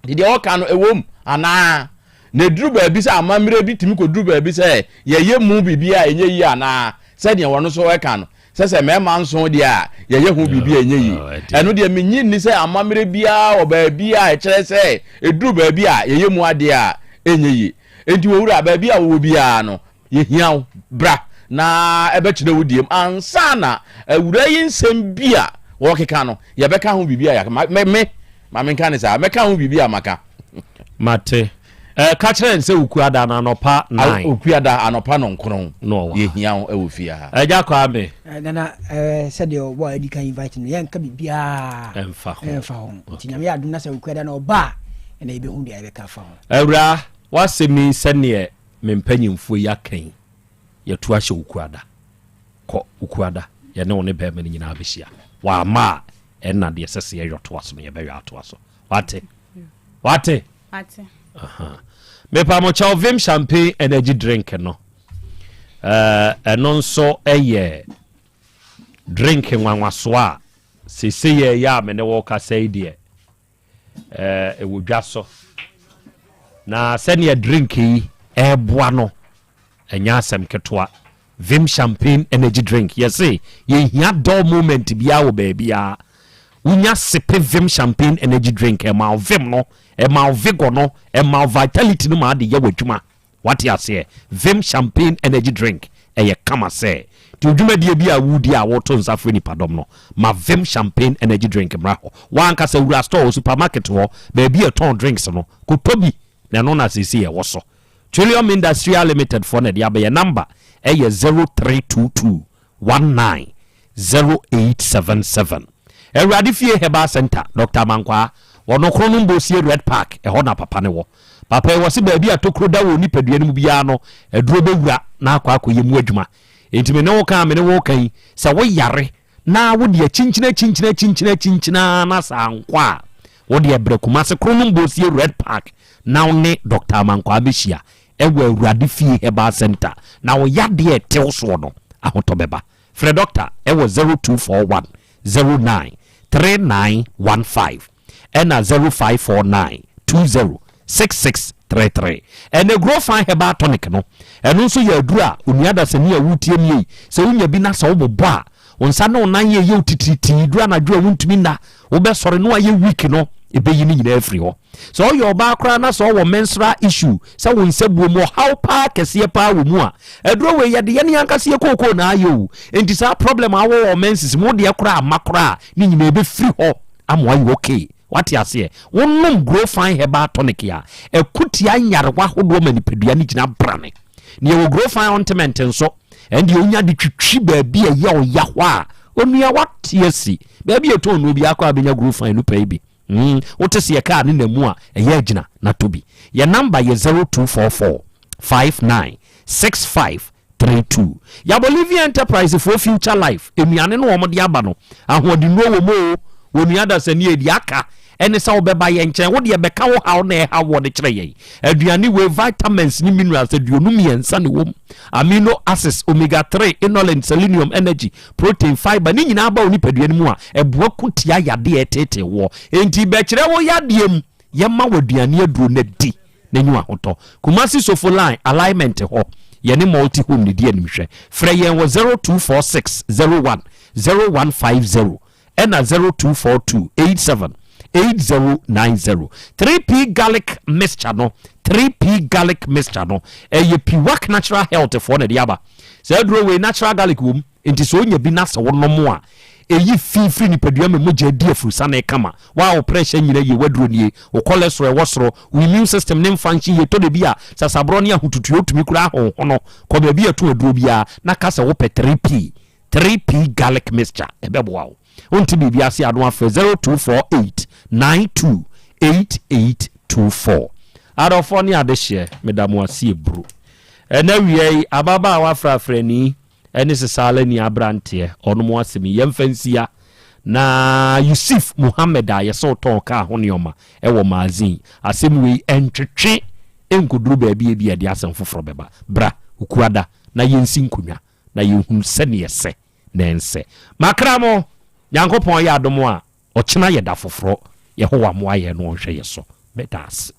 Nti deɛ ɔka no ɛwom anaa? Na ɛduru baabi sɛ amammerɛ bi tumi kɔduru baabi sɛ yɛyɛ mu biribi a ɛnyɛ yie anaa? Sɛdeɛ wɔn nso ɛka no, sɛ sɛ mmarima nson deɛ a yɛyɛ ho biribi a ɛnyɛ yie. Ɛno deɛ mennye nni sɛ amammerɛ biara wɔ baabi a ɛkyerɛ sɛ ɛduru baabi a yɛyɛ mu adeɛ a ɛnyɛ yie. Enti owura, baabi a wowɔ biara no, Yɛhia wo, bra na ɛbɛkyerɛ wo deɛ mu ansa na awuraa yi nsɛm bi a wɔkeka no, yɛbɛka ho biribi a yɛaka. Ma, me, me, ma menka ne saa, mɛka ho biribi a maka. Mate. Eh, ka kyerɛ n sɛ Okuada no anɔpa nine. Okuada anɔpa nɔnkron. Na ɔwɔ ha. Yɛhia wo wɔ fie ha. Agya Kwame. Eh, Nana, eh, sɛdeɛ ɔbɔ a adi kan invite no, yɛnka biribiara ɛmfa ho. Ɛmfa ho. Nti Nyame yɛ adom na sɛ Okuada no ɔba a, ɛna yɛbɛhu deɛ yɛbɛka afa ho. Awuraa, w'asɛm yi sɛdeɛ Me mpanyimfoɔ yi aka yi, yɛatu ahyɛ Wukuada. Kɔ Wukuada, yɛne wo ne bɛrima no nyinaa bɛhyia. Wamma a, ɛnna deɛ ɛsɛ sɛ yɛyɔ toa so no, yɛbɛyɔ atoa so. Wate? Wate? Mate. Aha. Mepa mo kyɛw, Vim Champagne Energy Drink no, ɛno nso yɛ drink nwanwasoɔ a seesei yɛyɛ a me ne wo kasa yi deɛ, Ɛwɔ dwa so. Na sɛdeɛ drink yi ɛreboa no, ɛnyɛ asɛm ketewa. Vim Champagne Energy Drink. Yɛse yɛhia dull moment biara wɔ baabiara. Wonya sipe Vim Champagne Energy Drink, ɛma wo vim no, ɛma wo vigor no, ɛma wo vitality no ma ade yɛ w'adwuma. Wate aseɛ? Vim Champagne Energy Drink, ɛyɛ kama sɛ. Nti wo dwumadie bi a woredi a woreto nsa frɛ nipadɔm no, ma Vim Champagne Energy Drink mmra hɔ. W'ankasa wura store, supermarket hɔ, baabi a ɛtɔn drinks no, kɔtɔ bi, na ɛno na seesei ɛwɔ so. Trillium Industrial Limited foɔ na ɛde aba. Yɛn number ɛyɛ 0322 19 0877. Awurade Fie Herbal Centre, Doctor Amankwaa, wɔ Nokronom Bosie Red Park, ɛhɔ na papa no wɔ. Papa yi wɔse baabi a tokuro da wɔ nipadua no mu biara no, aduro bɛwura na akɔ akɔyɛ mu adwuma. Enti me ne wo ka a me ne wo reka yi, sɛ wo yare na wo deɛ kyinkyini akyinkyini akyinkyini akyinkyini ara na sɛ ankɔ a, wo deɛ brɛ Kumasi Kronom Bosie Red Park na wo ne Doctor Amankwaa bɛhyia wɔ Awurade Fie Herbal Centre na wo yadeɛ a ɛte wo soɔ no, ahotɔ bɛba. Frɛ Doctor wɔ 0241 09 3915 ɛna 0549 20 6633. Ɛnɛ Growfine Herbal Tonic no, ɛno nso yɛ aduro a onua dasani a woretie me yi, sɛ wonya bi na sɛ wobobɔ a, wo nsa ne wo nan yɛ yɛ wo titiritii, duru anadwo a wontumi nna, wobɛsɔre na woayɛ weak no, ɛbɛyi ne nyinaa afiri hɔ. Sɛ ɔyɛ ɔbaa koraa na sɛ ɔwɔ menstrual issue, sɛ wo nsa buo mu ɔhaw paa kɛseɛ paa wɔ mu a, aduro wei yɛde yɛne ankasa yɛ kookoo na ayɛ o. Enti saa problem a wowɔ wɔ menses mu, wo deɛ koraa amma koraa, ne nyinaa ɛbɛfiri hɔ ama woayɛ okay. Wate aseɛ? Wonom Grow Fine Herbal Tonic a, ɛko tia nyarewa ahodoɔ ma nipadua no gyina brane. Na yɛwɔ Grow Fine Ointment nso, ɛndeɛ wonya de twitwi baabi a ɛyɛ ɔya hɔ a, onua wate asi. Baabi a ɛtɔn nnuro biara koraa bɛnya Grow Fine no pɛi bi. Mm, wote sɛ yɛ kaa ne nam mu a, ɛyɛ agyina na tɔ bi. Yɛ namba yɛ 0244 59 65 32. Yɛ Bolivia Enterprise foɔ Future Life, nnuane no wɔn de aba no, ahoɔdennuro wɔ mu o, wɔ nua dasani a, deɛ aka ɛne sɛ wobɛba yɛn nkyɛn, wo deɛ bɛka wo haw na ɛhaw wɔ no kyerɛ yɛn. Aduane wei, vitamins ne minerals 53 na ɛwɔ mu, amino acids, omega 3, inulin, selenium, energy, Protein, fibre, ne nyinaa ba wo nipadua no mu a, ɛboa ko tia yadeɛ a ɛteetee woɔ. Enti bɛkyerɛ wo yadeɛ mu, yɛma wo aduane aduro na di na nya ahotɔ. Kumasi Sofo Line, Alignment hɔ, yɛne Multi Home na ɛdi animhwɛ. Frɛ yɛn wɔ 0246 01 0150 ɛna 0242 87 8090. 3P Garlic Mixture no, 3P Garlic Mixture no, ɛyɛ Piwak Natural Health foɔ na ɛde aba. Saa aduro wei natural garlic wɔ mu, nti sɛ onya bi na sɛ wonom a, ɛyi fi firi nipadua ma mogya di afurusane kama. Wo a wo pressure nyina yie, w'aduro nie. Wo cholesterol ɛwɔ soro, wo immune system ne mfa nhye yie, tɔ da bi a sasaborɔ ne ahotutuo tumi koraa honhono. Kɔ baabi a ɛtɔn aduro biara na ka sɛ wopɛ 3P, 3P garlic mixture, ɛbɛboa wo. Wonte biribi ase a, no afrɛ 0248 92 8824. Adɔfoɔ ne adehyeɛ, meda mo ase aburo. Ɛnnɛ awia yi, ababaawa frafrani ne Sesaalani aberanteɛ, ɔnom asɛm yi, yɛmfa nsia. Na Yusuf Muhammad a yɛsɛ ɔtɔn kaa ho nneɛma wɔ Maazin, asɛm wei ɛntwetwe nkɔduru baabi a ebia ɛde asɛm foforɔ bɛba. Bra, Okuada, na yɛnsi nkonnwa na yɛnhunu sɛdeɛ ɛsɛ na ɛnsɛ. Makra mo, Nyankopɔn yɛ adom a, ɔkyena yɛ da foforɔ. Yehowa mmoa yɛn na ɔnhwɛ yɛ so. Meda ase.